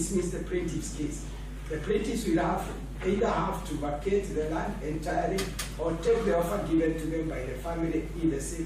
dismiss the plaintiff's case. The plaintiffs will either have to vacate the land entirely or take the offer given to them by the family if the same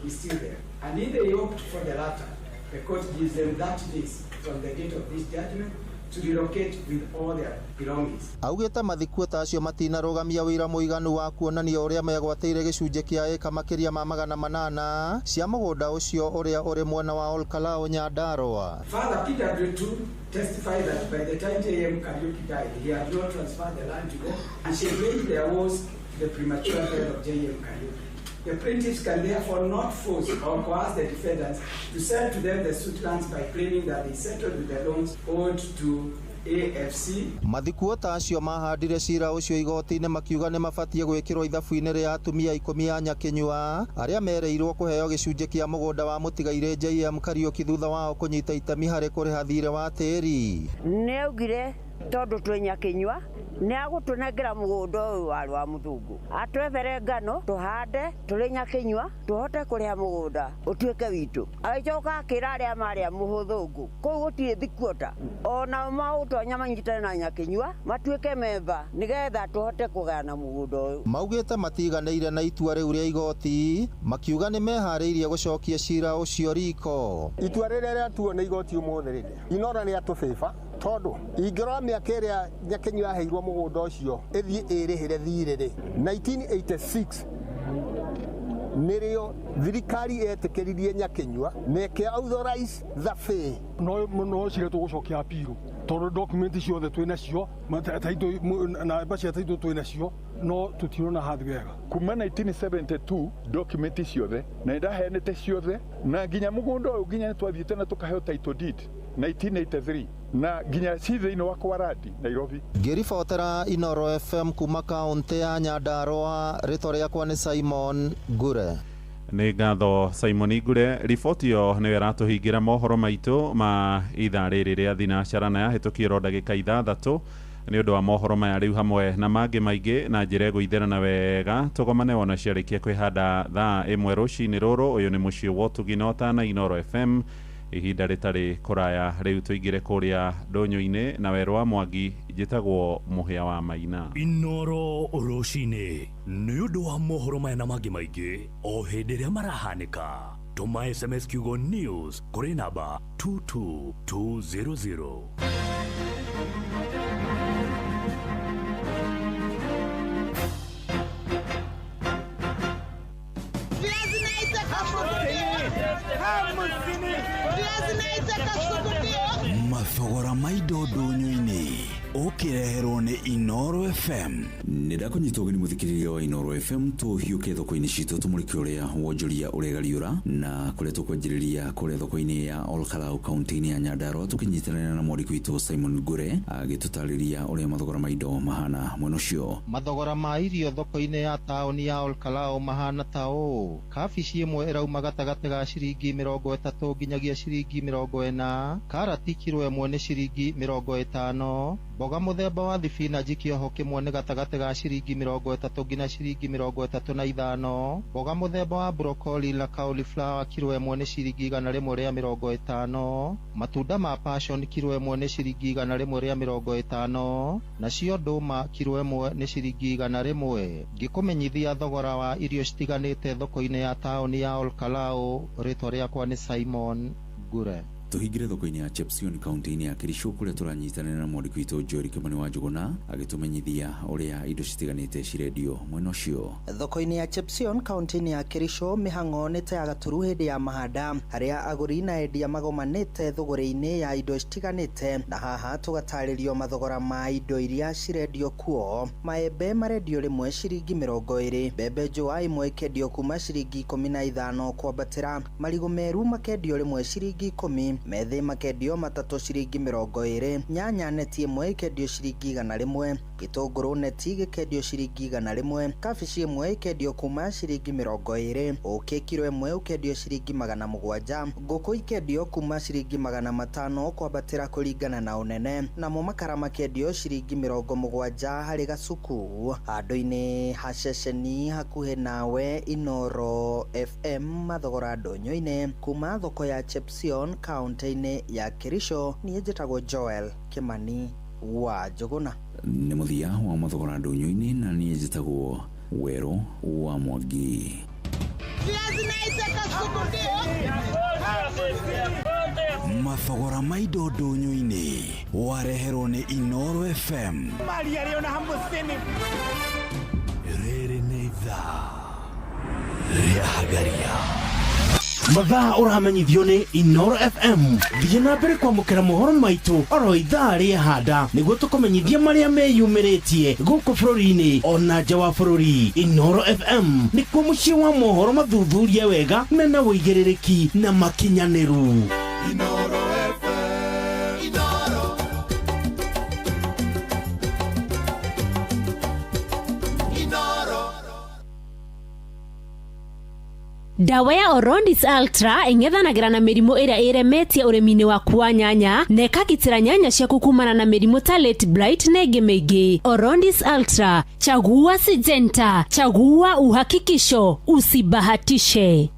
is still there. And if they opt for the latter, the court gives them 30 days from the date of this judgment to relocate with all their belongings. Augĩte mathikuota acio matinarũgamia wĩra mũiganu wa kuonania ũrĩa megwatĩire gĩcunjĩ kĩa ĩka makĩria ma 800 cia mũgũnda ũcio ũrĩa ũrĩ mwena wa Olkalau, Nyandarua. Further, PW2 testified that by the time J.M. Kariuki died, he had not transferred the land to them, and she blamed their woes to the premature death of J.M. Kariuki. The plaintiffs can therefore not force or coerce the defendants to sell to them the suit lands by claiming that they settled with the loans owed to AFC. Mathikuota acio mahandire cira ũcio igoti-inĩ makiuga nĩ mabatiĩ gwĩkĩrwo ithabu-inĩ rĩa atumia 10 a Nyakinyua arĩa mereirwo kũheo gĩcunjĩ kĩa mũgũnda wa mũtigairĩ JM Kariuki thutha wao kũnyita itemi harĩ kũrĩha thirĩ wa tĩri. Nĩ augire tondũ twĩ Nyakinyua nĩ agũtũnengera mũgũnda ũyũ warĩ wa mũthũngũ, atwethere ngano tũhande tũrĩ Nyakinyua tũhote kũrĩha mũgũnda ũtuĩke witũ. Agĩcoka akĩra arĩa marĩ a mũthũngũ kũu gũtirĩ thikuota onao maũtonya manyitane na Nyakinyua matuĩke memba nĩgetha tũhote kũgayana mũgũnda ũyũ. Maugĩte matiganĩire na itua rĩu rĩa igoti, makiuga nĩ meharĩirie gũcokia cira ũcio riko. Itua rĩrĩa rĩatuo nĩ igoti ũmũthĩ rĩ, Inoro nĩ atũbĩba tondũ ingĩrora mĩaka ĩrĩa Nyakinyua yaheirwo mũgũnda ũcio ĩthiĩ ĩrĩhĩre thirĩ rĩ, 1986 nĩrĩo thirikari yetĩkĩririe Nyakinyua na ĩkĩ authorize survey. No cira tũgũcokia appeal tondũ document ciothe twĩ nacio, namba cia title twĩ nacio, no tũtirona hathi wega. Kuma 1972 document ciothe na ndaheanĩte ciothe na nginya mũgũnda ũyũ nginya nĩtwathiĩte na tũkaheo title deed 1983 na nginya ci thĩinĩ wa Kwarandi Nairobi. Ngĩribotera Inoro FM kuma kaũntĩ ya Nyandarua, rĩtwa rĩakwa nĩ Simon Ngure. Nĩ ngatho Simon Ngure. Riboti ĩyo nĩyo ĩratũhingĩra mohoro maitũ ma ithaa rĩrĩ rĩa thinacara na yahĩtũkio ndagĩka 6 nĩ ũndũ wa mohoro maya rĩu hamwe na mangĩ maingĩ na njĩra ĩgũitherana wega tũgomane wona ciarĩkia kwĩhanda thaa 1 rũcinĩ rũrũ. Ũyũ nĩ mũciĩ wa ũtugi na ũtana Inoro FM, ihinda rĩtarĩ kũraya rĩu tũingĩre kũrĩa ndũnyũ-inĩ na werũ wa Mwangi. Njĩtagwo Mũhĩa wa Maina. Inoro rũcinĩ nĩ ũndũ wa mohoro maya na mangĩ maingĩ o hĩndĩ ĩrĩa marahanĩka, tũma SMS kiugo news kũrĩ namba 22200. Mathogora ma indo ndũnyũ-inĩ ũkĩreherwo nĩ Inoro FM. Nĩ ndakũnyita ũgeni mũthikĩrĩria wa Inoro FM tũhiũke thoko-inĩ citũ tũmũrĩke ũrĩa wonjoria ũregariũra na kũrĩa tũkwanjĩrĩria kũrĩa thoko-inĩ ya Olkalau kaunti-inĩ ya Nyandarua tũkĩnyitanĩra na mwandĩki witũ Simon Ngure agĩtũtarĩria ũrĩa mathogora ma indo mahana mwena ũcio. Mathogora ma irio thoko-inĩ ya taũni ya Olkalau mahana ta ũũ: kabici ĩmwe ĩrauma gatagatĩ ga ciringi 30 nginyagia ciringi 40, karati kiro ĩmwe nĩ ciringi 50, mboga mũthemba wa thibinanji kĩoho kĩmwe nĩ gatagatĩ ga ciringi 30 nginya ciringi 35, mboga mũthemba wa brokoli na cauliflower kiro ĩmwe nĩ ciringi 150, matunda ma passion kiro ĩmwe nĩ ciringi 150, nacio ndũma kiro ĩmwe nĩ ciringi 100. Ngĩkũmenyithia thogora wa irio citiganĩte thoko-inĩ ya taũni ya Olkalau, rĩtwa rĩakwa nĩ Simon Ngure. Tũhingĩre thoko-inĩ ya Chepsion kaunti-inĩ ya Kericho kũrĩa tũranyitanĩra na mwandĩki witũ Joel Kimani wa Njũgũna agĩtũmenyithia ũrĩa indo citiganĩte cirendio mwena ũcio. Thoko-inĩ ya Chepsion kaunti-inĩ ya Kericho mĩhang'o nĩ ta ya gaturu hĩndĩ ya mahanda harĩa agũri na endia magomanĩte thũgũrĩ-inĩ ya indo citiganĩte, na haha tũgatarĩrio mathogora ma indo iria cirendio kuo. Maembe marendio rĩmwe ciringi 20, mbembe njũa ĩmwe ĩkendio kuma ciringi 15 kwambatĩra, marigũ meru makendio rĩmwe ciringi 10, methĩ makendio matatũ ciringi 20, nyanya neti ĩmwe ĩkendio ciringi 100, Gĩtũngũrũ neti gĩkendio ciringi 100, kabici ĩmwe ĩkendio kuma ciringi 20, ũkĩ kiro ĩmwe ũkendio ciringi 700, ngũkũ ikendio kuma ciringi 500 kwambatĩra kũringana na ũnene, namo makara makendio ciringi 70 harĩ gacuku. Handũ-inĩ ha ceceni hakuhĩ nawe Inoro FM mathogora ndũnyũ-inĩ kuma thoko ya Chepsion kaunti-inĩ ya Kericho. Niĩ njĩtagwo Joel Kimani wa Njũgũna. Nĩ mũthia wa mathogora ndũnyũ-inĩ, na niĩ njĩtagwo Werũ wa Mwangi. Mathogora ma indo ndũnyũ-inĩ wareherwo nĩ Inoro FM. Rĩrĩ nĩ ithaa rĩa Hagaria. Mathaa ũramenyithio nĩ Inoro FM. Thiĩ na mbere kwamũkĩra mohoro maitũ oro ithaa rĩa handa nĩguo tũkũmenyithia marĩa meyumĩrĩtie gũkũ bũrũri-inĩ ona nja wa bũrũri. Inoro FM nĩkuo mũciĩ wa mohoro mathuthurie wega mena ũigĩrĩrĩki na makinyanĩru. Inoro FM. Inoro. Inoro. Ndawa ya Orondis Ultra ĩng'ethanagĩra na mĩrimũ ĩrĩa ĩremetie ũrĩmi-inĩ waku wa nyanya na ĩkagitĩra nyanya ciaku kumana na mĩrimũ ta late blight na ĩngĩ mĩingĩ. Orondis Ultra, chagua Syngenta, chagua uhakikisho, usibahatishe.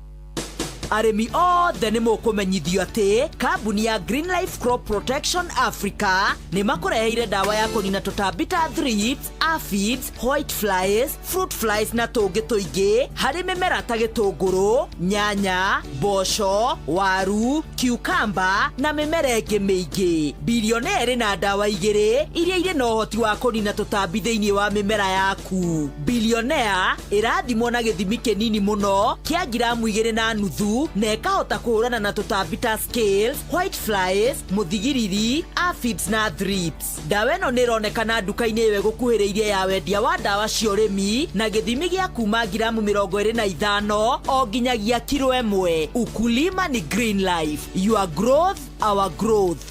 Arĩmi othe nĩ mũkũmenyithio atĩ kambuni ya Green Life Crop Protection Africa nĩ makũreheire ndawa ya kũnina tũtambi ta thrips, aphids, white flies, fruit flies na tũngĩ tũingĩ harĩ mĩmera ta gĩtũngũrũ, nyanya, mboco, waru, cucumber na mĩmera ĩngĩ mĩingĩ. Bilionea ĩrĩ na ndawa igĩrĩ iria irĩ na ũhoti wa kũnina tũtambi thĩinĩ wa mĩmera yaku. Bilionea ĩrathimwo na gĩthimi kĩnini mũno kĩa ngiramu 2.5 na ĩkahota kũhũrana na tũtambi ta scales, white flies, mũthigiriri, aphids na thrips. Ndawa ĩno nĩ ĩronekana nduka-inĩ ĩyo ĩgũkuhĩrĩirie ya wendia wa ndawa cia ũrĩmi na gĩthimi gĩa kuma ngiramu 25 o nginyagia kiro 1. Ukulima ni Green Life. Your growth, our growth.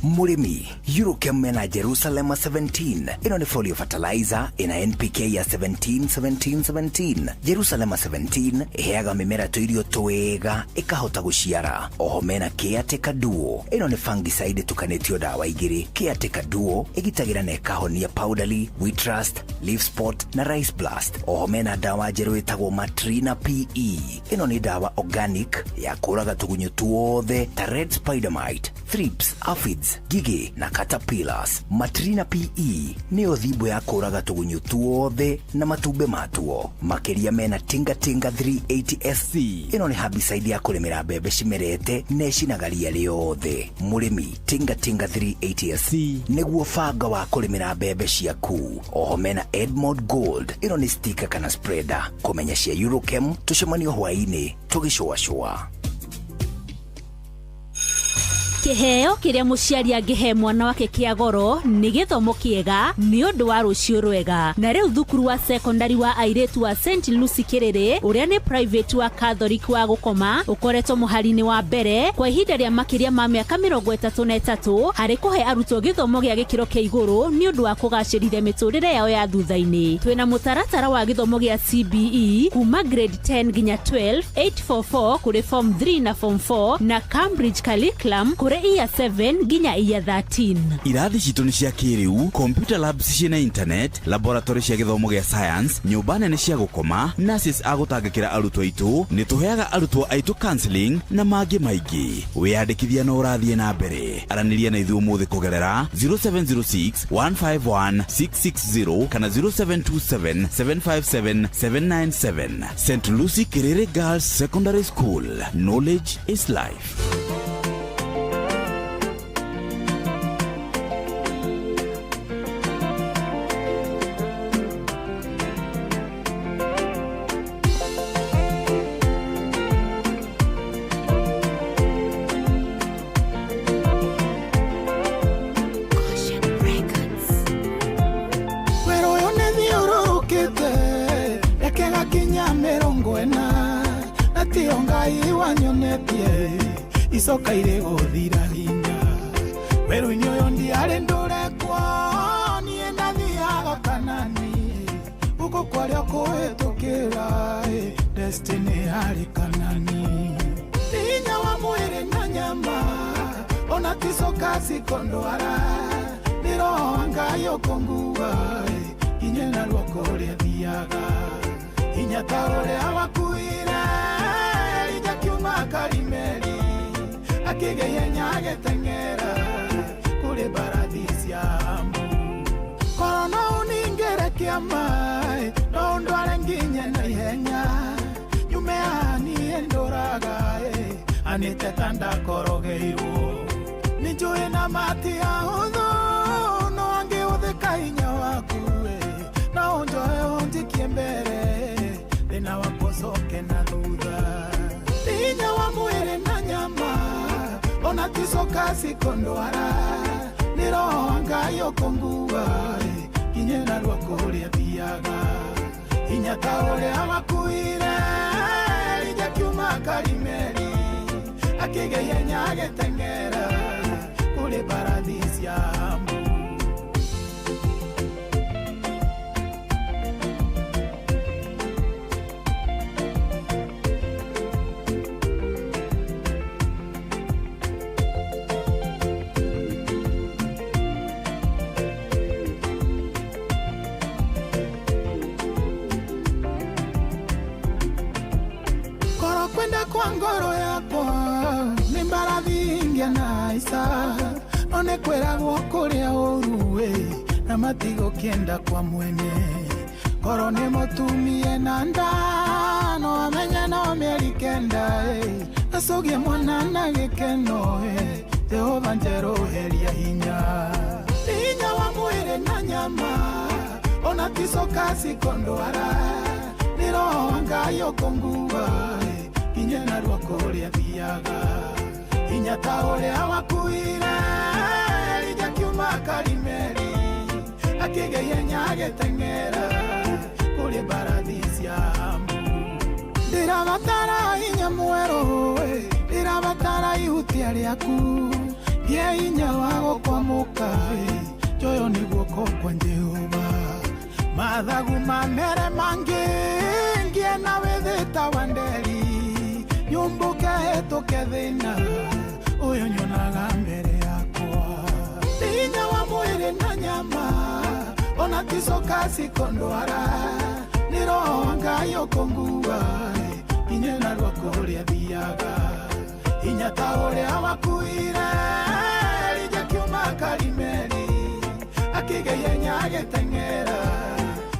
Mũrĩmi, Eurochem mena Jerusalem 17. Ĩno nĩ folio fertilizer ĩna NPK ya 17 17 17. Jerusalem 17 ĩheaga mĩmera tũirio twega ĩkahota gũciara. Oho mena Caretaker Duo. Ĩno nĩ fungicide ĩtukanĩtio ndawa igĩrĩ. Caretaker Duo ĩgitagĩra na ĩkahonia powdery, wheat rust, leaf spot na rice blast. Oho mena ndawa njerũ ĩtagwo Matrina PE. Ĩno nĩ ndawa organic ya kũraga tũgunyũ tuothe ta red spider mite, thrips, aphids, ngigĩ na caterpillars. Matrina PE nĩyo thimbo ya kũraga tũgunyũ tuothe na matumbĩ matuo. Makĩria mena Tinga Tinga 380 SC. Ĩno nĩ herbicide ya kũrĩmĩra mbembe cimerete na ĩcinaga ria rĩothe. Mũrĩmi, Tinga Tinga 380 SC nĩguo banga wa kũrĩmĩra mbembe ciaku. Oho mena Edmond Gold. Ĩno nĩ sticker kana spreader. Kũmenya cia Eurochem tũcemanio hwaĩ-inĩ tũgĩcũacũa. Kĩheo kĩrĩa mũciari angĩhe mwana wake kĩa goro nĩ gĩthomo kĩega nĩ ũndũ wa rũciũ rwega. Na rĩu thukuru wa secondary wa airĩtu wa St Lucy Kĩrĩrĩ, ũrĩa nĩ private wa Catholic wa gũkoma, ũkoretwo mũhari-inĩ wa mbere kwa ihinda rĩa makĩria ma mĩaka 33 harĩ kũhe arutwo gĩthomo gĩa gĩkĩro kĩa igũrũ nĩ ũndũ wa kũgacĩrithia mĩtũrĩre yao ya thutha-inĩ. Twĩna mũtaratara wa gĩthomo gĩa CBE kuma grade 10 nginya 12, 844 kũrĩ form 3 na form 4 na Cambridge curriculum kũrĩ year 7 nginya year 13. Irathi citũ nĩ cia kĩrĩu, computer labs ciĩna internet, laboratory cia gĩthomo gĩa science, nyũmba nene cia gũkoma, nurses a gũtangĩkĩra arutwo aitũ, nĩ tũheaga arutwo aitũ counseling na mangĩ maingĩ. Wĩyandĩkithia no ũrathiĩ na mbere. Aranĩria na ithuĩ ũmũthĩ kũgerera 0706 151 660 kana 0727 757 797. St Lucy Kiriri Girls Secondary School. Knowledge is life. Wĩra ũyũ nĩ thiũrũrũkĩte reke gakinya 40 na tiyo Ngai wanyonetie icoka irĩ gũthira hinya werũ-inĩ ũyũ ndiarĩ ndũrekwo. Ũrĩa kũhĩtũkĩra destiny harĩ kanani hinya wa mwĩrĩ na nyama ona ticoka cikondwara nĩ roho wa Ngai ũkũngua nginye na ruoko ũrĩa thiaga hinya ta ũrĩa wakuire Elija kiuma Karimeli akĩgeihenya agĩteng'era kũrĩ mbarathi cia Amu. Korwo no ũningĩre kĩama no ũndware nginye na ihenya nyume haha niĩ ndũraga anĩte ta ndakorogeirwo nĩ njũĩ na mati ahũthũ no angĩhũthĩka hinya waku no ũnjoe ũnjikie mbere thĩna wakwa ũcoke na thutha hinya wa mwĩrĩ na nyama ona ticoka cikondwara nĩ roho wa Ngai ũkũngua nginye na ruoko ũrĩa thiaga hinya ta ũrĩa wakuire Elija kiuma Karimeli akĩgeihenya agĩteng'era kũrĩ mbarathi cia Amu. Korwo kwenda kwa ngoro yakwa nĩ mbarathi ingĩa na ica no nĩ kwĩragwo kũrĩa ũru na matigũkĩenda kwa mwene korwo nĩ mũtumie na nda no amenye no mĩeri kenda acũgie mwana na gĩkeno Jehova njerũheria hinya hinya wa mwĩrĩ na nyama ona ticoka cikondwara nĩ roho wa Ngai ũkũngua nginye na ruoko ũrĩa thiaga hinya ta ũrĩa wakuire Elija kiuma Karimeli akĩgeihenya agĩteng'era kũrĩ mbarathi cia Amu. Ndĩrabatara hinya mwerũ ndĩrabatara ihutia rĩaku ngĩe hinya wa gũkwamũka njoyo nĩ guoko kwa Jehova mathagu mamere mangĩ ngĩe na wĩthĩ ta wa nderi nyumbũke hĩtũke thĩna ũyũ nyonaga mbere yakwa hinya wa mwĩrĩ na nyama ona ticoka cikondwara nĩ roho wa Ngai ũkũngua nginye na ruoko ũrĩa thiaga hinya ta ũrĩa wakuire Elija kiuma Karimeli akĩgeihenya agĩteng'era.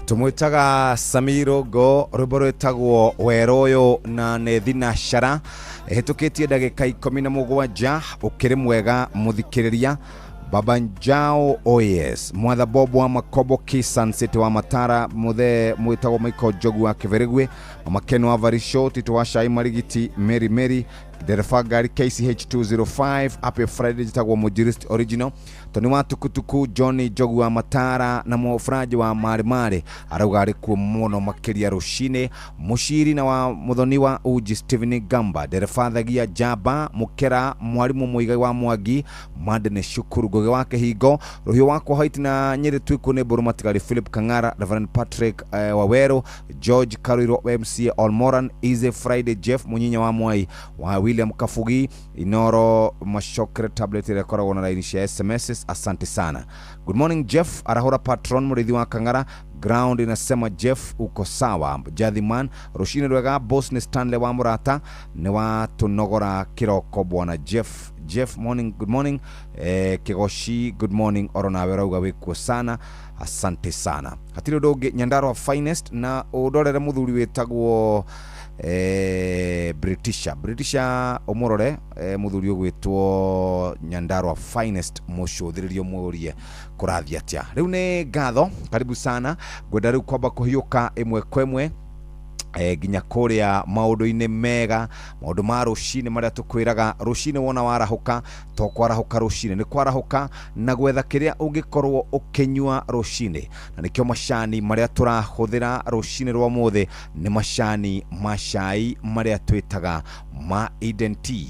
Tumwitaga Samiro Go rwimbo rwitagwo wero uyu na nĩ thinashara ĩhĩtũkĩtie ndagĩka 17 ũkĩrĩ mwega mũthikĩrĩria Baba Njao OS Mwatha Bob wa Makobo Kisan City wa Matara muthe mwitagwo Michael Njogu wa Kĩbĩrĩgwe Mama Ken wa Varisho Tito wa Shai Marigiti Mary Mary ndereba ngari KCH 205 Happy Friday njitagwo Mujirist Original Tony wa Tukutuku Johnny Njogu wa Matara na Mũfranji wa Marĩ arauga arĩ kuo mũno makĩria rũcinĩ Mũciri na wa Mũthoni wa Uji Stephen Gamba ndereba Thagia Jamba Mũkera mwarimũ Mũigai wa Mwangi Madene Shukuru Ngugi wa Kĩhingo Rũhiũ wakwa White na Nyĩrĩ Twiku nĩ Mbũrũ Matigari Philip Kang'ara Reverend Patrick Waweru George Karuiro MCA Olmoran Easy Friday Jeff Munyinya wa Mwai wa William Kafugi Inoro Mashokre tablet ĩrĩa ĩkoragwo na raini cia SMS. Asante sana. Good morning Jeff Arahura patron mũrĩithi wa Kang'ara ground inasema Jeff uko sawa. Jathiman rũcinĩ rwega boss nĩ Stanley wa Murata nĩ wa tũnogora kĩroko bwana Jeff. Jeff morning, good morning. Kigoshi good morning oro nawe rauga wikuo sana, asante sana. Hatirĩ ũndũ ũngĩ Nyandarua finest na ũndorere mũthuri wĩtagwo Britisha ũmũrore mũthuri ũgwĩtwo Nyandarua finest mũcũthĩrĩrio mũrie kũrathiĩ atĩa. Rĩu nĩ ngatho, karibu sana. Ngwenda rĩu kwamba kũhiũka ĩmwe kwa ĩmwe nginya kũrĩa maũndũ-inĩ mega, maũndũ ma rũcinĩ marĩa tũkwĩraga rũcinĩ. Wona warahũka to kwarahũka rũcinĩ, nĩ kwarahũka na gwetha kĩrĩa ũngĩkorwo ũkĩnyua rũcinĩ, na nĩkĩo macani marĩa tũrahũthĩra rũcinĩ rwa ũmũthĩ nĩ macani ma cai marĩa twĩtaga ma Eden Tea.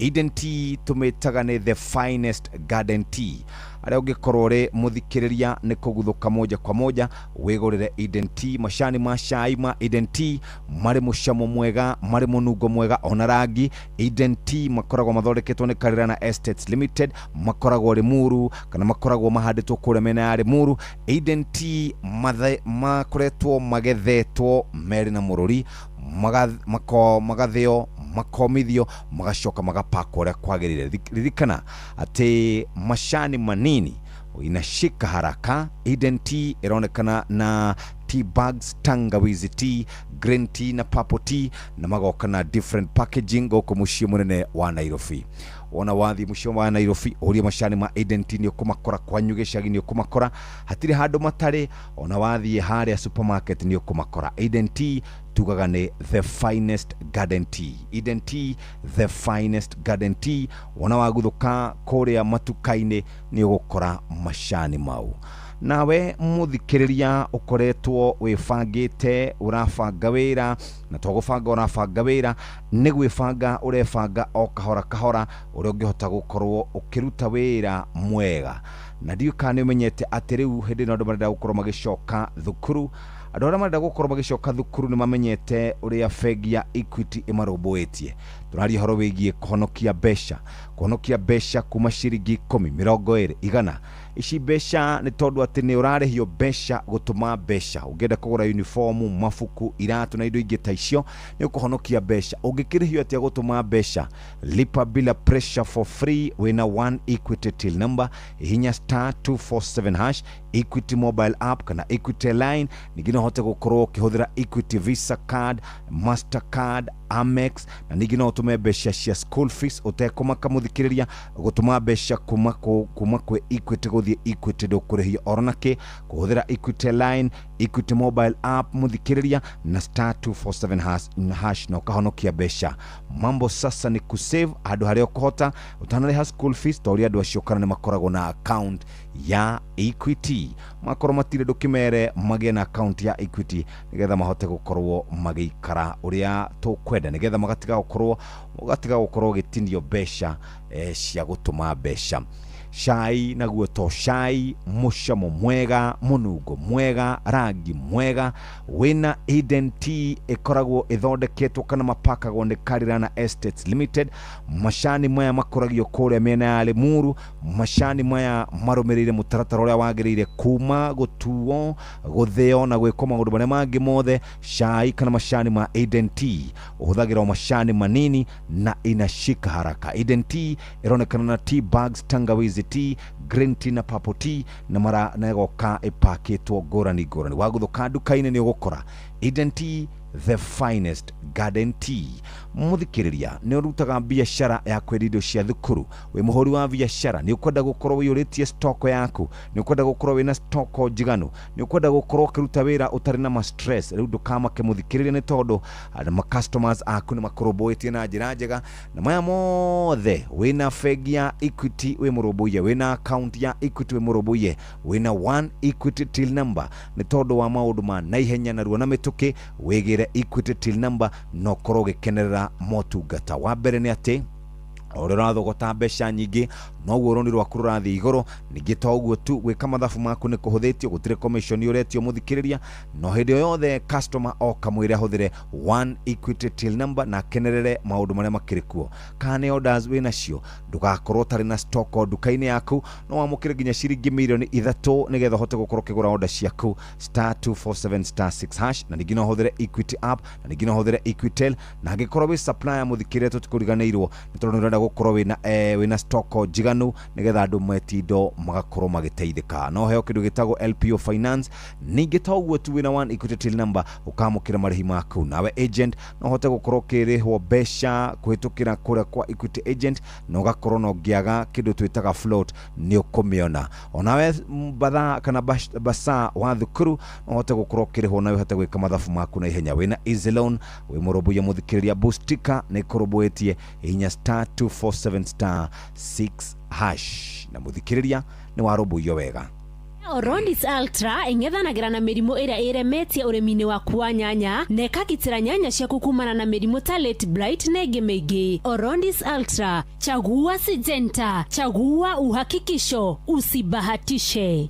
Eden Tea tũmĩtaga nĩ the finest garden tea. Arĩa ũngĩkorwo ũrĩ mũthikĩrĩria nĩ kũguthũka moja kwa moja wĩgũrĩre Eden Tea. Macani ma cai ma Eden Tea marĩ mũcamo mwega, marĩ mũnungo mwega ona rangi. Eden Tea makoragwo mathondeketwo nĩ Karirana Estates Limited, makoragwo Limuru kana makoragwo mahandĩtwo kũrĩa mĩena ya Limuru. Eden Tea makoretwo magethetwo merĩ na mũrũri, magathĩo, makomithio, magacoka magapakwo ũrĩa kwagĩrĩire. Ririkana atĩ macani manini inashika haraka. Eden Tea ĩronekana na tea bags, tangawizi tea, green tea na purple tea, na magoka na different packaging gũkũ mũciĩ mũnene wa Nairobi. Wona wathiĩ mũciĩ wa Nairobi ũrie macani ma Eden Tea nĩ ũkũmakora, kwanyu gĩcagi nĩ ũkũmakora, hatirĩ handũ matarĩ. Ona wathiĩ harĩa supermarket nĩ ũkũmakora. Eden Tea tugaga nĩ the finest garden tea. Eden Tea, the finest garden tea. Wona waguthũka kũrĩa matuka-inĩ nĩ ũgũkora macani mau. Nawe mũthikĩrĩria ũkoretwo wĩbangĩte, ũrabanga wĩra, na to gũbanga ũrabanga wĩra, nĩ gwĩbanga ũrebanga o kahora kahora ũrĩa ũngĩhota gũkorwo ũkĩruta wĩra mwega. Na ndiũĩ kana nĩ ũmenyete atĩ rĩu hĩndĩ ĩno andũ marenda gũkorwo magĩcoka thukuru. Andũ arĩa marenda gũkorwo magĩcoka thukuru nĩ mamenyete ũrĩa bengi ya Equity ĩmarũmbũĩtie. Tũraria ũhoro wĩgiĩ kũhonokia mbeca, kũhonokia mbeca kuma ciringi 10, 20, 100. Ici mbeca nĩ tondũ atĩ nĩ ũrarĩhio mbeca gũtũma mbeca. Ũngĩenda kũgũra uniform, mabuku, iratũ na indo ingĩ ta icio, nĩ ũkũhonokia mbeca. Ũngĩkĩrĩhio atĩa gũtũma mbeca? Lipa bila pressure for free wĩna one Equity till number, hihinya star 247 hash, Equity mobile app kana Equity line. Ningĩ no ũhote gũkorwo ũkĩhũthĩra Equity Visa card, Mastercard, Amex, na ningĩ no ũtũme mbeca cia school fees ũtekũmaka mũthikĩrĩria. Gũtũma mbeca kuma kwĩ Equity gũthiĩ Equity ndũkũrĩhio oro nakĩ. Kũhũthĩra Equity line, Equity mobile app mũthikĩrĩria, na star 247 hash na ũkahonokia mbeca. Mambo sasa ni kusave handũ harĩa ũkũhota ũtanarĩha school fees, ta ũrĩa andũ acio kana nĩ makoragwo na account ya Equity. Makorwo matirĩ ndũkĩmere magĩe na account ya Equity nĩgetha mahote gũkorwo magĩikara ũrĩa tũkwenda, nĩgetha magatiga gũkorwo gĩtinio mbeca cia gũtũma mbeca. Cai naguo to cai, mũcamo mwega, mũnungo mwega, rangi mwega. Wĩna Eden Tea ĩkoragwo ĩthondeketwo kana mapakagwo nĩ Karirana Estates Limited. Macani maya makoragio kũrĩa mĩena ya Limuru. Macani maya marũmĩrĩire mũtaratara ũrĩa wagĩrĩire, kuma gũtuo, gũthĩo na gwĩkwo maũndũ marĩa mangĩ mothe. Cai kana macani ma Eden Tea ũhũthagĩra o macani manini na inashika haraka. Eden Tea ĩronekana na tea bags, tangawizi tea, green tea na purple tea, na mara na ĩgoka ĩpakĩtwo ngũrani ngũrani. Wagũthũka nduka-inĩ nĩ ũgũkora Eden Tea, the finest garden tea. Mũthikĩrĩria, nĩ ũrutaga biacara ya kwendia indo cia thukuru, wĩ mũhũri wa biacara, nĩ ũkwenda gũkorwo ũiyũrĩtie stoko yaku, nĩ ũkwenda gũkorwo wĩna stoko njiganu, nĩ ũkwenda gũkorwo ũkĩruta wĩra ũtarĩ na ma stress. Rĩu ndũkamake mũthikĩrĩria, nĩ tondũ ma customers aku nĩ makũrũmbũĩtie na njĩra njega. Na maya mothe wĩna bengi ya Equity wĩ mũrũmbũiye, wĩna account ya Equity wĩ mũrũmbũiye, wĩna one Equity till number. Nĩ tondũ wa maũndũ ma naihenya narua na mĩtũkĩ, wĩgĩre Equity till number na ũkorwo ũgĩkenerera motungata. Wa mbere nĩ atĩ o ũrĩa ũrathogota mbeca nyingĩ noguo rũni rwaku rũrathiĩ igũrũ. Ningĩ to ũguo tu, gwĩka mathabu maku nĩ kũhũthĩtio, gũtirĩ commission ũretio mũthikĩrĩria. No hĩndĩ o yothe customer oka mwĩre ahũthĩre one Equity till number na akenerere maũndũ marĩa makĩrĩ kuo. Kana nĩ orders wĩ nacio, ndũgakorwo ũtarĩ na stock nduka-inĩ yaku, no wamũkĩre nginya ciringi 3 million nĩgetha ũhote gũkorwo ũkĩgũra order ciaku star 247 star 6 hash. Na ningĩ no ũhũthĩre Equity app, na ningĩ no ũhũthĩre Equitel. Na angĩkorwo wĩ supplier mũthikĩrĩria, tũtikũriganĩirwo nĩ tondũ nĩ ũrenda gũkorwo wĩna stock njiganu nĩgetha andũ metie indo magakorwo magĩteithĩka. No heo kĩndũ gĩtagwo LPO Finance. Ningĩ to ũguo tu, wĩna one Equity till number ũkamũkĩra marĩhi maku. Nawe agent no ũhote gũkorwo ũkĩrĩhwo mbeca kũhĩtũkĩra kũrĩa kwa Equity agent, na ũgakorwo na ũngĩaga kĩndũ twĩtaga float nĩ ũkũmĩona. Onawe batha kana basa wa thukuru no ũhote gũkorwo ũkĩrĩhwo na ũhote gwĩka mathabu maku na ihenya. Wĩna Easy Loan wĩ mũrũmbũiya mũthikĩrĩria, Boostika nĩ ĩkũrũmbũĩtie, hihinya star 247 star 6 hash na mũthikĩrĩria nĩ warũmbũiyo wega. Orondis Ultra ĩng'ethanagĩra na mĩrimũ ĩrĩa ĩremetie ũrĩmi-inĩ waku wa nyanya na ĩkagitĩra nyanya ciaku kumana na mĩrimũ ta late blight na ĩngĩ mĩingĩ. Orondis Ultra, chagua Syngenta, chagua uhakikisho, usibahatishe.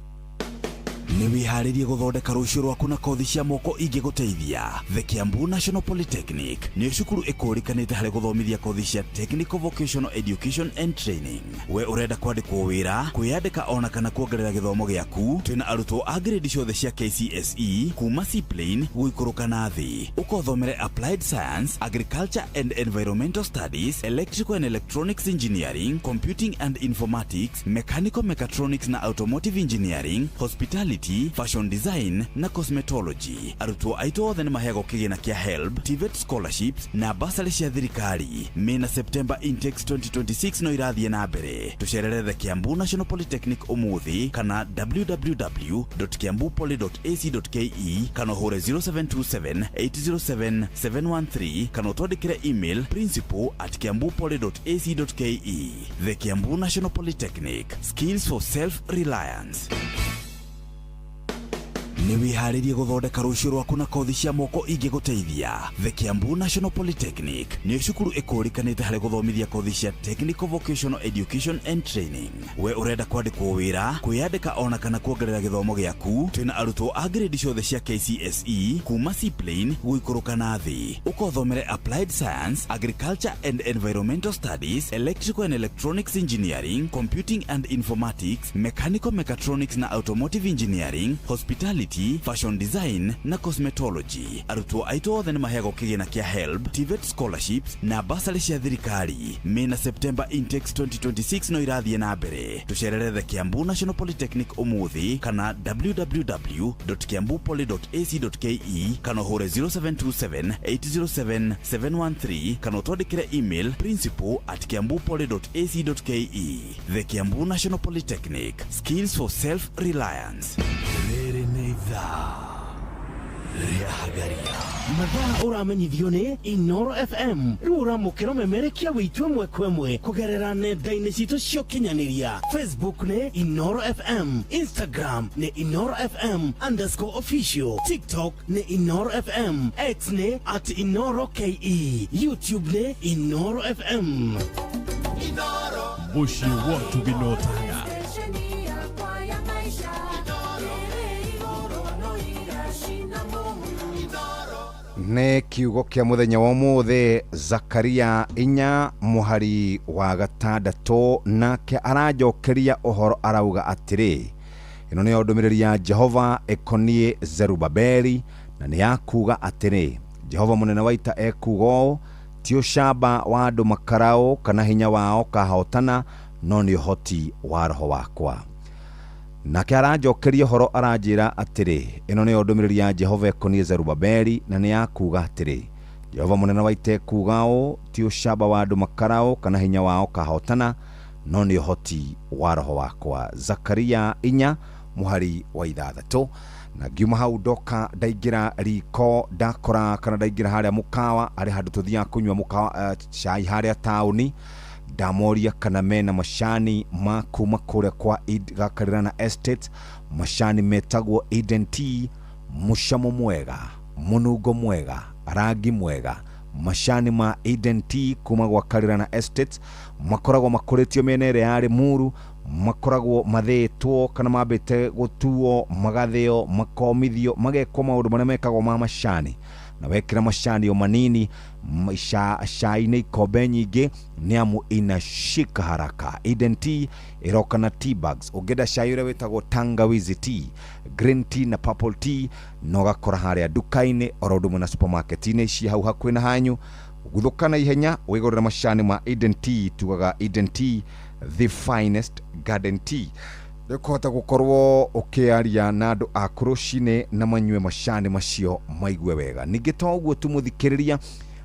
Nĩ wĩharĩrie gũthondeka rũciũ rwaku na kothi cia moko ingĩgũteithia. The Kiambu National Polytechnic nĩyo cukuru ĩkũrĩkanĩte harĩ gũthomithia kothi cia Technical Vocational Education and Training. We ũrenda kwandĩkwo wĩra, kwĩyandĩka ona kana kuongerera gĩthomo gĩaku, twĩna arutwo a grade ciothe cia KCSE kuma C plane gũikũrũka na thĩ. Ũkothomere Applied Science, Agriculture and Environmental Studies, Electrical and Electronics Engineering, Computing and Informatics, Mechanical Mechatronics na Automotive Engineering, Hospitality, Fashion Design na Cosmetology. Arutwo aitũ othe nĩ maheagwo kĩgĩna kĩa HELB, TVET scholarships na basarĩ cia thirikari. May na September intakes 2026 no irathiĩ na mbere. Tũcerere The Kiambu National Polytechnic ũmũthĩ kana www.kiambupoly.ac.ke kana ũhũre 0727 807 713 kana ũtwandĩkĩre email principal@kiambupoly.ac.ke. The Kiambu National Polytechnic, skills for self-reliance. Nĩ wĩharĩrie gũthondeka rũciũ rwaku na kothi cia moko ingĩgũteithia. The Kiambu National Polytechnic nĩyo cukuru ĩkũrĩkanĩte harĩ gũthomithia kothi cia Technical Vocational Education and Training. We ũrenda kwandĩkwo wĩra, kwĩyandĩka ona kana kuongerera gĩthomo gĩaku, twĩna arutwo a grade ciothe cia KCSE kuma C plane gũikũrũka na thĩ. Ũkothomere Applied Science, Agriculture and Environmental Studies, Electrical and Electronics Engineering, Computing and Informatics, Mechanical Mechatronics na Automotive Engineering, Hospitality, Fashion Design na Cosmetology. Arutwo aitũ othe nĩ maheagwo kĩgĩna kĩa HELB, TVET scholarships na basarĩ cia thirikari. May na September intakes 2026 no irathiĩ na mbere. Tũcerere The Kiambu National Polytechnic ũmũthĩ kana www.kiambupoly.ac.ke kana ũhũre 0727 807 713 kana ũtwandĩkĩre email principal@kiambupoly.ac.ke. The Kiambu National Polytechnic, skills for self-reliance. Rĩrĩ nĩ ithaa rĩa Hagaria. Mathaa ũramenyithio nĩ Inoro FM. Rĩu ũramũkĩra ũmemerekia wĩitũ ĩmwe kwa ĩmwe kũgerera nenda-inĩ citũ cia ũkinyanĩria. Facebook nĩ Inoro FM, Instagram nĩ Inoro FM_official, TikTok nĩ Inoro FM, X nĩ @InoroKE, YouTube nĩ Inoro FM. Mũciĩ wa Tuginotaga. Nĩ kiugo kĩa mũthenya wa ũmũthĩ, Zakaria 4 mũhari wa 6, nake aranjokeria ũhoro arauga atĩrĩ, ĩno nĩyo ndũmĩrĩri ya Jehova ĩkoniĩ Zerubabeli, na nĩ ya kuuga atĩrĩ, Jehova mũnene wa ita ekuuga ũũ, ti ũcamba wa andũ makaraũ kana hinya wao kahotana, no nĩ ũhoti wa roho wakwa. Nake aranjokeria ũhoro aranjĩra atĩrĩ, ĩno nĩyo ndũmĩrĩri ya Jehova ĩkoniĩ Zerubabeli, na nĩ ya kuuga atĩrĩ, Jehova mũnene wa ita ekuuga ũũ, ti ũcamba wa andũ makaraũ kana hinya wao kahotana, no nĩ ũhoti wa roho wakwa. Zakaria 4 mũhari wa 6. Na ngiuma hau ndoka ndaingĩra riko, ndakora kana ndaingĩra harĩa mũkawa, arĩ handũ tũthiaga kũnyua mũkawa, cai harĩa taũni, ndamoria kana mena macani ma kuma kũrĩa kwa Gakarirana Estate, macani metagwo Eden Tea, mũcamo mwega, mũnungo mwega, rangi mwega. Macani ma Eden Tea kuma gwa Karirana Estate makoragwo makũrĩtio mĩena ĩrĩa ya Limuru, makoragwo mathĩĩtwo kana mambĩte gũtuo, magathĩo, makomithio, magekwo maũndũ marĩa mekagwo ma macani. Na wekĩra macani o manini cai-inĩ ikombe nyingĩ, nĩ amu inashika haraka. Eden Tea ĩroka na tea bags. Ũngĩenda cai ũrĩa wĩtagwo tangawizi tea, green tea na purple tea, no ũgakora harĩa nduka-inĩ oro ũndũ ũmwe na supermarket-inĩ ci hau hakuhĩ na hanyu. Guthũka na ihenya wĩgũrĩre macani ma Eden Tea. Tugaga Eden Tea, the finest garden tea. Nĩũkũhota gũkorwo ũkĩaria na andũ aku rũcinĩ na manyue macani macio maigue wega. Ningĩ to ũguo tu mũthikĩrĩria,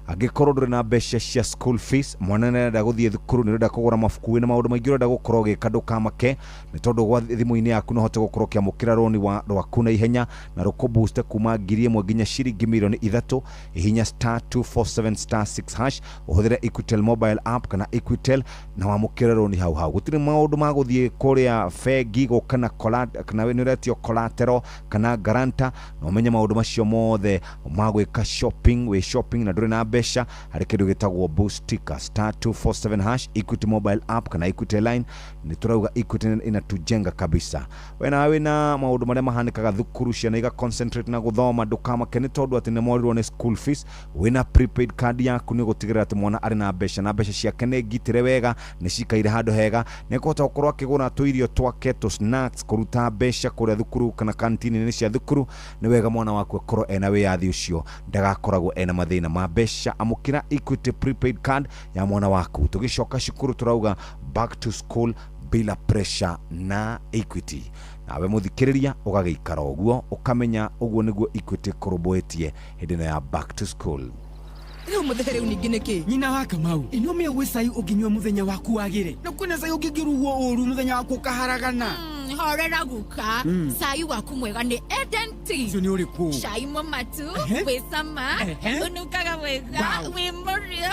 Angĩkorwo ndũrĩ na mbeca cia school fees, mwana nĩarenda gũthiĩ thukuru, nĩũrenda kũgũra mabuku, wĩna maũndũ maingĩ ũrenda gũkorwo ũgĩka, ndũkamake nĩ tondũ gwa thimũ-inĩ yaku no ũhote gũkorwo ũkĩamũkĩra rũni rwaku na ihenya na rũkũbooste kuma 1,000 nginya ciringi mirioni 3. Hihinya *247*6# ũhũthĩre Equitel mobile app kana Equitel na wamũkĩre rũni hau hau. Gũtirĩ maũndũ ma gũthiĩ kũrĩa bengi gũka na kana nĩ ũretio collateral kana guarantor, na ũmenye maũndũ macio mothe ma gwĩka shopping. Wĩ shopping na ndũrĩ na mbeca, harĩ kĩndũ gĩtagwo Boostika. *247#, Equity mobile app kana Equity line. Nĩ tũrauga Equity inatujenga kabisa. We nawe wĩna maũndũ marĩa mahanĩkaga thukuru, ciana iga concentrate na gũthoma, ndũkamake nĩ tondũ atĩ nĩ morirwo nĩ school fees. Wĩna prepaid card yaku nĩ gũtigĩrĩra atĩ mwana arĩ na mbeca na mbeca ciake nĩ ngitĩre wega, nĩ cikaire handũ hega, nĩ kũhota gũkorwo akĩgũra tũirio twake tũ snacks, kũruta mbeca kũrĩa thukuru kana kantini-inĩ cia thukuru. Nĩ wega mwana waku akorwo ena wĩyathi ũcio, ndagakoragwo ena mathĩna ma mbeca. Amũkĩra Equity prepaid card ya mwana waku. Tũgĩcoka cukuru tũrauga back to school bila pressure na Equity. Nawe mũthikĩrĩria ũgagĩikara ũguo ũkamenya ũguo nĩguo Equity kũrũmbũĩtie hĩndĩ ĩno ya back to school. Rĩu mũthehe, rĩu ningĩ nĩkĩ? Nyina wa Kamau, ĩno mĩo gwĩ cai ũngĩnyua mũthenya waku wagĩre, na kwĩna cai ũngĩngĩrugwo ũru mũthenya waku ũkaharagana. Horera guka. Cai waku mwega nĩ Eden Tea. Ũcio nĩ ũrĩkũ? Cai mũmatu wĩ cama, ũnungaga wega, wĩ mũrĩo.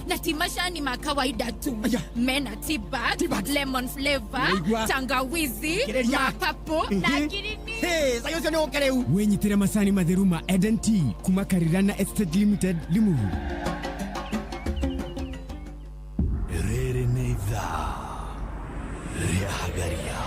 Na ti macani ma kawaida tu, mena tea bag, lemon flavor, Naigua. tangawizi, Kĩrĩria. ma purple na green. Hey, cai ũcio nĩ ũke rĩu. Wĩnyitĩre macani matheru ma Eden Tea kuma Karirana Estate Limited, Limuru. Rĩrĩ nĩ ithaa rĩa Hagaria.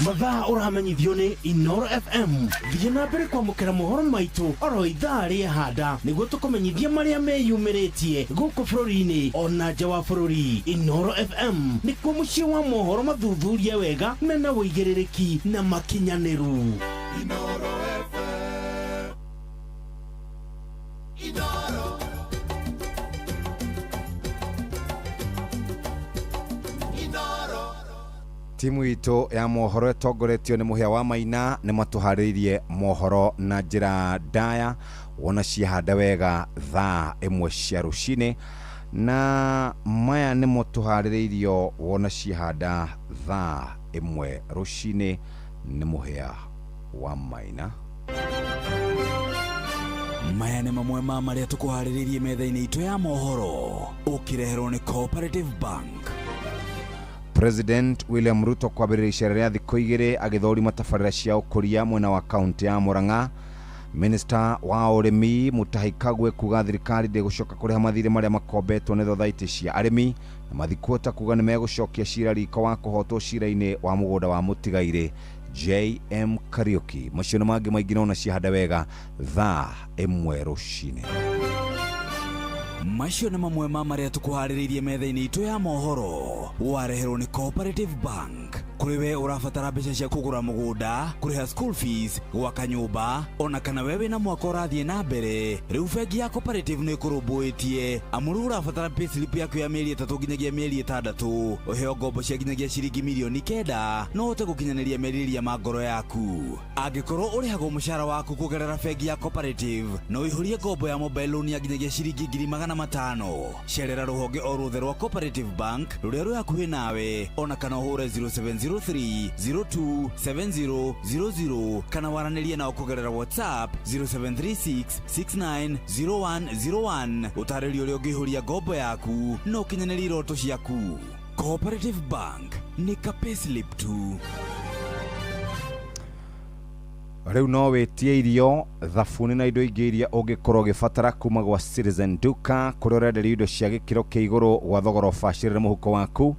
Mathaa ũramenyithio nĩ Inoro FM. Thiĩ na mbere kwamũkĩra mohoro maitũ oro ithaa rĩa handa nĩguo tũkũmenyithia marĩa meyumĩrĩtie gũkũ bũrũri-inĩ ona nja wa bũrũri. Inoro FM nĩkuo mũciĩ wa mohoro mathuthurie wega, mena wũigĩrĩrĩki na makinyanĩru. Inoro FM. Inoro. Inoro. Timu itũ ya mohoro ĩtongoretio nĩ Mũhĩa wa Maina nĩ matũharĩirie mohoro na njĩra ndaya wona ciahanda wega thaa 1 cia rũcinĩ, na maya nĩmo tũharĩrĩirio wona ciahanda thaa 1 rũcinĩ nĩ Mũhĩa wa Maina. Maya nĩ mamwe ma marĩa tũkũharĩrĩirie metha-inĩ itũ ya mohoro, ũkĩreherwo nĩ Cooperative Bank. President William Ruto kwambĩrĩria icera rĩa thikũ 2 agĩthũrima tabarĩra cia ũkũria mwena wa kaunti ya Murang'a. Minister wa ũrĩmi Mutahi Kagwe kuga thirikari ndĩgũcoka kũrĩha mathirĩ marĩa makombetwo nĩ thothaitĩ cia arĩmi, na mathikuota kuga nĩ megũcokia cira riko wa kũhotwo cira-inĩ wa mũgũnda wa mũtigairĩ JM Kariuki. Macio na mangĩ maingĩ nona ciahanda wega thaa 1 rũcinĩ. Macio nĩ mamwe ma marĩa tũkũharĩrĩirie metha-inĩ itũ ya mohoro, wareherwo nĩ Cooperative Bank. Kũrĩ we ũrabatara mbeca cia kũgũra mũgũnda, kũrĩha school fees, gwaka nyũmba, ona kana we wĩna mwaka ũrathiĩ na mbere, rĩu bengi ya Cooperative nĩ ĩkũrũmbũĩtie. Amu rĩu ũrabatara payslip yaku ya mĩeri 3 nginyagia mĩeri 6, ũheo ngombo cia nginyagia ciringi mirioni 9 no ũhote gũkinyanĩria merirĩria ma ngoro yaku. Angĩkorwo ũrĩhagwo mũcara waku kũgerera bengi ya Cooperative, no ũihũrie ngombo ya mobile loan ya nginyagia ciringi 500,000. Cerera rũhonge o ruothe rwa Cooperative Bank rũrĩa rwĩ hakuhĩ nawe, ona kana ũhũre 0703 0270 00 kana waranĩrie nao kũgerera WhatsApp 0736 690101. Ũtarĩrio ũrĩa ũngĩihũria ngombo yaku na ũkinyanĩrie iroto ciaku. Cooperative Bank nĩ ka payslip tu. Rĩu no wĩtie irio, thabuni na indo ingĩ iria ũngĩkorwo ũgĩbatara kuma gwa Citizen Duka, kũrĩa ũrenderio indo cia gĩkĩro kĩa igũrũ gwa thogora ũbacĩrĩre mũhuko waku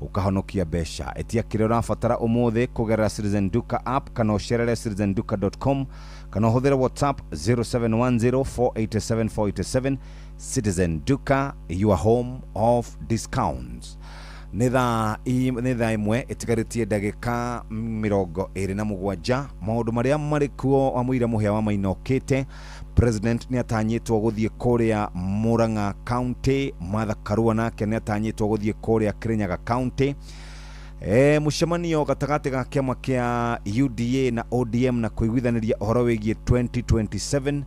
ũkahonokia mbeca. Ĩtia kĩrĩa ũrabatara ũmũthĩ kũgerera Citizen Duka app kana ũcerere citizenduka.com kana ũhũthĩre WhatsApp 0710 487 487. Citizen Duka, your home of discounts. Nĩ thaa 1 ĩtigarĩtie ndagĩka 27. Maũndũ marĩa marĩ kuo wa mũira Mũhĩa wa Maina okĩte. President nĩ atanyĩtwo gũthiĩ kũrĩa Murang'a County, Martha Karua nake nĩ atanyĩtwo gũthiĩ kũrĩa Kirinyaga County. Mũcemanio gatagatĩ ga kĩama kĩa UDA na ODM na kũiguithanĩria ũhoro wĩgiĩ 2027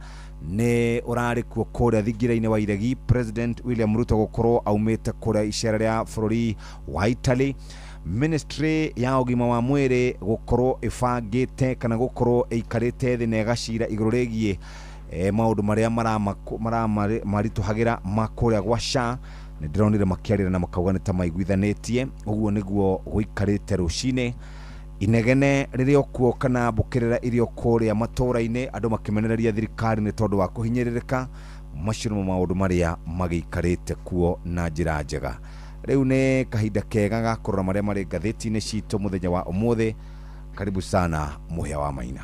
nĩ ũrarĩ kuo kũrĩa thingira-inĩ wa iregi. President William Ruto gũkorwo aumĩte kũrĩa icera rĩa bũrũri wa Italy. Ministry ya ũgima wa mwĩrĩ gũkorwo ĩbangĩte kana gũkorwo ĩikarĩte thĩ na ĩgacira igũrũ rĩgiĩ maũndũ marĩa maritũhagĩra ma kũrĩa gwa SHA. Nĩ ndĩronire makĩarĩra na makauga nĩ ta maiguithanĩtie. Ũguo nĩguo gũikarĩte rũcinĩ. Inegene rĩrĩ o kuo kana mbũkĩrĩra irĩ o kũrĩa matũũra-inĩ, andũ makĩmenereria thirikari nĩ tondũ wa kũhinyĩrĩrĩka. Macio nĩmo maũndũ marĩa magĩikarĩte kuo na njĩra njega. Rĩu nĩ kahinda kega ga kũrora marĩa marĩ ngathĩti-inĩ citũ mũthenya wa ũmũthĩ. Karibu sana Mũhĩa wa Maina.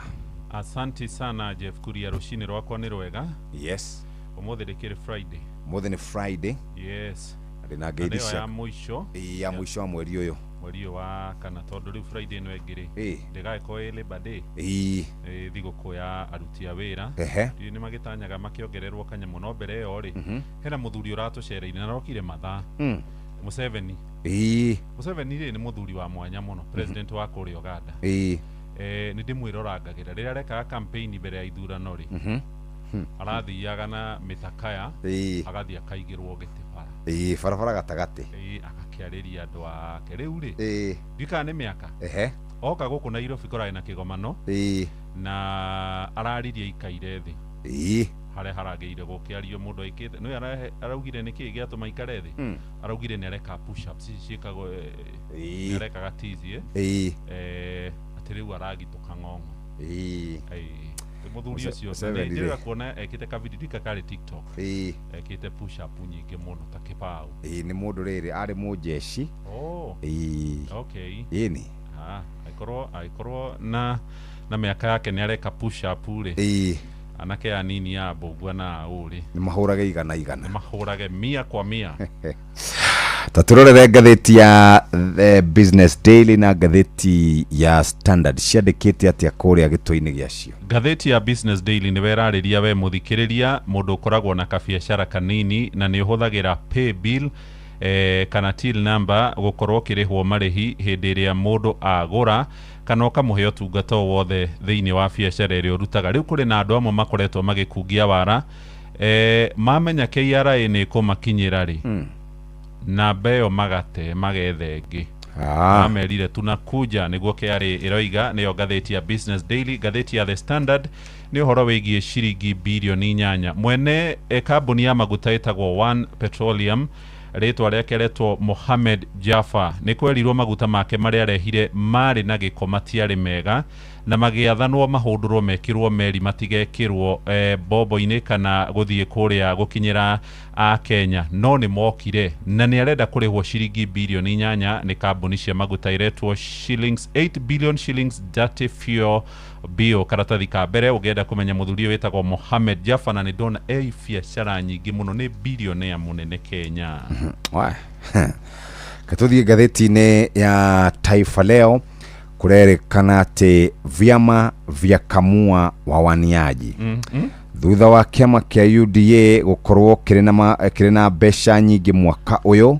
Asanti sana Jeff Kuria, rũcinĩ rwakwa nĩ rwega. Yes. Ũmũthĩ rĩkĩrĩ Friday. Ũmũthĩ nĩ Friday. Yes. Ndĩ na ngeithi Na nĩyo cia ya mũico. Ya mũico wa mweri ũyũ. Mweri ũyũ wa kana, tondũ rĩu Friday ĩno ĩngĩ rĩ, ndĩgagĩkorwo ĩ Labor Day. Ĩ thigũkũ ya aruti a wĩra. Ndiũĩ nĩ magĩtanyaga makĩongererwo kanyamũ, no mbere ĩyo rĩ, hena mũthuri ũratũcereire na arokire mathaa. Museveni. Museveni rĩ, nĩ mũthuri wa mwanya mũno, president wa kũrĩa Uganda. Nĩ ndĩmwĩrorangagĩra rĩrĩa arekaga campaign mbere ya ithurano rĩ, arathiaga na mĩtakaya, agathiĩ akaigĩrwo gĩtĩ bara. Barabara gatagatĩ. Agakĩarĩria andũ ake. Rĩu rĩ, ndiũĩ kana nĩ mĩaka. Oka gũkũ Nairobi kũrarĩ na kĩgomano na araririe aikaire thĩ. Harĩa haragĩrĩire gũkĩario mũndũ aikĩte. Nĩwe araugire nĩkĩĩ gĩatũma aikare thĩ? Araugire nĩ areka push ups ici ciĩkagwo, nĩ arekaga tizi, atĩ rĩu aragitũka ng'ong'o. Mũthuri ũcio Museveni rĩ. ndĩrenda kuona ekĩte kavideo ndika karĩ TikTok. Ekĩte push up nyingĩ mũno ta kĩbaũ. Nĩ mũndũ rĩrĩ arĩ mũjeshi. Oh. Okay. Ĩni. Angĩkorwo na mĩaka yake nĩ areka push up rĩ. Anake anini a mbũngua na ũrĩ. Nĩ mahũrage igana igana. Nĩ mahũrage mia kwa mia. Ta tũrorere ngathĩti ya The Business Daily na ngathĩti ya Standard ciandĩkĩte atĩa kũrĩa gĩtũ-inĩ gĩacio. Ngathĩti ya Business Daily nĩwe ĩrarĩria we mũthikĩrĩria, mũndũ ũkoragwo na kabiacara kanini na nĩ ũhũthagĩra pay bill, kana till number gũkorwo ũkĩrĩhwo marĩhi hĩndĩ ĩrĩa mũndũ agũra kana ũkamũhe ũtungata o wothe thĩinĩ wa biacara ĩrĩa ũrutaga. Rĩu kũrĩ na andũ amwe makoretwo magĩkungia wara, mamenya KRA nĩ ĩkũmakinyĩra rĩ, namba ĩyo magate magethe ĩngĩ. Mamerire tunakuja, nĩguo KRA ĩroiga. Nĩyo ngathĩti ya Business Daily. Ngathĩti ya The Standard nĩ ũhoro wĩgiĩ ciringi bilioni 8. Mwene kambuni ya maguta ĩtagwo One Petroleum, rĩtwa rĩake retwo Mohamed Jaffa, nĩ kwerirwo maguta make marĩa arehire marĩ na gĩko, matiarĩ mega, na magĩathanwo mahũndũrwo mekĩrwo meri matigekĩrwo bombo-inĩ kana gũthiĩ kũrĩa gũkinyĩra a Kenya, no nĩ mokire na nĩ arenda kũrĩhwo ciringi bilioni 8 nĩ kambuni cia maguta iretwo shillings 8 billion shillings dirty fuel bill. Karatathi ka mbere ũngĩenda kũmenya mũthuri ũyũ wĩtagwo Mohamed Jaffa, na nĩ ndona e biacara nyingĩ mũno, nĩ bilionea mũnene Kenya. Katũthiĩ ngathĩti-inĩ ya Taifa Leo, kũrerĩkana atĩ vyama vya kamua wawaniaji thutha wa kĩama kĩa UDA gũkorwo kĩrĩ na mbeca nyingĩ mwaka ũyũ,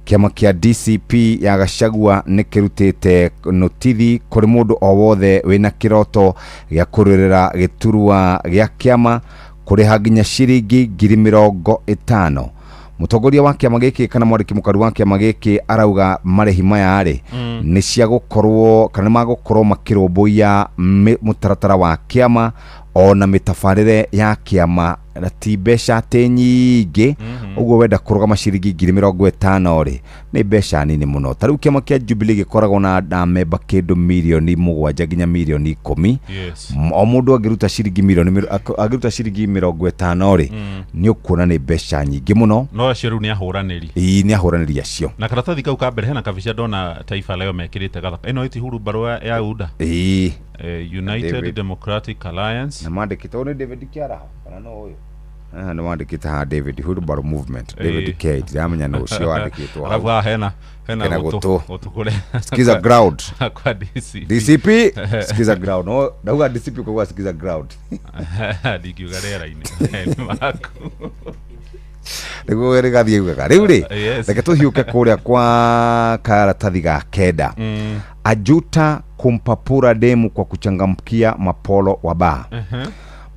kĩama kĩa DCP ya Gachagua nĩ kĩrutĩte notithi kũrĩ mũndũ o wothe wĩna kĩroto gĩa kũrũĩrĩra gĩturwa gĩa kĩama kũrĩha nginya ciringi 50,000. Mũtongoria wa kĩama gĩkĩ kana mwandĩki mũkaru wa kĩama gĩkĩ arauga marĩhi maya rĩ, nĩ cia gũkorwo kana magũkorwo makĩrũmbũiya mũtaratara wa kĩama ona mĩtabarĩre ya kĩama, na ti mbeca atĩ nyingĩ. Ũguo wenda kũrũgama ciringi 50,000 rĩ, nĩ mbeca nini mũno. Ta rĩu kĩama kĩa Jubilee gĩkoragwo na memba kĩndũ mirioni 7 nginya mirioni 10. O mũndũ angĩruta ciringi mirioni angĩruta ciringi 50 rĩ, nĩ ũkuona nĩ mbeca nyingĩ mũno. No acio rĩu nĩ ahũranĩri. Ĩĩ, nĩ ahũranĩri acio. Na karatathi kau ka mbere hena kabica ndona Taifa Leo mekĩrĩte gathaka. Ĩno ĩti hurumbarũ ya UDA. United David. Democratic Alliance. Na mandĩkĩte ũyũ nĩ David Kĩaraho kana no ũyũ? Nĩ wandĩkĩte haha David Hurumbarũ Movement. David K, ndiramenya nũ ũcio wandĩkĩtwo hau. Alafu haha hena Hena gũtũ. gũtũ. Gũtũ kũrĩa. Sikiza ground. Kwa DCP. DCP, sikiza ground. No, ndauga DCP kwa sikiza ground. Ndingiuga rĩera-inĩ. Nĩ maku. Nĩguo rĩgathiĩ ugaga rĩu rĩ. Reke tũhiũke kũrĩa kwa karatathi ga kenda. Ajuta kumpapura demu kwa kuchangamkia mapolo wa baa.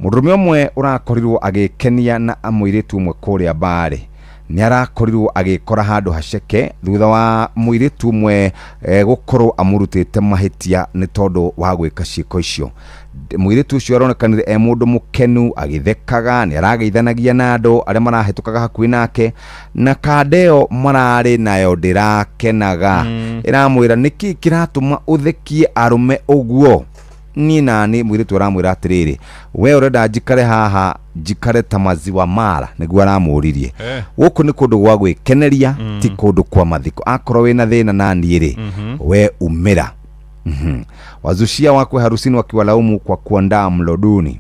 Mũndũrũme ũmwe ũrakorirwo agĩkenia na mũirĩtu ũmwe kũrĩa barĩ nĩ arakorirwo agĩkora handũ haceke thutha wa mũirĩtu ũmwe gũkorwo amũrutĩte mahĩtia nĩ tondũ wa gwĩka ciĩko icio. Mũirĩtu ũcio aronekanire e mũndũ mũkenu agĩthekaga, nĩ arageithanagia na andũ arĩa marahĩtũkaga hakuhĩ nake, na kanda ĩyo mararĩ nayo ndĩrakenaga. Ĩramwĩra nĩkĩ kĩratũma ũthekie arũme ũguo? Niĩ nani mũirĩtu aramwĩra atĩrĩrĩ, we ũrenda njikare haha njikare ta maziwa mara, nĩguo aramũririe. Gũkũ nĩ kũndũ gwa gwĩkeneria, ti kũndũ kwa mathiko. Akorwo wĩna thĩna na niĩ rĩ, we umĩra. Wazushia wakwe harusini wakiwalaumu kwa kuandaa mlo duni.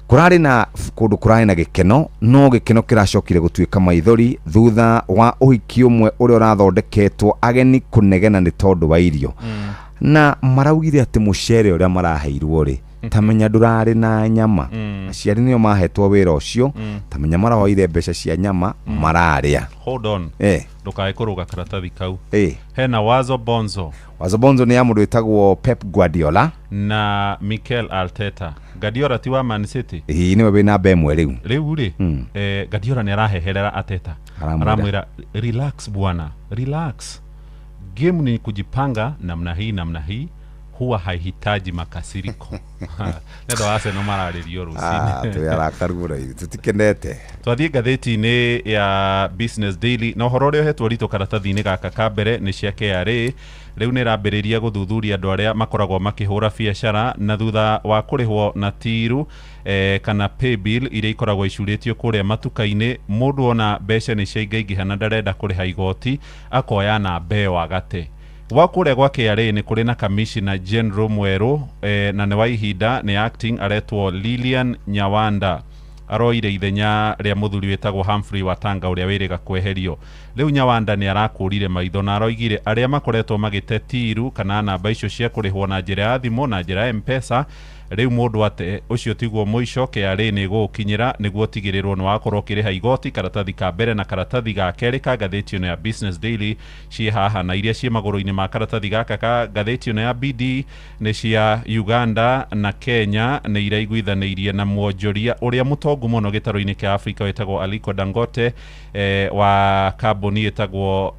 Kũrarĩ na kũndũ kũrarĩ na gĩkeno, no gĩkeno kĩracokire gũtuĩka maithori thutha wa ũhiki ũmwe ũrĩa ũrathondeketwo ageni kũnegena nĩ tondũ wa irio. Na maraugire atĩ mũcere ũrĩa maraheirwo rĩ, tamenya ndũrarĩ na nyama. Aciari nĩo mahetwo wĩra ũcio, tamenya maraoire mbeca cia nyama mararĩa. Hold on. Ndũkae kũrũga karatathi kau. Hena Wazo Bonzo. Wazo Bonzo nĩ ya mũndũ wĩtagwo Pep Guardiola na Mikel Arteta. Guardiola ti wa Man City? Ĩĩ, nĩwe wĩ namba ĩmwe rĩu. Rĩu rĩ, Guardiola nĩ araheherera Arteta. Aramwĩra. Aramwĩra relax bwana, relax. Game ni kujipanga namna hii namna hii, huwa haihitaji makasiriko. Nĩ andũ a Arsenal mararĩrio rũcinĩ. Twĩ arakaru mũno ithuĩ, tũtikenete. Twathiĩ ngathĩti-inĩ ya Business Daily na ũhoro ũrĩa ũhetwo ritũ karatathi-inĩ gaka ka mbere nĩ cia KRA. Rĩu nĩ ĩrambĩrĩria gũthuthuria andũ arĩa makoragwo makĩhũra biacara na thutha wa kũrĩhwo na tiru kana paybill iria ikoragwo icurĩtio kũrĩa matuka-inĩ. Mũndũ ona mbeca nĩ ciaingaingĩha na ndarenda kũrĩha igoti, akoya namba ĩyo agate. Gwa kũrĩa gwa KRA nĩ kũrĩ na Commissioner General mwerũ, na nĩ wa ihinda, nĩ acting, aretwo Lilian Nyawanda. Aroire ithenya rĩa mũthuri wĩtagwo Humphrey Watanga ũrĩa wĩrĩga kweherio. Rĩu Nyawanda nĩ arakũrire maitho na aroigire arĩa makoretwo magĩte tiru kana namba icio cia kũrĩhwo na njĩra ya thimũ na njĩra ya M-Pesa, rĩu mũndũ ate ũcio tiguo mũico, KRA nĩ ĩgũgũkinyĩra nĩguo ũtigĩrĩrwo nĩ wakorwo ũkĩrĩha igoti. Karatathi ka mbere na karatathi ga kerĩ ka ngathĩti ĩno ya Business Daily ciĩ haha, na iria ciĩ magũrũ-inĩ ma karatathi gaka ka ngathĩti ĩno ya BD nĩ cia Uganda na Kenya, nĩ iraiguithanĩirie na mwonjoria ũrĩa mũtongu mũno gĩtarũ-inĩ kĩa Afrika wĩtagwo Aliko Dangote, wa kambuni ĩtagwo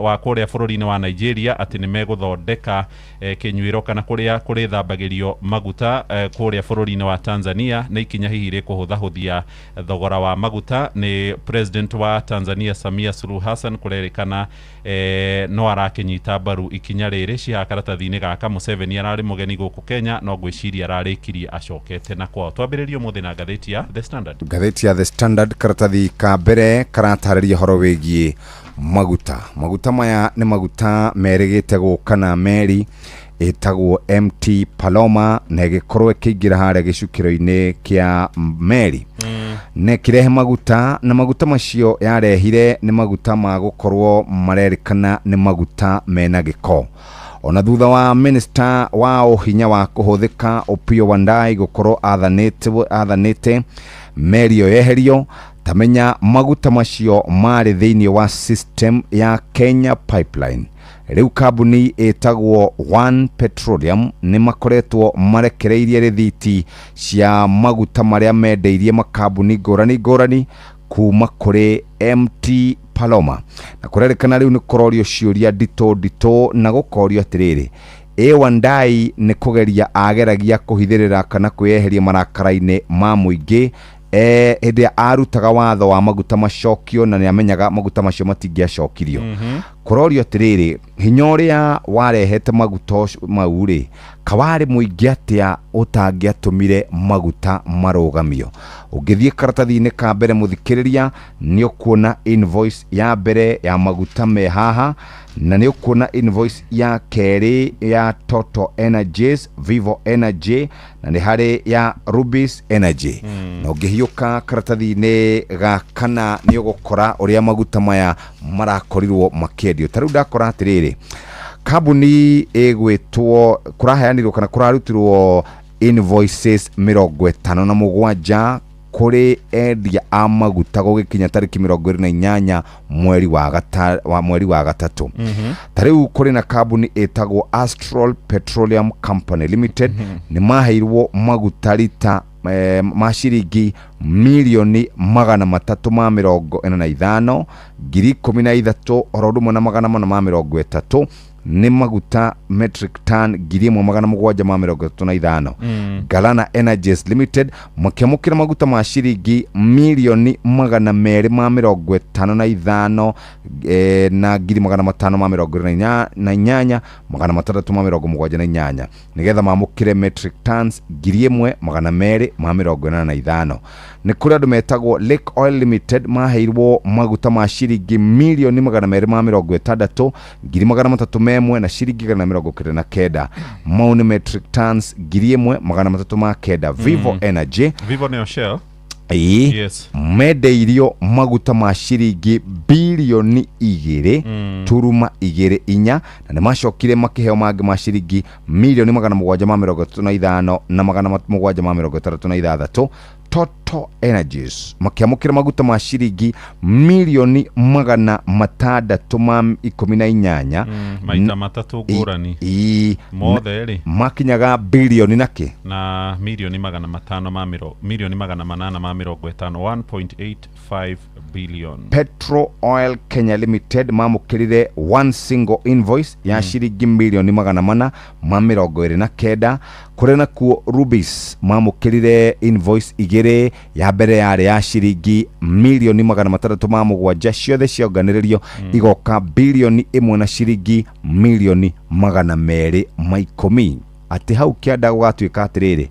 wa kũrĩa bũrũri-inĩ wa Nigeria, atĩ nĩ megũthondeka kĩnyuĩro kana kũrĩa kũrĩthambagĩrio maguta kũrĩa bũrũri-inĩ wa Tanzania. Nĩ ikinya hihi rĩkũhũthahũthia thogora wa maguta. Nĩ president wa Tanzania Samia Suluhu Hassan kũrerĩkana no arakĩnyita mbaru ikinya rĩrĩ. Cihaha karatathi-inĩ gaka, Museveni ararĩ mũgeni gũkũ Kenya, no ngwĩciria ararĩkirie acokete na kwao. Twambĩrĩrie ũmũthĩ na ngathĩti ya The Standard. Ngathĩti ya The Standard karatathi ka mbere karatarĩria ũhoro wĩgiĩ maguta. Maguta maya nĩ maguta merĩgĩte gũka na meri ĩtagwo MT Paloma na ĩgĩkorwo ĩkĩingĩra harĩa gĩcukĩro-inĩ kĩa meri. Na ĩkĩrehe maguta, na maguta macio yarehire nĩ maguta ma gũkorwo marerĩkana nĩ maguta mena gĩko. Ona thutha wa minister wa ũhinya wa kũhũthĩka Opiyo Wandayi gũkorwo athanĩte meri ĩyo yeherio, tamenya maguta macio marĩ thĩinĩ wa system ya Kenya Pipeline. Rĩu kambuni ĩtagwo One Petroleum nĩ makoretwo marekereirie rĩthiti cia maguta marĩa mendeirie makambuni ngũrani ngũrani kuma kũrĩ MT Paloma. Na kũrerĩkana rĩu nĩ kũrorio ciũria nditũ nditũ na gũkorio atĩrĩrĩ, ĩ Wandayi nĩ kũgeria ageragia kũhithĩrĩra kana kwĩyeheria marakara-inĩ ma mũingĩ hĩndĩ ĩrĩa arutaga watho wa maguta macokio na nĩamenyaga maguta macio matingĩacokirio. Kũrorio atĩrĩrĩ, hinya ũrĩa warehete maguta mau rĩ, kawarĩ mũingĩ atĩa ũtangĩatũmire maguta marũgamio? Ũngĩthiĩ karatathi-inĩ ka mbere mũthikĩrĩria, nĩ ũkuona invoice ya mbere ya maguta me haha, na nĩ ũkuona invoice ya kerĩ ya Total Energies, Vivo Energy, na nĩ harĩ ya Rubis Energy. Na ũngĩhiũka karatathi-inĩ ga kana nĩ ũgũkora ũrĩa maguta maya marakorirwo makĩendio. Ta rĩu ndakora atĩrĩrĩ, kambuni ĩgwĩtwo kũraheanirwo kana kũrarutirwo invoices 57 kũrĩ endia a maguta gũgĩkinya tarĩki 28 mweri wa mweri wa gatatũ. Ta rĩu kũrĩ na kambuni ĩtagwo Astral Petroleum Company Limited, nĩ maheirwo maguta rita ma ciringi 345,000 13,430 nĩ maguta metric ton 1735. Galana Energies Limited makĩamũkĩra maguta ma ciringi 255,548 528,678 nĩgetha mamũkĩre metric tons 1285. Nĩ kũrĩ andũ metagwo Lake Oil Limited maheirwo maguta ma ciringi 260,301 na ciringi 199, mau nĩ metric tons 1309. Vivo Energy, Vivo nĩyo Shell. Ĩĩ. Yes. Mendeirio maguta ma ciringi 2 billion 2.4, na nĩ macokire makĩheo mangĩ ma ciringi 735,736 na 766. Total Energies makĩamũkĩra maguta ma ciringi 618,000 Maita matatũ ngũrani. Ĩĩ. Mothe rĩ makinyaga bilioni nakĩ na 500,000 850,000 1.85 billion. Petro Oil Kenya Limited mamũkĩrire one single invoice ya ciringi 429,000. Kũrĩ nakuo Rubis mamũkĩrire invoice igĩrĩ, ya mbere yarĩ ya ciringi 607,000,000, ciothe cionganĩrĩrio igoka 1 billion na ciringi 210,000,000. Atĩ hau kĩanda gũgatuĩka atĩrĩrĩ,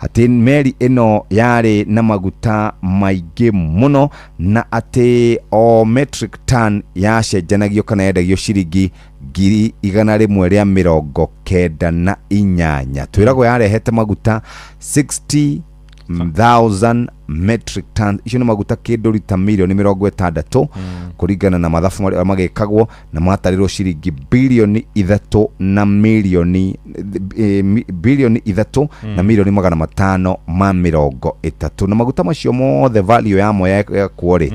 atĩ meri ĩno yarĩ na maguta maingĩ mũno, na atĩ o metric ton yacenjanagio kana yendagio ciringi 198,000. Twĩragwo yarehete maguta 60,000 metric tons, icio nĩ maguta kĩndũ rita 60,000,000 kũringana na mathabu marĩa magĩkagwo, na matarĩrwo ciringi 3 billion na 3 billion na 530,000,000, na maguta macio mothe value yamo yakuo rĩ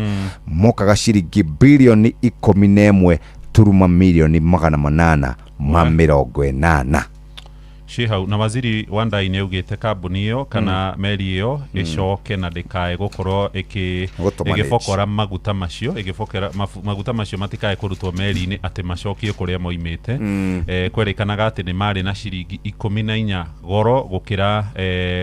mokaga ciringi 11 billion 880,000,000. Ciĩ hau. Na waziri Wandayi nĩ augĩte kambuni ĩyo kana meri ĩyo ĩcoke na ndĩkae gũkorwo Gũtũmanage. ĩgĩbokora maguta macio, ĩgĩbokera maguta macio matikae kũrutwo meri-inĩ atĩ macokio kũrĩa moimĩte. Kwerĩkanaga atĩ nĩ marĩ na ciringi 14 goro gũkĩra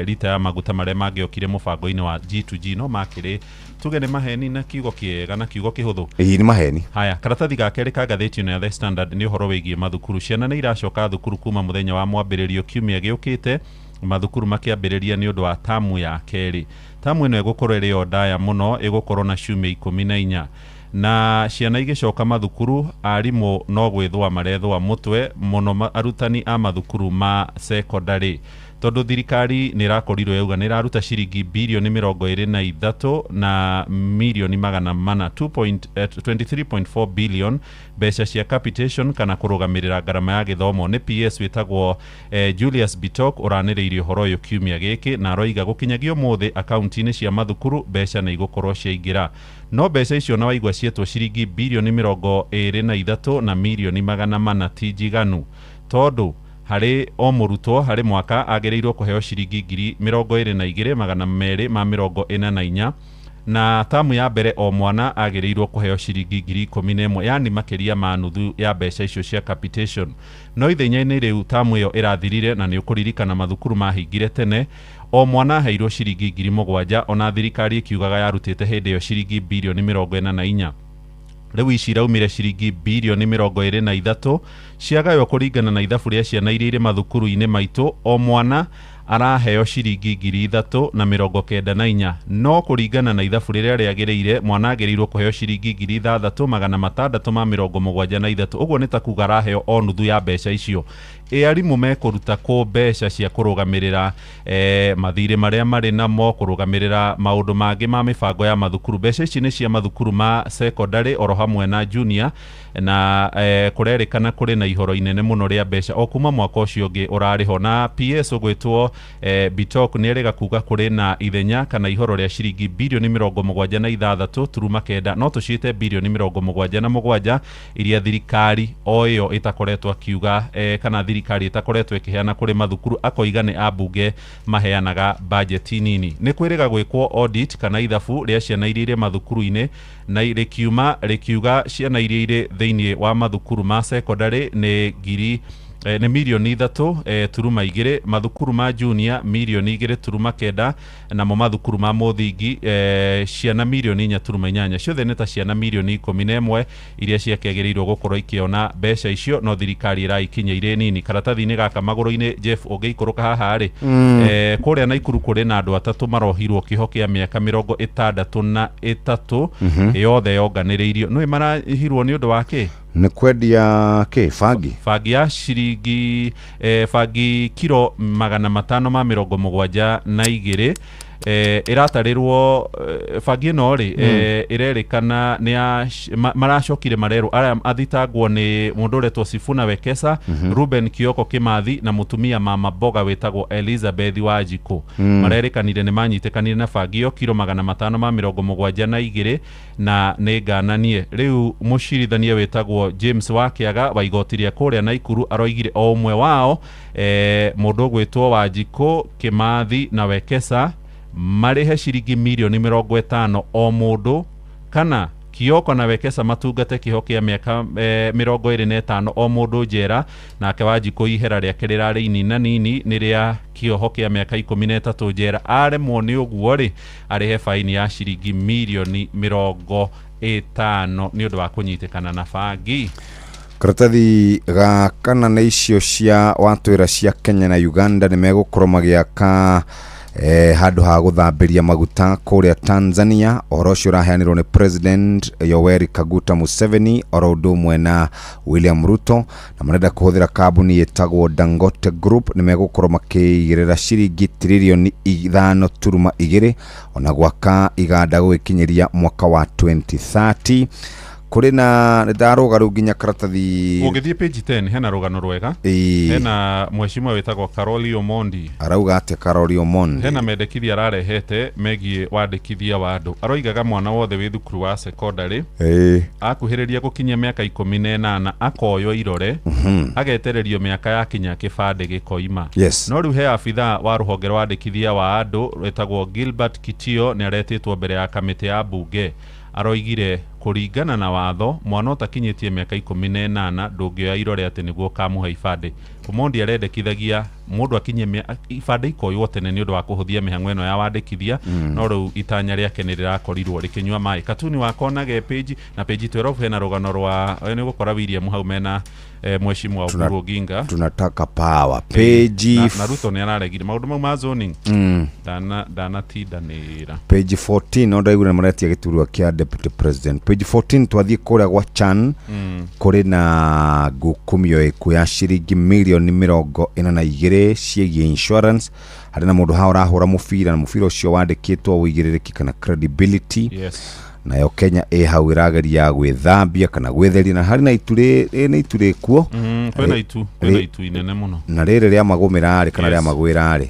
rita ya maguta marĩa mangĩokire mũbango-inĩ wa G2G, no makĩrĩ tuge nĩ maheni na kiugo kĩega na kiugo kĩhũthũ. Ĩĩ, nĩ maheni. Haya, karatathi ga kerĩ ka ngathĩti ĩno ya The Standard nĩ ũhoro wĩgiĩ mathukuru. Ciana nĩ iracoka thukuru kuma mũthenya wa mwambĩrĩrio kiumia gĩũkĩte, mathukuru makĩambĩrĩria nĩ ũndũ wa tamu ya kerĩ. Tamu ĩno ĩgũkorwo ĩrĩ o ndaya mũno, ĩgũkorwo na ciumia 14, na ciana igĩcoka mathukuru arimũ no gwĩthũa marethũa mũtwe mũno, arutani a mathukuru ma secondary, tondũ thirikari nĩ ĩrakorirwo yauga nĩ ĩraruta ciringi 23 billion na 400 million, 23.4 billion mbeca cia capitation kana kũrũgamĩrĩra ngarama ya gĩthomo. Nĩ PS wĩtagwo Julius Bitok ũranĩrĩirie ũhoro ũyũ kiumia gĩkĩ, na aroiga gũkinyagia ũmũthĩ akaunti-inĩ cia mathukuru mbeca nĩ igũkorwo ciaingĩra, no mbeca icio na waigua cietwo ciringi 23 billion na 400 million ti njiganu, tondũ harĩ o mũrutwo harĩ mwaka agĩrĩirwo kũheo ciringi 22,244, na tamu ya mbere o mwana agĩrĩirwo kũheo ciringi 11,000, yani makĩria ma nuthu ya mbeca icio cia capitation. No ithenya-inĩ rĩu tamu ĩyo ĩrathirire, na nĩ ũkũririkana mathukuru mahingire tene, o mwana aheirwo ciringi 7,000, ona thirikari ĩkiugaga yarutĩte hĩndĩ ĩyo ciringi 44 billion. Rĩu ici iraumire ciringi 23 billion ciagaywo kũringana na ithabu rĩa ciana iria irĩ mathukuru-inĩ maitũ, o mwana araheo ciringi 3,094, no kũringana na ithabu rĩrĩa rĩagĩrĩire mwana agĩrĩirwo kũheo ciringi 6,673. Ũguo nĩ ta kuga araheo o nuthu ya mbeca icio. Ĩ arimũ mekũruta kũ mbeca cia kũrũgamĩrĩra mathirĩ marĩa marĩ namo, kũrũgamĩrĩra maũndũ mangĩ ma mĩbango ya mathukuru? Mbeca ici nĩ cia mathukuru ma secondary oro hamwe na junior. Na kũrerĩkana kũrĩ na ihoro inene mũno rĩa mbeca o kuma mwaka ũcio ũngĩ ũrarĩ ho. Na PS ũgwĩtwo Bitok nĩ erĩga kuga kũrĩ na ithenya kana ihoro rĩa ciringi birioni 76.9, no tũciĩte birioni 77 iria thirikari o ĩyo ĩtakoretwo akiuga kana thirikari ĩtakoretwo ĩkĩheana kũrĩ mathukuru, akoiga nĩ ambunge maheanaga bajeti nini. Nĩ kwĩrĩga gwĩkwo audit kana ithabu rĩa ciana iria irĩ mathukuru-inĩ, na rĩkiuma rĩkiuga ciana iria irĩ thĩinĩ wa mathukuru ma secondary nĩ ngiri nĩ mirioni 3.2, mathukuru ma junior mirioni 2.9, namo mathukuru ma mũthingi ciana mirioni 4.8. Ciothe nĩ ta ciana mirioni 11 iria ciakĩagĩrĩirwo gũkorwo ikĩona mbeca icio, no thirikari ĩraikinya irĩ nini. Karatathi-inĩ gaka magũrũ-inĩ, Jeff, ũngĩikũrũka haha rĩ, kũrĩa Naikuru kũrĩ na andũ atatũ marohirwo kĩoho kĩa mĩaka 63 yothe yonganĩrĩirio. Nĩũĩ marahirwo nĩ ũndũ wa kĩ? Nĩ kwendia kĩ? Bangi? Bangi ya ciringi bangi kiro 572 ĩratarĩrwo bangi ĩno rĩ, ĩrerĩkana nĩ maracokire marerwo arĩa athitangwo nĩ mũndũ ũretwo Sifuna Wekesa, Ruben Kioko Kimathi na mũtumia mama mboga wĩtagwo Elizabeth Wanjikũ. Marerĩkanire nĩ manyitĩkanire na bangi ĩyo kiro 572 na nĩ ngananie. Rĩu mũcirithania wĩtagwo James Wakiaga wa igoti rĩa kũrĩa Naikuru aroigire o ũmwe wao mũndũ ũgwĩtwo Wanjikũ, Kimathi na Wekesa marĩhe ciringi mirioni 50 o mũndũ, kana Kioko na Wekesa matungate kĩoho kĩa mĩaka 25 o mũndũ njera, nake Wanjikũ ihera rĩake rĩrarĩ inina nini nĩ rĩa kĩoho kĩa mĩaka 13 njera. Aremwo nĩ ũguo rĩ, arĩhe faini ya ciringi mirioni 50 nĩ ũndũ wa kũnyitĩkana na bangi. Karatathi ga kana nĩ icio cia watwĩra cia Kenya na Uganda nĩ megũkorwo magĩaka handũ ha gũthambĩria maguta kũrĩa Tanzania. Ũhoro ũcio ũraheanirwo nĩ President Yoweri Kaguta Museveni oro ũndũ ũmwe na William Ruto, na marenda kũhũthĩra kambuni ĩtagwo Dangote Group. Nĩ megũkorwo makĩigĩrĩra ciringi tiririoni 5.2 ona gwaka iganda gũgĩkinyĩria mwaka wa 2030. Kũrĩ na ndarũga rĩu nginya karatathi. Ũngĩthiĩ page 10 hena rũgano rwega. Hena mheshimiwa wĩtagwo Caroli Omondi. Arauga atĩa Caroli Omondi? Hena mendekithia ararehete megiĩ wandĩkithia wa andũ. Aroigaga mwana wothe wĩ thukuru wa secondary akuhĩrĩria gũkinyia mĩaka 18 akoywo irore, agetererio mĩaka yakinya kĩbandĩ gĩkoima. No rĩu he abithaa wa rũhonge rwa wandĩkithia wa andũ wĩtagwo Gilbert Kitio nĩ aretĩtwo mbere ya kamĩtĩ ya mbunge. Aroigire kũringana na watho mwana ũtakinyĩtie mĩaka 18 ndũngĩoya irore atĩ nĩguo ũkamũhe ibandĩ. Omondi arendekithagia mũndũ akinyie ibandĩ ikoywo tene nĩ ũndũ wa kũhũthia mĩhang'o ĩno ya wandĩkithia, no rĩu itanya rĩake nĩ rĩrakorirwo rĩkĩnyua maĩ. Katuni wakonage page na page 12 hena rũgano rwa nĩ gũkora William hau mena mheshimiwa Oburu Oginga. Tunataka power page na Ruto nĩ araregire maũndũ mau ma zoning ndanatindanĩra. Page 14 no ndaigua maretia gĩturwa kĩa deputy president. Page 14 twathiĩ kũrĩa gwa Chan, kũrĩ na ngukumio ĩku ya ciringi mirioni 42 ciĩgiĩ insurance. Harĩ na mũndũ haha ũrahũra mũbira, na mũbira ũcio wandĩkĩtwo ũigĩrĩrĩki kana credibility. Nayo Kenya ĩ hau ĩrageria gwĩthambia kana gwĩtheria, na harĩ na itu nĩ itu rĩkuo. Kwĩna itu, kwĩna itu inene mũno. Na rĩrĩ rĩa magũmĩra rĩ kana rĩa magwĩra rĩ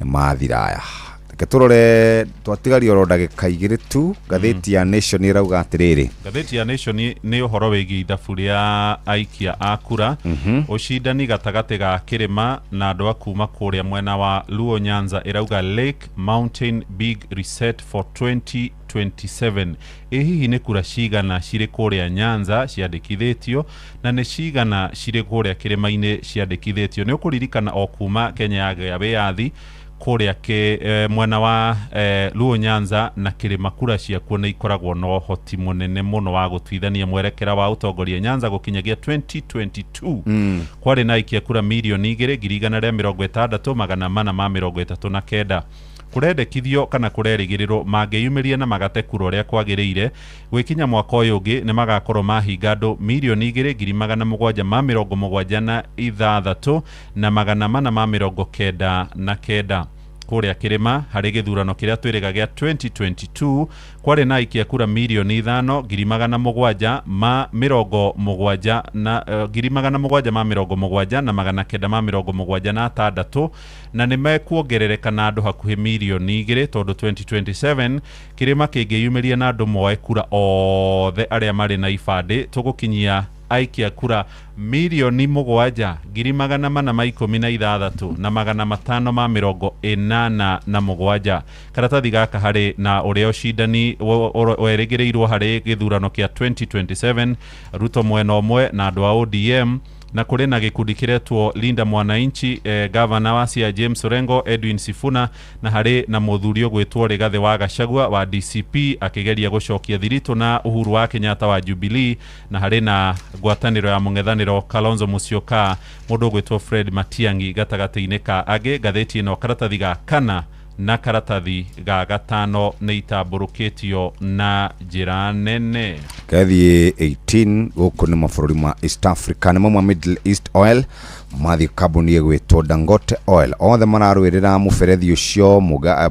nĩ mathiraya. Reke tũrore twatigaria oro ndagĩka 2 tu. Ngathĩti ya Nation ĩrauga atĩrĩrĩ. Ngathĩti ya Nation nĩ ũhoro wĩgiĩ ithabu rĩa aikia a kura, ũcindani gatagatĩ ga kĩrĩma na andũ a kuma kũrĩa mwena wa Luo Nyanza. Ĩrauga Lake Mountain Big Reset for 2027. Ĩ hihi nĩ kura cigana cirĩ kũrĩa Nyanza ciandĩkithĩtio na nĩ cigana cirĩ kũrĩa kĩrĩma-inĩ ciandĩkithĩtio? Nĩ ũkũririkana o kuma Kenya yagĩa wĩyathi kũrĩa mwena wa Luo Nyanza na kĩrĩma kura ciakuo nĩ ikoragwo na ũhoti mũnene mũno wa gũtuithania mwerekera wa ũtongoria Nyanza gũkinyagia 2022. Kwarĩ na aikia kura mirioni 2,160,439. Kũrendekithio kana kũrerĩgĩrĩrwo mangĩyumĩria na magate kura ũrĩa kwagĩrĩire gwĩkinya mwaka ũyũ ũngĩ nĩ magakorwo mahinga andũ mirioni 2,776,499. Kũrĩa kĩrĩma harĩ gĩthurano kĩrĩa twĩrĩga gĩa 2022 kwarĩ na aikia kura 5,770,000 na 770,976, na nĩ mekuongerereka na andũ hakuhĩ 2 mirioni tondũ 2027 kĩrĩma kĩngĩyumĩria na andũ moe kura othe arĩa marĩ na ibandĩ, tũgũkinyia aikia kura 7,416,587. Karatathi gaka harĩ na ũrĩa ũcindani werĩgĩrĩirwo harĩ gĩthurano kĩa 2027, Ruto mwena ũmwe na andũ a ODM, na kũrĩ na gĩkundi kĩretwo Linda Mwananchi, gavana wa Siaya James Orengo, Edwin Sifuna, na harĩ na mũthuri ũgwĩtwo Rigathĩ wa Gachagua wa DCP akĩgeria gũcokia thiritũ na Uhuru wa Kenyatta wa Jubilee, na harĩ na ngwatanĩro ya mũng'ethanĩro Kalonzo Musyoka, mũndũ ũgwĩtwo Fred Matiang'i gatagatĩ-inĩ ka angĩ. Ngathĩti ĩno karatathi ga kana na karatathi ga gatano nĩ itambũrũkĩtio na njĩra nene. Kethiĩ 18 gũkũ nĩ mabũrũri ma East Africa, nĩ mamwe Middle East Oil mathiĩ kambuni ĩgwĩtwo Dangote Oil, othe mararũĩrĩra mũberethi ũcio.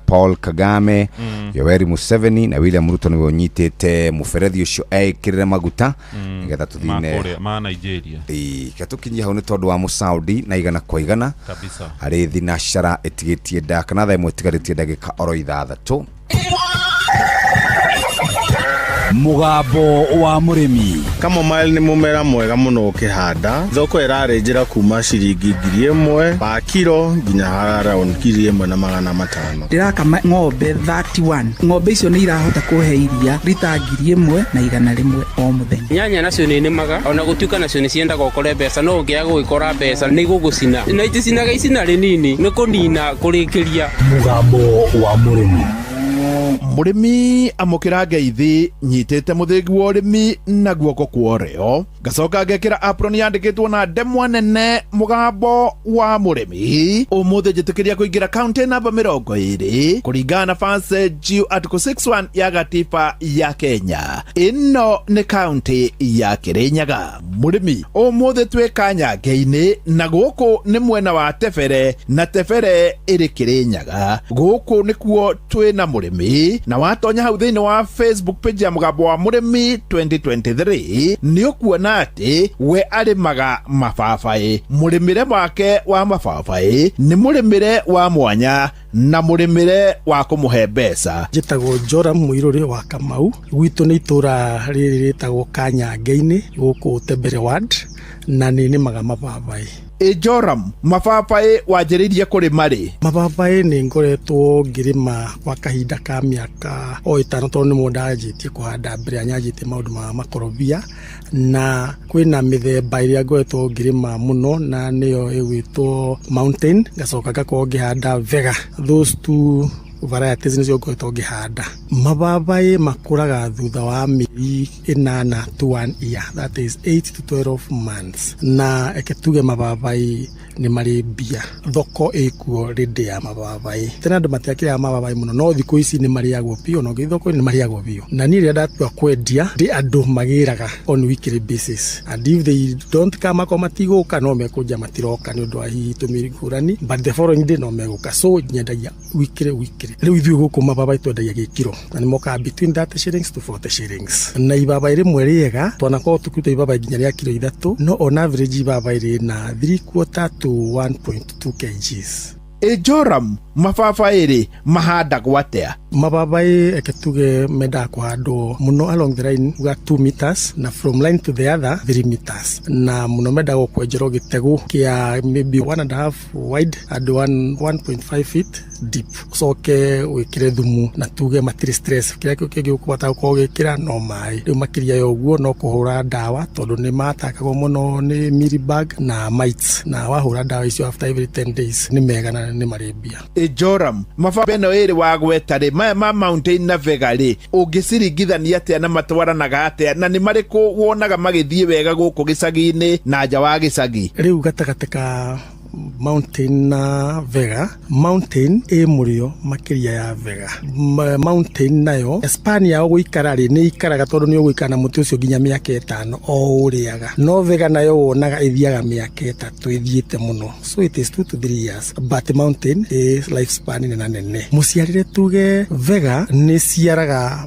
Paul Kagame, Yoweri Museveni na William Ruto nĩwe ũnyitĩte mũberethi ũcio eĩkĩrĩre maguta nĩgetha tũthine ma kũrĩa ma Nigeria. Ĩĩ, tũkinyie hau nĩ tondũ wa mũsaudi na igana kwa igana kabisa. Harĩ thinacara ĩtigĩtie nda kana thaa 1 ĩtigarĩtie ndagĩka oro 6. Mũgambo wa mũrĩmi. Chamomile nĩ mũmera mwega mũno ũkĩhanda. Thoko ĩrarĩnjĩra kuma ciringi 1,000 pa kiro nginya around 1,500. Ndĩrakama ng'ombe 31. Ng'ombe icio nĩ irahota kũhe iria rita 1,100 o mũthenya. Nyanya nacio nĩ nĩmaga ona gũtuĩka nacio nĩ ciendaga ũkore mbeca, no ũngĩaga gũgĩkora mbeca nĩ igũgũcina na iticinaga icina rĩnini nĩ kũnina kũrĩkĩria. Mũgambo wa mũrĩmi. Mũrĩmi, amũkĩra ngeithi nyitĩte mũthĩgi wa ũrĩmi na guoko kwa ũrĩo, ngacoka ngekĩra apron yandĩkĩtwo na ndemwa nene mũgambo wa mũrĩmi. Ũmũthĩ njĩtĩkĩria kũingĩra kaunti namba 20 kũringana na Passage Article 61 ya gatiba ya Kenya. Ĩno nĩ kaunti ya Kĩrĩnyaga. Mũrĩmi, ũmũthĩ twĩ Kanyange-inĩ na gũkũ nĩ mwena wa Tebere, na Tebere ĩrĩ Kĩrĩnyaga. Gũkũ nĩkuo twĩ na mũrĩmi, na watonya hau thĩinĩ wa Facebook page ya mũgambo wa mũrĩmi 2023 nĩ ũkuona atĩ we arĩmaga mababaĩ. Mũrĩmĩre wake wa mababaĩ nĩ mũrĩmĩre wa mwanya na mũrĩmĩre wa kũmũhe mbeca. Njĩtagwo Joram Mũirũrĩ wa Kamau. Gwitũ nĩ itũra rĩrĩ rĩtagwo Kanyange-inĩ gũkũ Tembere ward, na nĩ nĩmaga mababaĩ. Ĩ Joram, mababaĩ wanjĩrĩirie kũrĩma rĩ? Mababaĩ nĩ ngoretwo ngĩrĩma kwa kahinda ka mĩaka o 5, tondũ nĩmo ndanjĩtie kũhanda mbere ya nyanjĩtie maũndũ ma makorobia, na kwĩna mĩthemba ĩrĩa ngoretwo ngĩrĩma mũno na nĩyo ĩgwĩtwo Mountain, ngacoka ngakorwo ngĩhanda Vega. Those two varieties nĩcio ngoretwo ngĩhanda. Mababaĩ makũraga thutha wa mĩeri 8 to one year, that is 8 to 12 months, na eke tuge mababaĩ nĩ marĩ mbia, thoko ĩkuo rĩndĩ ya mababaĩ. Tene andũ matiakĩrĩaga mababaĩ mũno, no thikũ ici nĩ marĩagwo biũ, na ũngĩthiĩ thoko-inĩ nĩ marĩagwo biũ. Na niĩ rĩrĩa ndatua kwendia ndĩ andũ magĩraga on weekly basis, and if they don't come, akorwo matigũka, no mekũnja matiroka nĩ ũndũ wa hihi itũmi ngũrani, but the following day no megũka. So nyendagia weekly weekly. Rĩu ithuĩ gũkũ mababaĩ twendagia gĩkiro na nĩ mokaga between 30 shillings to 40 shillings, na ibabaĩ rĩmwe rĩega twanakorwo tũkĩruta ibabaĩ nginya rĩa kiro 3, no on average ibabaĩ rĩna 3 quarter to 1.2 kgs. Ĩ Joram, mababaĩ rĩ mahandagwo atĩa? Mababaĩ eke tuge mendaga kũhandwo mũno along the line uga 2 meters, na from line to the other 3 meters, na mũno mendaga kwenjerwo gĩtegũ kĩa maybe 1.5 wide and 1.5 feet deep, ũcoke wĩkĩre thumu na tuge matirĩ stress. Kĩrĩa kĩngĩ ũkũbata gũkorwo ũgĩkĩra no maĩ. Rĩu makĩria ya ũguo no kũhũra ndawa, tondũ nĩ matakagwo mũno nĩ mealybug na mites, na wahũra ndawa icio after every 10 days nĩ mega na nĩ marĩ mbia. Ĩ Joram, mababaĩ ĩno ĩrĩ wagweta rĩ, maya ma Mountain na Vega rĩ, ũngĩciringithania atĩa na matwaranaga atĩa, na nĩ marĩkũ wonaga magĩthiĩ wega gũkũ gĩcagi-inĩ na nja wa gĩcagi? Rĩu gatagatĩ ka Mountain na Vega, Mountain ĩ mũrĩo makĩria ya Vega. Mountain nayo span yao gũikara rĩ, nĩ ikaraga tondũ nĩ ũgũikara na mũtĩ ũcio nginya mĩaka 5 o ũrĩaga. No Vega nayo wonaga ĩthiaga mĩaka 3 ĩthiĩte mũno, so it is 2 to 3 years, but Mountain ĩ life span nene nene. Mũciarĩre tuge Vega nĩ ciaraga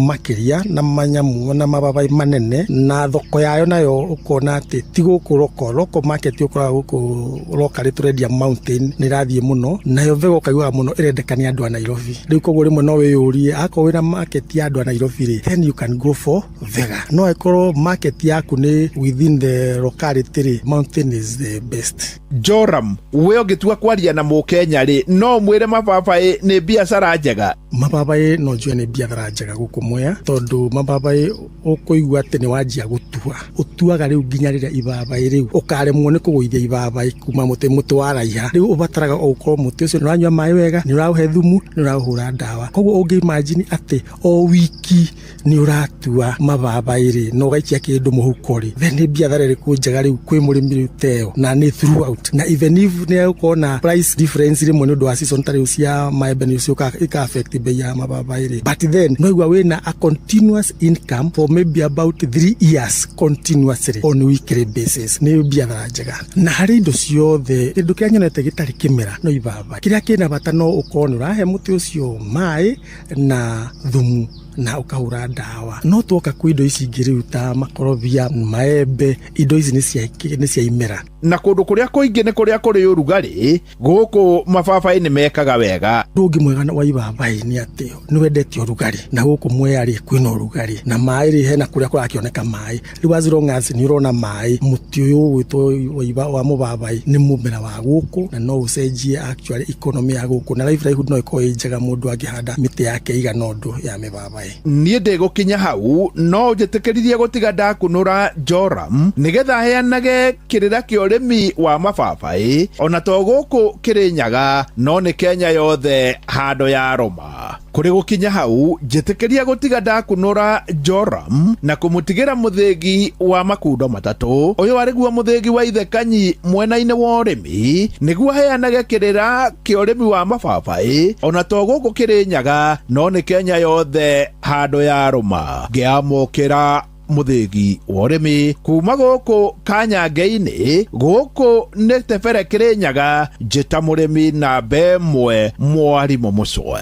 makĩria na manyamu na mababaĩ manene, na thoko yayo nayo ũkona atĩ ti gũkũ roko market ũkoraga gũkũ locally tũrendia Mountain nĩ ĩrathiĩ mũno, nayo Vega ũkaiguaga mũno ĩrendeka nĩ andũ a Nairobi. Rĩu koguo rĩmwe no wĩyũrie akorwo wĩna market ya andũ a Nairobi rĩ, then you can go for Vega. No angĩkorwo market yaku nĩ within the locality rĩ, Mountain is the best. Joram, we ũngĩtua kwaria na mũkenya rĩ, no mwĩre mababaĩ nĩ biacara njega? Mababaĩ no njue nĩ biacara njega gũkũ Mwea, tondũ mababaĩ ũkũigua atĩ nĩ wanjia gũtua, ũtuaga rĩu nginya rĩrĩa ibabaĩ rĩu ũkaremwo nĩ kũgũithia ibabaĩ kuma mũtĩ waraiha. Rĩu ũbataraga o gũkorwo mũtĩ ũcio nĩ ũranyua maĩ wega, nĩ ũraũhe thumu, nĩ ũraũhũra ndawa. Koguo ũngĩ imagine atĩ o wiki nĩ ũratua mababaĩ rĩ, na ũgaikia kĩndũ mũhuko rĩ, then nĩ biacara ĩrĩkũ njega rĩu kwĩ mũrĩmi rĩu teo, na nĩ throughout. Na even if nĩ egũkorwo na price difference rĩmwe nĩ ũndũ wa season ta rĩu cia maembe nĩ ciũkaga ika affect bei ya mababaĩ rĩ, but then no igua wĩna a continuous income for maybe about 3 years continuously on weekly basis, nĩ biacara njega. Na harĩ indo ciothe kĩndũ kĩrĩa nyonete gĩtarĩ kĩmera no ibabaĩ. Kĩrĩa kĩna bata no ũkorwo nĩ ũrahe mũtĩ ũcio maĩ na thumu na ũkahũra ndawa. No twoka kwĩ indo ici ingĩ rĩu ta makorobia, maembe, indo ici nĩ cia imera. Na kũndũ kũrĩa kũingĩ nĩ kũrĩa kũrĩ ũrugarĩ, gũkũ mababaĩ nĩ mekaga wega. Ũndũ ũngĩ mwega wa ibabaĩ nĩ atĩ nĩ wendete ũrugarĩ, na gũkũ Mwea rĩ kwĩna ũrugarĩ, na maĩ rĩ hena kũrĩa kũrakĩoneka maĩ. Rĩu as long as nĩ ũrona maĩ, mũtĩ ũyũ ũgwĩtwo wa mũbabaĩ nĩ mũmera wa gũkũ, na no ũcenjie actually economy ya gũkũ, na livelihood no ĩkorwo ĩ njega mũndũ angĩhanda mĩtĩ yake ĩigana ũndũ ya mĩbabaĩ. Niĩ ndĩgũkinya hau, no njĩtĩkĩririe gũtiga ndakunũra Joram nĩgetha heanage kĩrĩra kĩa ũrĩmi wa mababaĩ, ona to gũkũ Kĩrĩnyaga no nĩ Kenya yothe handũ ya Roma. Kũrĩ gũkinya hau, njĩtĩkĩria gũtiga ndakunũra Joram na kũmũtigĩra mũthĩgi wa makundo 3. Ũyũ arĩguo mũthĩgi wa Ithekanyi mwena-inĩ wa ũrĩmi, nĩguo heanage kĩrĩra kĩa ũrĩmi wa mababaĩ, ona to gũkũ Kĩrĩnyaga no nĩ Kenya yothe handũ ya Roma. Ngĩamũkĩra mũthĩgi wa ũrĩmi kuma gũkũ Kanyange-inĩ, gũkũ nĩ Tebere Kĩrĩnyaga, njĩta mũrĩmi namba 1 mwarimũ Mũcwe.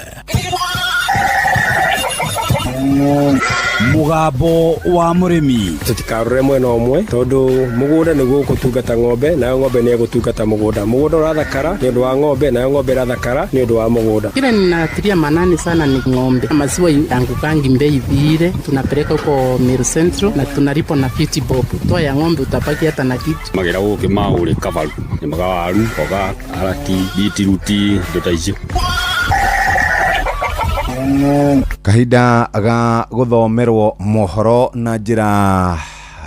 Mũgambo wa mũrĩmi. Tũtikarore mwena ũmwe tondũ mũgũnda nĩguo ũgũtungata ng'ombe, nayo ng'ombe nĩ ĩgũtungata mũgũnda. Mũgũnda ũrathakara nĩ ũndũ wa ng'ombe, nayo ng'ombe ĩrathakara nĩ ũndũ wa mũgũnda. Kile ninatilia manani sana ni ng'ombe. Maziwa yangukangi bei vile, tunapeleka huko Meru Central na tunalipo na 50 bob. Toa ya ng'ombe utabaki hata na kitu. Magera gũkĩ maũrĩ kabaru, nĩmaga waru, mboga, karati, bitiruti, indo ta icio. Kahinda ga gũthomerwo mohoro na njĩra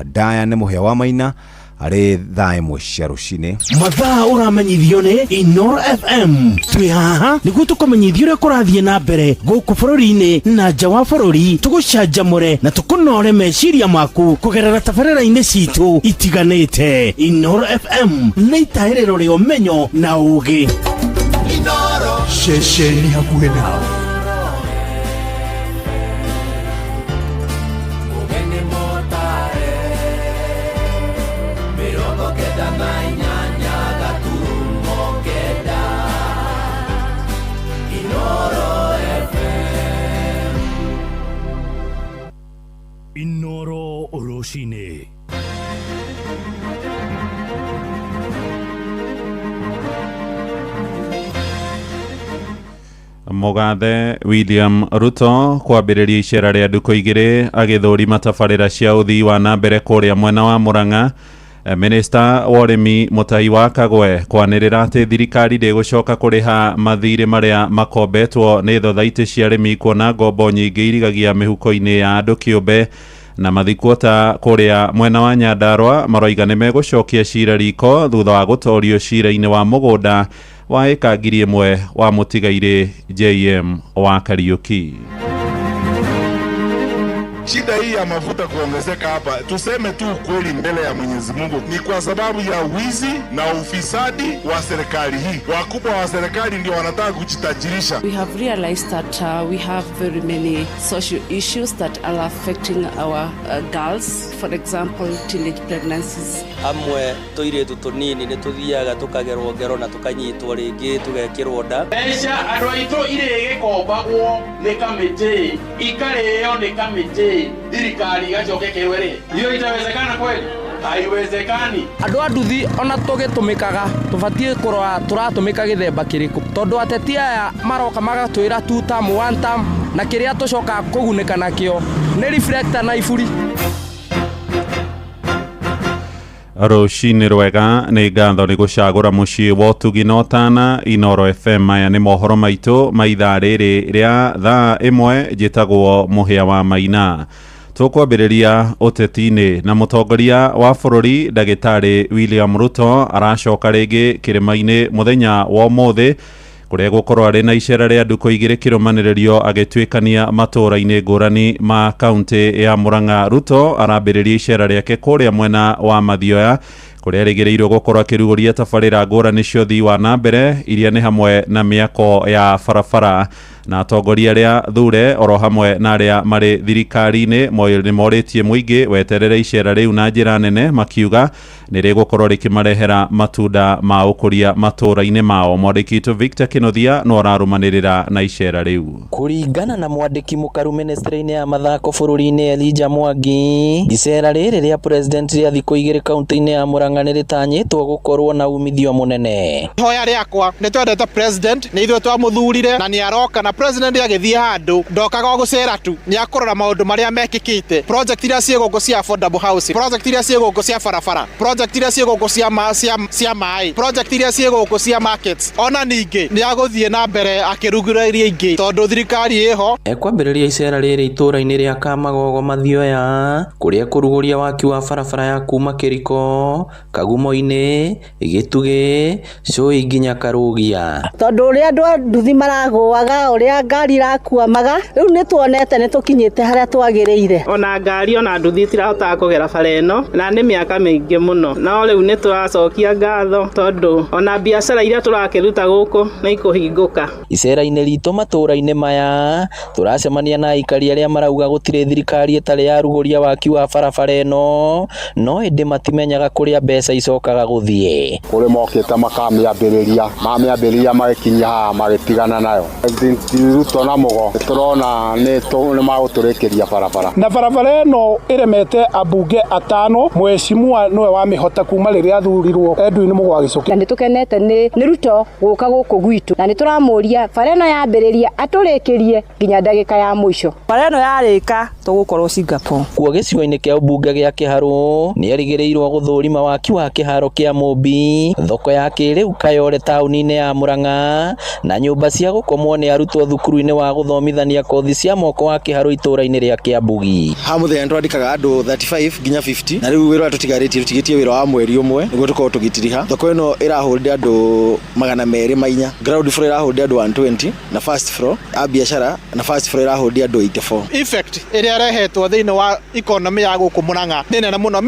ndaya nĩ Mũhĩa wa Maina arĩ thaa 1 cia rũcinĩ. Mathaa ũramenyithio nĩ Inoro FM. Twĩ haha nĩguo tũkũmenyithie ũrĩa kũrathiĩ na mbere gũkũ bũrũri-inĩ na nja wa bũrũri, tũgũcanjamũre na tũkũnore meciria maku kũgerera tabarĩra-inĩ citũ itiganĩte. Inoro FM nĩ itahĩrĩro rĩa ũmenyo na ũũgĩ. Ceceni hakuhĩ nawe. Inoro Rũcinĩ. Mũgathe William Ruto kwambĩrĩria icera rĩa ndukũ 2 agĩthũrima tabarĩra cia ũthii wa na mbere kũrĩa mwena wa Murang'a. Minista wa ũrĩmi Mutahi wa Kagwe kwanĩrĩra atĩ thirikari ndĩgũcoka kũrĩha mathirĩ marĩa makombetwo nĩ thothaitĩ cia arĩmi, kuona ngombo nyingĩ irigagia mĩhuko-inĩ ya andũ kĩũmbe. Na mathikuota kũrĩa mwena wa Nyandarua maroiga nĩ megũcokia cira riko thutha wa gũtorio cira-inĩ wa mũgũnda wa ĩka 1000 wa mũtigairĩ JM wa Kariuki. Shida hii ya mafuta kuongezeka hapa, tuseme tu ukweli mbele ya Mwenyezi Mungu, ni kwa sababu ya wizi na ufisadi wa serikali hii. Wakubwa wa serikali ndio wanataka kujitajirisha. We have realized that we have very many social issues that are affecting our girls. For example, teenage pregnancies. Amwe tũirĩtu tũnini nĩ tũthiaga tũkagerwo ngero na tũkanyitwo rĩngĩ tũgekĩrwo nda. Mbeca andũ aitũ irĩgĩkombagwo nĩ kamĩtĩ, ikarĩo nĩ kamĩtĩ, thirikari igacoka ĩkerwo ĩrĩhe. Hiyo itawezekana kweli? Haiwezekani. Andũ a nduthi ona tũgĩtũmĩkaga tũbatiĩ kũrora tũratũmĩka gĩthemba kĩrĩkũ, tondũ ateti aya maroka magatwĩra two term, one term, na kĩrĩa tũcokaga kũgunĩka nakĩo nĩ reflector na iburi. Rũcinĩ rwega, nĩ ngatho nĩ gũcagũra mũciĩ wa ũtugi na ũtana Inoro FM. Maya nĩ mohoro maitũ ma ithaa rĩrĩ rĩa thaa 1. Njĩtagwo Mũhĩa wa Maina. Tũkwambĩrĩria ũteti-inĩ na mũtongoria wa bũrũri Ndagĩtarĩ William Ruto aracoka rĩngĩ kĩrĩma-inĩ mũthenya wa ũmũthĩ, kũrĩa gũkorwo arĩ na icera rĩa ndukũ 2 kĩrũmanĩrĩrio agĩtuĩkania matũũra-inĩ ngũrani ma kaunti ya Murang'a. Ruto arambĩrĩria icera rĩake kũrĩa mwena wa Mathioya, kũrĩa erĩgĩrĩirwo gũkorwo akĩrugũria tabarĩra ngũrani cia ũthii wa na mbere iria nĩ hamwe na mĩako ya barabara. Na atongoria arĩa thure oro hamwe na arĩa marĩ thirikari-inĩ nĩ morĩtie mũingĩ weterere icera rĩu na njĩra nene, makiuga nĩ rĩgũkorwo rĩkĩmarehera matunda ma ũkũria matũũra-inĩ mao. Mwandĩki witũ Victor Kĩnuthia no ararũmanĩrĩra na icera rĩu. Kũringana na mwandĩki mũkaru ministry-inĩ ya mathako bũrũri-inĩ Elijah Mwangi, icera rĩrĩ rĩa president rĩa thikũ 2 kaunti-inĩ ya Murang'a nĩ rĩtanyĩtwo gũkorwo na umithio mũnene. Ihoya rĩakwa nĩ twendete president, nĩ ithuĩ twamũthurire na nĩ aroka, na president agĩthiĩ handũ ndokaga o gũcera tu, nĩ akũrora maũndũ marĩa mekĩkĩte, project iria ciĩ gũkũ cia affordable housing, project iria ciĩ gũkũ cia barabara, project iria ciĩ gũkũ cia maĩ, project iria ciĩ gũkũ cia markets. Ona ningĩ nĩ agũthiĩ na mbere akĩrugũrĩria ingĩ tondũ thirikari ĩho. Ekwambĩrĩria icera rĩrĩ itũũra-inĩ rĩa Kamagogo Mathioya, kũrĩa kũrugũria waki wa barabara ya kuma Kĩriko, Kagumo-inĩ, Gĩtugĩ, Cũi nginya Karũgia. Tondũ ũrĩa andũ a nduthi maragũaga, ũrĩa ngari irakuamaga, rĩu nĩ tuonete nĩ tũkinyĩte harĩa twagĩrĩire. Ona ngari ona nduthi itirahotaga kũgera bara ĩno, na nĩ mĩaka mĩingĩ mũno, no rĩu nĩ tũracokia ngatho tondũ ona biacara iria tũrakĩruta gũkũ nĩ ikũhingũka. Icera-inĩ ritũ matũũra-inĩ maya tũracemania na aikari arĩa marauga gũtirĩ thirikari ĩtarĩ yarugũria waki wa barabara ĩno, no ĩndĩ matimenyaga kũrĩa mbeca icokaga gũthiĩ. Kũrĩ mokĩte makamĩambĩrĩria, mamĩambĩrĩria magĩkinyia haha magĩtigana nayo. President Ruto na Mugo tũrona nĩ magũtũrĩkĩria barabara. Na barabara ĩno ĩremete ambunge 5, mheshimiwa nĩwe wamĩhota kuma rĩrĩa athurirwo Edwin Mugo wa Gĩcũkĩ. Na nĩ tũkenete nĩ Ruto gũka gũkũ gwitũ, na nĩ tũramũria bara ĩno yambĩrĩria atũrĩkĩrie nginya ndagĩka ya mũico. Bara ĩno yarĩka tũgũkorwo Singapore. Kuo gĩcigo-inĩ kĩa ũmbunge gĩa Kĩharũ nĩ erĩgĩrĩirwo gũthũrima waki wa kĩharo kĩa Mũmbi, thoko ya kĩrĩu Kayore taũni-inĩ ya Murang'a, na nyũmba cia gũkomwo nĩ arutwo thukuru-inĩ wa gũthomithania kothi cia moko wa Kĩharũ itũũra-inĩ rĩa Kĩambugi. Ha mũthenya nĩ twandĩkaga andũ 35 nginya 50, na rĩu wĩra ũrĩa tũtigarĩtie tũtigĩtie wĩra wa mweri ũmwe nĩguo tũkorwo tũgĩtiriha. Thoko ĩno ĩrahũrire andũ 204, ground floor ĩrahũrire andũ 120, na first floor a biacara na first floor ĩrahũrire andũ 84. Effect ĩrĩa ĩrehetwo thĩinĩ wa economy ya gũkũ Murang'a nĩ nene mũno,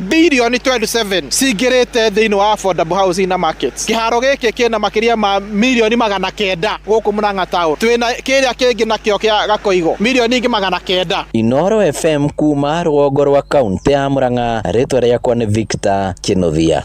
bilioni 27 cingĩrĩte thĩinĩ wa affordable housing na markets. Kĩharo gĩkĩ kĩna makĩria ma milioni 900 gũkũ Murang'a town. Twĩna kĩrĩa kĩngĩ nakĩo kĩa Gakoigo milioni ingĩ 900. Inoro FM kuma rũgongo rwa kaunti ya Murang'a, rĩtwa rĩakwa nĩ Victor Kĩnuthia.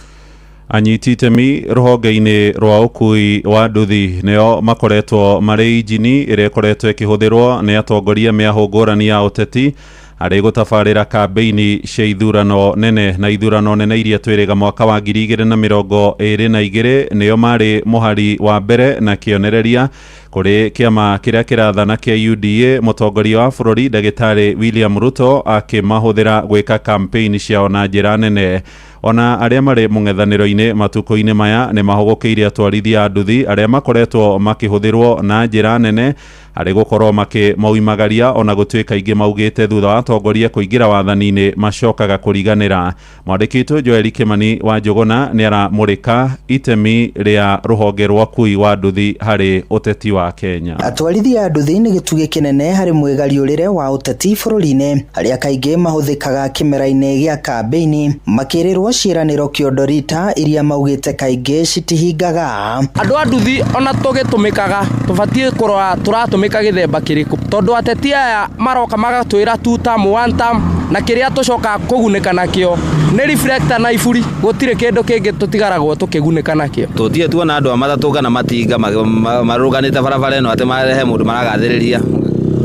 Anyiti itemi rũhonge-inĩ rwa ũkui wa nduthi nĩo makoretwo marĩ injini ĩrĩa ĩkoretwo ĩkĩhũthĩrwo nĩ atongoria mĩahũ ngũrani ya ũteti harĩ gũtabarĩra kambĩini cia ithurano nene na ithurano nene iria twĩrĩga mwaka wa 2022 nĩo marĩ mũhari wa mbere na kĩonereria kũrĩ kĩama kĩrĩa kĩrathana kĩa UDA. Mũtongoria wa bũrũri Ndagĩtarĩ William Ruto akĩmahũthĩra gwĩka campaign ciao na njĩra nene. Ona arĩa marĩ mũng'ethanĩro-inĩ matukũ-inĩ maya nĩ mahũgũkĩire atwarithia a nduthi arĩa makoretwo makĩhũthĩrwo na njĩra nene Harĩ gũkorwo makĩmoimagaria ona gũtuĩka aingĩ maugĩte thutha wa atongoria kũingĩra wathani-inĩ macokaga kũriganĩra. Mwandĩki witũ Joel Kimani wa Njũgũna nĩ aramũrĩka itemi rĩa rũhonge rwa ũkui wa nduthi harĩ ũteti wa Kenya. Atwarithia a nduthi nĩ gĩtugĩ kĩnene harĩ mwĩgariũrĩre wa ũteti bũrũri-inĩ, arĩa kaingĩ mahũthĩkaga kĩmera-inĩ gĩa kambĩini, makĩrĩrwo ciĩranĩro kĩondo rita iria maugĩte kaingĩ citihingaga. Andũ a nduthi ona tũgĩtũmĩkaga tũbatiĩ kũrora tũratũmĩka gĩthemba kĩrĩkũ, tondũ ateti aya maroka magatwĩra two term, one term, na kĩrĩa tũcokaga kũgunĩka nakĩo nĩ reflector na iburi, gũtirĩ kĩndũ kĩngĩ tũtigaragwo tũkĩgunĩka nakĩo. Tũtirĩ tuona andũ a matatũ kana matinga marũganĩte barabara ĩno atĩ marehe mũndũ maragathĩrĩria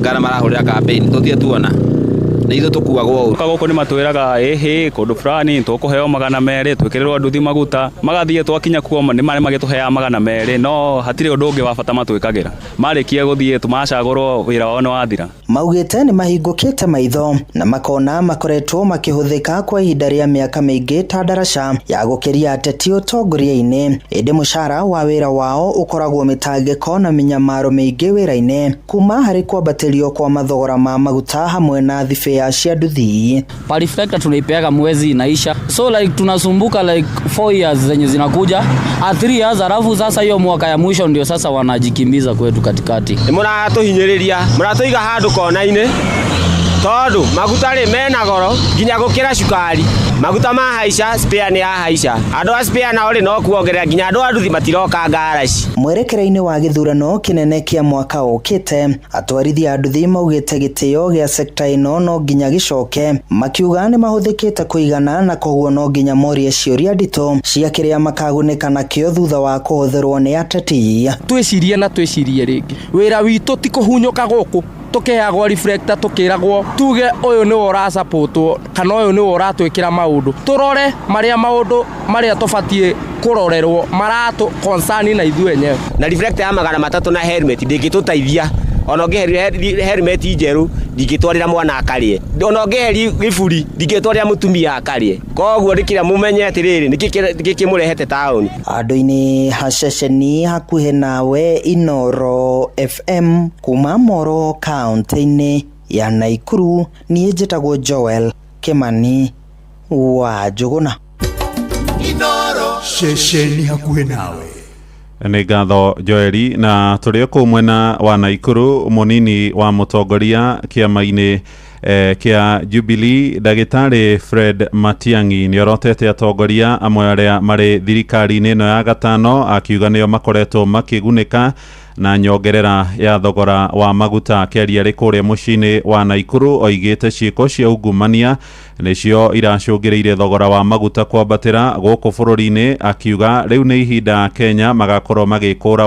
kana marahũrĩra campaign, tũtirĩ tuona. Nĩ ithuĩ tũkuagwo ũru. Gũkũ nĩ matwĩraga ĩhĩ kũndũ fulani tũkũheo 200 twĩkĩrĩrwo nduthi maguta, magathiĩ twakinya kuo nĩ marĩ magĩtũheaga 200, no hatirĩ ũndũ ũngĩ wa bata matwĩkagĩra. Marĩkia gũthiĩ tũmacagũrwo wĩra wao nĩ wathira. Maugĩte nĩ mahingũkĩte maitho na makona makoretwo makĩhũthĩka kwa ihinda rĩa mĩaka mĩingĩ ta ndaraca ya gũkĩria ateti ũtongoria-inĩ, ĩndĩ mũcara wa wĩra wao ũkoragwo mĩtangĩko na mĩnyamaro mĩingĩ wĩra-inĩ kuma harĩ kwambatĩrio kwa mathogora ma maguta hamwe na thibĩa cia nduthi. Pa reflector tunaipeaga mwezi inaisha, so like tunasumbuka like 4 years zenye zinakuja, 3 years, alafu sasa hiyo mwaka ya mwisho ndio sasa wanajikimbiza kwetu katikati. Nĩ mũratũhinyĩrĩria, mũratũiga handũ kona-inĩ tondũ maguta rĩ mena goro nginya gũkĩra cukari. Maguta mahaica, spare nĩ yahaica. Andũ a spare nao rĩ no kuongerera nginya andũ a nduthi matiroka ngaraci. Mwerekera-inĩ wa gĩthurano kĩnene kĩa mwaka ũkĩte, atwarithia a nduthi maugĩte gĩtĩo gĩa sekta ĩno no nginya gĩcoke, makiuga nĩ mahũthĩkĩte kũigana na koguo no nginya morie ciũria nditũ cia kĩrĩa makagunĩka nakĩo thutha wa kũhũthĩrwo nĩ ateti. Twĩcirie na twĩcirie rĩngĩ, wĩra witũ ti kũhunyũka gũkũ tũkĩheagwo reflector tũkĩragwo tuge ũyũ nĩwe ũrasapotwo kana ũyũ nĩwe ũratwĩkĩra maũndũ. Tũrore marĩa maũndũ marĩa tũbatiĩ kũrorerwo maratũ concern na ithuĩ enyewe. Na reflector ya 300 na helmet ndĩngĩtũteithia, ona ũngĩhe helmet njerũ ndingĩtwarĩra mwana akarĩe, ona ũngĩhe gĩburi ndingĩtwarĩra mũtumia akarĩe. Koguo nĩkĩrĩa mũmenye atĩrĩrĩ, nĩkĩ kĩmũrehete taũni. Andũ-inĩ ha ceceni hakuhĩ nawe Inooro FM kuma Moro kaunti-inĩ ya Naikuru, niĩ njĩtagwo Joel Kimani wa Njũgũna. Inooro ceceni hakuhĩ nawe. Nĩ ngatho Joeli. Na tũrĩ kũu mwena wa Naikuru, mũnini wa mũtongoria kĩama-inĩ kĩa Jubilee Ndagĩtarĩ Fred Matiang'i nĩ orotete atongoria amwe arĩa marĩ thirikari-inĩ ĩno ya gatano, akiuga nĩo makoretwo makĩgunĩka na nyongerera ya thogora wa maguta. Akĩaria arĩ kũrĩa mũciĩ-inĩ wa Naikuru, oigĩte ciĩko cia ungumania nĩcio iracũngĩrĩirie thogora wa maguta kwambatĩra gũkũ bũrũri-inĩ, akiuga rĩu nĩ ihinda Kenya magakorwo magĩkũra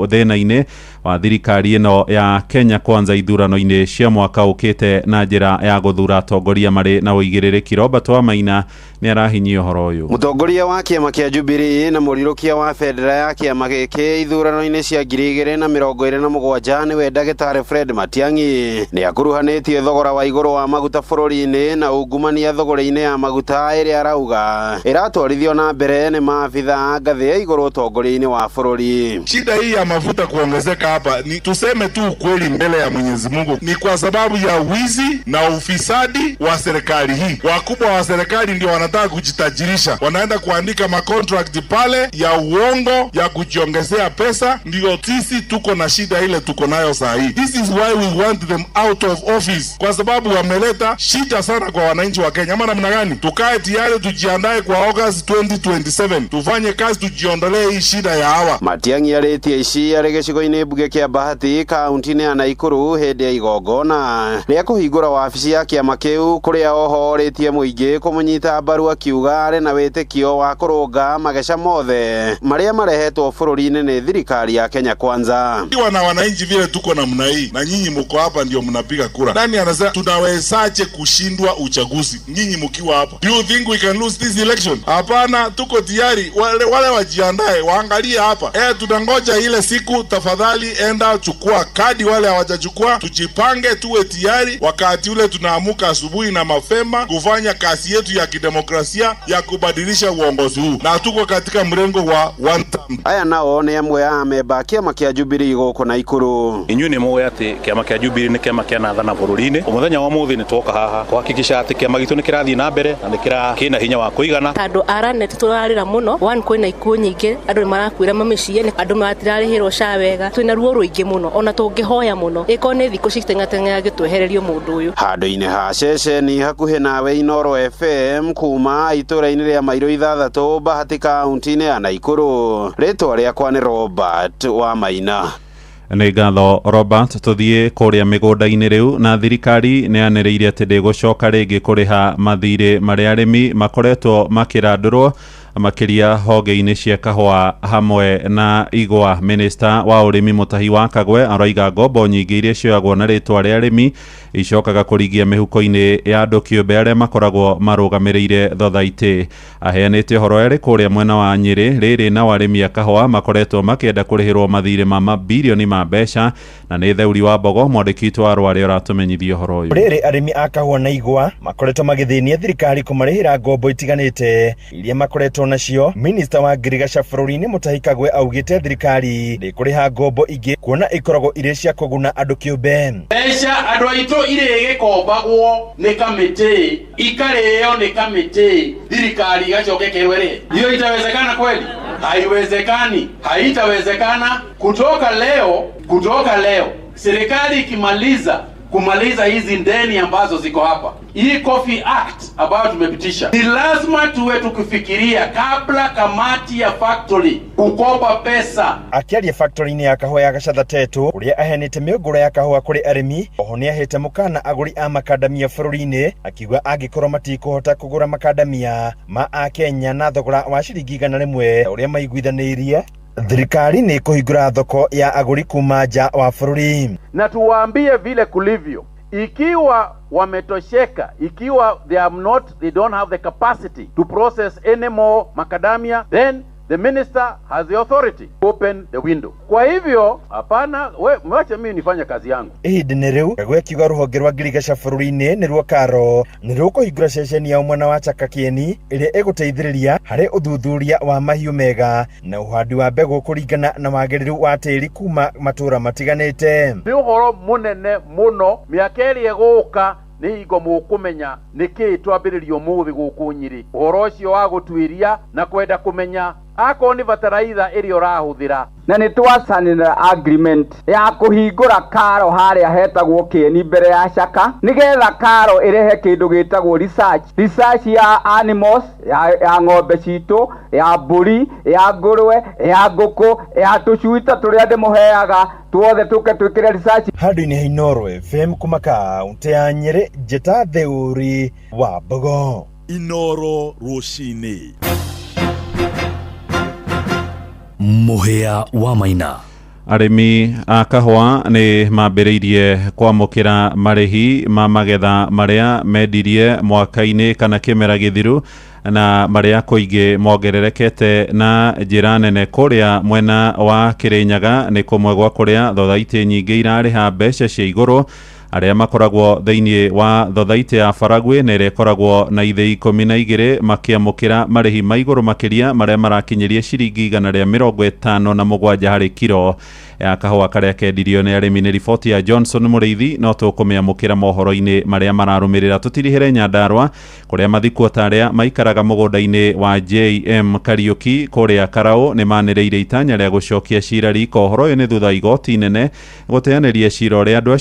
thĩna-inĩ wa thirikari ĩno ya Kenya Kwanza ithurano-inĩ cia mwaka ũkĩte na njĩra ya gũthura atongoria marĩ na ũigĩrĩrĩki. Robert Wamaina nĩ arahinyia ũhoro ũyũ. Mũtongoria wa kĩama kĩa Jubilee na mũrirũkia wa bendera ya kĩama gĩkĩ ithurano-inĩ cia 2027 nĩwe Ndagĩtarĩ Fred Matiang'i nĩ akuruhanĩtie thogora wa igũrũ wa maguta bũrũri-inĩ na ungumania thogora-inĩ ya maguta ĩrĩa arauga ĩratwarithio na mbere nĩ maabitha a ngathĩ ya igũrũ ũtongoria-inĩ wa bũrũri. Shida hii ya mafuta kuongezeka hapa ni tuseme tu ukweli mbele ya Mwenyezi Mungu, ni kwa sababu ya wizi na ufisadi wa serikali hii. Wakubwa wa serikali ndio wanataka kujitajirisha, wanaenda kuandika macontract pale ya uongo ya kujiongezea pesa. Ndio sisi tuko na shida ile tuko nayo saa hii. This is why we want them out of office, kwa sababu wameleta shida sana kwa wananchi wa Kenya. Ama namna gani? Tukae tayari, tujiandae kwa August 2027, tufanye kazi, tujiondolee hii shida ya hawa. Matiang'i arĩtie ici arĩ gĩcigo-inĩ mbunge kĩa Bahati kaunti-inĩ ya Naikuru hĩndĩ ya igongona rĩa kũhingũra wabici ya kĩama kĩu, kũrĩa oho orĩtie mũingĩ kũmũnyita mbaru, akiuga arĩ na wĩtĩkio wa kũrũnga mageca mothe marĩa marehetwo bũrũri-inĩ nĩ thirikari ya Kenya Kwanza. Ikiwa na wananchi vile tuko namna hii na nyinyi mko hapa ndio mnapiga kura, nani anasema tunawezaje kushindwa uchaguzi nyinyi mkiwa hapa? Do you think we can lose this election? Hapana, tuko tayari. Wale wajiandae, waangalie hapa. Tunangoja ile siku, tafadhali. Tafadhali enda chukua kadi, wale hawajachukua, tujipange, tuwe tayari wakati ule tunaamuka asubuhi na mapema kufanya kazi yetu ya kidemokrasia ya kubadilisha uongozi huu, na tuko katika mrengo wa one term. Aya nao nĩ amwe a amemba a kĩama kĩa Jubilee gũkũ Naikuru. Inyuĩ nĩ mũĩ atĩ kĩama kĩa Jubilee nĩ kĩama kĩanathana bũrũri-inĩ. Mũthenya wa ũmũthĩ nĩ twoka haha kũhakikisha atĩ kĩama gitũ nĩ kĩrathiĩ na mbere na nĩ kĩra kĩna hinya wa kũigana. Andũ a Lanet tũrarĩra mũno one kwĩna ikuũ nyingĩ andũ nĩ marakuĩra mamĩciĩ andũ matirarĩhĩrwo SHA wega twĩna ruo rũingĩ mũno ona tũngĩhoya mũno ĩkorwo nĩ thikũ citeng'ateng'era gĩtwehererio mũndũ ũyũ. Handũ-inĩ ha ceceni hakuhĩ nawe Inooro FM kuma itũra-inĩ rĩa mairo 6 Bahati kaunti-inĩ ya Naikuru. Rĩtwa rĩakwa nĩ Robert wa Maina. Nĩ ngatho Robert. Tũthiĩ kũrĩa mĩgũnda-inĩ rĩu, na thirikari nĩ yanĩrĩire atĩ ndĩgũcoka rĩngĩ kũrĩha mathirĩ marĩa arĩmi makoretwo makĩrandũrwo makĩria honge-inĩ cia kahũa hamwe na igwa. Minista wa ũrĩmi Mutahi wa Kagwe araiga ngombo nyingĩ iria cioyagwo na rĩtwa rĩa arĩmi icokaga kũrigia mĩhuko-inĩ ya andũ kĩũmbe arĩa makoragwo marũgamĩrĩire thothaitĩ. Aheanĩte ũhoro erĩ kũrĩa mwena wa Nyĩrĩ rĩrĩ na arĩmi a kahũa makoretwo makĩenda kũrĩhĩrwo mathirĩ ma mabirioni ma mbeca, na nĩ Theuri wa Mbogo mwandĩki witũ wa Rwarĩ ũratũmenyithia ũhoro ũyũ. Rĩrĩ arĩmi a kahũa na igwa makoretwo magĩthĩnia thirikari kũmarĩhĩra ngombo itiganĩte iria makoretwo nacio. Minista wa ngirigaca bũrũri-inĩ Mutahi Kagwe augĩte thirikari ndĩkũrĩha ngombo ingĩ kuona ikoragwo irĩ cia kũguna andũ kĩũmbe. Mbeca andũ aitũ irĩgĩkombagwo nĩ kamĩtĩ ikarĩo nĩ kamĩtĩ thirikari igacoka ĩkerwo ĩrĩhe. Hiyo itawezekana kweli? Haiwezekani, haitawezekana. Kutoka leo serikali ikimaliza kumaliza hizi ndeni ambazo ziko hapa, hii Coffee Act ambayo tumepitisha, ni lazima tuwe tukifikiria kabla kamati ya factory kukopa pesa. Akiaria factory-inĩ ya kahũa ya Gacatha Tetu ũrĩa aheanĩte mĩũngũrwa ya kahũa kũrĩ arĩmi, oho nĩahete mũkana agũri a makandamia bũrũri-inĩ akiuga angĩkorwo matikũhota kũgũra makandamia ma akenya na thogora wa ciringi 100 ũrĩa maiguithanĩirie, thirikari nĩ ĩkũhingũra thoko ya agũri kuma nja wa bũrũri. Na tuwaambie vile kulivyo, ikiwa wametosheka, ikiwa they are not, they don't have the capacity to process any more macadamia, then the minister has the authority to open the window. Kwa hivyo hapana, we mwache mimi nifanye kazi yangu. Ihinda-inĩ rĩu Kagwe akiuga rũhonge rwa ngirigaca bũrũri-inĩ nĩruo KALRO nĩ rũkũhingũra ceceni ya mwena wa Chaka Kĩeni ĩrĩa ĩgũteithĩrĩria harĩ ũthuthuria wa mahiũ mega na ũhandi wa mbegũ kũringana na wagĩrĩru wa tĩri kuma matũra matiganĩte. Nĩ ũhoro mũnene mũno, mĩaka ĩrĩa ĩgũka nĩ hingo mũkũmenya nĩkĩĩ twambĩrĩria ũmũthĩ gũkũ Nyĩrĩ. Ũhoro ũcio wa gũtuĩria na kwenda kũmenya akorwo nĩ bataraitha ĩrĩa ũrahũthĩra. Na nĩ twacanĩra agreement ya kũhingũra KALRO harĩa hetagwo Kĩeni mbere ya Chaka, nĩgetha KALRO ĩrehe kĩndũ gĩtagwo research ya animals, ya ng'ombe citũ, ya mbũri, ya ngũrwe, ya ngũkũ, ya tũcui ta tũrĩa ndĩmũheaga tuothe tũke twĩkĩre research. Handũ-inĩ ha Inooro FM kuma kaũntĩ ya Nyĩrĩ, njĩta Theuri wa Mbogo. Inooro rũcinĩ. Mũhĩa wa Maina. Arĩmi a kahũa nĩ mambĩrĩirie kwamũkĩra marĩhi ma magetha marĩa mendirie mwaka-inĩ kana kĩmera gĩthiru na marĩa kũingĩ mongererekete na njĩra nene. Kũrĩa mwena wa Kĩrĩnyaga nĩ kũmwe gwa kũrĩa thothaitĩ nyingĩ irarĩha mbeca cia igũrũ. Arĩa makoragwo thĩinĩ wa thothaitĩ ya Baragwi na ĩrĩa ĩkoragwo na ithĩi 12 makĩamũkĩra marĩhi ma igũrũ makĩria marĩa marakinyĩria ciringi 157 harĩ kiro ya kahũa karĩa kendirio nĩ arĩmi. Nĩ riboti ya Johnson Mũrĩithi, no tũkũmĩamũkĩra mohoro-inĩ marĩa mararũmĩrĩra. Tũtirihĩre Nyandarua kũrĩa mathikwo ta arĩa maikaraga mũgũnda-inĩ wa JM Kariuki kũrĩa Karaũ nĩ manĩrĩire itanya rĩa gũcokia cira riko. Ũhoro ũyũ nĩ thutha wa igoti inene gũteanĩria cira ũrĩa andũ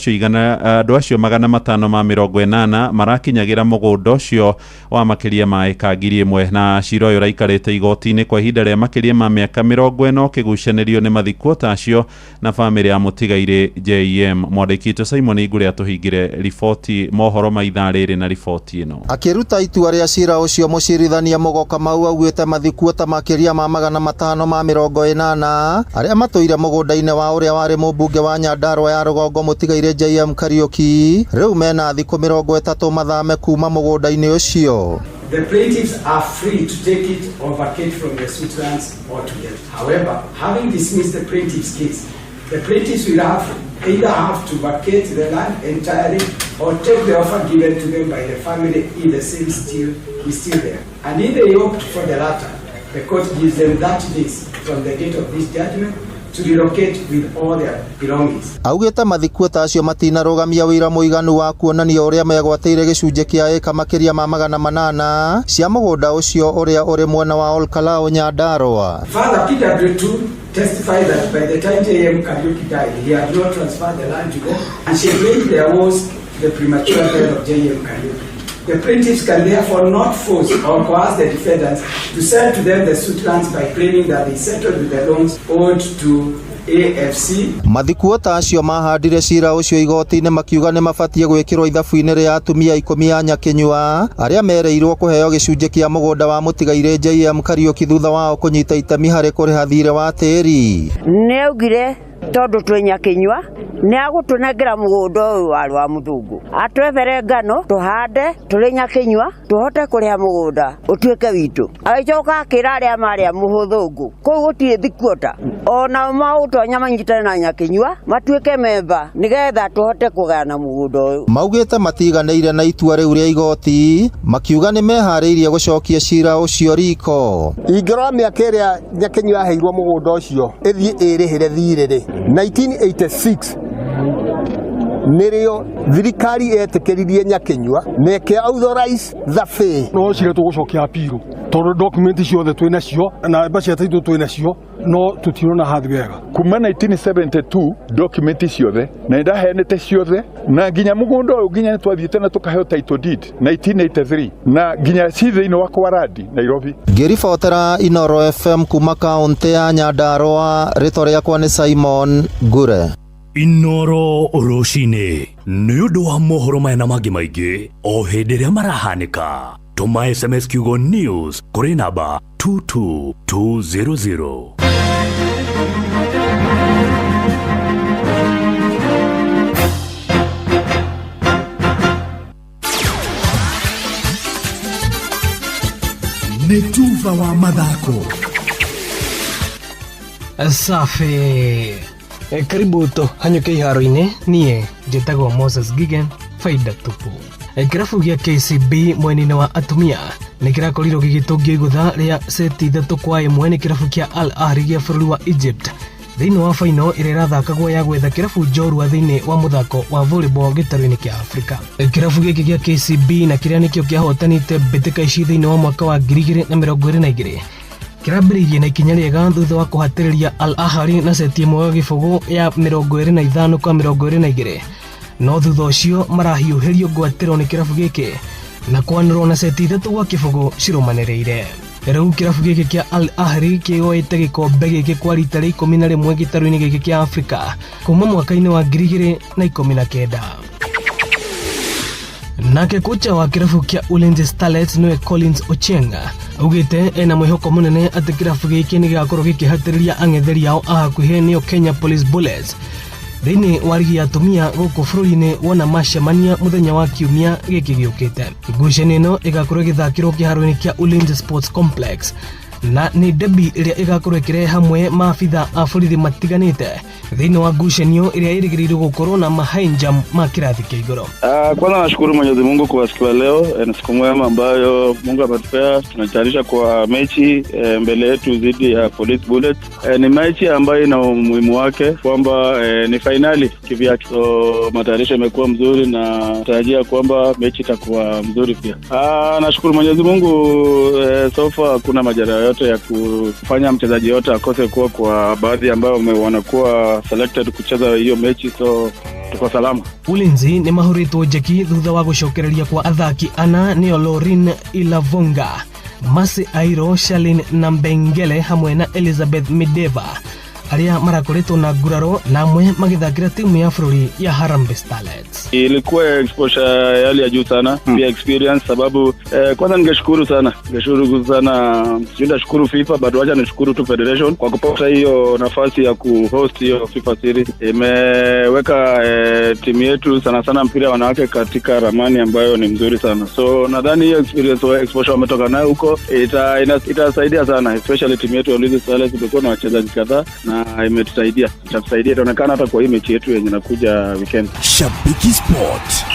acio 580 marakinyagĩra mũgũnda ũcio wa makĩria ma ĩka 1000, na cira ũyũ ũraikarĩte igoti-inĩ kwa ihinda rĩa makĩria ma mĩaka 40 ũkĩgucanĩrio nĩ mathikwo ta acio na bamĩrĩ ya mũtigairĩ JM. Mwandĩki witũ Simon Ngure atũhingire riboti mohoro ma ithaa rĩrĩ na riboti ĩno. Akĩruta itua rĩa cira ũcio, mũcirithania Mũgo Kamau augĩte mathikuo ta makĩria ma 580 arĩa matũire mũgũnda-inĩ wa ũrĩa warĩ mũmbunge wa Nyandarua ya rũgongo mũtigairĩ JM Kariuki rĩu mena thikũ 30 mathame kuma mũgũnda-inĩ ũcio. The plaintiffs are free to take it or vacate from the suit lands altogether. However, having dismissed the plaintiff's case, The plaintiffs will either have to vacate the land entirely or take the offer given to them by the family if the same is still there. And if they opt for the latter, the court gives them 30 days from the date of this judgment to relocate with all their belongings. Augĩte mathikuota acio matinarũgamia wĩra mũiganu wa kuonania ũrĩa megwatĩire gĩcunjĩ kĩa ĩka makĩria ma 800 cia mũgũnda ũcio ũrĩa ũrĩ mwena wa Olkalau, Nyandarua. Further, PW2 testified that by the time J.M. Kariuki died, he had not transferred the land to them, and she blamed their woes to the premature death of J.M. Kariuki. The plaintiffs can therefore not force or coerce the defendants to sell to them the suit lands by claiming that they settled with the loans owed to AFC. Mathikuota acio mahandire cira ũcio igoti-inĩ makiuga nĩ mabatiĩ gwĩkĩrwo ithabu-inĩ rĩa atumia 10 a Nyakinyua arĩa mereirwo kũheo gĩcunjĩ kĩa mũgũnda wa mũtigairĩ JM Kariuki thutha wao kũnyita itemi harĩ kũrĩha thirĩ wa tĩri. Nĩ augire tondũ twĩ Nyakinyua nĩ agũtũnengera mũgũnda ũyũ warĩ wa mũthũngũ, atwethere ngano tũhande tũrĩ Nyakinyua tũhote kũrĩha mũgũnda ũtuĩke witũ. Agĩcoka akĩra arĩa marĩ a mũthũngũ kũu gũtirĩ thikuota onao maũtonya manyitane na Nyakinyua matuĩke memba nĩgetha tũhote kũgayana mũgũnda ũyũ. Maugĩte matiganĩire na itua rĩu rĩa igoti, makiuga nĩ meharĩirie gũcokia cira ũcio riko. Ingĩrora mĩaka ĩrĩa Nyakinyua yaheirwo mũgũnda ũcio ĩthiĩ ĩrĩhĩre thirĩ rĩ, 1986 nĩrĩo thirikari yetĩkĩririe Nyakinyua na ĩkĩ authorize thabĩ. No cira tũgũcokia appeal tondũ document ciothe twĩ nacio na mbeca ciitũ twĩ nacio no tũtirona hathi wega. Kuma 1972 document ciothe na ndaheanĩte ciothe na nginya mũgũnda ũyũ nginya nĩ twathiĩte na tũkaheo title deed 1983 na nginya ci thĩinĩ wa Kwarandi Nairobi. Ngĩribotera Inoro FM kuma kaũntĩ ya Nyandarua, rĩtwa rĩakwa nĩ Simon Ngure. Inoro rũcinĩ nĩ ũndũ wa mohoro maya na mangĩ maingĩ o hĩndĩ ĩrĩa marahanĩka. Tũma SMS kiugo news kũrĩ namba 22200. Nĩ tuba wa mathako. Safi. Karibu tũhanyũke iharo-inĩ. Niĩ njĩtagwo Moses Gigen, faida tupu. Kĩrabu gĩa KCB mwena-inĩ wa atumia nĩ kĩrakorirwo gĩgĩtũngio igũtha rĩa seti 3-1 nĩ kĩrabu kĩa Al Ahly gĩa bũrũri wa Egypt thĩinĩ wa faino ĩrĩa ĩrathakagwo ya gwetha kĩrabu njorua thĩinĩ wa mũthako wa volleyball gĩtarũ-inĩ kĩa Afrika. Kĩrabu gĩkĩ gĩa KCB na kĩrĩa nĩkĩo kĩahotanĩte mbĩtĩka ici thĩinĩ wa mwaka wa 2022 kĩrambĩrĩirie na ikinya rĩega thutha wa kũhatĩrĩria Al Ahly na seti 1-0 ya 25 kwa 22, no thutha ũcio marahiũhĩrio ngwatĩro nĩ kĩrabu gĩkĩ na kwanĩrwo na seti 3-0 cirũmanĩrĩire. Rĩu kĩrabu gĩkĩ kĩa Al Ahly kĩoete gĩkombe gĩkĩ kwa rita rĩa 11 gĩtarũ-inĩ gĩkĩ kĩa Afrika kuma mwaka-inĩ wa 2019. Nake kocha wa kĩrabu kĩa Ulinzi Starlets nĩwe Collins Ochieng augĩte ena mwĩhoko mũnene atĩ kĩrabu gĩkĩ nĩ gĩgakorwo gĩkĩhatĩrĩria ang'etheri ao a hakuhĩ nĩo Kenya Police Bullets thĩinĩ wa rigi ya atumia gũkũ bũrũri-inĩ wona macemania mũthenya wa kiumia gĩkĩ gĩũkĩte. Ngucanio ĩno ĩgakorwo ĩgĩthakĩrwo kĩharo-inĩ kĩa Ulinzi Sports Complex na nĩ debi ĩrĩa ĩgakorwo ĩkĩrehe hamwe maabitha a borithi matiganĩte thĩinĩ wa ngucanio ĩrĩa ĩrĩgĩrĩirwo gũkorwo na mahainjam ma kĩrathi kĩa igũrũ. Kwanza nashukuru Mwenyezi Mungu kwa siku ya leo, ni siku mwema ambayo Mungu ametupea. Tunatayarisha kwa mechi mbele yetu dhidi ya Police Bullets. Ni mechi ambayo ina umuhimu wake kwamba ni finali kivyake. So matayarisho yamekuwa mzuri na tarajia kwamba mechi itakuwa mzuri pia. Nashukuru Mwenyezi Mungu, so far kuna majeraha yote ya kufanya mchezaji yote akose kuwa kwa baadhi ambao wanakuwa selected kucheza hiyo mechi, so tuko salama. Ulinzi nĩ mahũrĩtwo njeki thutha wa gũcokereria kwa athaki ana nĩo Lorin Ilavonga, Masi Airo, Shalin Nambengele hamwe na Elizabeth Mideva arĩa marakoretwo na nguraro na amwe magĩthakĩra timu ya bũrũri ya Harambee Starlets. Ilikuwa exposure ya hali ya juu sana, pia experience sababu kwanza ningeshukuru sana, sijui FIFA but wacha nishukuru tu federation kwa kupata hiyo nafasi ya kuhost hiyo FIFA series. Imeweka timu yetu sana sana mpira wanawake katika ramani ambayo ni mzuri sana. So nadhani hiyo experience exposure wametoka nayo huko itasaidia sana, especially timu yetu ya Ulinzi Starlets imekuwa na wachezaji kadhaa na na imetusaidia, itatusaidia, itaonekana hata kwa hii mechi yetu yenye inakuja weekend. Shabiki Sport.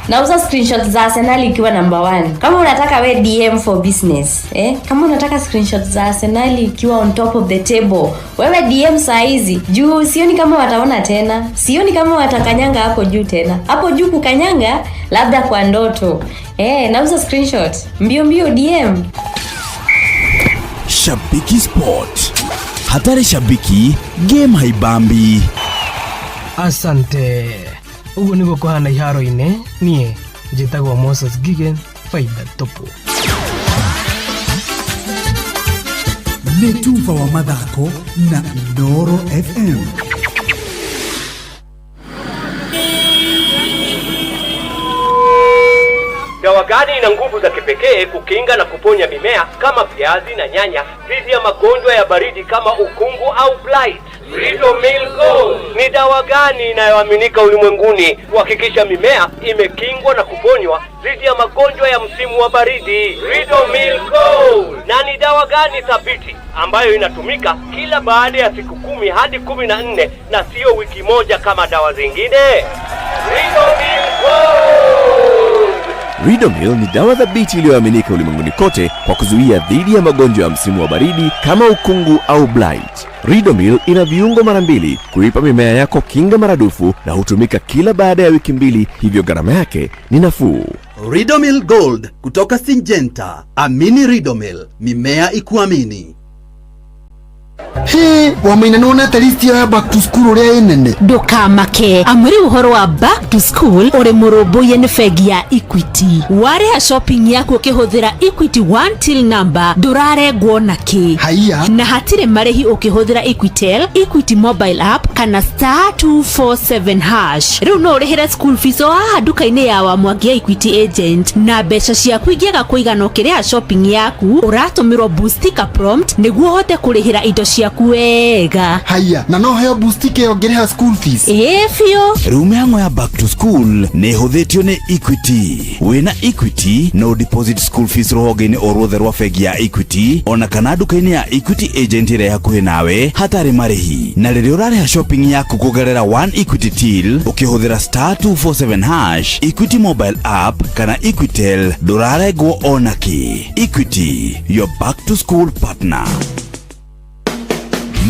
Nauza screenshot za Arsenal ikiwa number one. Kama unataka we DM for business, eh? Kama unataka screenshot za Arsenal ikiwa on top of the table, wewe DM saa hizi. Juu sioni kama wataona tena. Sioni kama watakanyanga hapo juu tena. Hapo juu kukanyanga labda kwa ndoto. Eh, nauza screenshot. Mbio mbio DM. Shabiki Sport. Hatari shabiki, game haibambi. Asante. Ũguo nĩguo kũhana iharo-inĩ. Niĩ njĩtagwo Moses Gigen, faida tupu. Nĩ tuba wa mathako na Inooro FM. Dawa gani ina nguvu za kipekee kukinga na kuponya mimea kama viazi na nyanya dhidi ya magonjwa ya baridi kama ukungu au blight? Ridomil Gold ni dawa gani inayoaminika ulimwenguni kuhakikisha mimea imekingwa na kuponywa dhidi ya magonjwa ya msimu wa baridi? Ridomil Gold. Na ni dawa gani thabiti ambayo inatumika kila baada ya siku 10 hadi 14 na sio wiki moja kama dawa zingine? Ridomil Gold. Ridomil ni dawa thabiti iliyoaminika ulimwenguni kote kwa kuzuia dhidi ya magonjwa ya msimu wa baridi kama ukungu au blight. Ridomil ina viungo mara mbili kuipa mimea yako kinga maradufu na hutumika kila baada ya wiki 2, hivyo gharama yake ni nafuu. Ridomil Gold kutoka Syngenta. Amini Ridomil, mimea ikuamini. Hĩ, wamaina nĩwonete list ya back to school ũrĩa ĩ nene? Ndũkamake amu rĩu ũhoro wa back to school ũrĩ mũrũmbũiye nĩ bengi ya Equity. Warĩha shopping yaku ũkĩhũthĩra Equity One Till number ndũrarengwo na kĩ. Haiya. Na hatirĩ marĩhi ũkĩhũthĩra Equitel, Equity mobile app kana star 247 hash. Rĩu no ũrĩhĩre school fees o haha nduka-inĩ ya Wamwangi ya Equity agent na mbeca ciaku ingĩaga kũigana ũkĩrĩha shopping yaku ũratũmĩrwo boostika prompt nĩguo ũhote kũrĩhĩra indo ciaku wega. Haiya, na no heo boostika ĩyo ngĩrĩha school fees? Ĩĩ biũ. Rĩu mĩhang'o ya back to school nĩ ĩhũthĩtio nĩ Equity. Wĩna Equity no deposit school fees rũhonge-inĩ o ruothe rwa bengi ya Equity ona kana nduka-inĩ ya Equity agent ĩrĩa ĩ hakuhĩ nawe hatarĩ marĩhi. Na rĩrĩa ũrarĩha shopping yaku kũgerera One Equity Till ũkĩhũthĩra star 247 hash, Equity mobile app kana Equitel ndũrarengwo ona kĩ. Equity, your back to school partner.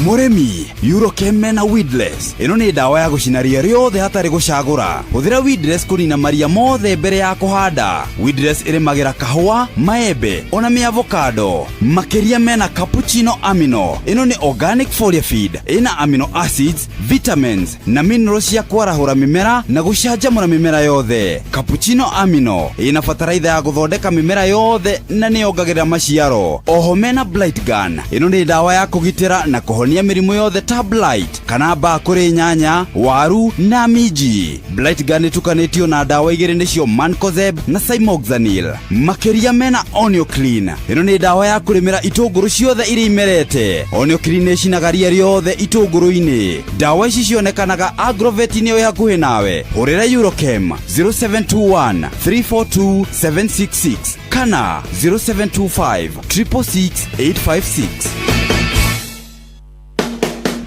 Mũrĩmi, Eurochem mena weedless. Ĩno nĩ ndawa ya gũcina ria rĩothe hatarĩ gũcagũra. Hũthĩra weedless kũnina maria mothe mbere ya kũhanda. Weedless ĩrĩmagĩra kahũa, maembe ona mĩavocado. Makĩria mena cappuccino amino. Ĩno nĩ organic foliar feed. Ĩna amino acids, vitamins na minerals cia kwarahũra mĩmera na gũcanjamũra mĩmera yothe. Cappuccino amino ĩna bataraitha ya gũthondeka mĩmera yothe na nĩyongagĩrĩra maciaro. Oho mena blight gun. Ĩno nĩ ndawa ya kũgitĩra na kũhonia mĩrimũ yothe ta blight kana mbaa kũrĩ nyanya, waru na minji. Blight gun ĩtukanĩtio na ndawa igĩrĩ nĩcio mancozeb na cymoxanil. Makĩria mena Onioclean. Ĩno nĩ ndawa ya kũrĩmĩra itũngũrũ ciothe iria imerete. Onioclean ĩcinaga ria rĩothe itũngũrũ-inĩ. Ndawa ici cionekanaga agrovet-inĩ ĩ hakuhĩ nawe. Hũrĩra Eurochem 0721 342 766 kana 0725 666 856.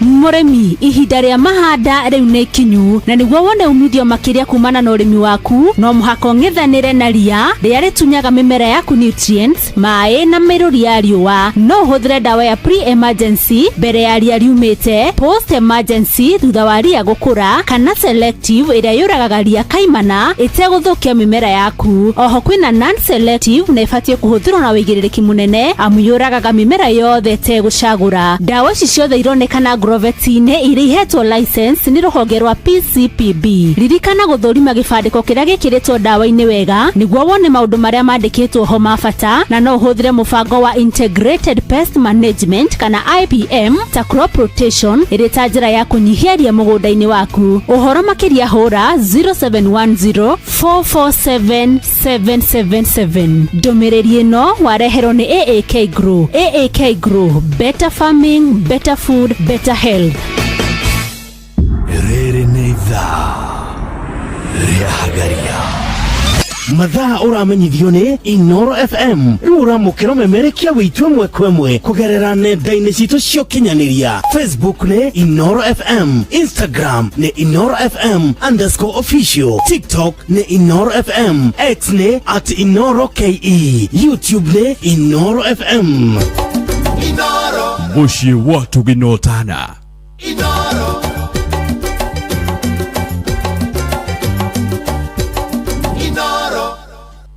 Mũrĩmi, ihinda rĩa mahanda rĩu nĩ ikinyu na nĩguo wone umithio makĩria kumana na ũrĩmi waku no mũhaka ũng'ethanĩre na ria rĩrĩa rĩtunyaga mĩmera yaku nutrients, maĩ na mĩrũri ya riũa. No ũhũthĩre ndawa ya pre-emergency mbere ya ria riumĩte, post-emergency thutha wa ria gũkũra, kana selective ĩrĩa yũragaga ria kaimana ĩtegũthũkia mĩmera yaku. Oho kwĩna non-selective na ĩbatiĩ kũhũthĩrwo na wĩigĩrĩrĩki mũnene amu yũragaga mĩmera yothe ĩtegũcagũra. Ndawa ici ciothe ironekana agrovet-inĩ iria ihetwo license nĩ rũhonge rwa PCPB. Ririkana gũthũrima gĩbandĩko kĩrĩa gĩkĩrĩtwo ndawa-inĩ wega nĩguo wone maũndũ marĩa mandĩkĩtwo ho ma bata, na no ũhũthĩre mũbango wa Integrated Pest Management kana IPM ta crop rotation ĩrĩ ta njĩra ya kũnyihia ria mũgũnda-inĩ waku. Ũhoro makĩria hũra 0710 447 777. Ndũmĩrĩri ĩno wareherwo nĩ AAK Grow. AAK Grow, better farming, better food, better health. Rĩrĩ nĩ ithaa rĩa Hagaria. Mathaa ũramenyithio nĩ Inoro FM. Rĩu ũramũkĩra ũmemerekia witũ ĩmwe kwa ĩmwe kũgerera nenda-inĩ citũ cia ũkinyanĩria. Facebook nĩ Inoro FM, Instagram nĩ Inoro FM underscore official, TikTok nĩ Inoro FM, X nĩ at Inoro KE, YouTube nĩ Inoro FM. Mũciĩ wa Tũgĩnotana.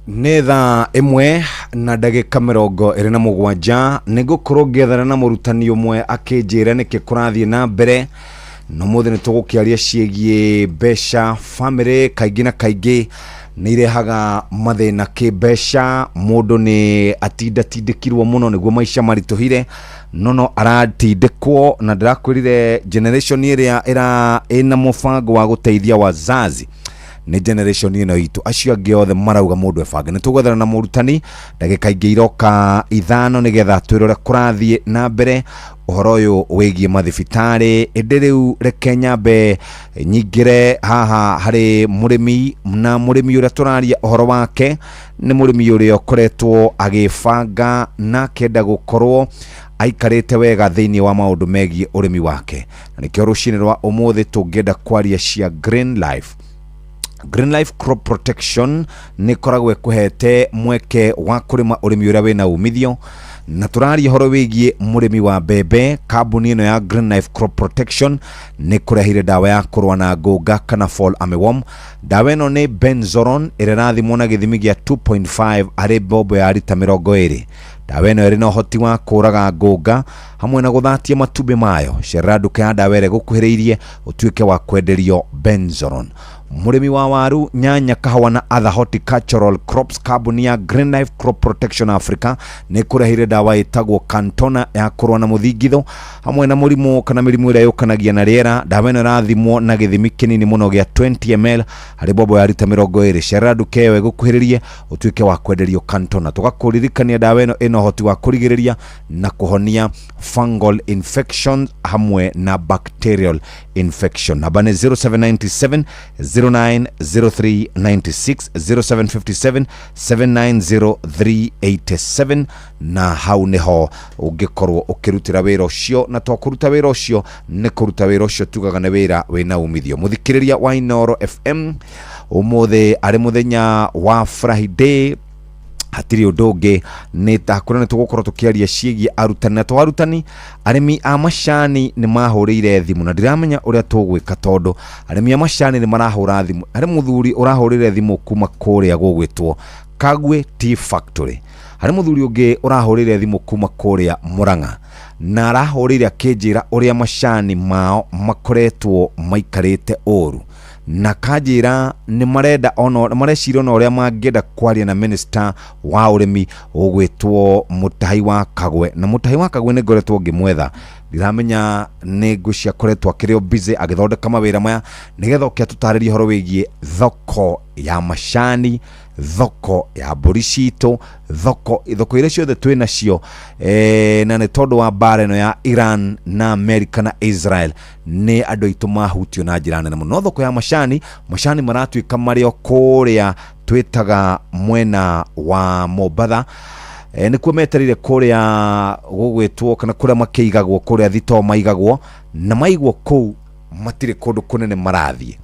Nĩ thaa ĩmwe na ndagĩka 27. Nĩ ngũkorwo ngĩethana na mũrutani ũmwe akĩnjĩra nĩkĩ kũrathiĩ na mbere, na ũmũthĩ nĩ tũgũkĩaria ciĩgiĩ mbeca. Bamĩrĩ kaingĩ na kaingĩ nĩ irehaga mathĩna kĩmbeca, mũndũ nĩ atindatindĩkirwo mũno nĩguo maica maritũhire, no aratindĩkwo, na ndĩrakwĩrire generation ĩrĩa ĩra ĩna mũbango wa gũteithia wazazi nĩ generation ĩno itũ, acio angĩ othe marauga mũndũ ebange. Nĩ tũgwethana na mũrutani ndagĩka ingĩ iroka 5 nĩgetha twĩre ũrĩa kũrathiĩ na mbere ũhoro ũyũ wĩgiĩ mathibitarĩ. Ĩndĩ rĩu reke nyambe nyingĩre haha harĩ mũrĩmi, na mũrĩmi ũrĩa tũraria ũhoro wake nĩ mũrĩmi ũrĩa ũkoretwo agĩbanga na akenda gũkorwo aikarĩte wega thĩinĩ wa maũndũ megiĩ ũrĩmi wake, na nĩkĩo rũcinĩ rwa ũmũthĩ tũngĩenda kwaria cia Green Life. Green Life Crop Protection nĩ ĩkoragwo ĩkũhete mweke wa kũrĩma ũrĩmi ũrĩa wĩna umithio, na tũraria ũhoro wĩgiĩ mũrĩmi wa mbembe. Kambuni ĩno ya Green Life Crop Protection nĩ kũrehire ndawa ya kũrũa na ngũnga kana fall armyworm. Ndawa ĩno nĩ Benzoron ĩrĩa ĩrathimwo na gĩthimi gĩa 2.5 harĩ mbombo ya rita 20. Ndawa ĩno ĩrĩ na ũhoti wa kũraga ngũnga hamwe na gũthatia matumbĩ mayo. Cerera nduka ya ndawa ĩrĩa ĩgũkuhĩrĩirie ũtuĩke wa kwenderio Benzoron. Mũrĩmi wa waru, nyanya, kahũa na other horticultural crops, kambuni ya Green Life Crop Protection Africa nĩ kũrehire ndawa ĩtagwo Cantona ya kũrũa na mũthingitho hamwe na mũrimũ kana mĩrimũ ĩrĩa yũkanagia na rĩera. Ndawa ĩno ĩrathimwo na gĩthimi kĩnini mũno gĩa 20 ml harĩ mbombo ya rita 20. Cerera nduka ĩyo ĩgũkuhĩrĩrie ũtuĩke wa kwenderio Cantona. Tũgakũririkania ndawa ĩno ĩna ũhoti wa kũrigĩrĩria na kũhonia fungal infection hamwe na bacterial infection. Namba nĩ 0797 090396, 0757 790387, na hau nĩho ũngĩkorwo ũkĩrutĩra wĩra ũcio. Na to kũruta wĩra ũcio, nĩ kũruta wĩra ũcio tugaga nĩ wĩra wĩna umithio. Mũthikĩrĩria wa Inoro FM, ũmũthĩ arĩ mũthenya wa Friday, hatirĩ ũndũ ũngĩ nĩ takũrĩa nĩ tũgũkorwo tũkĩaria ciĩgiĩ arutani, na to arutani, arĩmi a macani nĩ mahũrĩire thimũ, na ndiramenya ũrĩa tũgwĩka tondũ arĩmi a macani nĩ marahũra thimũ. Harĩ mũthuri ũrahũrĩire thimũ kuma kũrĩa gũgwĩtwo Kagwe Tea Factory, harĩ mũthuri ũngĩ ũrahũrĩire thimũ kuma kũrĩa Murang'a, na arahũrĩire akĩnjĩra ũrĩa macani mao makoretwo maikarĩte ũru, na kanjĩra nĩ marenda ona mareciria ona ũrĩa mangĩenda kwaria na minister wa ũrĩmi ũgwĩtwo Mutahi wa Kagwe. Na Mutahi wa Kagwe nĩ ngoretwo ngĩmwetha, ndiramenya nĩ ngũcia akoretwo akĩrĩ o busy agĩthondeka mawĩra maya nĩgetha oke atũtarĩrie ũhoro wĩgiĩ thoko ya macani, thoko ya mbũri citũ, thoko iria ciothe twĩ nacio, na nĩ tondũ wa mbara ĩno ya Iran na America na Israel nĩ andũ aitũ mahutio na njĩra nene mũno. No thoko ya macani, macani maratuĩka marĩ o kũrĩa twĩtaga mwena wa Mombatha, nĩkuo metereire kũrĩa gũgwĩtwo kana kũrĩa makĩigagwo, kũrĩa thitoo maigagwo, na maigwo kũu matirĩ kũndũ kũnene marathiĩ.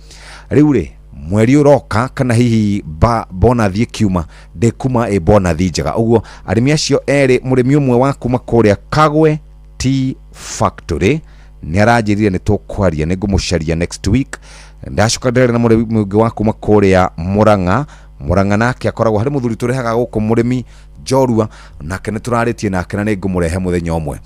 Rĩu rĩ, mweri ũroka kana hihi bonathi ĩkiuma ndĩkuma ĩ bonathi njega. Ũguo arĩmi acio erĩ, mũrĩmi ũmwe wa kuma kũrĩa Kagwe Tea Factory nĩ aranjĩrire nĩ tũkwaria, nĩ ngũmũcaria next week. Ndacoka ndĩraria na mũrĩmi ũngĩ wa kuma kũrĩa Murang'a. Murang'a nake akoragwo harĩ mũthuri tũrehaga gũkũ, mũrĩmi njorua, nake nĩ tũrarĩtie nake na nĩ ngũmũrehe mũthenya ũmwe.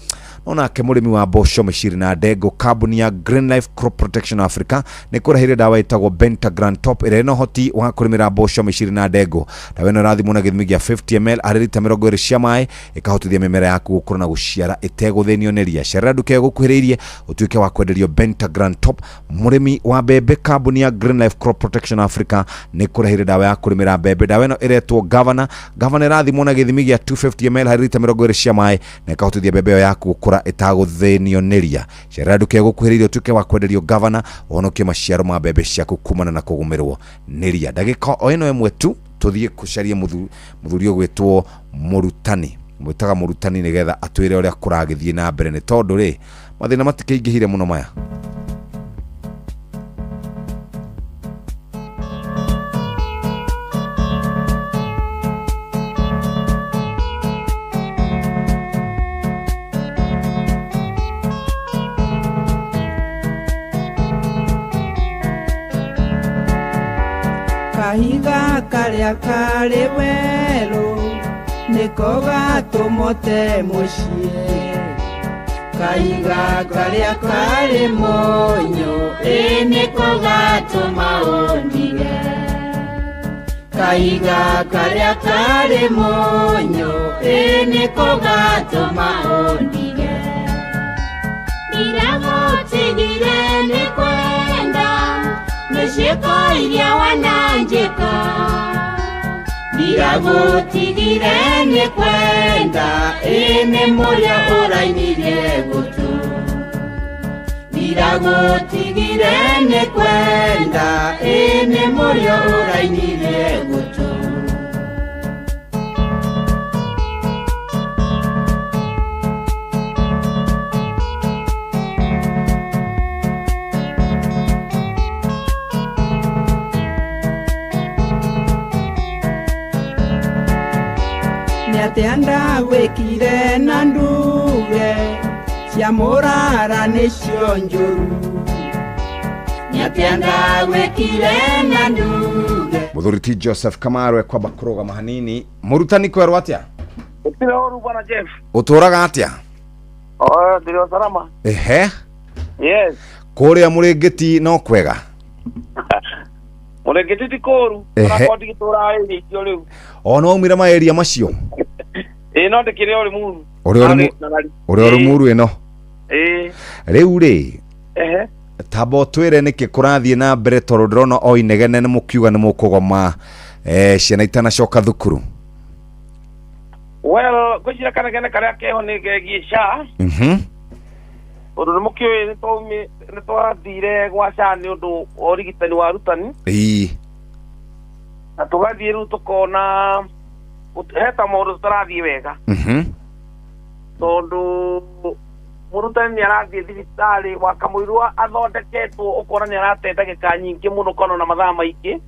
No nake mũrĩmi wa mboco, mĩciri na ndengũ, kambuni ya Green Life Crop Protection Africa nĩ kũrehire ndawa ĩtagwo Bentagram Top ĩrĩa ĩna ũhoti wa kũrĩmĩra mboco, mĩciri na ndengũ. Ndawa ĩno ĩrathimwo na gĩthimi gĩa 50 ml harĩ rita 20 cia maĩ, ĩkahotithia mĩmera yaku gũkũra na gũciara ĩtegũthĩnio nĩ ria. Cerera nduka ĩyo ĩgũkuhĩrĩirie ũtuĩke wa kwenderio Bentagram Top. Mũrĩmi wa mbembe, kambuni ya Green Life Crop Protection Africa nĩ kũrehire ndawa ya kũrĩmĩra mbembe. Ndawa ĩno ĩretwo Governor. Governor ĩrathimwo na gĩthimi gĩa 250 ml harĩ rita 20 cia maĩ na ĩkahotithia mbembe ĩyo yaku gũkũra ĩtagũthĩnio nĩ ria. Cerera nduka ĩyo ĩgũkuhĩrĩirie ũtuĩke wa kwenderio Governor, ũhonokie maciaro ma mbembe ciaku kumana na kũgũmĩrwo nĩ ria. Ndagĩka o ĩno ĩmwe tu Tũthiĩ kũcaria mũthuri ũgwĩtwo mũrutani, mwĩtaga mũrutani, nĩgetha atwĩre ũrĩa kũragĩthiĩ na mbere, nĩ tondũ rĩ mathĩna matikĩingĩhire mũno maya. Kahiga karĩa karĩ werũ nĩko gatũmote mũciĩ, kahiga karĩa karĩ mũnyũ ĩ nĩko gatũma ũndige, kahiga karĩa karĩ mũnyũ ĩ nĩko gatũma ũndige. Ndiragũtigire nĩ kwenda nĩ ciĩko iria wananjĩka, ndiragũtigire nĩ kwenda ĩ nĩ mũrĩa ũrainirie gũtũ, ndiragũtigire nĩ kwenda ĩ nĩ mũrĩa ũrainirie gũtũ. Nĩatĩa ndagwĩkire na nduge cia mũrara nĩcio njũru, nĩatĩa ndagwĩkire na nduge. Mũthuri ti Joseph Kamaru ekwamba kũrũgama hanini. Mũrutani, kwerwo atĩa? Gũtirĩ ũru bwana Jeff. Ũtũraga atĩa? Oh, ndĩrĩ o salama. Ehe. Yes. Kũrĩa Mũrĩngĩti no kwega? Mũrĩngĩti ti kũru. Ehe. Onakorwo ndigĩtũraga ĩrĩa icio rĩu. O no waumire maeria macio? Ĩĩ, no ndĩkĩrĩ o Limuru. Ũrĩ o ũrĩ o Limuru ĩno? Ĩĩ. Rĩu rĩ, Ehe. tamba ũtwĩre nĩkĩ kũrathiĩ na mbere, tondũ ndĩrona o inegene nĩ mũkiuga nĩ mũkũgoma ciana itanacoka thukuru. Well, ngwĩciria kanegene karĩa keho nĩ kegiĩ SHA. Tondũ nĩ mũkĩũĩ nĩ twathire gwa SHA nĩ ũndũ wa ũrigitani wa arutani. Na tũgathiĩ rĩu tũkona heta maũndũ tũtarathiĩ wega. Tondũ mũrutani nĩ arathiĩ thibitarĩ wa kamũirwa athondeketwo, ũkona nĩ arate ndagĩka nyingĩ mũno, ũkona na mathaa maingĩ.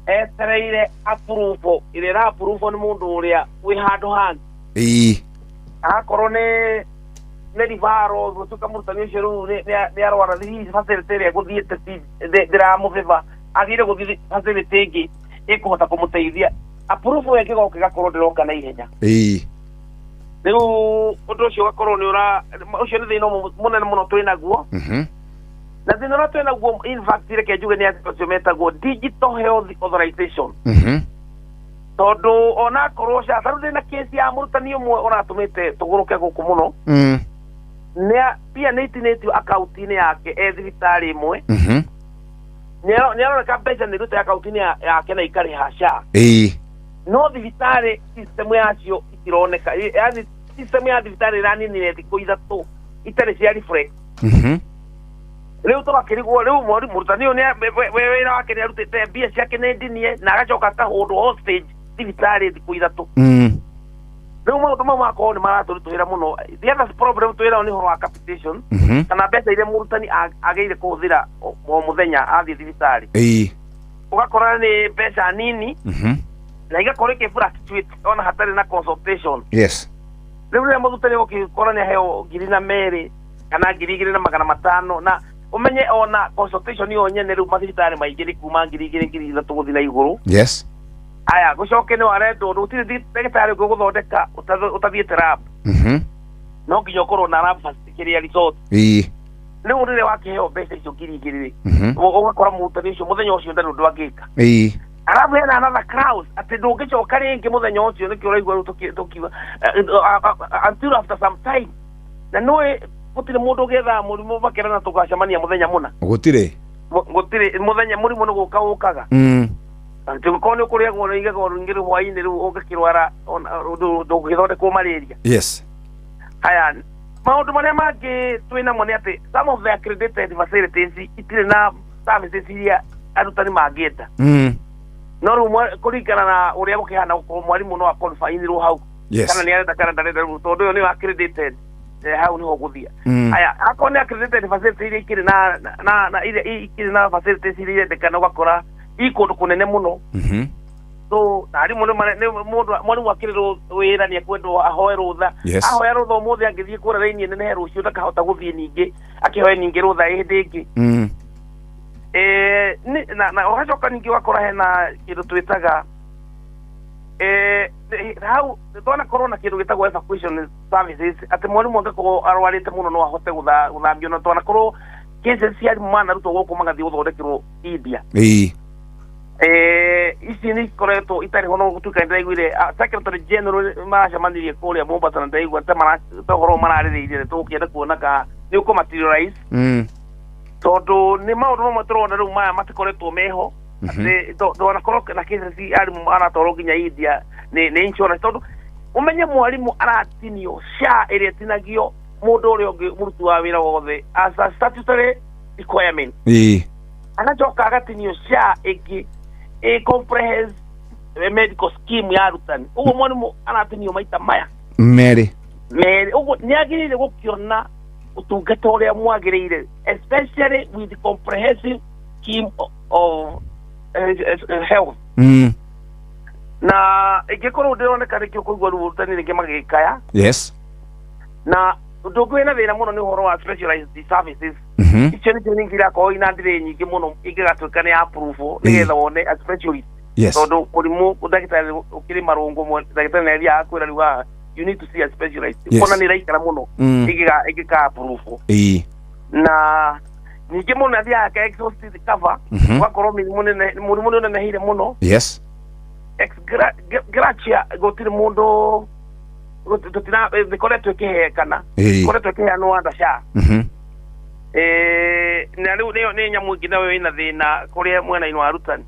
Etereire approve, ĩrĩa ĩra approve nĩ mũndũ ũrĩa wĩ handũ hangĩ. Agakorwo nĩ referral, gũtuĩka mũrutani ũcio rĩu nĩ arwara, hihi facility ĩrĩa egũthiĩte ndĩramũbĩba, agĩrĩire gũthiĩ facility ĩngĩ ĩkũhota kũmũteithia. Approve ĩyo ĩngĩgoka ĩgakorwo ndĩroka na ihenya. Rĩu ũndũ ũcio ũgakorwo nĩ ũra ũcio nĩ thĩna ũmwe mũnene mũno twĩ naguo. Na thĩna ũrĩa twĩ naguo, in fact, reke njuge nĩ andũ acio metagwo digital health authorization. Tondũ onakorwo SHA, tarĩu ndĩna case ya mũrutani ũmwe ũratũmĩte tũgũrũke gũkũ mũno. Nĩ mbia nĩ itinĩtio akaunti-inĩ yake e thibitarĩ ĩmwe. Nĩ aroneka mbeca nĩ irute akaunti-inĩ yake na ikarĩha SHA. No thibitarĩ system yacio itironeka, yaani system ya thibitarĩ ĩraninire thikũ 3 itarĩ cia refresh. Rĩu tũgakĩrigwo rĩu mũrutani ũyũ wĩra wake nĩ arutĩte mbia ciake nĩ ndinie na agacoka akahũndwo hostage thibitarĩ thikũ 3. Rĩu maũndũ mau magakorwo nĩ maratũritũhĩra mũno. The other problem twĩ nayo nĩ ũhoro wa capitation, kana mbeca iria mũrutani agĩrĩire kũhũthĩra o mũthenya athiĩ thibitarĩ. Ũgakora nĩ mbeca nini na igakorwo ikĩ fluctuate ona hatarĩ na consultation. Rĩu rĩrĩa mũrutani ũgũkĩkora nĩ aheo 2,000 kana 2,500, na ũmenye ona consultation ĩyo nyene rĩu mathibitarĩ maingĩ nĩ kuma 2,000 3,000 gũthiĩ na igũrũ. Aya, gũcoke nĩ warendwo gũtirĩ ndagĩtarĩ ũngĩ ũgũthondeka ũtathiĩte lab. No nginya ũkorwo na lab kĩrĩa result. Rĩu rĩrĩa wakĩheo mbeca icio 2,000 rĩ, ũgakora mũrutani ũcio mũthenya ũcio ndarĩ ũndũ angĩka. Arabu hena another clause atĩ ndũngĩcoka rĩngĩ mũthenya ũcio, nĩkĩo ũraigua rĩu tũkiuga until after some time. Na nĩũĩ gũtirĩ mũndũ ũgĩethaga mũrimũ makerana tũgacemania mũthenya mũna. Gũtirĩ. Gũtirĩ mũthenya mũrimũ nĩ gũka ũkaga. Angĩkorwo nĩ ũkũrĩagwo nĩ igego rĩngĩ rĩu hwaĩ-inĩ rĩu ũngĩkĩrwara ndũngĩthondekwo malaria. Haya, maũndũ marĩa mangĩ twĩ namo nĩ atĩ some of the accredited facilities itirĩ na services iria arutani mangĩenda. No rĩu kũringana na ũrĩa gũkĩhana gũkorwo mwarimũ no akonfainirwo hau. Yes. Kana nĩ arenda kana ndarenda, rĩu tondũ ũyũ nĩ accredited, hau nĩho gũthiĩ. Aya, akorwo nĩ accredited facility iria ikĩrĩ na iria ikĩrĩ na facilities iria irendekana, ũgakora i kũndũ kũnene mũno. So na arimũ nĩ mũndũ mwarimũ akĩrĩ wĩra nĩ ekwendwo ahoe rũtha. Ahoya rũtha ũmũthĩ, angĩthiĩ kũrĩa raini ĩnenehe, rũciũ ndakahota gũthiĩ ningĩ akĩhoe ningĩ rũtha hĩndĩ ĩngĩ. Na ũgacoka ningĩ ũgakora hena kĩndũ twĩtaga hau twanakorwo na kĩndũ gĩtagwo evacuation services, atĩ mwarimũ angĩkorwo arwarĩte mũno no ahote gũthambio, na twanakorwo cases cia arimũ manarutwo gũkũ magathiĩ gũthondekerwo India. Ici nĩ ikoretwo itarĩ ho, no gũtuĩka nĩndĩraiguire secretary general maracemanirie kũrĩa Mombasa, na ndĩraigua ta ũhoro mararĩrĩirie, tũgũkĩenda kuona ka nĩ ũkũ materialize, tondũ nĩ maũndũ mamwe tũrona rĩu maya matikoretwo meho, atĩ twanakorwo na cases arimũ maratwarwo nginya India nĩ insurance, tondũ ũmenye mwarimũ aratinio SHA ĩrĩa ĩtinagio mũndũ ũrĩa ũngĩ mũruti wa wĩra wothe as a statutory requirement, agacoka agatinio SHA ĩngĩ ĩ comprehensive medical scheme ya arutani. Ũguo mwarimũ aratinio maita maya merĩ. Merĩ. Ũguo nĩ agĩrĩire gũkĩona ũtungata ũrĩa mwagĩrĩire, especially with the comprehensive scheme of health. Na ĩngĩkorwo ndĩroneka nĩkĩo kũigua rĩu arutani rĩngĩ magĩkaya. Na ũndũ ũngĩ wĩna thĩna mũno nĩ ũhoro wa specialized services. Icio nĩcio ningĩ irakorwo ina ndĩrĩ nyingĩ mũno ingĩgatuĩka nĩ approve nĩgetha wone a specialist, tondũ mũrimũ ndagĩtarĩ ũkĩrĩ marũngo, ndagĩtarĩ nĩ athiaga kwĩra rĩu haha you need to see a specialist. Kona nĩ ĩraikara mũno ĩngĩka approve. Na ningĩ mũndũ nĩ athiaga aka exhausted cover, ũgakorwo mĩrimũ mũrimũ nĩ ũneneheire mũno. Ex gratia gũtirĩ mũndũ tũtina ĩkoretwo ĩkĩhekana, ĩkoretwo ĩkĩheanwo under SHA. Na rĩu nĩyo nĩ nyamũ ĩngĩ nayo ĩna thĩna kũrĩa mwena-inĩ wa arutani.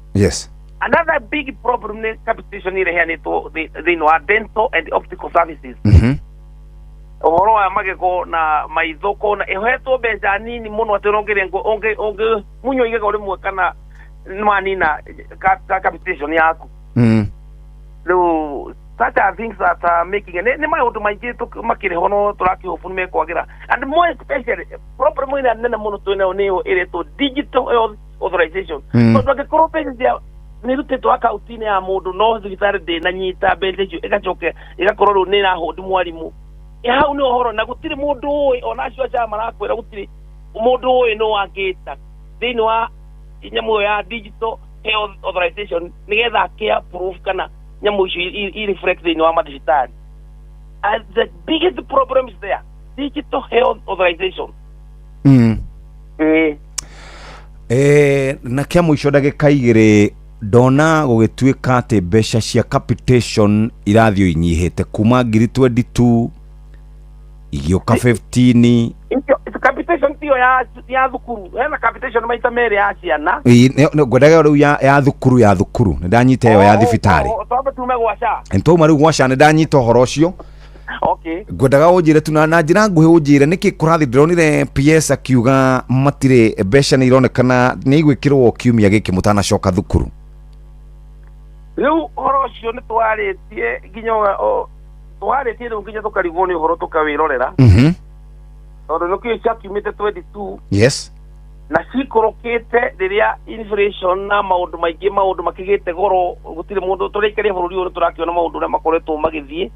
Another big problem nĩ capitation ĩrĩa ĩheanĩtwo thĩinĩ wa dental and optical services, ũhoro wa magego na maitho, kona ĩhetwo mbeca nini mũno atĩ ũngĩrĩa ũngĩ ũngĩ munywo igego rĩmwe kana nĩwanina capitation yaku. Rĩu such are things that are making nĩ maũndũ maingĩ makĩrĩ ho, no tũrakĩhobu nĩ mekwagĩra. And more especially problem ĩrĩa nene mũno twĩnayo nĩyo ĩretwo digital health authorization, tondũ angĩkorwo mbeca cia nĩ irutĩtwo akaunti-inĩ ya mũndũ no thibitarĩ ndĩnanyita mbeca icio, ĩgacoka ĩgakorwo rĩu nĩ ĩrahũndi mwarimũ. Hau nĩ ũhoro na gũtirĩ mũndũ ũĩ, ona acio aca marakwĩra gũtirĩ mũndũ ũĩ no angĩta thĩinĩ wa nyamũ ĩyo ya digital health authorization nĩgetha akĩ approve kana nyamũ icio i reflect thĩinĩ wa mathibitarĩ. And the biggest problem is there, digital health authorization. Na kĩa mũico, ndagĩka 2, ndona gũgĩtuĩka atĩ mbeca cia capitation irathiĩ inyihĩte kuma ngiri 22 igĩũka 15. Icio capitation tiyo ya thukuru, hena capitation maita merĩ ya ciana. Ngwendaga rĩu ya thukuru nĩ ndanyita ĩyo ya thibitarĩ. Twambe tume gwa SHA. Nĩtwauma rĩu gwa SHA, nĩ ndanyita ũhoro ũcio. Ngwendaga ũnjĩre tu na njĩra nguhĩ, ũnjĩre nĩkĩ kũrathiĩ. Ndĩronire PS akiuga matirĩ mbeca, nĩ ironekana nĩ igwĩkĩrwo kiumia gĩkĩ mũtanacoka thukuru. Rĩu ũhoro ũcio nĩ twarĩtie nginya twarĩtie rĩu nginya tũkarigwo nĩ ũhoro tũkawĩrorera, tondũ nĩkĩo ciakiumĩte 22 na cikũrũkĩte rĩrĩa inflation na maũndũ maingĩ, maũndũ makĩgĩte goro, gũtirĩ mũndũ tũraikaria bũrũri ũyũ tũrakĩona maũndũ ũrĩa makoretwo magĩthiĩ.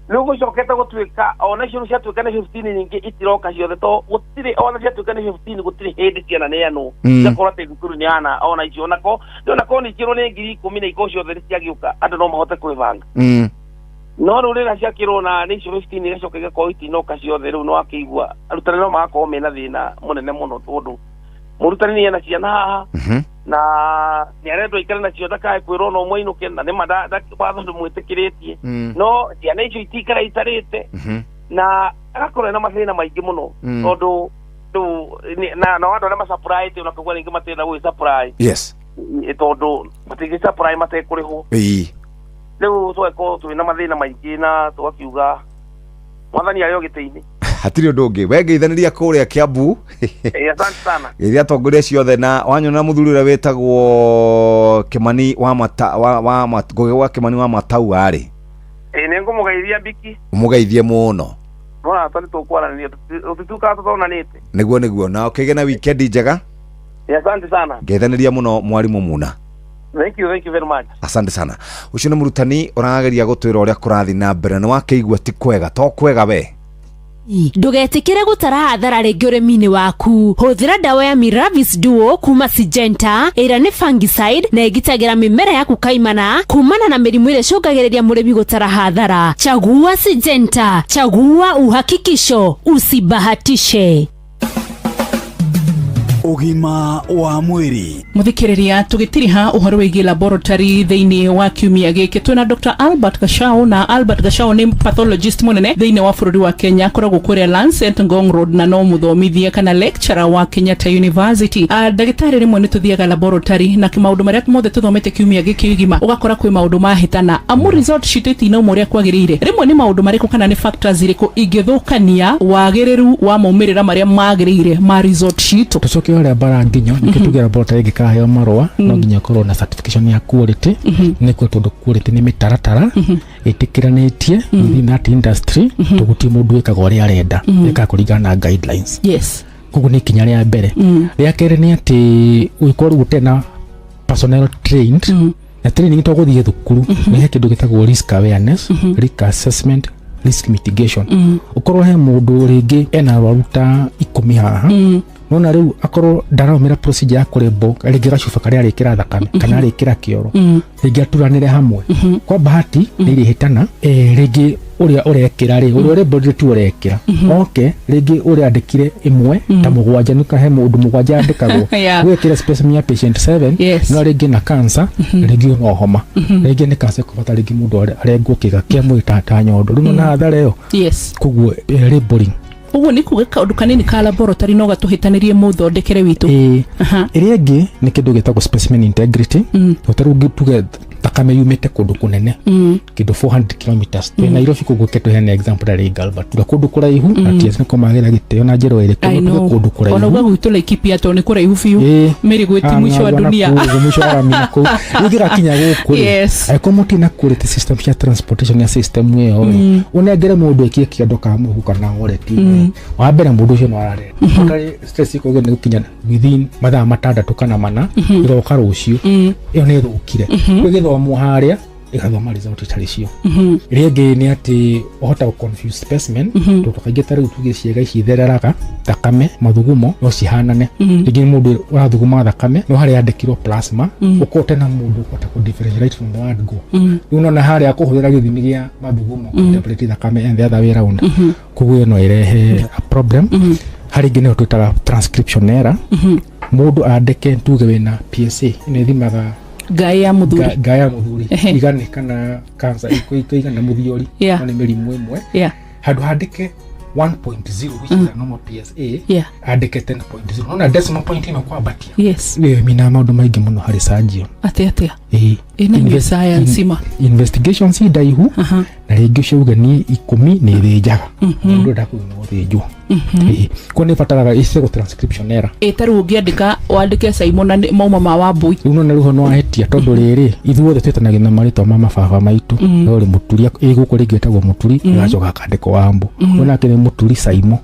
Rĩu gũcokete gũtuĩka ona icio ciatuĩka nĩ 15, nyingĩ itiroka ciothe, to gũtirĩ ona ciatuĩka nĩ 15, gũtirĩ hĩndĩ ciananeanwo. Ciakorwo atĩ thukuru nĩ ana ona icio onako nĩ ikĩrwo nĩ 10,000 na ikorwo ciothe nĩ ciagĩũka, andũ no mahote kwĩbanga. No rĩu rĩrĩa ciakĩrwo na nĩ icio 15, igacoka igakorwo itinoka ciothe, rĩu no akĩigua arutani no magakorwo mena thĩna mũnene mũno, tondũ mũrutani nĩ ena ciana haha na nĩ arendwo aikare nacio, ndakae kwĩrwo no mwainũke, na nĩma watho ndũmwĩtĩkĩrĩtie. No ciana icio itikara itarĩte na agakorwo ena mathĩna maingĩ mũno, tondũ rĩu na andũ arĩa macapuraĩte ona koguo rĩngĩ matirenda gwĩ supply, tondũ matingĩ supply matekũrĩhwo. Rĩu tũgakorwo twĩna mathĩna maingĩ na tũgakiuga mwathani arĩ o gĩtĩ-inĩ. Hatirĩ ũndũ ũngĩ, we ngeithanĩria kũrĩa Kiambu. Ĩĩ, asante sana. Geithia atongoria ciothe na wanyona mũthuri ũrĩa wĩtagwo Kĩmani wa mata wa wa Ngũgĩ wa Kĩmani wa Mataua rĩ. Ĩĩ, nĩ ngũmũgeithia Mbiki. Ũmũgeithie mũno. Mũrata, nĩ tũkwaranĩria, tũtituĩkaga tũtonanĩte. Nĩguo, na ũkĩgĩe na wikendi njega. Ĩĩ, asante sana. Ngeithanĩria mũno mwarimũ Muna. Thank you, thank you very much. Asante sana. Ũcio nĩ mũrutani ũrageria gũtwĩra ũrĩa kũrathiĩ na mbere, na wakĩigua ti kwega, to kwega we. Ndũgetĩkĩre gũtara hathara rĩngĩ ũrĩmi-inĩ waku. Hũthĩra ndawa ya Miravis Duo kuma Syngenta, ĩrĩa nĩ fungicide na ĩgitagĩra mĩmera yaku kaimana kumana na mĩrimũ ĩrĩa ĩcũngagĩrĩria mũrĩmi gũtara hathara. Chagua Syngenta, chagua uhakikisho, usibahatishe. Ũgima wa mwĩrĩ. Muthikiriria, tugitiriha uhoro wigie laboratory thiini wa kiumia giki, twina Dr Albert Gachau, na Albert Gachau ni pathologist munene thiini wa bururi wa Kenya, akoragwo kuria Lancet Ngong Road, na no muthomithia kana lecturer wa Kenyatta University. Ndagitari, rimwe ni tuthiaga laboratory na maundu maria mothe tuthomete kiumia giki gima ugakora kwi maundu mahitana, amu result citu itinauma uria kwagiriire. Rimwe ni maundu mariku kana ni factors iriku ingithukania wagiriru wa maumirira maria magiriire ma result citu? Tucoke harĩa bara nginyo nĩkĩo tuge laboratory ĩngĩkaheo marũa no nginya ĩkorwo na certification ya quality. Nĩkuo tondũ quality nĩ mĩtaratara ĩtĩkĩranĩtie within that industry, tũgũtirĩ mũndũ wĩkaga ũrĩa arenda, ĩkaga kũringana na guidelines. Koguo nĩ ikinya rĩa mbere. Rĩa kerĩ nĩ atĩ ũngĩkorwo rĩu ũtarĩ na personnel trained, na training to gũthiĩ thukuru, nĩ he kĩndũ gĩtagwo risk awareness, risk assessment, risk mitigation. Ũkorwo he mũndũ rĩngĩ ena arwaru ta 10 haha, nona rĩu akorwo ndararũmĩra procedure ya kũrĩmbwo, rĩngĩ gacuba karĩa arĩkĩra thakame kana arĩkĩra kĩoro, rĩngĩ aturanĩre hamwe, kwa bahati nĩ irĩhĩtana. Rĩngĩ ũrĩa ũrekĩra rĩ, ũrĩa ũrĩmbũrire tu ũrekĩra oke, rĩngĩ ũrĩa andĩkire ĩmwe ta mũgwanja, nĩ he mũndũ mũgwanja andĩkagwo gwĩkĩra specimen ya patient 7, no rĩngĩ na cancer, rĩngĩ no homa, rĩngĩ nĩ cancer ĩkũbata rĩngĩ mũndũ arengwo kĩga kĩa mwĩrĩ ta nyondo rĩu na hathara ĩyo. Koguo labeling. Ũguo nĩ kuga kaũndũ kanini ka laboratory no gatũhĩtanĩrie mũthondekere witũ. Ĩĩ. Ĩrĩa ĩngĩ nĩ kĩndũ gĩtagwo specimen integrity. Ta rĩu tuge thakame yumĩte kũndũ kũnene, kĩndũ 400 kilometers, twĩ Nairobi, koguo ke tũheane example ya Galba, tuga kũndũ kũraihu na TS nĩko magĩra gĩtĩo na njĩra ĩrĩkũ, I tuge know. kũndũ kũraihu. Ona uga gwitũ Laikipia tondũ nĩ kũraihu biũ. Mĩrĩ gwĩ ti mũico wa dunia. Ũguo mũico wa rami na kũu rĩu gĩgakinya gũkũ rĩ, angĩkorwo mũtirĩ na quality system cia transportation ya system ĩyo rĩ, ũnengere mũndũ ekie kĩondo ka mũhuko kana wallet, wa mbere mũndũ ũcio no arare ũtarĩ stress ĩkũgĩa nĩ gũkinya within mathaa 6 kana 4, ĩroka rũciũ, ĩyo nĩ ĩthũkire. Ĩgĩthomwo harĩa ĩgathoma result itarĩ cio. Ĩrĩa ĩngĩ nĩ atĩ ũhota gũ confuse specimen, tondũ kaingĩ ta rĩu tuge ciĩga ici ithereraga thakame, mathugumo, no cihanane. Rĩngĩ nĩ mũndũ ũrathuguma thakame no harĩa yandĩkirwo plasma, ũkorwo tena mũndũ ũkũhota kũ differentiate from the word go. Rĩu nona harĩa kũhũthĩra gĩthimi gĩa mathugumo interpret thakame and the other way round, koguo ĩyo no ĩrehe a problem. Harĩ ingĩ nĩyo twĩtaga transcription error. Mũndũ andĩke, tuge wĩna PSA, ĩno ĩthimaga Ngaĩ ya mũthuri. Ngaĩ ya mũthuri igane kana cancer ĩigana mũthiori, no nĩ mĩrimũ ĩmwe. Handũ handĩke 1.0, which is a normal PSA, andĩke 10.0, nona decimal point ĩno kwambatia. Ĩyo ĩminaga maũndũ maingĩ mũno harĩ surgeon. Atĩ atĩa? Ĩĩ. Ĩna nĩ science ma. Investigations ci ndaihu, na rĩngĩ ũcio uge nĩ 10 nĩ ĩthĩnjaga mũndũ enda kũgima gũthĩnjwo. Ĩĩ. Koguo nĩ ĩbataraga ĩcegwo transcription error. Ĩ ta rĩu ũngĩandĩka wandĩke Simon na mauma ma Wambui. Rĩu nona rĩu no ahĩtia, tondũ rĩrĩ ithuothe twĩtanagia na marĩtwa ma mababa maitũ. No rĩ Mũturi ĩ gũkũ rĩngĩ wĩtagwo Mũturi, ĩgacoka akandĩkwo Wambu. Onake nĩ Mũturi Saimo,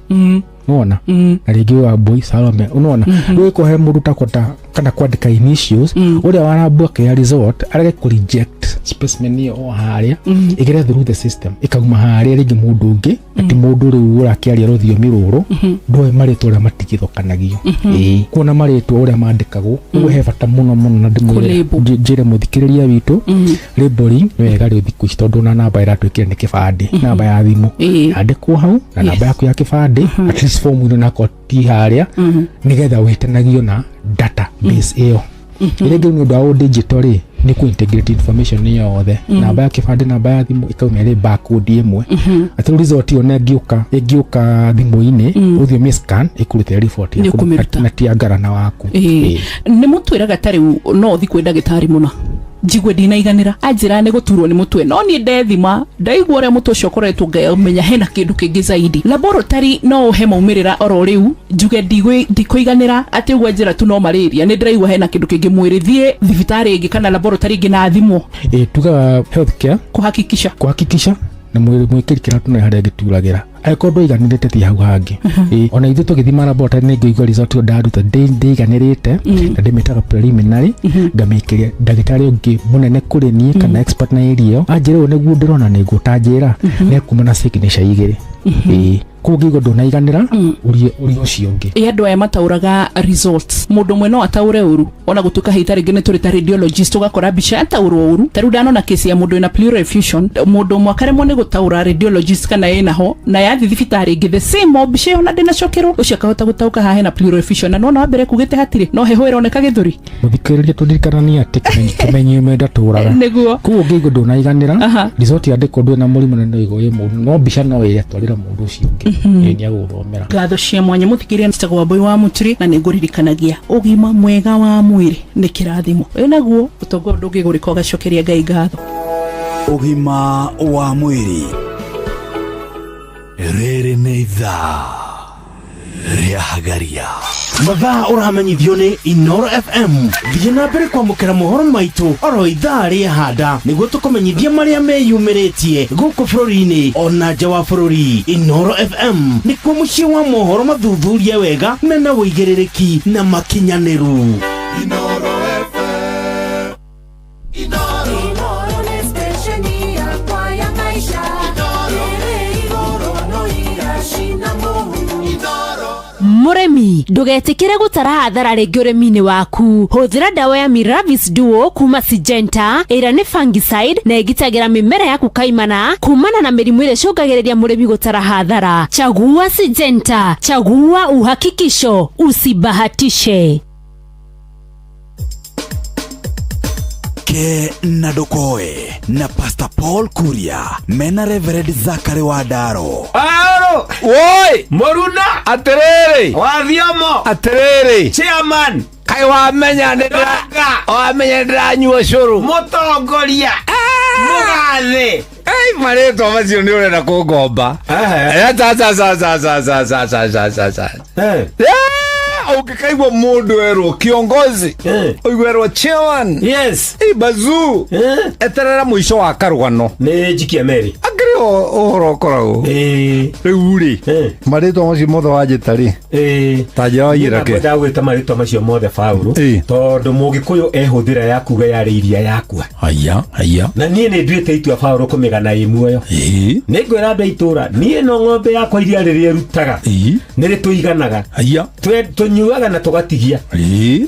nona na rĩngĩ Wambui Salome, unaona. Rĩu ĩko he mũndũ takwenda kana kwandĩka initials, ũrĩa warambu akĩoya result arege kũ reject specimen ĩyo o harĩa, ĩgere through the system, ĩkauma harĩa rĩngĩ mũndũ ũngĩ, na ti mũndũ rĩu ũrakĩaria rũthiomi rũrũ, ndoĩ marĩtwa ũrĩa matigithũkanagio. Ĩĩ, kuona marĩtwa ũrĩa mandĩkagwo, ũguo he bata mũno mũno, na ndĩmwĩre Kũ-label. njĩre mũthikĩrĩria witũ, labeling nĩ wega rĩu thikũ ici, tondũ na namba ĩratwĩkĩra nĩ kĩbandĩ, namba ya thimũ yandĩkwo hau na namba yaku ya kĩbandĩ, at least form ĩno nakorwo ti harĩa, nĩgetha wĩtanagio na database ĩyo. Ĩrĩa ĩngĩ nĩ ũndũ wa digital rĩ, nĩ kũ integrate information yothe, namba ya kĩbandĩ, namba ya thimũ, ĩkauma ĩrĩ barcode ĩmwe, atĩ rĩu result ĩyo ĩngĩũka thimũ-inĩ, ũthiĩ ũmĩ scan ĩkũrutĩre report Nĩ yaku ũkũmĩruta. na ti ngarana waku. Ĩĩ. Nĩ mũtwĩraga ta rĩu no ũthi kwĩ ndagĩtarĩ mũna. Njigue ndinaiganĩra, anjĩra nĩ gũturwo nĩ mũtwe, no niĩ ndethima ndaigua ũrĩa mũtwe ũcio ũkoretwo ngamenya hena kĩndũ kĩngĩ zaidi. Laboratory no ũhe maumĩrĩra oro rĩu njuge ndikũiganĩra atĩ ũguo anjĩra tu no malaria, nĩ ndĩraigua hena kĩndũ kĩngĩ mwĩrĩ, thiĩ thibitarĩ ĩngĩ kana laboratory ĩngĩ na thimwo. Ĩ tugaga healthcare kuhakikisha, kuhakikisha na mwĩrĩ mwĩkĩri kĩratũ na harĩa gĩturagĩra, angĩkorwo ndũiganĩrĩte thiĩ hau hangĩ. Ĩ, ona ithuĩ tũgĩthima laboratory nĩ ngũigua result ĩyo ndaruta ndĩiganĩrĩte, na ndĩmĩtaga preliminary, ngamĩkĩria ndagĩtarĩ ũngĩ mũnene kũrĩ niĩ kana expert na area ĩyo, anjĩra ũũ nĩguo ndĩrona nĩguo tanjĩra nĩekuma na signature igĩrĩ. Ĩ, koguo ngĩigua ndũnaiganĩra, ũrie ũrie ũcio ũngĩ. Ĩ andũ aya mataũraga results, mũndũ ũmwe no ataũre ũru, ona gũtuĩka hita rĩngĩ nĩ tũrĩ ta radiologist ũgakora mbica yataũrwo ũru. Ta rĩu ndanona kesi ya mũndũ wĩna pleural effusion, mũndũ ũmwe akaremwo nĩ gũtaũra radiologist kana ĩnaho, na yathi thibitarĩ ĩngĩ the same o mbica ĩyo na ndĩnacokerwo, ũcio akahota gũtaũka haha hena pleural effusion, na nona wa mbere kugĩte hatirĩ no heho ĩroneka gĩthũri. Mũthikĩrĩria, tũririkananie atĩ kĩmenyi ĩmwe ndatũraga. Nĩguo. Koguo ũngĩigua ndũnaiganĩra, result yandĩkwo ndũrĩ na mũrimũ na nĩũigua wĩ mũru, no mbica no ĩrĩa twarĩra mũndũ ũcio ũngĩ. Ĩ, nĩagũgũthomera. Ngatho cia mwanya mũthikĩrĩria, njĩtagwo Wambui wa Mũturi, na nĩngũririkanagia ũgima mwega wa mwĩrĩ nĩ kĩrathimo wĩnaguo, ũtonga ũyũ ndũngĩgũrĩka ũgacokeria Ngai ngatho. Ũgima wa mwĩrĩ. Rĩrĩ nĩ ithaa rĩa Hagaria. Mathaa ũramenyithio nĩ Inoro FM. Thiĩ na mbere kwamũkĩra mohoro maitũ oro ithaa rĩa handa nĩguo tũkũmenyithie marĩa meyumĩrĩtie gũkũ bũrũri-inĩ ona nja wa bũrũri. Inoro FM nĩkuo mũciĩ wa mohoro mathuthurie wega mena ũigĩrĩrĩki na makinyanĩru. Inoro FM. Inoro nĩ stesheni yakwa ya maisha ĩrĩ igũrũ no iracina mũhu. Mũrĩmi, ndũgetĩkĩre gũtara hathara rĩngĩ ũrĩmi-inĩ waku. Hũthĩra ndawa ya Miravis Duo kuma Syngenta, ĩrĩa nĩ fungicide na ĩgitagĩra mĩmera yaku kaimana kumana na mĩrimũ ĩrĩa ĩcũngagĩrĩria mũrĩmi gũtara hathara. Chagua Syngenta, chagua uhakikisho, usibahatishe. Ke na ndũkoe na Pastor Paul Kuria mena Reverend Zakari wa Ndaro. Paolo! Woi! Mũruna! Atĩrĩrĩ! Wathiomo! Atĩrĩrĩ! Chairman! Kaĩ wamenya nĩ wamenya nĩ ndĩranyua cũrũ. Mũtongoria! Mũgathe! Ei, marĩtwa macio nĩ ũrenda kũngomba. Eh, ca ca ca ca ca ca ca ca ca ca ca. Eh, ũngĩkaigua mũndũ erwo kiongozi, ũigue erwo chairman. Yes. Ei, bazuu. Eterera mũico wa karũgano. Nĩ njikia meri. Akĩrĩ ũhoro ũkoragwo. Rĩu rĩ, marĩtwa macio mothe wanjĩta rĩ, ta njĩra waiyĩra kĩ? Ndagwĩta marĩtwa macio mothe Paũlũ tondũ mũgĩkũyũ ehũthĩra ya kuga yarĩ iria yakua. Haya, haya. Na niĩ nĩ nduĩte itua Paũlũ kũmĩgana ĩ muoyo. Nĩ ngwĩra andũ a itũũra, niĩ no ng'ombe yakwa iria rĩrĩa ĩrutaga nĩ rĩtũiganaga. Haya. Tũnyuaga na tũgatigia.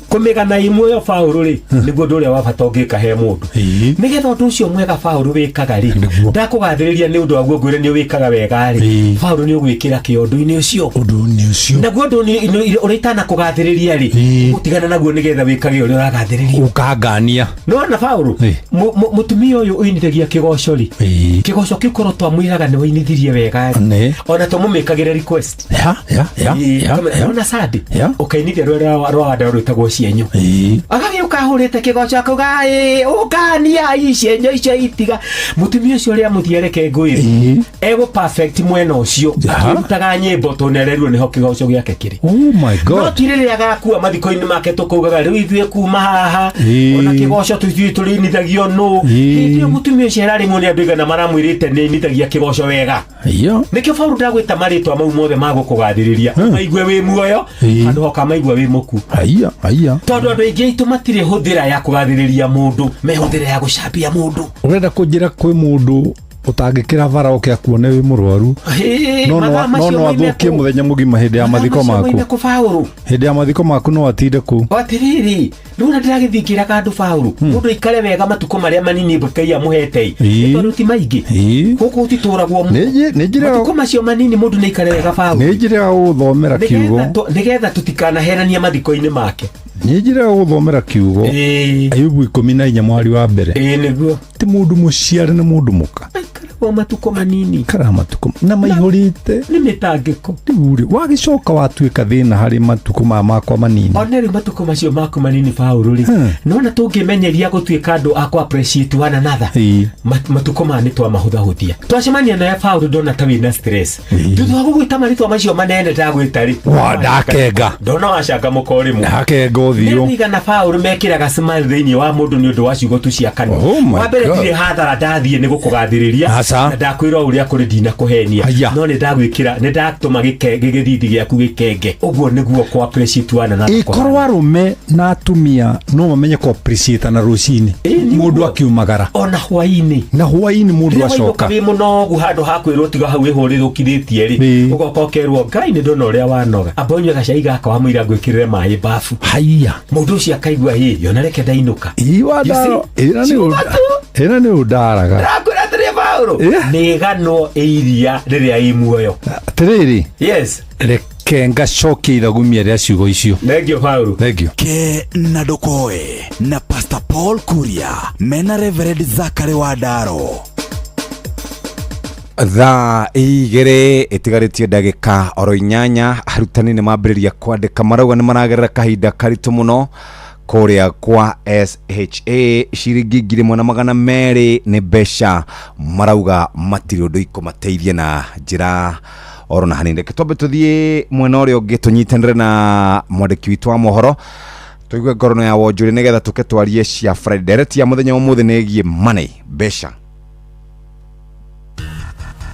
Kũmĩgana ĩ muoyo Paũlũ rĩ, nĩguo ũndũ ũrĩa wa bata ũngĩka he mũndũ. Nĩgetha ũndũ ũcio mwega Paũlũ wĩkaga rĩ, ndakũgathĩrĩria nĩ ũndũ waguo ngwĩre nĩ wĩkaga wega rĩ, Paũlũ nĩ ũgwĩkĩra kĩo ũndũ-inĩ ũcio. Ũndũ-inĩ ũcio. Naguo ũndũ ũrĩa itanakũgathĩrĩria rĩ, ũgũtigana naguo nĩgetha wĩkage ũrĩa ũragathĩrĩrio. Ũkangania. Nĩwona Paũlũ, mũtumia ũyũ ũinithagia kĩgoco rĩ, kĩgoco kĩu korwo twamwĩraga nĩ wainithirie wega rĩ, ona tũmũmĩkagĩre request. Ya, ya, ya, ya, ya. Ona Sunday, ũkainithia rwĩmbo rwa wanda rwĩtagwo cienyũ. Agagĩũka ahũrĩte kĩgoco akauga, "Ĩ, ũkania cienyũ icio itiga." Mũtumia ũcio ũrĩa mũthia reke ngwĩre, egũ perfect mwena ũcio, akĩrutaga nyĩmbo tondũ nĩarerirwo nĩho kĩgoco gĩake kĩrĩ. Oh my God. No ti rĩrĩa agakua mathiko-inĩ make tũkaugaga rĩu ithuĩ kuma haha, ona kĩgoco tũithuĩ tũrĩinithagio nũ. Hĩndĩ ĩyo mũtumia ũcio ararĩmwo nĩ andũ aigana maramwĩrĩte nĩainithagia kĩgoco wega. Iyo. Nĩkĩo Paũlũ ndagwĩta marĩtwa mau mothe ma gũkũgathĩrĩria, maigue wĩ muoyo handũ hoka maigua wĩ mũku. Haiya, haiya. Tondũ andũ aingĩ aitũ matirĩ hũthĩra ya kũgathĩrĩria mũndũ, me hũthĩra ya gũcambia mũndũ. Ũrenda kũnjĩra kwĩ mũndũ ũtangĩkĩra bara oke akuone wĩ mũrwaru, Hĩ, no mathaa no macio no moime athũkie kũ? mũthenya mũgima hĩndĩ ya Mathaa mathiko macio maku. moime kũ, Paũlũ? Hĩndĩ ya mathiko maku no atinde kũu. Atĩrĩrĩ, rĩu na ndĩragĩthiĩ ngĩraga andũ Paũlũ, mũndũ aikare wega matukũ marĩa manini Ngai amũhete ĩ, tondũ ti maingĩ. Gũkũ gũtitũragwo mũno. Matukũ macio manini mũndũ nĩ aikare wega Paũlũ. Nĩ njĩra ya gũgũthomera kiugo. Nĩgetha tũtikanaheranie mathiko-inĩ make. Nĩ njĩra ya gũgũthomera kiugo. Ayubu 14 mwari wa mbere. Ĩĩ nĩguo. Ti mũndũ mũciare na mũndũ mũka. O matukũ manini. Kara matukũ na maihũrĩte. Nĩ mĩtangĩko. Rĩu rĩ, wagĩcoka watuĩka thĩna harĩ matukũ maya makwa manini. Ona rĩu matukũ macio maku manini Paũlũ rĩ, nona tũngĩmenyeria gũtuĩka andũ a kũ appreciate one another, matukũ maya nĩ twamahũthahũthia. Twacemania nawe Paũlũ ndona ta wĩna stress. Thutha wa gũgwĩta marĩtwa macio manene ndagwĩta rĩ, Wa, ndakenga. Ndona wacangamũka o rĩmwe. Ndakenga ũthiũ. Nĩ igana Paũlũ mekĩraga smile thĩinĩ wa mũndũ nĩ ũndũ wa ciugo tu cia kanua. Oh my Wa mbere God. ndirĩ hathara ndathiĩ nĩ gũkũgathĩrĩria. Aca. Na ndakwĩra o ũrĩa kũrĩ ndinakũhenia. No nĩ ndagwĩkĩra, nĩ ndatũma gĩthithi gĩaku gĩkenge. Ũguo nĩguo kũ appreciate one another. Ĩkorwo arũme na atumia no mamenye kũ appreciate na rũcinĩ mũndũ akiumagara ona hwainĩ, na hwainĩ mũndũ Rĩrĩa wainũka acoka wĩ mũnogu handũ ha kwĩrwo tiga hau wĩhũrĩre ũkirĩtie rĩ, ũgoka ũkerwo Ngai nĩ ndona ũrĩa wanoga, amba ũnyue gacai gaka wa mũira ngwĩkĩrĩre maĩ bafu. Haiya. Mũndũ ũcio akaigua hĩ ona reke ndainũka. Ĩra nĩ ũndaraga. Ndakwĩra atĩrĩ Paũlũ, nĩ ĩganwo ĩ iria rĩrĩa ĩ muoyo. Atĩrĩrĩ, yes, reke ngacokia ithagumia rĩa ciugo icio. Thengiũ Paũlũ. Thengiũ. Ke na ndũkoe na Pastor Paul Kuria mena Reverend Zachary Wandaro. Thaa 2 ĩtigarĩtie ndagĩka oro 8, arutani nĩ mambĩrĩria kwandĩka, marauga nĩ maragerera kahinda karitũ mũno kũrĩa kwa SHA. Ciringi 1,200 nĩ mbeca marauga matirĩ ũndũ ikũmateithia na njĩra oro na hanini. Reke twambe tũthiĩ mwena ũrĩa ũngĩ tũnyitanĩre na mwandĩki witũ wa mohoro tũigue ngorono ya wonjoria nĩgetha tũke twarie cia Friday. Ndereti ya mũthenya wa ũmũthĩ nĩ ĩgiĩ money, mbeca.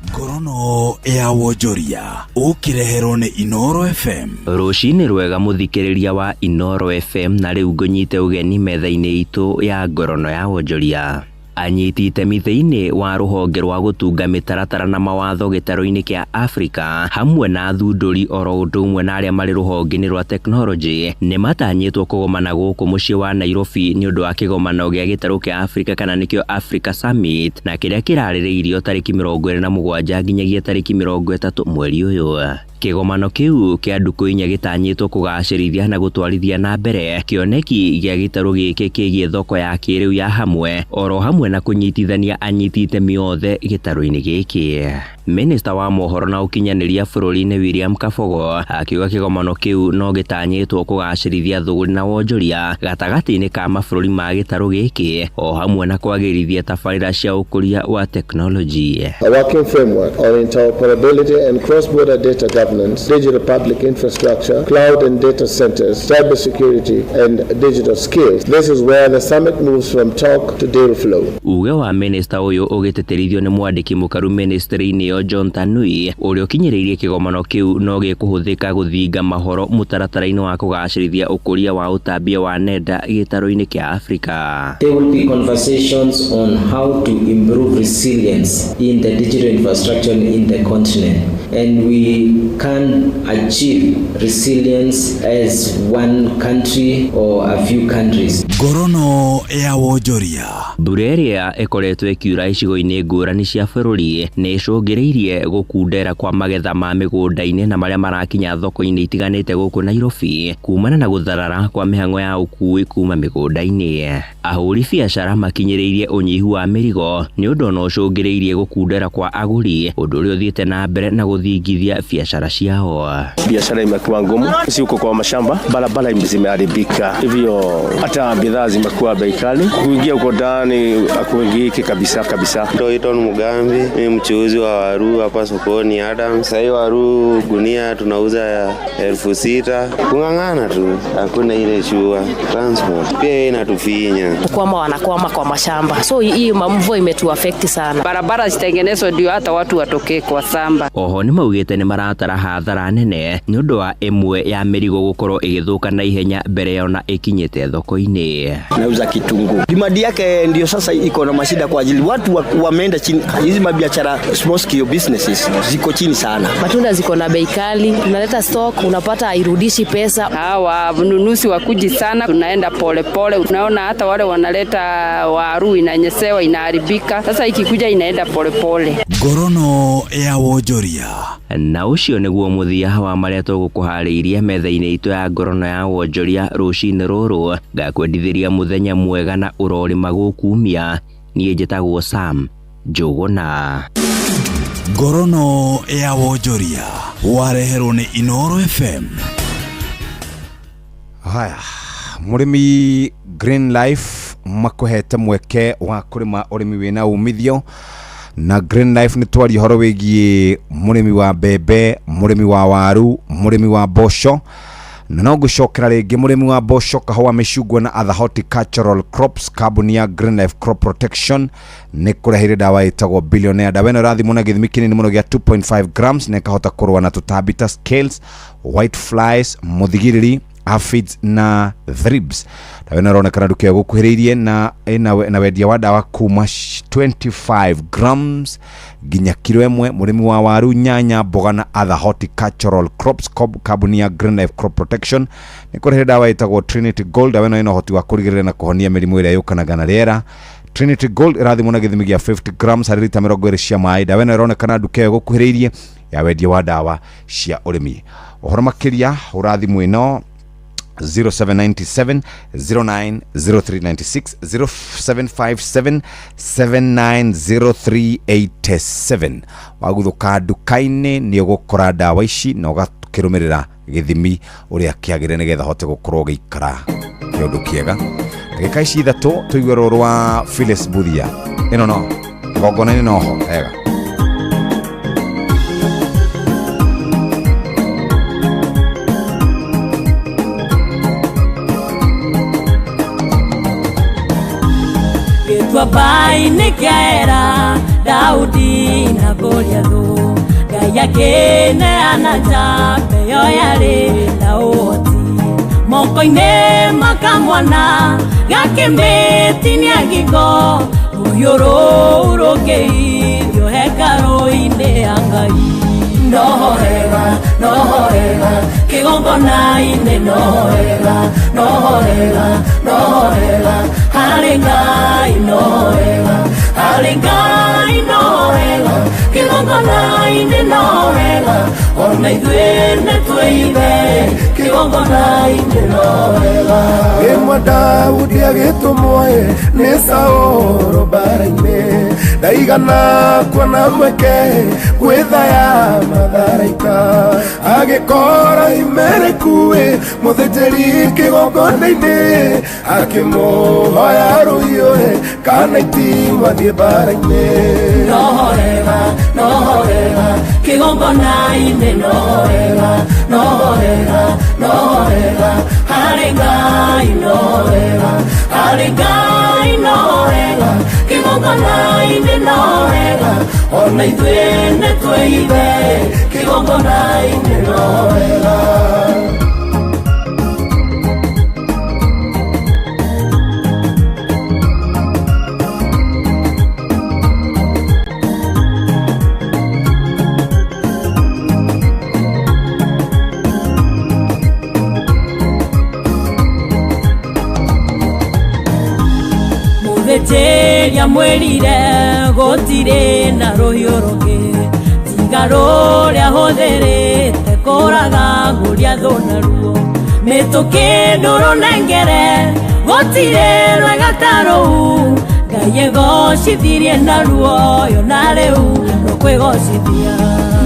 Ngorono ya wonjoria ũkĩreherwo nĩ Inoro FM. Rũcinĩ rwega mũthikĩrĩria wa Inoro FM, na rĩu ngũnyite ũgeni metha-inĩ itũ ya ngorono ya wonjoria. Anyiti itemi thĩinĩ wa rũhonge rwa gũtunga mĩtaratara na mawatho gĩtarũ-inĩ kĩa Afrika hamwe na athundũri oro ũndũ ũmwe na arĩa marĩ rũhonge-inĩ rwa tekinoronjĩ nĩ matanyĩtwo kũgomana gũkũ mũciĩ wa Nairobi nĩ ũndũ wa kĩgomano gĩa gĩtarũ kĩa Afrika kana nĩkĩo Africa Summit, na kĩrĩa kĩrarĩrĩirio tarĩki 27 nginyagia tarĩki 30 mweri ũyũ. Kĩgomano kĩu kĩa ndukũ 4 gĩtanyĩtwo kũgacĩrithia na gũtwarithia na mbere kĩoneki gĩa gĩtarũ gĩkĩ kĩgiĩ thoko ya kĩrĩu ya hamwe oro hamwe na kũnyitithania anyiti itemi othe gĩtarũ-inĩ gĩkĩ. Minista wa mohoro na ũkinyanĩria bũrũri-inĩ William Kabogo akiuga kĩgomano kĩu no gĩtanyĩtwo kũgacĩrithia thũgũrĩ na wonjoria gatagatĩ-inĩ ka mabũrũri ma gĩtarũ gĩkĩ o hamwe na kwagĩrithia tabarĩra cia ũkũria wa tekinoronjĩ. A working framework on interoperability and cross-border data governance, digital public infrastructure, cloud and data centers, cybersecurity and digital skills. This is where the summit moves from talk to deal flow. Uge wa minista ũyũ ũgĩtĩtĩrithio nĩ mwandĩki mũkaru ministry-inĩ ĩyo John Tanui ũrĩa ũkinyĩrĩirie kĩgomano kĩu no gĩkũhũthĩka gũthinga mahoro mũtaratara-inĩ wa kũgacĩrithia ũkũria wa ũtambia wa nenda gĩtarũ-inĩ kĩa Afrika. There will be conversations on how to improve resilience in the digital infrastructure in the continent, and we can achieve resilience as one country or a few countries. Ngorono ya wonjoria. Mbura ĩrĩa ĩkoretwo ĩkiura icigo-inĩ ngũrani cia bũrũri nĩ ĩcũngĩrĩirie gũkundera kwa magetha ma mĩgũnda-inĩ na marĩa marakinya thoko-inĩ itiganĩte gũkũ Nairobi kumana na gũtharara kwa mĩhang'o ya ũkui kuma mĩgũnda-inĩ. Ahũri biacara makinyĩrĩirie ũnyihu wa mĩrigo nĩ ũndũ ona ũcũngĩrĩirie gũkundera kwa agũri, ũndũ ũrĩa ũthiĩte na mbere na gũthingithia biacara ciao. Biashara imekuwa ngumu, si huko kwa mashamba, barabara zimeharibika, hivyo hata bidhaa zimekuwa bei kali, kuingia huko ndani hakuingiki kabisa kabisa. Ndoiton Mugambi, ni mchuuzi wa waru hapa sokoni Adams. Sasa waru gunia tunauza 6,000. Kung'ang'ana tu, hakuna ile shua. Transport pia inatufinya. Kukwama wanakwama kwa mashamba. So hii mvua imetu affect sana. Barabara zitengenezwe ndio hata watu watokee kwa samba. Oho nĩ maugĩte nĩ maratara hathara nene nĩ ũndũ wa ĩmwe ya mĩrigo gũkorwo ĩgĩthũka na ihenya mbere ya ona ĩkinyĩte thoko-inĩ. Nauza kitunguu. Demand yake ndio sasa iko na mashida kwa ajili watu wameenda chini. Hizi mabiashara small scale businesses ziko chini sana. Matunda ziko na bei kali, unaleta stock unapata hairudishi pesa. Hawa mnunuzi wakuji sana, tunaenda pole pole. Unaona hata wale wanaleta waru inanyesewa inaharibika. Sasa ikikuja inaenda pole pole. Ngorono ya wonjoria. Na ũcio nĩguo mũthia wa marĩa tũgũkũharĩirie metha-inĩ itũ ya ngorono ya wonjoria rũcinĩ rũrũ. Ngakwendithĩria mũthenya mwega na ũrorĩma gũkumia. Niĩ njĩtagwo Sam Njũgũna. Ngorono ya wonjoria wareherwo nĩ Inoro FM. Haya, mũrĩmi Green Life makũhete mweke wa kũrĩma ũrĩmi wĩna umithio na Green Life nĩ twaria ũhoro wĩgiĩ mũrĩmi wa mbembe, mũrĩmi wa waru, mũrĩmi wa mboco na no ngũcokera rĩngĩ mũrĩmi wa mboco, kahũa, mĩcungwa na other horticultural crops. Kambuni ya Green Life Crop Protection nĩ kũreheire ndawa ĩtagwo Billionaire. Ndawa ĩno ĩrathimwo na gĩthimi kĩnini mũno gĩa 2.5 grams na ĩkahota kũrũa na tũtambi ta scales, white flies, mũthigiriri, aphids na thrips. Ndawa ĩno ĩronekana nduka ĩyo gũkuhĩrĩirie na ĩna na wendia wa ndawa kuma 25 grams nginya kiro ĩmwe. Mũrĩmi wa waru, nyanya, mboga na other horticultural crops, kambuni ya Green Life Crop Protection nĩ kũrehe ndawa ĩtagwo Trinity Gold. Ndawa ĩno ĩna ũhoti wa kũrigĩrĩria na kũhonia mĩrimũ ĩrĩa yũkanaga na rĩera. Trinity Gold ĩrathimwo na gĩthimi gĩa 50 grams harĩ rita 20 cia maĩ. Ndawa ĩno ĩronekana nduka ĩyo gũkuhĩrĩirie ya wendia wa ndawa cia ũrĩmi. Ũhoro makĩria hũra thimũ ĩno 0797 090396, 0757 790387. Waguthũka nduka-inĩ nĩ ũgũkora ndawa ici na ũgakĩrũmĩrĩra gĩthimi ũrĩa kĩagĩrĩire nĩgetha ũhote gũkorwo ũgĩikara kĩũndũ kĩega. Ndagĩka ici ithatũ tũigue rũrũ rwa Phyllis Mbuthia ĩno no igongona-inĩ noho hega. Gĩtuamba-inĩ kĩa Ela, Daudi na Goliathũ, Ngai akĩneana njamba ĩyo yarĩ na ũhoti moko-inĩ makamwana gakĩmĩtinia ngingo, rũhiũ rũu rũkĩithio hekarũ-inĩ ya Ngai. Noho hega, noho hega, kĩgongona-inĩ noho hega, noho hega, noho hega, harĩ Ngai noho hega, harĩ Ngai noho hega, kĩgongona-inĩ noho hega, ona ithuĩ nĩtwĩithe kĩgongona-inĩ noho hega. Ĩmwe Daudi agĩtũmwo ĩ nĩ Saũlũ mbara-inĩ, ndaigana kuona mweke gwĩthaya matharaita, agĩkora Imereku ĩ mũthĩnjĩri kĩgongona-inĩ, akĩmũhoya rũhiũ ĩ kana itimũ athiĩ mbara-inĩ. Noho hega, noho hega, kĩgongona-inĩ noho hega, noho hega, noho hega, harĩ Ngai noho hega, harĩ Ngai noho hega, kĩgongona-inĩ noho hega, ona ithuĩ nĩtwĩithe kĩgongona-inĩ noho hega. Mũthĩnjĩri amwĩrire gũtirĩ na rũhiũ rũngĩ tiga rũrĩa hũthĩrĩte kũraga Goliathũ naruo, mĩtũkĩ ndũrũnengere gũtirĩ rwega ta rũu, Ngai egocithirie naruo yo na rĩu rũkwĩgocithia.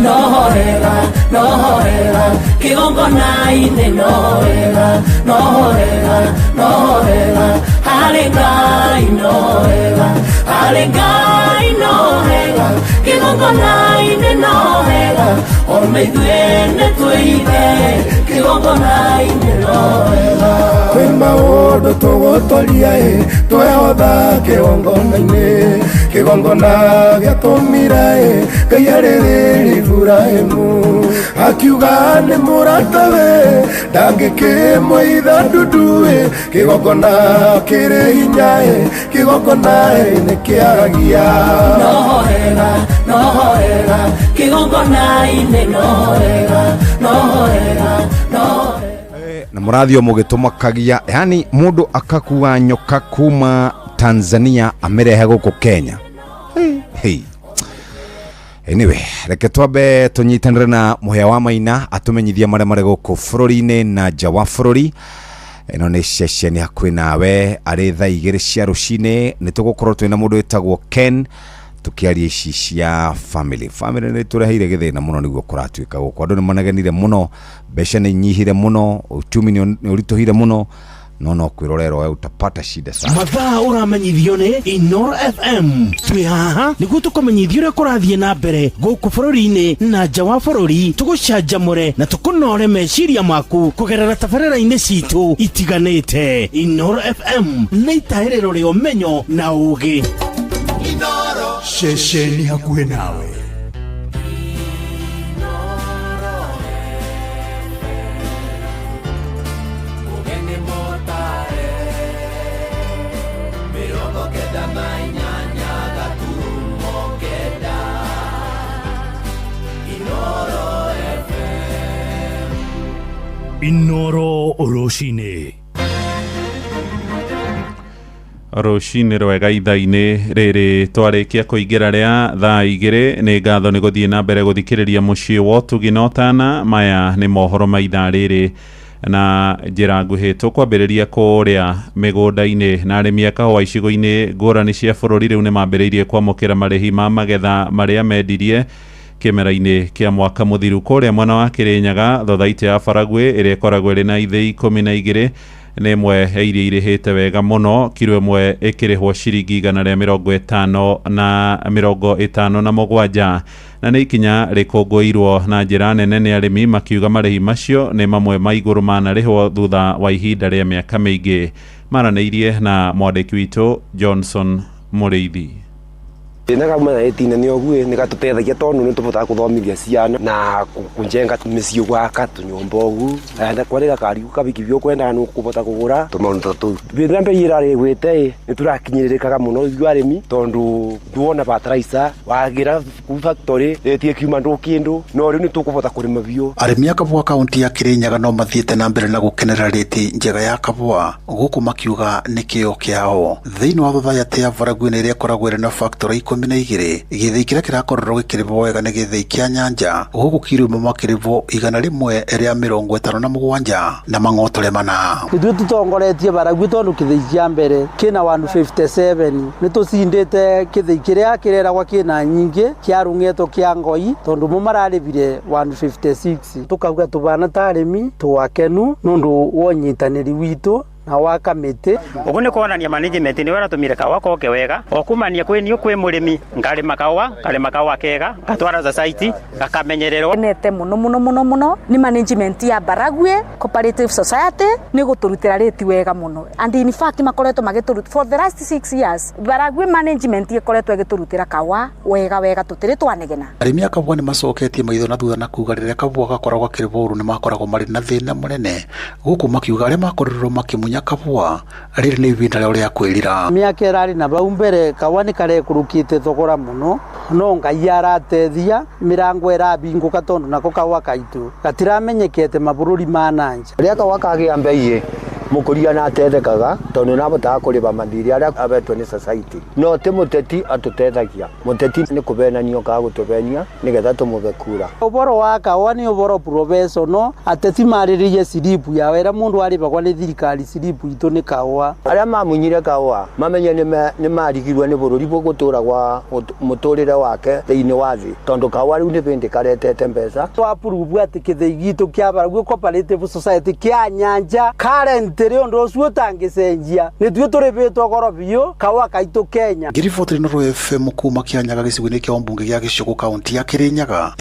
Noho hega, noho hega, kĩgongona-inĩ noho hega, noho hega, noho hega, harĩ Ngai noho hega, harĩ Ngai noho hega, kĩgongona-inĩ noho hega, ona ithuĩ nĩtwĩithe kĩgongona-inĩ noho hega. Kwĩ maũndũ tũgũtoria ĩ twehotha kĩgongona-inĩ, kĩgongona gĩatũmire ĩ Ngai arĩrĩrie Iburahĩmu, akiuga nĩ mũratawe ndangĩkĩmũitha ndundu ĩ, kĩgongona kĩrĩ hinya ĩ, kĩgongona ĩ nĩkĩaragia. Noho hega, noho hega, kĩgongona-inĩ noho hega, noho hega, noho hega. Na mũrathi o mũgĩtũmakagia, yani mũndũ akakua nyoka kuma Tanzania amĩrehe gũkũ Kenya. Hey, hey. Anyway, reke twambe tũnyitanĩre na mũhĩa wa Maina atũmenyithie marĩa marĩ gũkũ bũrũri-inĩ na nja wa bũrũri. Ĩno nĩ ceceni hakuhĩ nawe arĩ thaa 2 cia rũcinĩ. Nĩ tũgũkorwo twĩna mũndũ wĩtagwo Ken Tukiaria ici cia family, family nĩ tũreheire gĩthĩna mũno nĩguo kũratuĩka gũkũ. Andũ nĩ manegenire mũno, mbeca nĩ inyihire mũno, uchumi nĩ ũritũhire mũno, no no kwĩrorera we utapata shida sana. Mathaa ũramenyithio nĩ Inoro FM. Twĩ haha nĩguo tũkũmenyithia ũrĩa kũrathiĩ na mbere gũkũ bũrũri-inĩ na nja wa bũrũri, tũgũcanjamũre na tũkũnore meciria maku kũgerera tabarĩra-inĩ citũ itiganĩte. Inoro FM nĩ itahĩrĩro rĩa ũmenyo na ũgĩ. Ceceni hakuhĩ nawe. Ũgeni mũtare 98 9 Inoro FM. Inoro rũcinĩ. Rũcinĩ rwega ithaa-inĩ rĩrĩ twarĩkia kũingĩra rĩa thaa 2. Nĩ ngatho nĩ gũthiĩ na mbere gũthikĩrĩria mũciĩ wa ũtugi na ũtana. Maya nĩ mohoro ma ithaa rĩrĩ na njĩra nguhĩ. Tũkwambĩrĩria kũrĩa mĩgũnda-inĩ, na arĩmi a kahũa icigo-inĩ ngũrani cia bũrũri rĩu nĩ mambĩrĩirie kwamũkĩra marĩhi ma magetha marĩa mendirie kĩmera-inĩ kĩa mwaka mũthiru. Kũrĩa mwena wa Kĩrĩnyaga, thothaitĩ ya Baragwĩ ĩrĩa ĩkoragwo ĩrĩ na ithĩi 12 nĩ ĩmwe ya iria irĩhĩte wega mũno, kiro ĩmwe ĩkĩrĩhwo ciringi 150 na 57, na nĩ ikinya rĩkũngũĩirwo na njĩra nene nĩ arĩmi, makiuga marĩhi macio nĩ mamwe ma igũrũ manarĩhwo thutha wa ihinda rĩa mĩaka mĩingĩ. Maranĩirie na mwandĩki witũ Johnson Mũrĩithi. Thĩna kauma na ĩtina nĩ ũguĩ nĩ gatũteithagia tondũ nĩ tũbotaga kũthomithia ciana na kũnjenga mĩciĩ, gwaka tũnyũmba ũgu na kwarĩ gakari kabiki biũ kwendaga nĩ ũkũbota kũgũra tũmaũndũ ta tũu. Rĩrĩa mbei ĩrarĩ ĩgwĩte ĩ nĩ tũrakinyĩrĩrĩkaga mũno ithuĩ arĩmi tondũ nduona fertilizer wagĩra kuu factory rĩti ĩkiuma ndũ kĩndũ, no rĩu nĩ tũkũbota kũrĩma biũ. Arĩmi a kabũa kaunti ya Kirinyaga no mathiĩte na mbere na gũkenera rĩti njega ya kabũa, gũkũ makiuga nĩ kĩo kĩao. Thĩinĩ wa thothaitĩ ya Baragwini ĩrĩa ĩkoragwo ĩrĩ na factory 12, gĩthĩi kĩrĩa kĩrakorirwo gĩkĩrĩhwo wega nĩ gĩthĩi kĩa Nyanja, gũkũ kiro ĩmwe makĩrĩhwo 157 na mang'otore 4. Ithuĩ tũtongoretie Baragwi tondũ kĩthĩi kĩa mbere kĩna 157, nĩ tũcindĩte kĩthĩi kĩrĩa kĩreragwa kĩna nyingĩ kĩa Rũng'eto kĩa Ngoi tondũ mo mararĩbire 156. Tũkauga tũbana ta arĩmi tũwakenu nũndũ wa ũnyitanĩri witũ na wa kamĩtĩ. Ũguo nĩ kuonania management nĩ ũratũmire kaũa koke wega o kumania kwĩ niũ kwĩ mũrĩmi ngarĩma kaũa, ngarĩma kaũa kega ngatwara society gakamenyererwo. Nete mũno mũno mũno mũno nĩ management ya Baragwi Cooperative Society nĩ gũtũrutĩra rĩti wega mũno, and in fact makoretwo magĩtũrutĩra for the last 6 years. Baragwi management ĩkoretwo ĩgĩtũrutĩra kaũa wega wega, tũtirĩ twanegena. Arĩmi a kabũa nĩ macoketie maitho na thutha na kuga rĩrĩa kabũa gakoragwo gakĩrĩhwo ũru nĩ makoragwo marĩ na thĩna mũnene, gũkũ makiuga arĩa makorirwo makĩmunya kabũa rĩrĩ nĩ ihinda rĩao rĩa kwĩrira. Mĩaka ĩrarĩ na bau mbere kaũa nĩ karekũrũkĩte thogora mũno, no Ngai aratethia mĩrango ĩrabingũka tondũ nako kaũa kaitũ gatiramenyekete mabũrũri ma nanja. Rĩrĩa kaũa kagĩa mbei mũkũria na atethekaga tondũ nĩabotaga kũrĩba mathirĩ arĩa abetwo nĩ society, no ti mũteti atũtethagia. Mũteti nĩ kũbenanio kaga gũtũbenia nĩgetha tũmũbe kura. Ũboro wa kaũa nĩ ũboro professional, ateti marĩrĩrie silipu yao ĩrĩa mũndũ arĩbagwa nĩ thirikari, silipu itũ nĩ kaũa. Arĩa mamunyire kaũa mamenye nĩ marigirwe nĩ bũrũri gũtũra gwa mũtũrĩre wake thĩinĩ wa thĩ tondũ kaũa rĩu nĩ bĩndĩ karetete mbeca. Twapurubu atĩ kĩthĩi gitũ kĩa Baragwi Cooperative Society kĩa Nyanja current rĩ ũndũ ũcio ũtangĩcenjia nĩ tuĩ tũrĩbĩtwo goro biũ kaũa kaitũ Kenya. Ngĩribotera Inooro FM kuma Kĩanyaga gĩcigo-inĩ kĩa ũmbunge gĩa Gĩcũgũ kaunti ya Kĩrĩnyaga.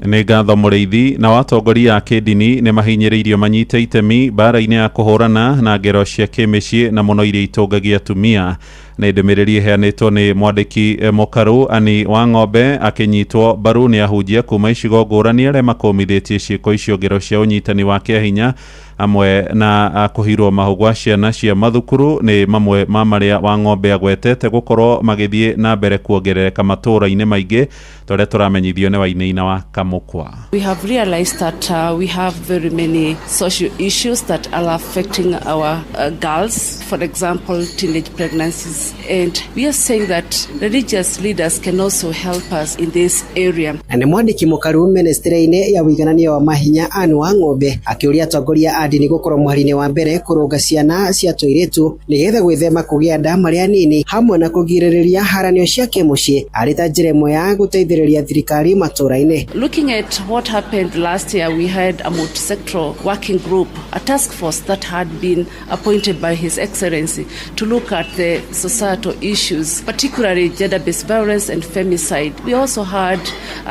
Nĩ ngatho Mũrĩithi. Na watongoria a kĩndini nĩ mahinyĩrĩirio manyite itemi mbara-inĩ ya kũhũrana na ngero cia kĩmĩciĩ na mũno iria itongagia atumia. Nĩ ndũmĩrĩri ĩheanĩtwo nĩ mwandĩki mũkarũ Ani wa Ng'ombe akĩnyitwo mbaru nĩ ahunjia kuma icigo ngũrani arĩa makũmithĩtie ciĩko icio ngero cia ũnyitani wa kĩahinya amwe na kũhirwo mahu gwa ciana cia mathukuru nĩ mamwe ma marĩa wa Ng'ombe agwetete gũkorwo magĩthiĩ na mbere kuongerereka matũũra-inĩ maingĩ torĩa tũramenyithio nĩ Wainaina wa Kamũkwa. We have realized that we have very many social issues that are affecting our girls, for example, teenage pregnancies. And we are saying that religious leaders can also help us in this area. Na nĩ mwandĩki mũkaru ministry-inĩ ya ũiganania wa mahinya Anne wa Ng'ombe akĩũria atongoria a a ndini gũkorwo mũhari-inĩ wa mbere kũrũnga ciana cia tũirĩtu nĩgetha gwĩthema kũgĩa nda marĩ anini hamwe na kũgirĩrĩria haranio cia kĩmũciĩ arĩ ta njĩra ĩmwe ya gũteithĩrĩria thirikari matũũra-inĩ. Looking at what happened last year, we had a multi-sectoral working group, a task force that had been appointed by His Excellency to look at the societal issues, particularly gender-based violence and femicide. We also had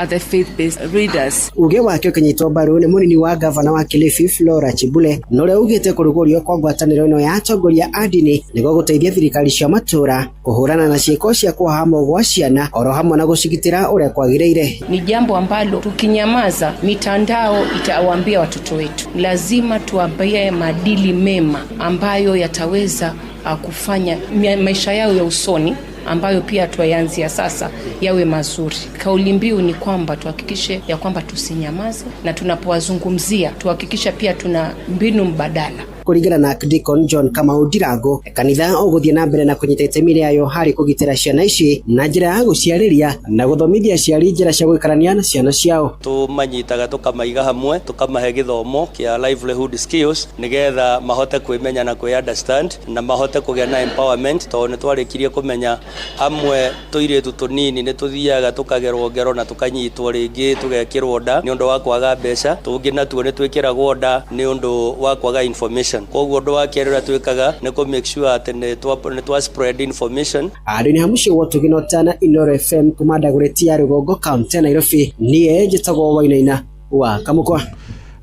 the faith-based leaders. Uge wake ũkĩnyitwo mbaru nĩ mũnini wa gavana wa Kilifi Flora Chibule na ũrĩa ugĩte kũrugũrio kwa ngwatanĩro ĩno ya atongoria a ndini nĩguo gũteithia thirikari cia matũũra kũhũrana na ciĩko cia kũhahamwo gwa ciana oro hamwe na gũcigitĩra ũrĩa kwagĩrĩire. Ni jambo ambalo tukinyamaza, mitandao itawaambia watoto wetu. Lazima tuwaambie maadili mema ambayo yataweza kufanya maisha yao ya usoni ambayo pia tuyaanzia sasa yawe mazuri. Kauli mbiu ni kwamba tuhakikishe ya kwamba tusinyamaze, na tunapowazungumzia tuhakikishe pia tuna mbinu mbadala. Kũringana na Deacon John Kamau Ndirango, kanitha ũgũthiĩ na mbere na kũnyita itemi rĩayo harĩ kũgitĩra ciana ici na njĩra ya gũciarĩria na gũthomithia aciari njĩra cia gũikarania na ciana ciao. Tũmanyitaga tũkamaiga hamwe, tũkamahe gĩthomo kĩa livelihood skills nĩgetha mahote kwĩmenya na kwĩ understand na mahote kũgĩa na empowerment, tondũ nĩ twarĩkirie kũmenya amwe tũirĩtu tũnini nĩ tũthiaga tũkagerwo ngero na tũkanyitwo rĩngĩ tũgekĩrwo nda nĩ ũndũ wa kwaga mbeca, tũngĩ natuo nĩ twĩkĩragwo nda nĩ ũndũ wa kwaga information. Koguo ũndũ wa kerĩ ũrĩa twĩkaga nĩ kũ make sure atĩ nĩ twa spread information. Handũ-inĩ ha mũciĩ wa Ũtugi na Ũtana, Inooro FM kuma Dagoretti ya Rũgongo, kaũntĩ ya Nairobi, niĩ njĩtagwo Wainaina wa Kamũkwa.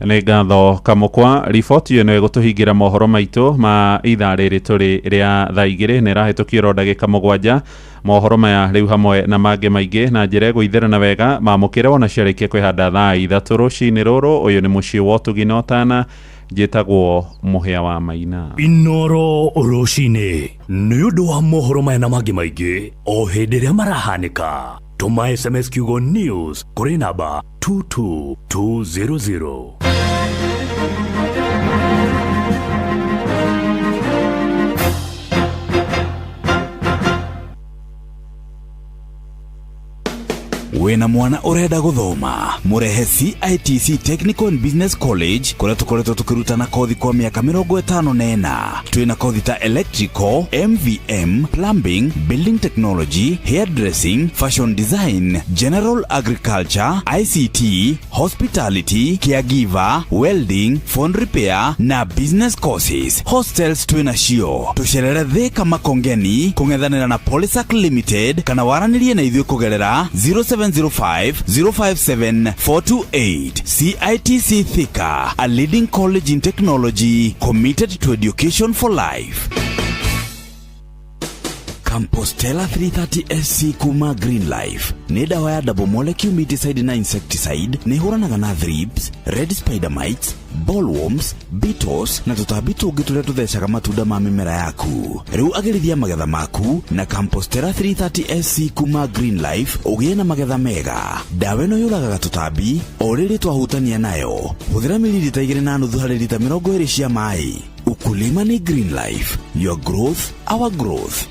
Nĩ ngatho Kamũkwa. Riboti ĩno ĩgũtũhingĩra mohoro maitũ ma ithaa rĩrĩ tũrĩ rĩa thaa 2 nĩ ĩrahĩtũkio ro ndagĩka 7. Mohoro maya rĩu hamwe na mangĩ maingĩ na njĩra ĩgũithĩrana wega mamũkĩre wona ciarĩkia kwĩhanda thaa 3 rũcinĩ rũrũ. Ũyũ nĩ mũciĩ wa Ũtugi na Ũtana, njĩtagwo Mũhĩa wa Maina. Inooro rũcinĩ nĩ ũndũ wa mohoro maya na mangĩ maingĩ o hĩndĩ ĩrĩa marahanĩka. Tũma SMS kiugo news kũrĩ namba 22200. Wĩna mwana ũrenda gũthoma, mũrehe CITC Technical and Business College kũrĩa tũkoretwo tũkĩrutana kothi kwa mĩaka 54. Twĩna kothi ta electrical, MVM, plumbing, building technology, hairdressing, fashion design, general agriculture, ICT, hospitality, caregiver, welding, phone repair na business courses. Hostels twĩna cio. Tũcerere Thika Makongeni kũng'ethanĩra na Polysac Limited kana waranĩrie na ithuĩ kũgerera 0705 057 428. CITC Thika, a leading college in technology committed to education for life. Compostela 330 SC kuma Green Life nĩ dawa ya double molecule miticide na insecticide, nĩ ĩhũranaga na thrips, red spider mites, bollworms, beetles na tũtambi tũngĩ tũrĩa tũthecaga matunda ma mĩmera yaku. Rĩu agĩrithia magetha maku na Compostela 330 SC kuma Green Life ũgĩe na magetha mega. Dawa ĩno yũragaga tũtambi o rĩrĩ twahutania nayo. Hũthĩra mililita 2.5 harĩ lita 20 cia maĩ. Ukulima ni Green Life, your growth, our growth.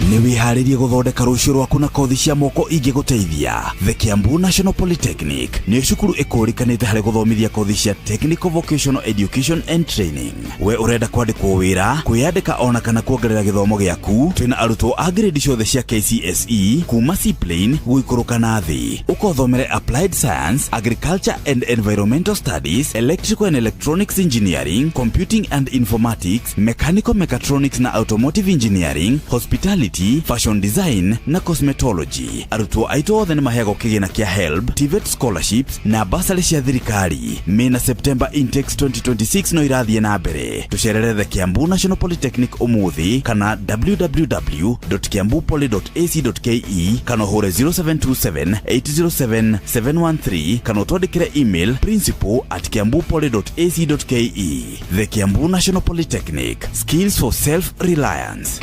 Nĩ wĩharĩrie gũthondeka rũciũ rwaku na kothi cia moko ingĩgũteithia. The Kiambu National Polytechnic nĩ cukuru ĩkũrĩkanĩte harĩ gũthomithia kothi cia Technical Vocational Education and Training. We ũrenda kwandĩkwo wĩra, kwĩyandĩka ona kana kuongerera gĩthomo gĩaku, twĩna arutwo a grade ciothe cia KCSE kuma C-plane gũikũrũka na thĩ. Ũkothomere Applied Science, Agriculture and Environmental Studies, Electrical and Electronics Engineering, Computing and Informatics, Mechanical Mechatronics na Automotive Engineering, Hospitality, Fashion Design na Cosmetology. Arutwo aitũ othe nĩ maheagwo kĩgĩna kĩa HELB, TVET scholarships na basarĩ cia thirikari. May na September intakes 2026 no irathiĩ na mbere. Tũcerere The Kiambu National Polytechnic ũmũthĩ kana www.kiambupoly.ac.ke kana ũhũre 0727 807 713 kana ũtwandĩkĩre email principal@kiambupoly.ac.ke. The Kiambu National Polytechnic, skills for self-reliance.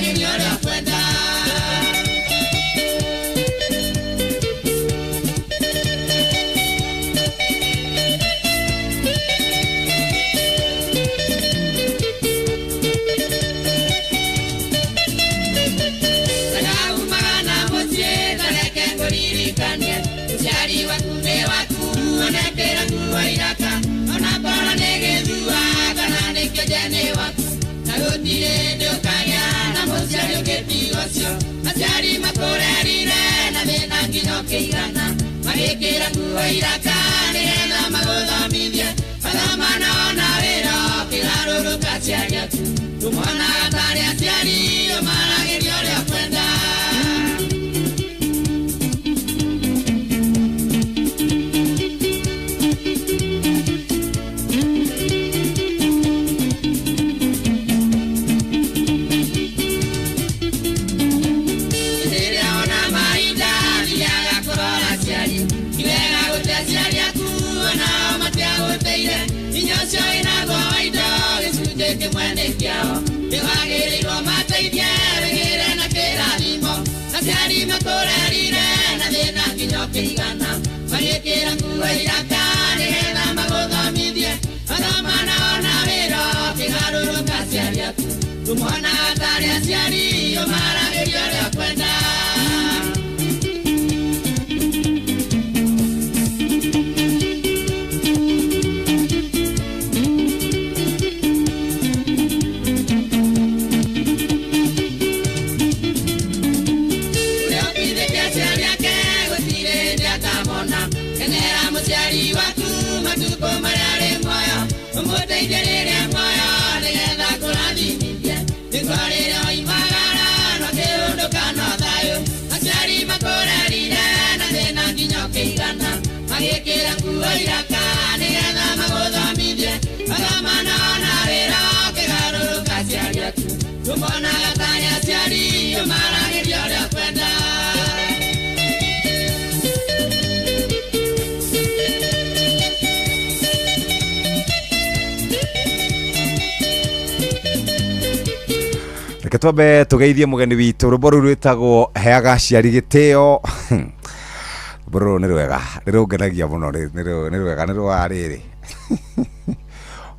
ũmaragĩria ũrĩa ũkwenda. Ndakaumaga na mũciĩ tareke ngũririkanie mũciari waku nĩ waku onekĩra nguo iraka onakorwo nĩ gĩthua kana nĩ kĩonje nĩ waku na gũtirĩ hĩndĩ ũkagĩa na mũciari ũngĩ tiga ũcio aciari makũrerire na thĩna nginya ũkĩigana magĩkĩra nguo iraka nĩgetha magũthomithie mathoma na wona wĩra ũkĩgarũrũka aciari aku tũmonaga tarĩ aciari ũmaragĩria ũrĩa ũkwenda. Rĩrĩa wona mahinda thiaga kũrora aciari ti wega gũte aciari aku onao matiagũteire hinya ũcio wĩnaguo wa indo gĩcunjĩ kĩmwe nĩ kĩao nĩwagĩrĩirwo mateithie wĩgĩre na kĩrathimo aciari makũrerire na thĩna nginya ũkĩigana magĩkĩra nguo iraka nĩgetha magũthomithie mathoma na wona wĩra ũkĩgarũrũka aciari aku tũmonaga tarĩ aciari ũmaragĩria ũrĩa ũkwenda. Ũrĩa ũkindĩte aciari ake gũtirĩ hĩndĩ akamona kenera mũciari waku matukũ marĩa arĩ muoyo ũmũteithie rĩrĩa muoyo nĩgetha kũrathimithie nĩguo rĩrĩa oimagara no kĩũndũka no thayũ aciari makũrerire na thĩna nginya ũkĩigana magĩkĩra nguo iraka nĩgetha magũthomithie mathoma na wona wĩra ũkĩgarũrũka aciari aku tũmonaga tarĩ aciari ũmaragĩria ũrĩa ũkwenda. Reke twambe tugeithie mũgeni witũ rwĩmbo rũu rwĩtagwo heaga aciari gĩtĩo. Rwĩmbo rũrũ nĩ rwega, nĩ rũngenagia mũno, nĩ rwega, nĩ rwa rĩrĩ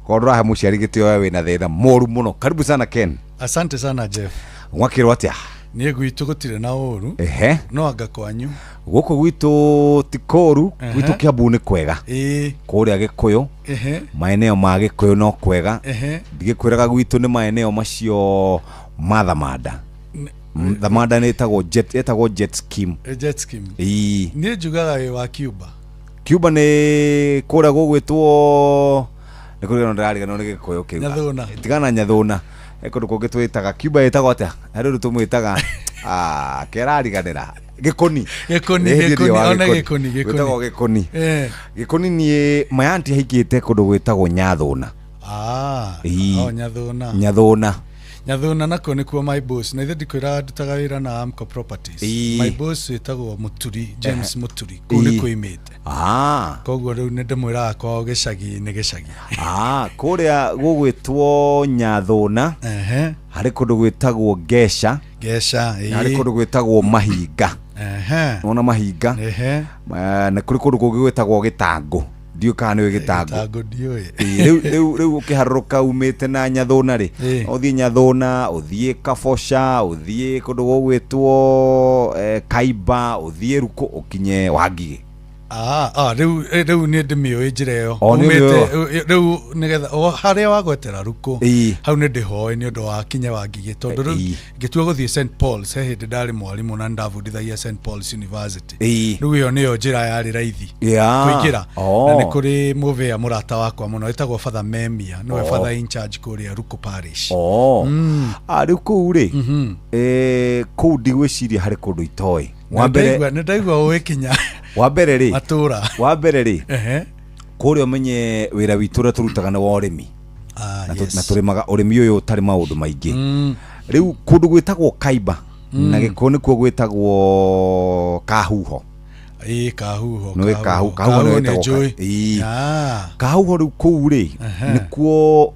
korwo ndũrahe mũciari gĩtĩo we wĩna thĩna mũru mũno. Karibu sana Ken. Asante sana Jeff. Gwakĩrwo atĩa? Niĩ gwitũ gũtirĩ na ũru. Ehe. No anga kwanyu. Gũkũ gwitũ ti kũru, Ehe. gwitũ Kiambu nĩ kwega. Ĩĩ. Kũrĩa Gĩkũyũ, Ehe. maeneo ma Gĩkũyũ no kwega. Ehe. Ndigĩkwĩraga gwitũ nĩ maeneo macio ma Thamanda. Thamanda nĩ ĩtagwo jet, ĩtagwo jet scheme. Jet scheme. Ĩĩ. Niĩ njugaga wĩ wa Cuba. Cuba nĩ kũrĩa gũgwĩtwo nĩ kũriganĩrwo ndĩrariganĩrwo nĩ Gĩkũyũ kĩu. Nyathũna. Tigana na Nyathũna. He kũndũ kũngĩ twĩtaga Cuba ĩtagwo atĩa? Harĩ ũndũ tũmwĩtaga kerariganĩra. Gĩkũni. Gĩkũni, Nĩ hĩndĩ gĩkũni, ĩyo wa ona Gĩkũni. gĩkũni, gĩkũni. Gwĩtagwo Gĩkũni. Eh. Gĩkũni niĩ my auntie aingĩte kũndũ gwĩtagwo Nyathũna. Ah. Ĩĩ. Oh, Nyathũna. Nyathũna. Nyathũna nakuo nĩkuo my boss. Na ithe ndikwĩraga ndutaga wĩra na Amco Properties. Ĩĩ. My boss wĩtagwo Mũturi, James Ehe. Mũturi. Kũu Ĩĩ. nĩkuo oimĩte. Ah. Koguo rĩu nĩ ndĩmwĩraga kwao gĩcagi nĩ gĩcagi. Ah, kũrĩa gũgwĩtwo Nyathũna. Ehe. Harĩ kũndũ gwĩtagwo Ngeca. Ngeca, ĩĩ. Na harĩ kũndũ gwĩtagwo Mahinga. Ehe. Nĩwona Mahinga? Ehe. Na kũrĩ kũndũ kũngĩ gwĩtagwo Gĩtangũ. Ndiũĩ kana nĩũĩ Gĩtangũ. Gĩtangũ ndiũĩ. Ĩĩ, rĩu ũkĩharũrũka umĩte na Nyathũna rĩ, Ĩĩ. ũthiĩ Nyathũna, ũthiĩ Kaboca, ũthiĩ kũndũ gũgwĩtwo Kaiba, ũthiĩ Rukũ, ũkinye Wangigĩ. Ah, ah, rĩu rĩu nĩ ndĩmĩũĩ njĩra ĩyo. O, nĩ Umĩte, ũmĩũĩ? rĩu nĩgetha o harĩa wagwetera Rukũ, Ĩĩ. hau nĩ ndĩhoĩ nĩ ũndũ wa kinye Wangigĩ tondũ rĩu Ĩĩ. ngĩtua gũthiĩ St Paul's he hĩndĩ ndarĩ mwarimũ na nĩndabundithagia St Paul's University. Ĩĩ. Rĩu ĩyo nĩyo njĩra yarĩ raithi Yeah. kũingĩra. Oh. Na nĩ kũrĩ mũbĩa mũrata wakwa mũno wĩtagwo Father Memia, nĩwe Oh. Father in charge kũrĩa Rukũ Parish. Oh. Ah, rĩu kũu rĩ, kũu ndigwĩciria harĩ kũndũ itoĩ. Wa mbere Nĩ ndaigua ũĩ kinya wa mbere rĩ, matũra. Wa mbere rĩ, Ehe. kũrĩa ũmenye wĩra witũ ũrĩa tũrutaga nĩ wa ũrĩmi. Ah, Na yes. na tũrĩmaga ũrĩmi ũyũ ũtarĩ maũndũ maingĩ. Mm. Rĩu kũndũ gwĩtagwo Kaiba na Mm. Gĩkũyũ nĩkuo gwĩtagwo Kahuho. Ĩĩ, Kahuho. Nĩũĩ Kahuho, Kahuho nĩyo nĩ ĩtagwo njũĩ. Ĩĩ. Ah. Kahuho rĩu kũu rĩ, Ehe. nĩkuo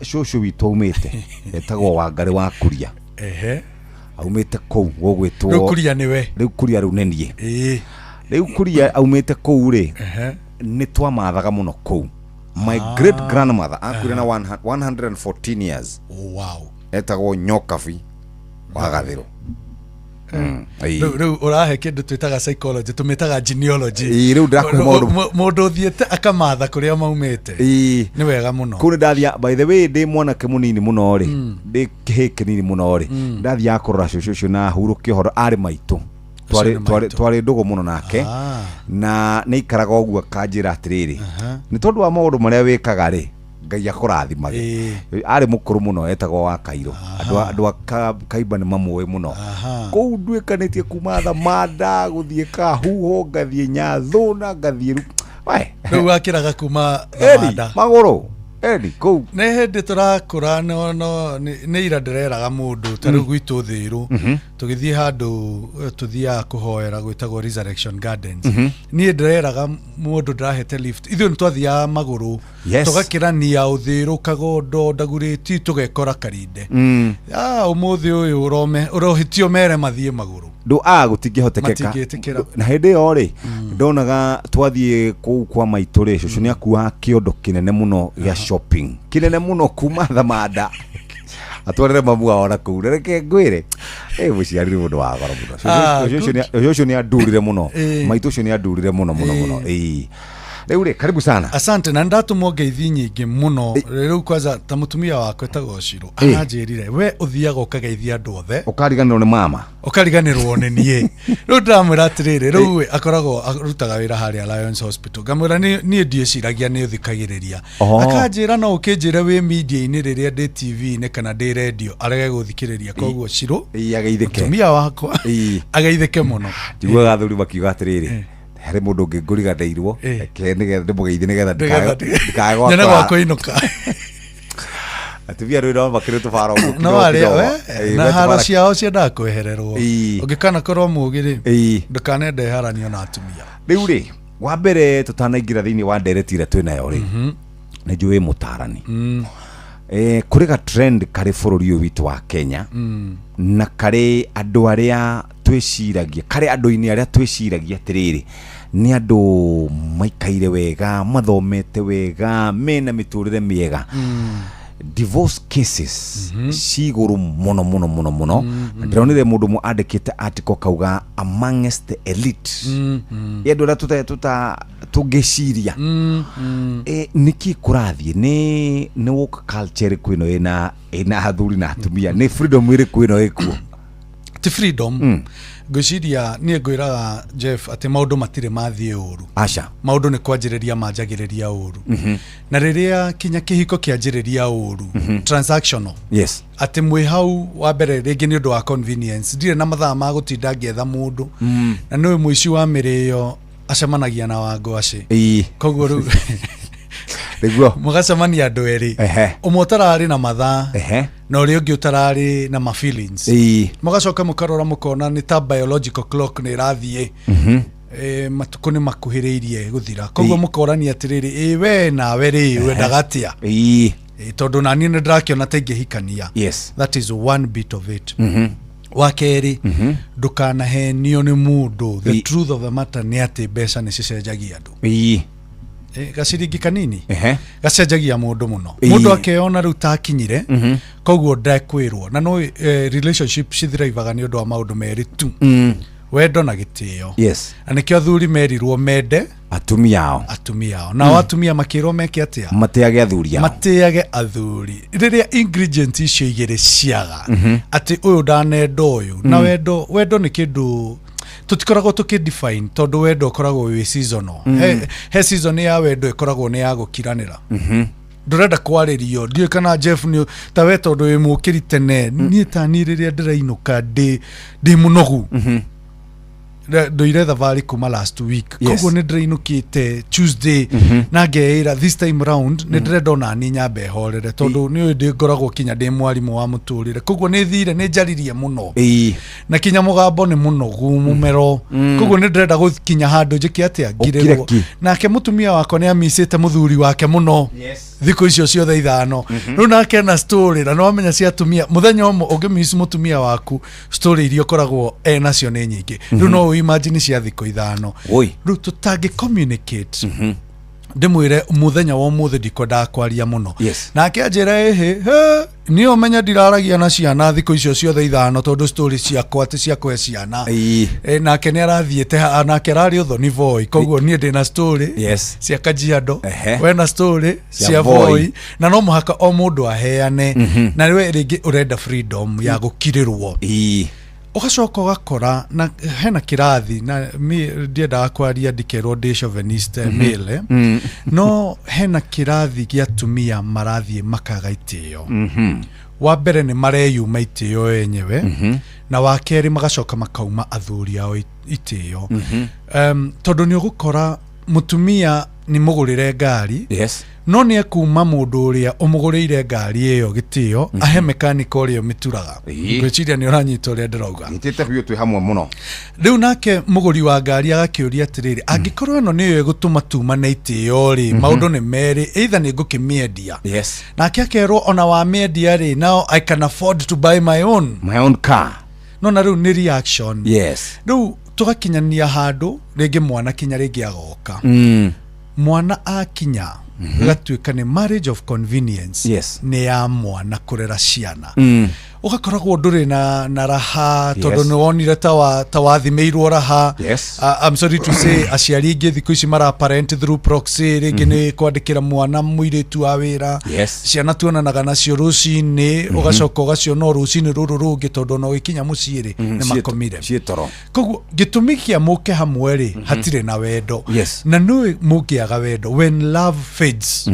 cũcũ witũ aumĩte. Etagwo Wangarĩ wa Kuria. Ehe. Aumĩte kũu gũgwĩtwo. Rĩu Kuria nĩwe. Rĩu Kuria rĩu nĩ niĩ. Ĩĩ. Rĩu Kuria aumĩte kũu rĩ, Ehe. nĩ twamathaga mũno kũu. My great grandmother akuire na 114 years. Oh, wow. Etagwo Nyokabi wa Gathĩrũ. Ĩĩ. Rĩu ũrahe kĩndũ twĩtaga psychology, tũmĩtaga genealogy. Ĩĩ, rĩu ndĩrakũhe maũndũ. Mũndũ ũthiĩte akamatha kũrĩa maumĩte. Ĩĩ. Nĩ wega mũno. Kũu nĩ ndathia, by the way, ndĩ mwanake mũnini mũno rĩ, ndĩ kĩhĩ kĩnini mũno rĩ, ndathiaga kũrora cũcũ ũcio na hurũke ũhoro, arĩ maitũ. Ũcio nĩ maitũ. Twarĩ ndũgũ mũno nake, na nĩ ikaraga ũguo akanjĩra atĩrĩrĩ, nĩ tondũ wa maũndũ marĩa wĩkaga rĩ, Ngai akũrathimage. Arĩ mũkũrũ mũno, etagwo wa Kairũ. Andũ a Kaimba nĩ mamũĩ mũno. Kũu nduĩkanĩtie kuma Thamanda gũthiĩ Kahuho, ngathiĩ Nyathũna, ngathiĩ we. Rĩu wakĩraga kuma Eni, Thamanda. Magũrũ eni kũu. Nĩ hĩndĩ tũrakũra, no nĩ ira ndĩreraga mũndũ ta rĩu gwitũ Thĩrũ, tũgĩthiĩ handũ tũthiaga kũhoera gwĩtagwo Resurrection Gardens. Niĩ ndĩreraga mũndũ ndĩrahete lift, ithuĩ nĩ twathiaga magũrũ. Tũgakĩrania Ũthĩrũ, Kagondo, Ndagurĩti, tũgekora Karinde. Ah, ũmũthĩ ũyũ ũrohĩtio mere mathiĩ magũrũ. Ndũ a gũtingĩhotekeka. Matingĩtĩkĩra. Na hĩndĩ ĩyo rĩ, ndonaga twathiĩ kũu kwa maitũ rĩ, cũcũ nĩ akuaga kĩondo kĩnene mũno gĩa shopping, kĩnene mũno, kuma Thamanda atwarĩre mamu wao na kũu. Na reke ngwĩre, mũciari nĩ mũndũ wa goro mũno. Ah, Cũcũ good. ũcio nĩ andurire mũno. Maitũ ũcio nĩ andurire mũno mũno mũno. Ĩĩ. Rĩu rĩ, karibu sana. Asante, na ndatũmwo ngeithi nyingĩ mũno. Rĩu kwanza ta mũtumia wakwa etagwo Ciro, aranjĩrire we ũthiaga ũkageithia andũ othe, ũkariganĩrwo nĩ mama. Ũkariganĩrwo nĩ niĩ. Rĩu ndĩramwĩra atĩrĩrĩ, rĩu we akoragwo arutaga wĩra harĩa Lions Hospital, ngamwĩra niĩ ndiĩciragia nĩ ũthikagĩrĩria. Akanjĩra no ũkĩnjĩre wĩ media-inĩ rĩrĩa ndĩ TV-inĩ kana ndĩ radio arege gũthikĩrĩria. Koguo Ciro, Ĩĩ, ageithĩke. mũtumia wakwa, ageithĩke mũno. Njiguaga athuri makiuga atĩrĩrĩ, harĩ mũndũ ũngĩ ngũriganĩirwo, reke nĩgetha ndĩmũgeithie nĩgetha ndikae Nyone gwakwa. gwa kũinũka. Atumia rĩu no makĩrĩ tũbara ũguo no kidogo arĩa kidogo. we Ĩĩ, na we haro tũbara- ciao ciendaga kwehererwo. Ũngĩkana korwo mũgĩ rĩ, ndũkanende haranio na atumia. Rĩu rĩ, wa mbere tũtanaingĩra thĩinĩ wa ndereti ĩrĩa twĩ nayo rĩ, nĩ njũĩ mũtarani, kũrĩ ga trend karĩ bũrũri ũyũ witũ wa Kenya, na karĩ andũ arĩa twĩciragia, karĩ andũ-inĩ arĩa twĩciragia atĩrĩrĩ, nĩ andũ maikaire wega, mathomete wega, mena mĩtũrĩre mĩega. Divorce cases ci igũrũ mũno mũno mũno mũno. Na ndĩronire mũndũ ũmwe andĩkĩte article kauga amongst the elite, ĩ andũ arĩa tũta tũngĩciria. Nĩkĩ kũrathiĩ? Nĩ woke culture ĩrĩkũ ĩno ĩna athuri na atumia? Nĩ freedom ĩrĩkũ ĩno ĩkuo? Ti freedom. Ngwĩciria niĩ ngwĩraga Jeff atĩ maũndũ matirĩ mathiĩ ũru. Aca. Maũndũ nĩ kwanjĩrĩria manjagĩrĩria ũru, na rĩrĩa kinya kĩhiko kĩanjĩrĩria ũru, transactional, atĩ mwĩ hau wa mbere rĩngĩ nĩ ũndũ wa convenience, ndirĩ na mathaa ma gũtinda ngĩetha mũndũ, na nĩũĩ mũici wa mĩrĩo acemanagia na wangwacĩ. Koguo rĩu Nĩguo mũgacemania andũ erĩ, ũmwe ũtararĩ na mathaa na ũrĩa ũngĩ ũtararĩ na ma feelings. Mũgacoka mũkarora mũkona nĩ ta biological clock nĩ ĩrathiĩ, matukũ nĩ makuhĩrĩirie gũthira, koguo mũkorania atĩrĩrĩ, ĩ we nawe rĩ, wendaga atĩa? Tondũ naniĩ nĩ ndĩrakĩona ta ingĩhikania. That is one bit of it. Wa kerĩ, ndũkanahenio nĩ mũndũ. The truth of the matter nĩ atĩ mbeca nĩ cicenjagia andũ. Gaciringi kanini gacenjagia mũndũ mũno. Mũndũ akeyona rĩu takinyire, koguo ndekwĩrwo na no relationship cithiraivaga nĩ ũndũ wa maũndũ merĩ tu, wendo na gĩtĩo. Na nĩkĩo athuri merirwo mende atumia ao. Atumia ao. Nao atumia makĩrwo meke atĩa? Matĩage athuri ao. Matĩage athuri. Rĩrĩa ingredient icio igĩrĩ ciaga, atĩ ũyũ ndanenda ũyũ na wendo nĩ kĩndũ tũtikoragwo tũkĩ define, tondũ wendo ũkoragwo wĩ seasonal. He season ya wendo ĩkoragwo nĩ ya gũkiranĩra, ndũrenda kwarĩrio. Ndiũĩ kana Jeff nĩ ta we, tondũ wĩ mũkĩri tene. Niĩ ta niĩ rĩrĩa ndĩrainũka ndĩ mũnogu, Ndũire thabarĩ kuma last week. Yes. Koguo nĩ ndĩrainũkĩte Tuesday na ngeĩra this time round nĩ ndĩrenda ona niĩ nyambe horere, tondũ nĩ ũĩ ndĩ ngoragwo kinya ndĩ mwarimũ wa mũtũrĩre, koguo nĩ thire nĩ njaririe mũno na kinya mũgambo nĩ mũnogu mũmero, koguo nĩ ndĩrenda gũkinya handũ njĩke atĩa, ngirĩrwo. Ũkire ki. Nake mũtumia wakwa nĩ amicĩte mũthuri wake mũno thikũ icio ciothe 5. Rĩu nake ena story, na nĩwamenya cia atumia, mũthenya ũmwe ũngĩmiss mũtumia waku, story iria ũkoragwo enacio nĩ nyingĩ. Rĩu no ũimagine cia thikũ 5. Oi. Rĩu tũtangĩ communicate, ndĩmwĩre mũthenya wa ũmũthĩ ndikwendaga kwaria mũno. Nake anjĩra, ĩhĩ he, niĩ ũmenye ndiraragia na ciana thikũ icio ciothe 5, tondũ story ciakwa ti cia kũhe ciana. Nake nĩ arathiĩte nake ararĩ ũthoni Voi, koguo niĩ ndĩna story cia Kajiado, wena story Cia cia Voi. Voi, na no mũhaka o mũndũ aheane. Na we rĩngĩ ũrenda freedom ya gũkirĩrwo, ũgacoka ũgakora na hena kĩrathi, na mi ndiendaga kwaria ndikerwo ndĩ chauvinist, male, no hena kĩrathi gĩa atumia marathiĩ makaga itĩo. Wa mbere nĩ mareyuma itĩo enyewe, na wa kerĩ magacoka makauma athuri ao itĩo. Tondũ nĩ ũgũkora mũtumia nĩ mũgũrĩre ngari, no nĩ ekuma mũndũ ũrĩa ũmũgũrĩire ngari ĩyo gĩtĩo, ahe mekanika ũrĩa ũmĩturaga. Ngwĩciria nĩ ũranyita ũrĩa ndĩrauga. Nyitĩte biũ, twĩ hamwe mũno. Rĩu nake mũgũri wa ngari agakĩũria atĩrĩrĩ, angĩkorwo ĩno nĩyo ĩgũtũma tumane itĩo rĩ, maũndũ nĩ merĩ, either nĩ ngũkĩmĩendia. Nake akerwo ona wamĩendia rĩ, now I can afford to buy my own, my own car. No na rĩu nĩ reaction. Rĩu tũgakinyania handũ rĩngĩ mwana kinya rĩngĩ agoka. Mwana akinya, gatuĩka nĩ marriage of convenience. Nĩ ya mwana kũrera ciana. Ũgakoragwo ndũrĩ na raha, tondũ nĩ wonire ta wathimĩirwo raha. I'm sorry to say, aciari aingĩ thikũ ici mara parent through proxy, rĩngĩ nĩ kwandĩkĩra mwana mũirĩtu wa wĩra. Ciana tuonanaga nacio rũcinĩ, ũgacoka ũgaciona o rũcinĩ rũrũ rũngĩ, tondũ ona ũgĩkinya mũciĩ rĩ, nĩ makomire. Ciĩtoro. Koguo gĩtũmi kĩa mũke hamwe rĩ, hatirĩ na wendo. Na nĩ mũngĩaga wendo, when love fades,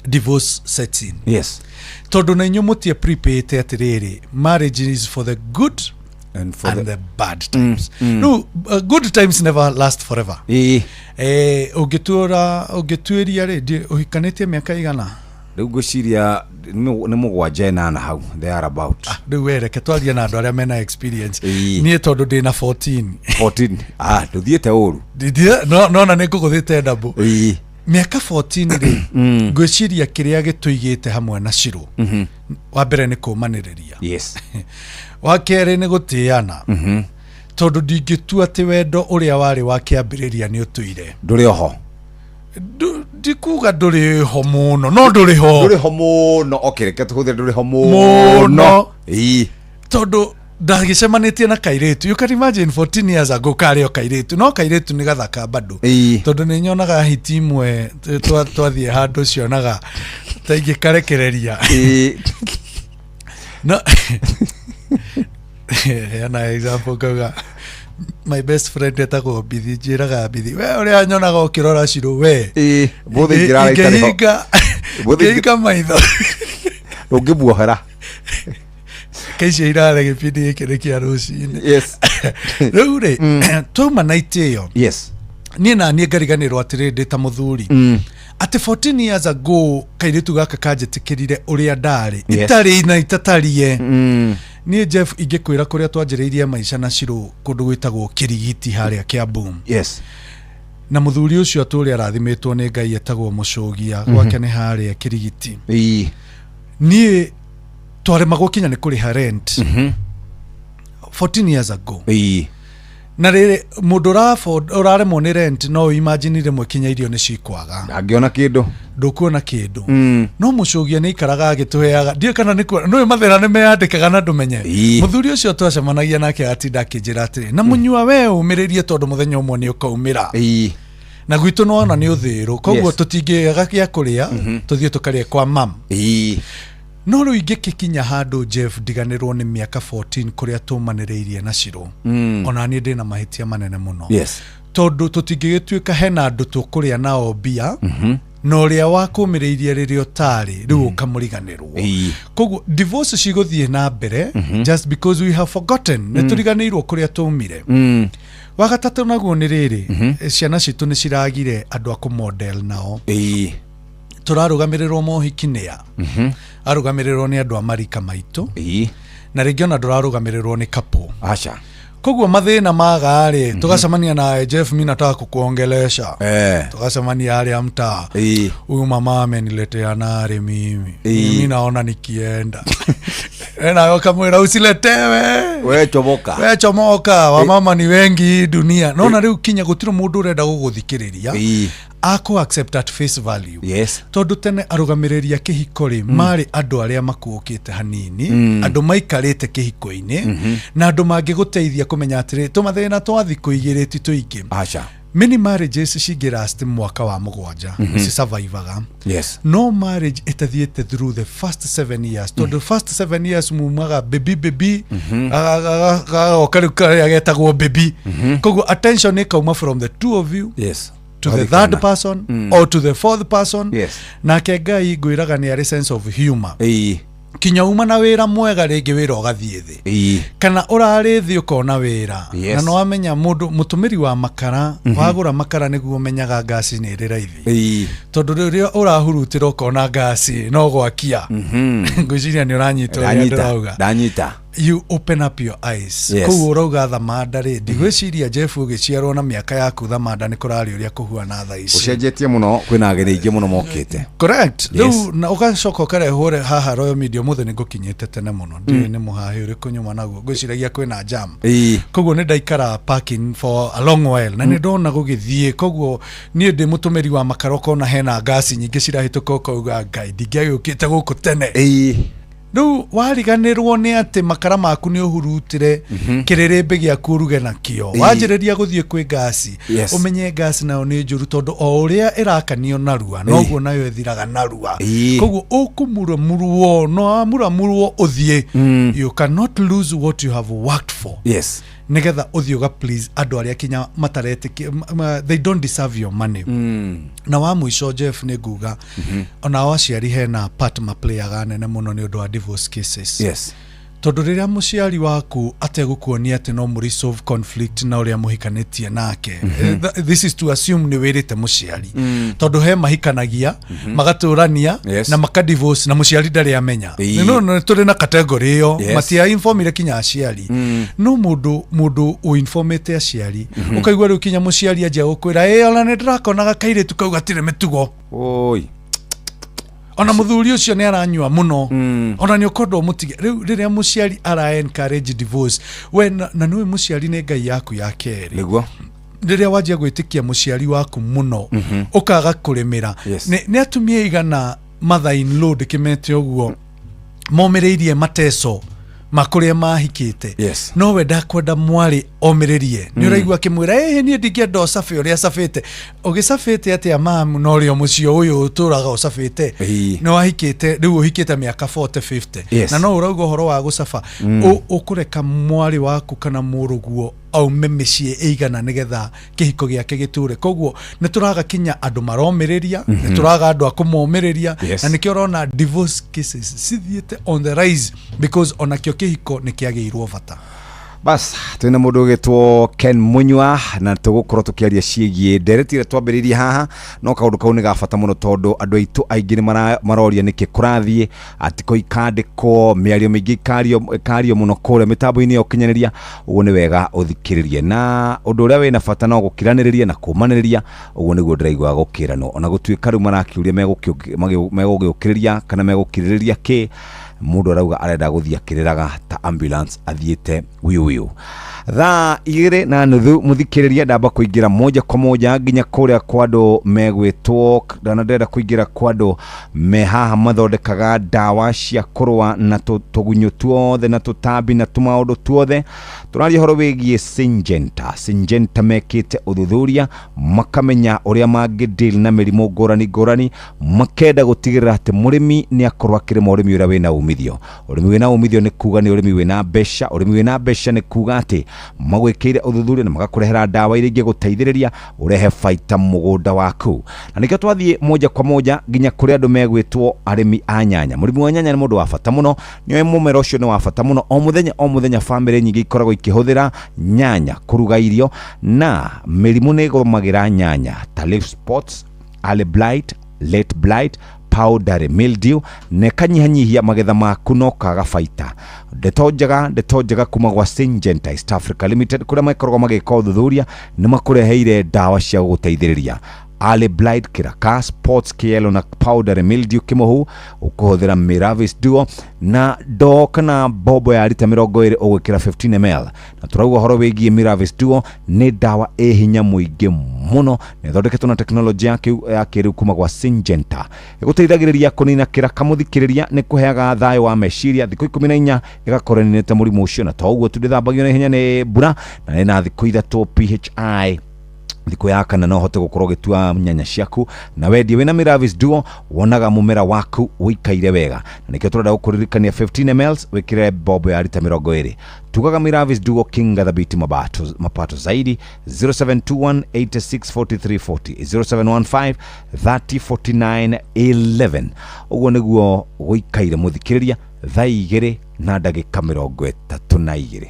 divorce sets in. Tondũ na inyuĩ mũtie prepayte atĩrĩrĩ, marriage is for the good and for and the bad times. Rĩu good times never last forever. Ũngĩtuĩra ũngĩtuĩria rĩ, ũhikanĩtie mĩaka igana? Rĩu ngwĩciria nĩ 7, 8 hau they are about. Rĩu we reke twarie na andũ arĩa mena experience. Niĩ tondũ ndĩna 14. 14, ah, ndũthiĩte ũru. Nona nĩ ngũgũthĩte ndambu. Mĩaka 14 rĩ, ngwĩciria kĩrĩa gĩtũigĩte hamwe na Shiro, wa mbere nĩ kũmanĩrĩria, wa kerĩ nĩ gũtĩana, tondũ ndingĩtua atĩ wendo ũrĩa warĩ wa kĩambĩrĩria nĩ ũtũire. Ndũrĩ oho. Ndikuga ndũrĩ ho mũno, no ndũrĩ ho. Ndũrĩ ho mũno, okay, reke tũhũthĩre ndũrĩ ho mũno. Mũno. Tondũ ndagĩcemanĩtie na kairĩtu, you can imagine 14 years ago karĩ o kairĩtu, no kairĩtu nĩ gathaka bado, tondũ nĩ nyonaga hiti imwe twathiĩ handũ cionaga ta ingĩkarekereria. No heana example, ngauga my best friend etagwo Mbithi, njĩraga Mbithi, we ũrĩa nyonaga ũkĩrora Shiro, we Mũthĩ ingĩrara itarĩ ho. ingĩhinga Mũthĩ ingĩhinga maitho. Ndũngĩmuohera. Kaicio irare gĩbindi gĩkĩ nĩ kĩa rũcinĩ. Rĩu rĩ, twauma na itĩo, niĩ na niĩ ngariganĩrwo atĩrĩrĩ, ndĩ ta mũthuri, atĩ 14 years ago kairĩtu gaka kanjĩtĩkĩrire ũrĩa ndarĩ, itarĩ na itatarie. Niĩ Jeff ingĩkwĩra kũrĩa twanjĩrĩirie maica na Shiro, kũndũ gwĩtagwo Kĩrigiti harĩa Kiambu, na mũthuri ũcio atũrĩ arathimĩtwo nĩ Ngai, etagwo Mũcũgia. Gwake nĩ harĩa Kĩrigiti. Niĩ twaremagwo kinya nĩ kũrĩha rent 14 years ago. Na rĩrĩ, mũndũ ũraremwo nĩ rent, no imagine rĩmwe kinya irio nĩ cikwaga. Ndangĩona kĩndũ. Ndũkuona kĩndũ. No mũcũgia nĩ aikaraga agĩtũheaga, ndiũĩ kana nĩ kuona nĩũĩ mathĩna nĩ meyandĩkaga na ndũmenye. Mũthuri ũcio twacemanagia nake agatinda akĩnjĩra atĩrĩ, na mũnyua we ũmĩrĩrie, tondũ mũthenya ũmwe nĩ ũkaumĩra. Na gwitũ nĩwona nĩ ũthĩrũ, koguo tũtingĩaga gĩa kũrĩa, tũthiĩ tũkarĩe kwa mam. No rĩu ingĩkĩkinya handũ Jeff ndiganĩrwo nĩ mĩaka 14 kũrĩa tũmanĩrĩirie na Shiro, ona niĩ ndĩna mahĩtia manene mũno, tondũ tũtingĩgĩtuĩka hena andũ tũkũrĩa nao mbia. Na ũrĩa wakũmĩrĩirie rĩrĩa ũtarĩ rĩu ũkamũriganĩrwo. Koguo divorce cigũthiĩ na mbere just because we have forgotten, nĩ tũriganĩirwo kũrĩa twaumire. Wa gatatũ naguo nĩ rĩrĩ, ciana citũ nĩ ciragire andũ a kũmodel nao. Tũrarũgamĩrĩrwo mohiki nĩa arũgamĩrĩrwo nĩ andũ a marika maitũ, na rĩngĩ ona ndũrarũgamĩrĩrwo nĩ couple. Aca. Koguo mathĩna maga-rĩ, tũgacemania na Jeff, mi nataka kukuongelesha. Tukacemania harĩa mtaa, huyu mama ameniletea nare mimi. Mimi naona nikienda nawe ukamwĩra usiletewe. We chomoka. We chomoka, wamama ni wengi hii dunia. Nona rĩu kinya gũtirĩ mũndũ ũrenda gũgũthikĩrĩria akũ accept at face value. Tondũ tene arũgamĩrĩri a kĩhiko rĩ, marĩ andũ arĩa makuũkĩte hanini, andũ maikarĩte kĩhiko-inĩ, na andũ mangĩgũteithia kũmenya atĩrĩ, tũmathĩna twa thikũ igĩrĩ ti tũingĩ. Aca. Many marriages cingĩlast mwaka wa 7 mm survivaga. No marriage ĩtathiĩte through the first 7 years, tondũ first 7 years mumaga baby baby, gagoka rĩu karĩa getagwo baby, koguo attention ĩkauma from the two of you to the third person or to the fourth person. Nake Ngai ngwĩraga nĩ arĩ sense of humor. Kinya uma na wĩra mwega, rĩngĩ wĩra ũgathiĩ thĩ, kana ũrarĩ thĩ ũkona wĩra. Na no wamenya mũndũ mũtũmĩri wa makara, wagũra makara nĩguo ũmenyaga ngasi nĩ ĩrĩ raithi, tondũ rĩrĩa ũrahurutĩra ũkona ngasi no gwakia. Ngwĩciria nĩ ũranyita ũrĩa Ndanyita. ndĩrauga. Ndanyita. You open up your eyes. Koguo ũrauga thamanda rĩ, ndigwĩciria Jeff ũgĩciarwo na mĩaka yaku thamanda nĩ kũrarĩ ũrĩa kũhuana thaa ici. Ũcenjetie mũno, kwĩna ageni aingĩ mũno mokĩte. Correct. Rĩu na ũgacoka ũkarehwo haha Royal Media ũmũthĩ nĩ ngũkinyĩte tene mũno, ndiũĩ nĩ mũhahĩ ũrĩkũ nyuma naguo, ngwĩciragia kwĩna jam. Koguo nĩ ndaikara parking for a long while na nĩ ndona gũgĩthiĩ. Koguo niĩ ndĩ mũtũmĩri wa makara, ũkona hena ngasi nyingĩ cirahĩtũka, ũkauga Ngai, ndingĩagĩũkĩte gũkũ tene. Rĩu wariganĩrwo nĩ atĩ makara maku nĩ ũhurutĩre kĩrĩrĩmbĩ gĩaku ũruge nakĩo. Wanjĩrĩria gũthiĩ kwĩ ngasi, ũmenye ngasi nayo nĩ njũru, tondũ o ũrĩa ĩrakanio narua noguo nayo ĩthiraga narua. Koguo ũkũmuramurwo, no wamuramurwo ũthiĩ, you cannot lose what you have worked for, nigetha ũthiĩ ũga please andũ arĩa kinya mataretĩkia they don't deserve your money. Na wa mũico Jeff, nĩ nguga ona aciari hena part maplayaga nene mũno nĩ ũndũ wa divorce cases, tondũ rĩrĩa mũciari waku ategũkuonia atĩ no mũ resolve conflict na ũrĩa mũhikanĩtie nake. This is to assume nĩ wĩrĩte mũciari, tondũ he mahikanagia, magatũrania na makadivorce na mũciari ndarĩ amenya. No no, tũrĩ na category ĩyo. Matia-informire kinya aciari. No mũndũ ũinformĩte aciari, ũkaigua rĩu kinya mũciari anjia gũkwĩra, ĩ ona nĩ ndĩrakonaga kairĩtu kau gatirĩ mĩtugo. Oi. Ona mũthuri ũcio nĩ aranyua mũno, ona nĩ ũkwenda ũmũtige. Rĩu rĩrĩa mũciari ara encourage divorce, we na nĩũĩ mũciari nĩ Ngai yaku ya kerĩ. Rĩrĩa wanjia gwĩtĩkia mũciari waku mũno, ũkaga kũrĩmĩra. Nĩ atumia igana mother in law, ndĩkĩmete ũguo, momĩrĩirie mateco ma kũrĩa mahikĩte. No we ndakwenda mwarĩ omĩrĩrie, nĩ ũraigua akĩmwĩra, ĩhĩ niĩ ndingĩenda ũcabe ũrĩa acabĩte. Ũgĩcabĩte atĩa mamu? Na ũrĩa mũciĩ ũyũ ũtũraga ũcabĩte, nĩ wahikĩte rĩu, ũhikĩte mĩaka 40, 50, na no ũrauga ũhoro wa gũcaba. Ũkũreka mwarĩ waku kana mũrũguo aume mĩciĩ ĩigana nĩgetha kĩhiko gĩake gĩtũre? Koguo nĩ tũraga kinya andũ maromĩrĩria, nĩ tũraga andũ a kũmomĩrĩria. Na nĩkĩo ũrona divorce cases cithiĩte on the rise, because onakĩo kĩhiko nĩ kĩagĩirwo bata. Bas, twina mundu ugitwo Ken Munyua na tugukorwo tukiaria ciĩgiĩ ndereti ĩrĩa twambĩrĩirie haha, no kaũndũ kau nĩ ga bata mũno tondũ andũ aitũ aingĩ nĩ maroria nĩkĩ kũrathiĩ atiko ikandĩkwo, mĩario mĩingĩ ĩkario mũno kũrĩa mĩtambo-inĩ ya ũkinyanĩria. Ũguo nĩ wega ũthikĩrĩrie, na ũndũ ũrĩa wĩna bata no gũkiranĩrĩria na kũmanĩrĩria. Ũguo nĩguo ndĩraigua gũkĩranwo, ona gũtuĩka rĩu marakĩũria megũgĩũkĩrĩria kana megũkirĩrĩria kĩ. Mũndũ arauga arenda gũthiĩ akĩrĩraga ta ambulance athiĩte wiũ wiũ. Thaa 2:30, mũthikĩrĩria, ndamba kũingĩra moja kwa moja nginya kũrĩa kwa andũ megwĩtwo, na ndĩrenda kũingĩra kwa andũ me haha mathondekaga ndawa cia kũrũa na tũgunyũ tuothe na tũtambi na tũmaũndũ tuothe. Tũraria ũhoro wĩgiĩ Syngenta. Syngenta mekĩte ũthuthuria makamenya ũrĩa mangĩ deal na mĩrimũ ngũrani ngũrani, makenda gũtigĩrĩra atĩ mũrĩmi nĩ akorwo akĩrĩma ũrĩmi ũrĩa wĩna umithio. umithio. Ũrĩmi wĩna umithio nĩ kuga nĩ ũrĩmi wĩna mbeca. Ũrĩmi wĩna mbeca nĩ kuga atĩ magwĩkĩire ũthuthuria na magakũrehera ndawa iria ingĩgũteithĩrĩria ũrehe baita mũgũnda waku. Na nĩkĩo twathiĩ moja kwa moja nginya kũrĩ andũ megwĩtwo arĩmi a nyanya. Mũrĩmi wa nyanya nĩ mũndũ wa bata mũno, nĩoĩ mũmera ũcio nĩ wa bata mũno. O mũthenya o mũthenya bamĩrĩ nyingĩ ikoragwo ikĩhũthĩra nyanya kũruga irio, na mĩrimũ nĩ ĩgũmagĩra nyanya ta leaf spots, early blight, late blight, powdery mildew, na ĩkanyihanyihia magetha maku na ũkaga baita. Ndeto njega, ndeto njega kuma gwa Syngenta East Africa Limited, kũrĩa makoragwo magĩka ũthuthuria nĩ makũreheire ndawa cia gũgũteithĩrĩria early blight, kiraka, spots, kielo na powdery mildew kĩmohu. Ũkũhũthĩra Miravis Duo na ndoo kana bobo ya rita 20 ũgwĩkĩra 15 ml. Na tũrauga ũhoro wĩgiĩ Miravis Duo nĩ ndawa ĩ hinya mũingĩ mũno, na ĩthondeketwo na tekinoronjĩ ya kĩrĩu kuma gwa Syngenta. Ĩgũteithagĩrĩria kũnina kĩraka mũthikĩrĩria, nĩ kũheaga thayũ wa meciria thikũ 14 ĩgakorwo ĩninĩte mũrimũ ũcio. Na to ũguo tu, ndĩthambagio na ihenya nĩ mbura, na ĩna thikũ 3 PHI. Thikũ ya kana no ũhote gũkorwo ũgĩtua nyanya ciaku na wendie. Wĩna Miravis Duo wonaga mũmera waku ũikaire wega, na nĩkĩo tũrenda gũkũririkania 15 ml wĩkĩre bobo ya rita 20. Tugaga Miravis Duo, kinga thabiti mapato zaidi. 0721 86 43 40, 0715 30 49 11. Ũguo nĩguo gũikaire mũthikĩrĩria, thaa 2 na ndagĩka 32.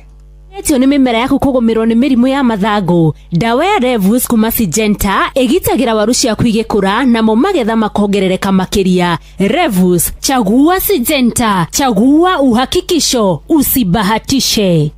Etio nĩ mĩmera yaku kũgũmĩrwo nĩ mĩrimũ ya mathangũ. Ndawa ya Revus kuma Syngenta ĩgitagĩra waru ciaku igĩkũra, namo magetha makongerereka makĩria. Revus, chagua Syngenta, chagua uhakikisho, usibahatishe.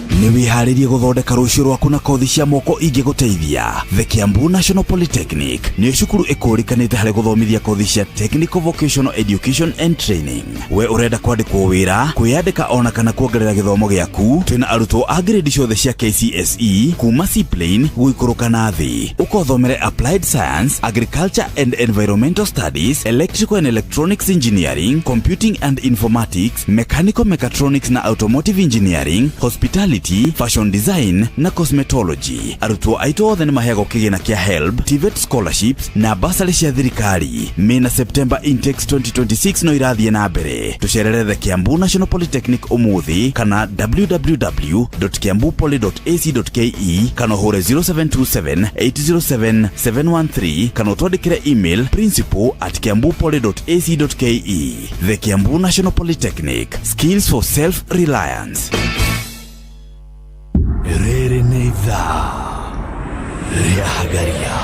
Nĩ wĩharĩrie gũthondeka rũciũ rwaku na kothi cia moko ingĩgũteithia. The Kiambu National Polytechnic nĩyo cukuru ĩkũrĩkanĩte harĩ gũthomithia kothi cia Technical Vocational Education and Training. We ũrenda kwandĩkwo wĩra, kwĩyandĩka ona kana kuongerera gĩthomo gĩaku, twĩna arutwo a grade ciothe cia KCSE kuma C-plane gũikũrũka na thĩ. Ũkothomere Applied Science, Agriculture and Environmental Studies, Electrical and Electronics Engineering, Computing and Informatics, Mechanical Mechatronics na Automotive Engineering, Hospitality, Fashion Design na Cosmetology. Arutwo aitũ othe nĩ maheagwo kĩgĩna kĩa HELB, TVET scholarships na basarĩ cia thirikari. May na September intakes 2026 no irathiĩ na mbere. Tũcerere The Kiambu National Polytechnic ũmũthĩ kana www.kiambupoly.ac.ke kana ũhũre 0727 807 713 kana ũtwandĩkĩre email principal@kiambupoly.ac.ke. The Kiambu National Polytechnic, skills for self-reliance. Rĩrĩ nĩ ithaa rĩa Hagaria.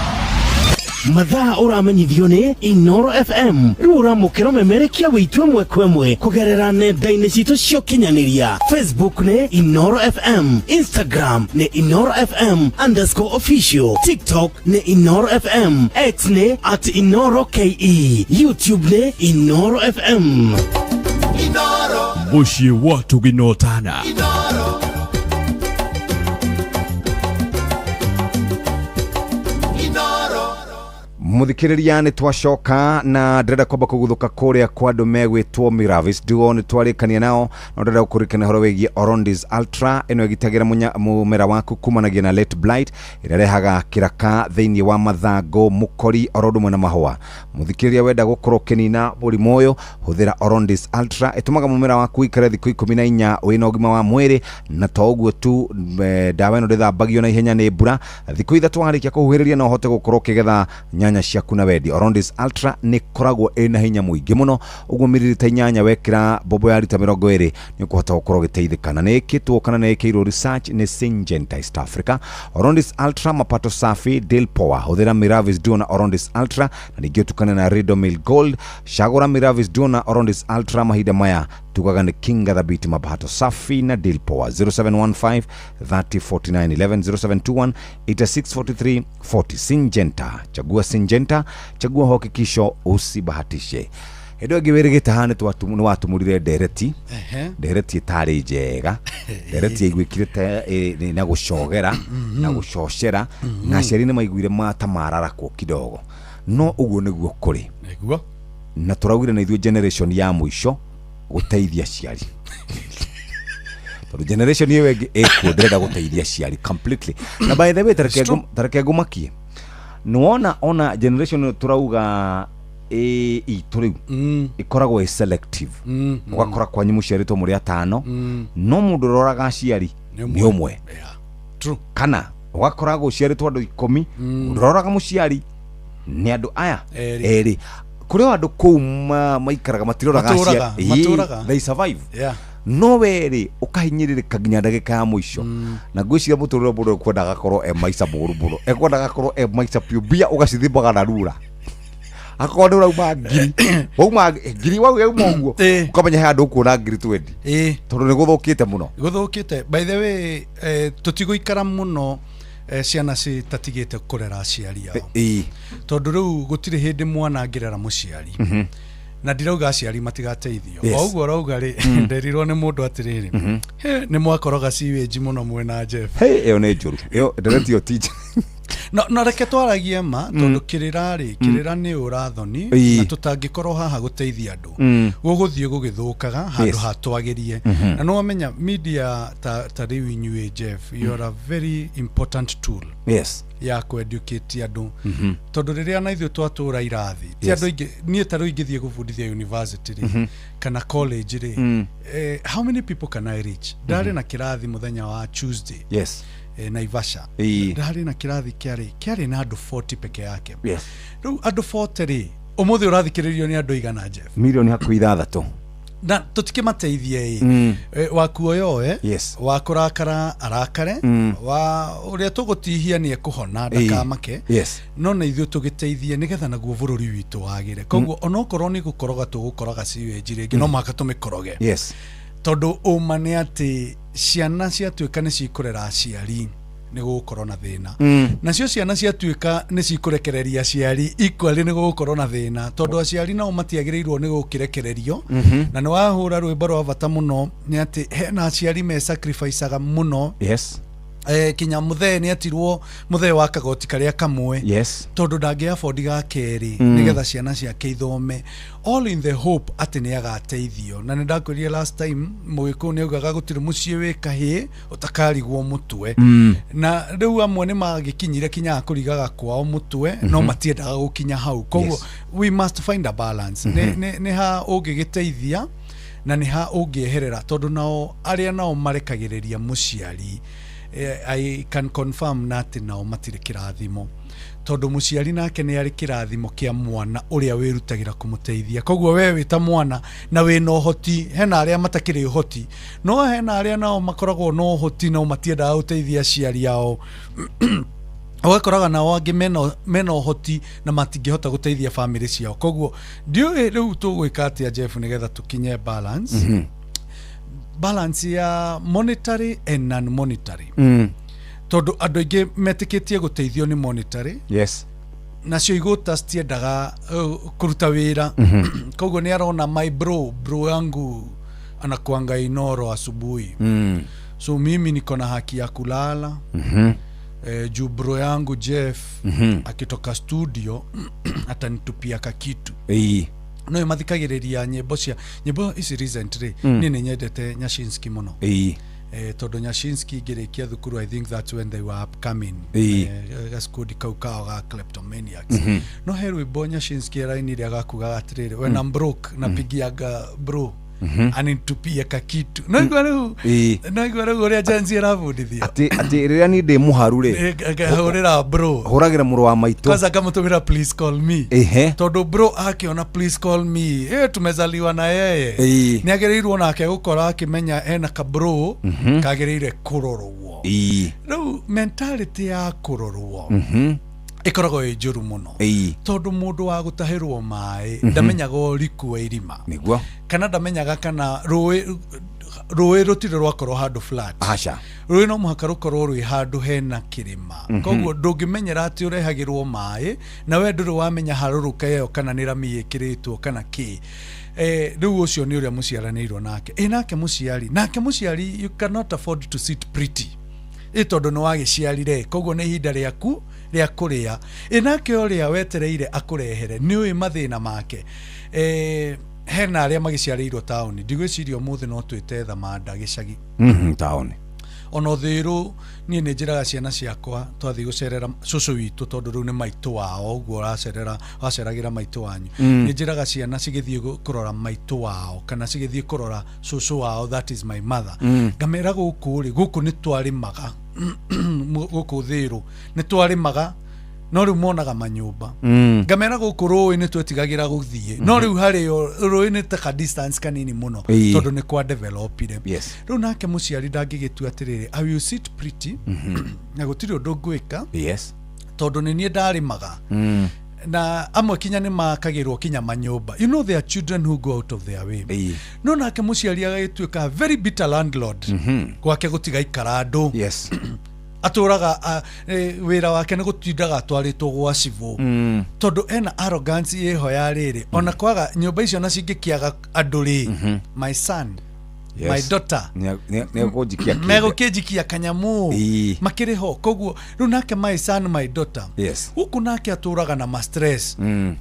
Mathaa ũramenyithio nĩ Inoro FM. Rĩu ũramũkĩra ũmemerekia wĩitũ ĩmwe kwa ĩmwe kũgerera nenda-inĩ citũ cia ũkinyanĩria. Facebook nĩ Inoro FM, Instagram nĩ Inoro FM underscore official, TikTok nĩ Inoro FM, X nĩ at Inoro KE, YouTube nĩ Inoro FM. Mũciĩ wa Tũginotana. Mũthikĩrĩria, nĩ twacoka na ndĩrenda kwamba kũguthũka kũrĩa kwa andũ megwĩtwo Miravis Duo. Nĩ twarĩkania nao, no ndĩrenda gũkũririkania ũhoro wĩgiĩ Orondis Ultra. Ĩno ĩgitagĩra mũmera waku kumanagia na late blight ĩrĩa ĩrehaga kĩraka thĩinĩ wa mathangũ, mũkori oro ũndũ ũmwe na mahũa. Mũthikĩrĩria, wenda gũkorwo ũkĩnina mũrimũ ũyũ, hũthĩra Orondis Ultra. Ĩtũmaga mũmera waku ũikare thikũ 14 wĩna ũgima wa mwĩrĩ, na to ũguo tu, ndawa ĩno ndĩthambagio na ihenya nĩ mbura. Thikũ 3 warĩkia kũhuhĩrĩria no ũhote gũkorwo ũkĩgetha nyanya ciaku na wendi. Orondis Ultra nĩ ĩkoragwo ĩna hinya mũingĩ mũno, ũguo mililita 8 wekĩra bobo ya rita 20 nĩ ũkũhota gũkorwo ũgĩteithĩka. Na nĩ ĩkĩtwo kana nĩ ĩkĩirwo research nĩ Syngenta East Africa. Orondis Ultra, mapato safi, deal power. Hũthĩra Miravis Duo na Orondis Ultra na ningĩ ũtukane na Ridomil Gold. Cagũra Miravis Duo na Orondis Ultra mahinda maya tugaga nĩ kinga thabiti, mapato safi na deal power. 0715 30 49 11, 0721 86 43 40. Syngenta, chagua Syngenta, chagua hakikisho, usibahatishe. Hĩndĩ ĩyo ĩngĩ wĩrĩgĩte haha nĩ watumũrire ndereti. Ndereti ĩtarĩ njega, ndereti yaiguĩkire ta na gũcogera na gũcocera, na aciari nĩ maiguire ta mararakwo kidogo, no ũguo nĩguo kũrĩ. Nĩguo. Na tũraugire na ithuĩ generation ya mũico gũteithia aciari, tondũ generation ĩyo ĩngĩ ĩkuo ndĩrenda gũteithia aciari completely. Na by the way, tareke ngũmakie, nĩwona ona generation ĩyo tũrauga Ĩ itũ rĩu ĩkoragwo ĩ selective. Ũgakora kwanyu mũciarĩtwo mũrĩ atano, no mũndũ ũroraga aciari Nĩ nĩ ũmwe. True. Kana ũgakora gũciarĩtwo andũ 10, mũndũ ũroraga mũciari nĩ andũ aya Erĩ. Erĩ. Kũrĩ o andũ kũu maikaraga matiroraga Matũraga, aciari. Ĩĩ, matũraga. they survive. No werĩ ũkahinyĩrĩrĩka nginya ndagĩka ya mũico, na ngwĩciria mũtũrĩre mũndũ ekwendaga akorwo e maica mũru mũno, ekwendaga akorwo e maica piũ, mbia ũgacithimbaga na rura. Akorwo nĩ ũrauma ngiri, wauma ngiri, wauma ũguo, ũkamenya he handũ ũkuona ngiri 20, tondũ nĩ gũthũkĩte mũno. Gũthũkĩte. By the way, tũtigũikara mũno, ciana citatigĩte kũrera aciari ao, tondũ rĩu gũtirĩ hĩndĩ mwana angĩrera mũciari. Na ndirauga aciari matigateithio. O ũguo ũrauga rĩ, nderirwo nĩ mũndũ atĩrĩrĩ, "He, nĩ mwakoroga sewage mũno mwena Jeff." Hey, ĩyo nĩ njũru, ĩyo ndereti ĩyo ti njega. No reke twaragie ma, tondũ kĩrĩra rĩ, kĩrĩra nĩ ũrathoni, na tũtangĩkorwo haha gũteithia andũ, gũgũthiĩ gũgĩthũkaga handũ hatwagĩrie. Na nĩ wamenya media ta rĩu inyuĩ, Jeff, you are a very important tool ya kũ-educate andũ, tondũ rĩrĩa na ithuĩ twatũra irathi ti andũ aingĩ. Niĩ ta rĩu ingĩthiĩ gũbundithia university rĩ, kana college rĩ, how many people can I reach? Ndarĩ na kĩrathi mũthenya wa Tuesday, Naivasha. Ndarĩ na kĩrathi kĩarĩ na andũ 40 peke yake. Rĩu andũ 40 rĩ, ũmũthĩ ũrathikĩrĩrio nĩ andũ igana, Jeff? Mirioni hakuhĩ 6. Na tũtikĩmateithie ĩ. Wakuoyoe, wa kũrakara arakare, wa ũrĩa tũgũtihia nĩ ekũhona, ndakamake. No na ithuĩ tũgĩteithie nĩgetha naguo bũrũri witũ wagĩre. Koguo onokorwo nĩ gũkoroga tũgũkoroga sewage rĩngĩ, no mũhaka tũmĩkoroge, tondũ ũma nĩ atĩ ciana ciatuĩka nĩ cikũrera aciari, nĩ gũgũkorwo na thĩna. Nacio ciana ciatuĩka nĩ cikũrekereria aciari, equally nĩ gũgũkorwo na thĩna, tondũ aciari nao matiagĩrĩirwo nĩ gũkĩrekererio. Na nĩ wahũra rwĩmbo rwa bata mũno, nĩ atĩ hena aciari me sacrificeaga mũno. Kinya mũthee nĩ atirwo mũthee wa kagoti karĩa kamwe, tondũ ndangĩ afford ga kerĩ, nĩgetha ciana ciake ithome, all in the hope atĩ nĩ agateithio. Na nĩ ndakwĩrire last time, mũgĩkũyũ nĩ augaga gũtirĩ mũciĩ wĩ kahĩĩ ũtakarigwo mũtwe. Na rĩu amwe nĩ magĩkinyire kinyaga kũrigaga kwao mũtwe, no matiendaga gũkinya hau. Koguo we must find a balance. Nĩ ha ũngĩgĩteithia na nĩ ha ũngĩeherera, tondũ nao arĩa nao marekagĩrĩria mũciari, I can confirm na atĩ nao matirĩ kĩrathimo, tondũ mũciari nake nĩ arĩ kĩrathimo kĩa mwana ũrĩa wĩrutagĩra kũmũteithia. Koguo we wĩ ta mwana na wĩna ũhoti, hena arĩa matakĩrĩ ũhoti, no hena arĩa nao makoragwo na ũhoti no matiendaga gũteithia aciari ao. Ũgakoraga nao angĩ mena ũhoti na matingĩhota gũteithia bamĩrĩ ciao. Koguo ndiũĩ rĩu tũgwĩka atĩa, Jeff, nĩgetha tũkinye balance, balance ya monetary and non monetary, tondũ andũ aingĩ metĩkĩtie gũteithio nĩ monetary. Nacio igũta citiendaga kũruta wĩra. Koguo nĩ arona my bro yangu anakuanga Inoro asubuhi, so mimi niko na haki ya kulala, juu bro yangu Jeff akitoka studio atanitupia kakitu. No mathikagĩrĩria nyĩmbo cia nyĩmbo ici recently. Niĩ nĩ nyendete Nyashinski mũno. Tondũ Nyashinski ngĩrĩkia thukuru, I think that's when they were upcoming. Gacikundi kau kao ga Kleptomaniacs. No he rwĩmbo Nyashinski arainire agakugaga atĩrĩrĩ, "When I'm broke napigiaga bro anitupie kakitu." No igua rĩu, no igua rĩu ũrĩa Gen Z ĩrabundithio. Atĩ rĩrĩa niĩ ndĩ mũharu rĩ, Ngahũrĩra bro. Hũragĩra mũrũ wa maitũ. Kwanza akamũtũmĩra "Please call me", tondũ bro akiona "Please call me", tumezaliwa na yeye. Nĩ agĩrĩirwo nake gũkora akĩmenya ena kabro kagĩrĩire kũrorwo. Rĩu mentality ya kũrorwo ĩkoragwo ĩ njũru mũno, tondũ mũndũ wa gũtahĩrwo maĩ ndamenyaga ũriku wa irima, kana ndamenyaga kana rũĩ rũtirĩ rwakorwo handũ flat. Aca. Rũĩ no mũhaka rũkorwo rwĩ handũ hena kĩrĩma. Koguo ndũngĩmenyera atĩ ũrehagĩrwo maĩ na we ndũrĩ wamenya harũrũka ĩyo kana nĩ rami ĩkĩrĩtwo kana kĩ. Rĩu ũcio nĩ ũrĩa mũciaranĩirwo nake, ĩ nake mũciari you cannot afford to sit pretty, ĩ tondũ nĩ wagĩciarire. Koguo nĩ ihinda rĩaku rĩa kũrĩa, ĩ nake ũrĩa wetereire akũrehere nĩ ũĩ mathĩna make. Hena arĩa magĩciarĩirwo taũni, ndigwĩciria ũmũthĩ no twĩte thamanda gĩcagi. Taũni. Ona ũthĩrũ niĩ nĩ njĩraga ciana ciakwa twathiĩ gũcerera cũcũ witũ, tondũ rĩu nĩ maitũ wao, ũguo ũracerera waceragĩra maitũ wanyu. Nĩ njĩraga ciana cigĩthiĩ kũrora maitũ wao kana cigĩthiĩ kũrora cũcũ wao, that is my mother, ngamera gũkũ rĩ, gũkũ nĩ twarĩmaga, gũkũ thĩrũ nĩ twarĩmaga, no rĩu monaga manyũmba. Ngamera gũkũ rũĩ nĩ twetigagĩra gũthiĩ, no rĩu harĩo rũĩ nĩ ta ka distance kanini mũno, tondũ nĩ kwa developire. Rĩu nake mũciari ndangĩgĩtua atĩrĩrĩ, I will sit pretty na gũtirĩ ũndũ ngwĩka, tondũ nĩ niĩ ndarĩmaga. Na amwe kinya nĩ makagĩrwo kinya manyũmba. You know there are children who go out of their way. No nake mũciari agagĩtuĩka very bitter landlord, gwake gũtigaikara andũ. Atũraga wĩra wake nĩ gũtindaga atwarĩtwo gwa cibũ, tondũ ena arrogance ĩho ya rĩrĩ, ona kwaga nyũmba icio na cingĩkĩaga andũ rĩ, my son, my daughter, Nĩekũnjikia kĩndũ. Megũkĩnjikia kanyamũ. Makĩrĩ ho. Koguo rĩu nake my son, my daughter, gũkũ nake atũraga na ma stress.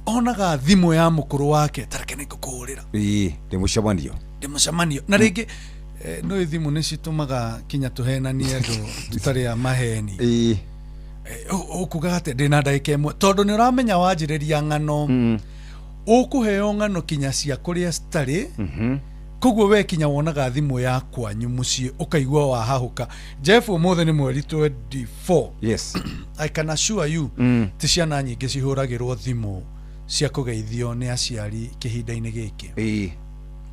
Onaga thimũ ya mũkũrũ wake, tareke nĩ ngũkũhũrĩra. Ĩĩ, ndĩ mũcemanio. Ndĩ mũcemanio. Na rĩngĩ nĩ thimũ nĩ citũmaga kinya tũhenanie andũ tũtarĩ a maheni. Ũkugaga atĩ ndĩna ndagĩka 1, tondũ nĩ ũramenya wanjĩrĩria ng'ano, ũkũheo ng'ano kinya cia kũrĩa citarĩ. Koguo we kinya wonaga thimũ ya kwanyu mũciĩ ũkaigua wahahũka. Jeff, ũmũthĩ nĩ mweri 24. I can assure you, ti ciana nyingĩ cihũragĩrwo thimũ cia kũgeithio nĩ aciari kĩhinda-inĩ gĩkĩ.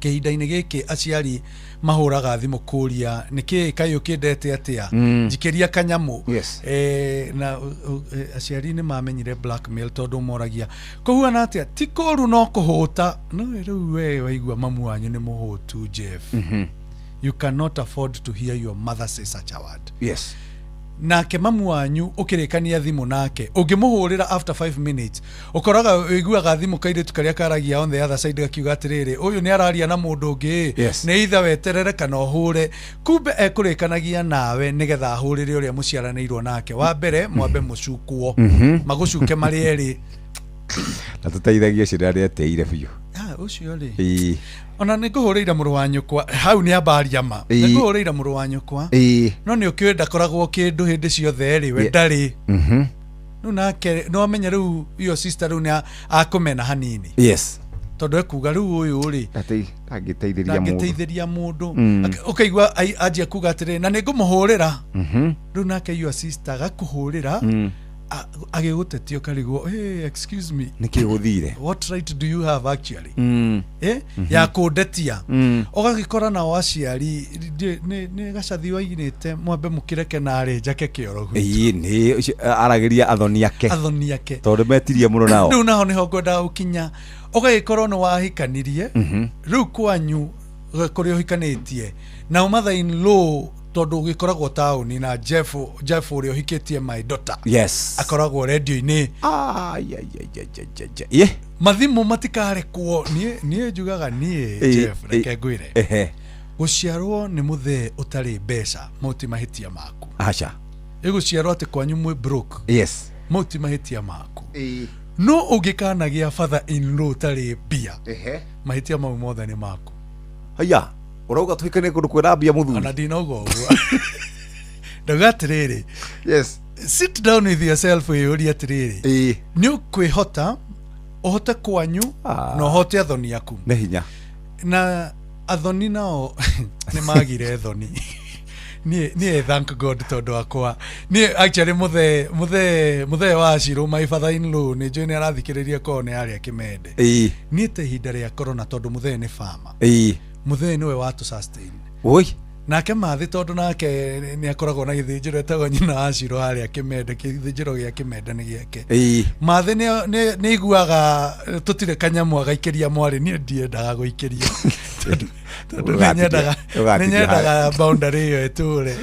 Kĩhinda-inĩ gĩkĩ aciari mahũraga thimũ kũria nĩkĩ kaĩ ũkĩndete atĩa, njikĩria kanyamũ. Na aciari nĩ mamenyire blackmail, tondũ moragia kũhuana atĩa, ti kũru no kũhũta. No rĩu we waigua mamu wanyu nĩ mũhũtu, Jeff, you cannot afford to hear your mother say such a word. Nake mamu wanyu ũkĩrĩkania thimũ nake, ũngĩmũhũrĩra after 5 minutes, ũkoraga ũiguaga thimũ kairĩtu karĩa karagia on the other side gakiuga atĩrĩrĩ, ũyũ nĩ araria na mũndũ ũngĩ. Nĩ either weterere kana ũhũre. Kumbe ekũrĩkanagia nawe nĩgetha ahũrĩre ũrĩa mũciaranĩirwo nake wa mbere, mwambe mũcukwo, magũcuke marĩ erĩ. Na tũteithagie ũcio nĩ eteire biũ. Ah, ũcio rĩ, ona nĩ ngũhũrĩire mũrũ wa nyũkwa hau nĩ ambaria ma. Nĩ ngũhũrĩire mũrũ wa nyũkwa, no nĩ ũkĩũĩ ndakoragwo kĩndũ hĩndĩ ciothe rĩ, we ndarĩ. Rĩu nake no amenye rĩu iyo sister rĩu nĩ akũmena hanini, tondũ ekuga rĩu ũyũ rĩ, Atĩ ndangĩteithĩria mũndũ. Ndangĩteithĩria mũndũ. Ũkaigua anjia kuga atĩrĩ, na nĩ ngũmũhũrĩra. Rĩu nake your sister agakũhũrĩra, agĩgũtetia, ũkarigwo, hey, excuse me, Nĩkĩ gũthire? What right do you have actually ya kũndetia? Ũgagĩkora nao aciari nĩ gacathi wainĩte, mwambe mũkĩreke narĩ njake kĩoro gwitũ. Ĩĩ, nĩ ũcio aragĩria athoni ake. Athoni ake. Tondũ metirie mũno nao. Rĩu naho nĩho ngwendaga gũkinya. Ũgagĩkorwo nĩ wahikanirie, rĩu kwanyu kũrĩa ũhikanĩtie nao mother in law, tondũ ũgĩkoragwo taũni na Jeff, Jeff ũrĩa ũhikĩtie my daughter akoragwo rendio-inĩ. Ai, ai, ai, ai, ai, ai, ai. Ye. Mathimũ matikarekwo. Niĩ njugaga niĩ, Jeff, reke ngwĩre, gũciarwo nĩ mũthee ũtarĩ mbeca, mau ti mahĩtia maku. Aca. Ĩgũciarwo atĩ kwanyu mwĩ broke, mau ti mahĩtia maku. No ũngĩkanagĩa father in law ũtarĩ mbia, mahĩtia mau mothe nĩ maku. Haya, ũrauga tũhikanie kũndũ kwĩna mbia, mũthuri? Ona ndinauga ũguo, ndauga atĩrĩrĩ, sit down with yourself, wĩyũrie atĩrĩrĩ, nĩ ũkwĩhota ũhote kwanyu na ũhote athoni aku? Nĩ hinya. Na athoni nao nĩ magire thoni. Niĩ thank God, tondũ akwa niĩ actually mũthee wa Shiro, my father in law, nĩ njũĩ nĩ arathikĩrĩria, korwo nĩ arĩa kĩmende. Niĩ ta ihinda rĩa corona, tondũ mũthee nĩ farmer, mũthee nĩwe watũ sustain. Oi. Nake mathĩ, tondũ nake nĩ akoragwo na gĩthĩnjĩro etagwo nyina wa Shiro harĩa kĩmende, gĩthĩnjĩro gĩa kĩmende nĩ gĩake. Mathĩ nĩ iguaga tũtirĩ kanyamũ agaikĩria mwarĩ. Niĩ ndiendaga gũikĩrio, tondũ nĩ nyendaga, nĩ Ũgatigia. nyendaga boundary ĩyo ĩtũre,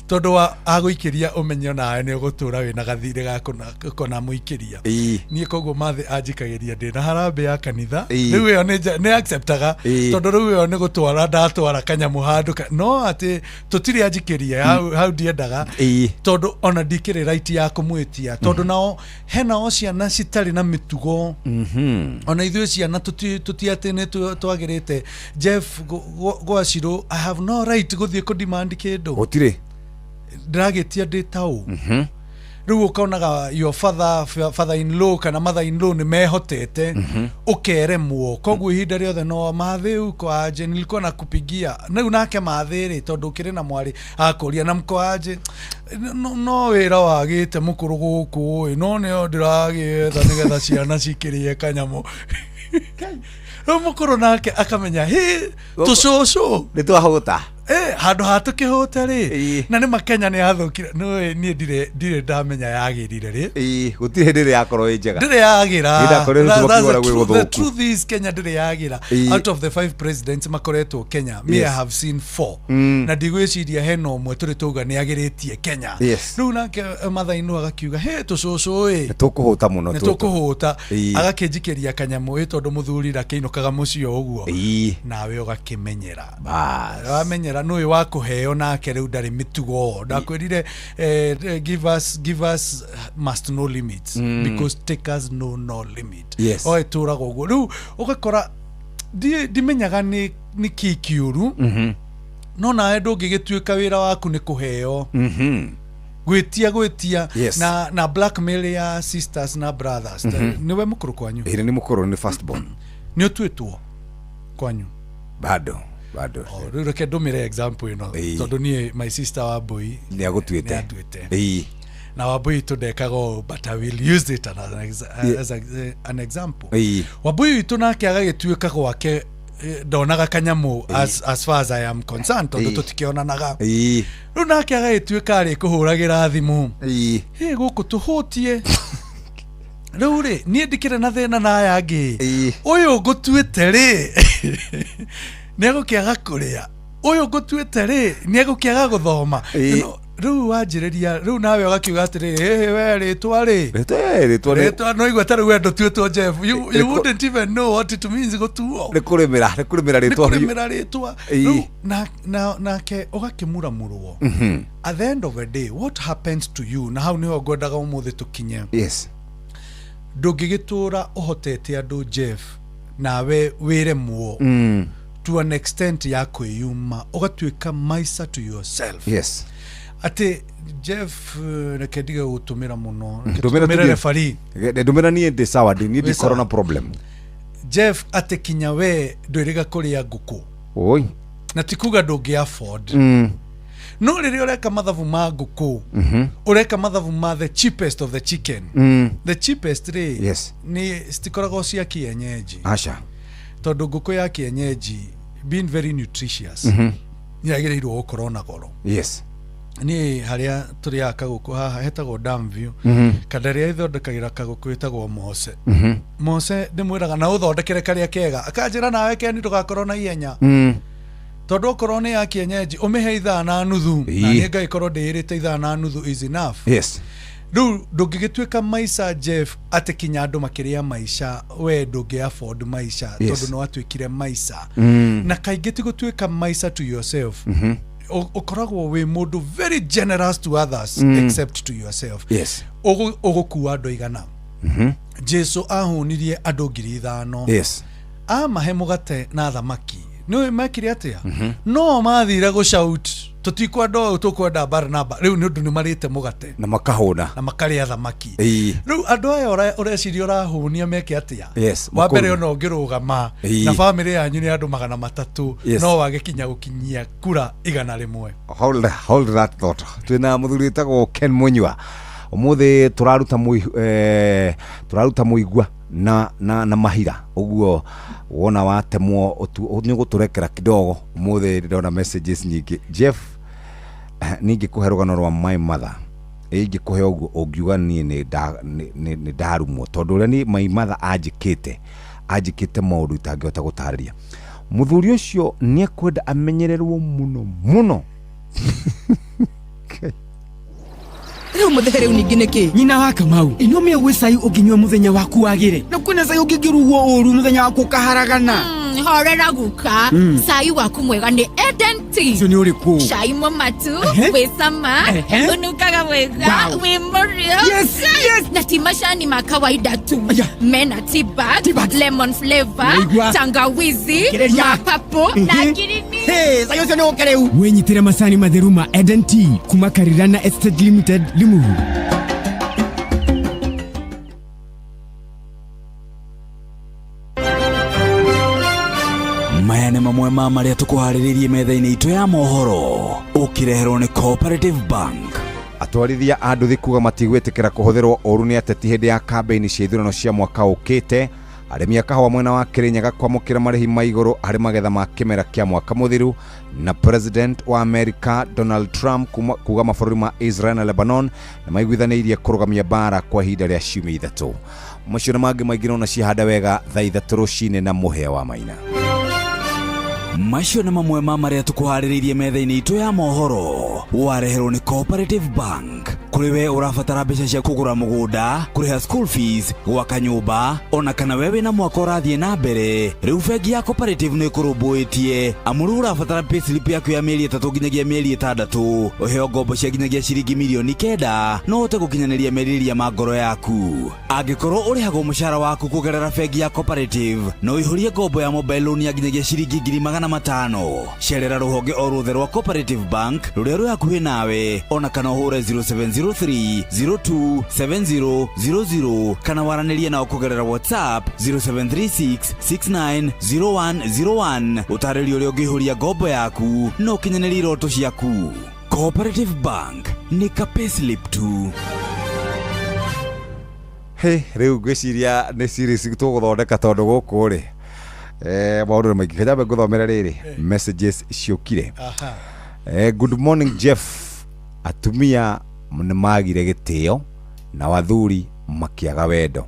tondũ wa agũikĩria ũmenye onawe nĩ ũgũtũra wĩna gathirĩ ga kũna mũikĩria. Niĩ koguo mathĩ anjikagĩria ndĩna harambĩ ya kanitha. Rĩu ĩyo nĩ acceptaga, tondũ rĩu ĩyo nĩ gũtwara ndatwara kanyamũ handũ no atĩ tũtirĩ anjikĩria hau ndiendaga, tondũ ona ndikĩrĩ right ya kũmwĩtia, tondũ nao henao ciana citarĩ na mĩtugo. Ona ithuĩ ciana tũti atĩ nĩ twagĩrĩte. Jeff, gwacirũ I have no right gũthiĩ kũ demand kĩndũ. Gũtirĩ. Ndĩragĩtia ndĩ taũ. Rĩu ũkonaga your father, father in law kana mother in law nĩ mehotete, ũkeremwo. Koguo ihinda rĩothe no mathĩ uko aje, nilikuwa nakupigia. Rĩu nake mathĩ rĩ, tondũ ũkĩrĩ na mwarĩ, akũria na mko aje, no wĩra wagĩte mũkũrũ gũkũ ĩ, no nĩo ndĩragĩetha nĩgetha ciana cikĩrĩe kanyamũ. Rĩu mũkũrũ nake akamenya hĩ tũcũcũ nĩ twahũta. Handũ ha tũkĩhũte rĩ, na nĩ makenya nĩ yathũkire. Nĩũĩ niĩ ndirĩ ndamenya yagĩrire rĩ. Gũtirĩ hĩndĩ ĩrĩ yakorwo ĩ njega. Ndĩrĩ yagĩra. Hĩndĩ akorwo That's tũmakiuga the gwĩ truth. The gũthũku. truth is Kenya ndĩrĩ yagĩra. Out of the five presidents makoretwo Kenya, me, I have seen four, na ndigwĩciria hena ũmwe tũrĩ tauga nĩ agĩrĩtie Kenya. Rĩu nake mathainũ agakiuga he tũcũcũ ĩ, nĩ tũkũhũta mũno nĩ tũtũ. Tũkũhũta. Agakĩnjikĩria kanyamũ ĩ, tondũ mũthuri ndakĩinũkaga mũciĩ o ũguo. Nawe ũgakĩmenyera. Bas. Wamenyera nũĩ wa kũheo nake rĩu ndarĩ mĩtugo. Ndakwĩrire give us must no limits, because takers know no limit. O ĩtũraga ũguo. Rĩu ũgakora ndimenyaga nĩ kĩ kĩũru, no nawe ndũngĩgĩtuĩka wĩra waku nĩ kũheo, gwĩtia gwĩtia, na blackmail ya sisters na brothers. Nĩwe mũkũrũ kwanyu? Ĩrĩ nĩ mũkũrũ, nĩ first born. Nĩ ũtuĩtwo kwanyu? Bado bado. Oh, rĩu reke ndũmĩre example ĩno, tondũ niĩ my sister Wambui nĩ agũtuĩte. Nĩ atuĩte. Na Wambui witũ ndekaga ũũ, but I will use it as an example. Wambui witũ nake agagĩtuĩka gwake ndonaga kanyamũ, as far as I am concerned, tondũ tũtikĩonanaga. Rĩu nake agagĩtuĩka arĩ kũhũragĩra thimũ, hĩ gũkũ tũhũtie. Rĩu rĩ, niĩ ndikĩrĩ na thĩna na aya angĩ. Ũyũ ngũtuĩte rĩ, nĩ egũkĩaga kũrĩa? Ũyũ ngũtuĩte rĩ, nĩ egũkĩaga gũthoma? Rĩu wanjĩrĩria rĩu nawe ũgakiuga atĩrĩrĩ, hĩhĩ we rĩtwa rĩ, rĩtwa nĩ rĩtwa no igua ta rĩu we ndũtuĩtwo. Jeff, you wouldn't even know what it means gũtuo. Nĩ kũrĩmĩra nĩ rĩtwa. Kũrĩmĩra rĩtwa. Rĩu nake ũgakĩmuramurwo. At the end of the day, what happens to you? Na hau nĩho ngwendaga ũmũthĩ tũkinye. Ndũngĩgĩtũra ũhotete andũ, Jeff, nawe wĩremwo to an extent ya kwĩyuma, ũgatuĩka miser to yourself. Atĩ Jeff, reke ndige gũtũmĩra mũno. Reke Ndũmĩra. tũtũmĩre referee. Ndũmĩra, niĩ ndĩ sawa, niĩ Wĩ ndikorwo sawa. na problem. Jeff, atĩ kinya we ndwĩrĩga kũrĩa ngũkũ, oi na ti kuga ndũngĩ afford, no rĩrĩa ũreka mathabu ma ngũkũ, ũreka mathabu ma the cheapest of the chicken. The cheapest rĩ, nĩ citikoragwo cia kienyeji. Aca. Tondũ ngũkũ ya kienyeji, being very nutritious, nĩ yagĩrĩirwo gũkorwo na goro. Niĩ harĩa tũrĩaga kagũkũ haha hetagwo Damview. Kana rĩrĩa ithondekagĩra kagũkũ ĩtagwo Mose. Mose ndĩmwĩraga na ũthondekere karĩa kega, akanjĩra nawe Ken ndũgakorwo na ihenya, tondũ okorwo nĩ ya kienyeji ũmĩhe ithaa na nuthu, na niĩ ngagĩkorwo ndĩĩrĩte ithaa na nuthu is enough. Rĩu ndũngĩgĩtuĩka maica, Jeff, atĩ kinya andũ makĩrĩa maica, we ndũngĩ afford maica, tondũ nĩ watuĩkire maica. Na kaingĩ ti gũtuĩka maica to yourself. Ũkoragwo wĩ mũndũ very generous to others, except to yourself. Ũgũkua andũ aigana? Jesu ahũnirie andũ 5,000. Amahe mũgate na thamaki, nĩ mekire atĩa? No mathire gũshout, tũtikwenda ũũ, tũkwenda Barnaba. Rĩu nĩ ũndũ nĩ marĩte mũgate na makahũna na makarĩa thamaki. Rĩu andũ aya ũreciria ũrahũnia meke atĩa? Wa mbere, ona ũngĩrũgama na bamĩrĩ yanyu nĩ andũ 300, no wage kinya gũkinyia kura 100. Hold that thought. Twina muthuri wĩtagwo Ken Munyua ũmũthĩ. Tũraruta mũigua na mahira ũguo wona watemwo nĩ ũgũtũrekera kidogo. Ũmũthĩ ndĩrona messages nyingĩ. Jeff, ningĩ kũhe rũgano rwa my mother, ingĩkũhe ũguo ũngiuga niĩ nĩ ndarumwo, tondũ ũrĩa ni my mother anjĩkĩte maũndũ itangĩhota gũtarĩria. Mũthuri ũcio nĩ ekwenda amenyererwo mũno mũno. Rĩu mũthehe, rĩu ningĩ nĩkĩ? Nyina wa Kamau, ĩno mĩo gwĩ cai ũngĩnyua mũthenya waku wagĩre, na kwĩna cai ũngĩngĩrugwo ũru mũthenya waku ũkaharagana. Horera guka. Cai waku mwega nĩ Eden Tea. Ũcio nĩ ũrĩkũ? Cai mũmatu, wĩ cama, ũnungaga wega, wĩ mũrĩo. Na ti macani ma kawaida tu. Mena tea bag, lemon flavor, Naigua. tangawizi, Thikĩrĩria. ma purple na ngirini. Cai ũcio nĩ ũke rĩu. Wĩnyitĩre macani matheru ma Eden Tea kuma Karirana Estate Limited, Limuru. Maya nĩ mamwe ma marĩa tũkũharĩrĩirie metha-inĩ itũ ya mohoro, ũkĩreherwo nĩ Cooperative Bank. Atwarithia a nduthi kuga matigwĩtĩkĩra kũhũthĩrwo ũru nĩ ateti hĩndĩ ya kambĩini cia ithurano cia mwaka ũkĩte. Arĩmi a kahũa mwena wa Kĩrĩnyaga kwamũkĩra marĩhi ma igũrũ harĩ magetha ma kĩmera kĩa mwaka mũthiru. Na President wa America Donald Trump kuga mabũrũri ma Israel na Lebanon nĩ maiguithanĩirie kũrũgamia mbara kwa ihinda rĩa ciumia 3. Macio na mangĩ maingĩ no na ciahanda wega thaa 3 rũcinĩ na mũhĩa wa maina. Macio nĩ mamwe ma marĩa tũkũharĩrĩirie metha-inĩ itũ ya mohoro, wareherwo nĩ Cooperative Bank. Kũrĩ we ũrabatara mbeca cia kũgũra mũgũnda, kũrĩha school fees, gwaka nyũmba, ona kana we wĩna mwaka ũrathiĩ na mbere, rĩu bengi ya Cooperative nĩ ĩkũrũmbũĩtie. Amu rĩu ũrabatara payslip yaku ya mĩeri 3 nginyagia mĩeri 6, ũheo ngombo cia nginyagia ciringi mirioni 9, no ũhote gũkinyanĩria merirĩria ma ngoro yaku. Angĩkorwo ũrĩhagwo mũcara waku kũgerera bengi ya Cooperative, no ũihũrie ngombo ya mobile loan ya nginyagia ciringi 500,000. Cerera rũhonge o ruothe rwa Cooperative Bank rũrĩa rwĩ hakuhĩ nawe, ona kana ũhũre 0703 0270 00, kana waranĩrie nao kũgerera WhatsApp 0736 690101. Ũtarĩrio ũrĩa ũngĩihũria ngombo yaku na ũkinyanĩrie iroto ciaku. Cooperative Bank nĩ ka payslip tu. Hey, rĩu ngwĩciria nĩ series tũgũthondeka tondũ gũkũ rĩ, maũndũ nĩ maingĩ. Kanyambe ngũthomere rĩrĩ messages ciũkire. Good morning Jeff, atumia nĩ magire gĩtĩo na athuri makĩaga wendo.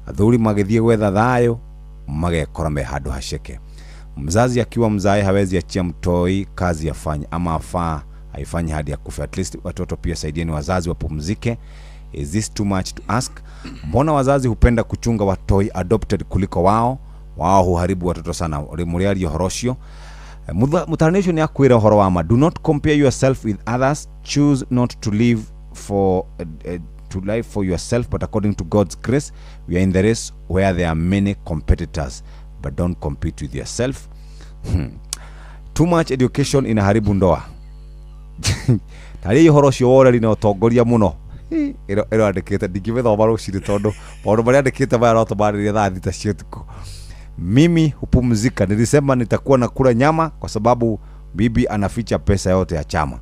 Athuri magĩthiĩ gwetha thayũ magekora me handũ haceke. Mzazi akiwa mzae hawezi achia mtoi kazi afanye ama afaa aifanye hadi akufe. At least watoto pia saidieni wazazi wapumzike. Is this too much to ask? Mbona wazazi hupenda kuchunga watoi adopted kuliko wao? Wao huharibu watoto sana. Mũrĩaria ũhoro ũcio. Mũtarani ũcio nĩ akwĩra ũhoro wa ma. Do not compare yourself with others. Choose not to live for to live for yourself, but according to God's grace, we are in the race where there are many competitors, but don't compete with yourself. Too much education inaharibu ndoa. Tarĩ ũhoro ũcio woreri na ũtongoria mũno. Ĩro andĩkĩte ndingĩmĩthoma rũcinĩ tondũ maũndũ marĩa andĩkĩte maya no tũmarĩrie thaa 6 cia ũtukũ. Mimi hupumzika, nilisema nitakuwa nakula nyama kwa sababu bibi anaficha pesa yote ya chama.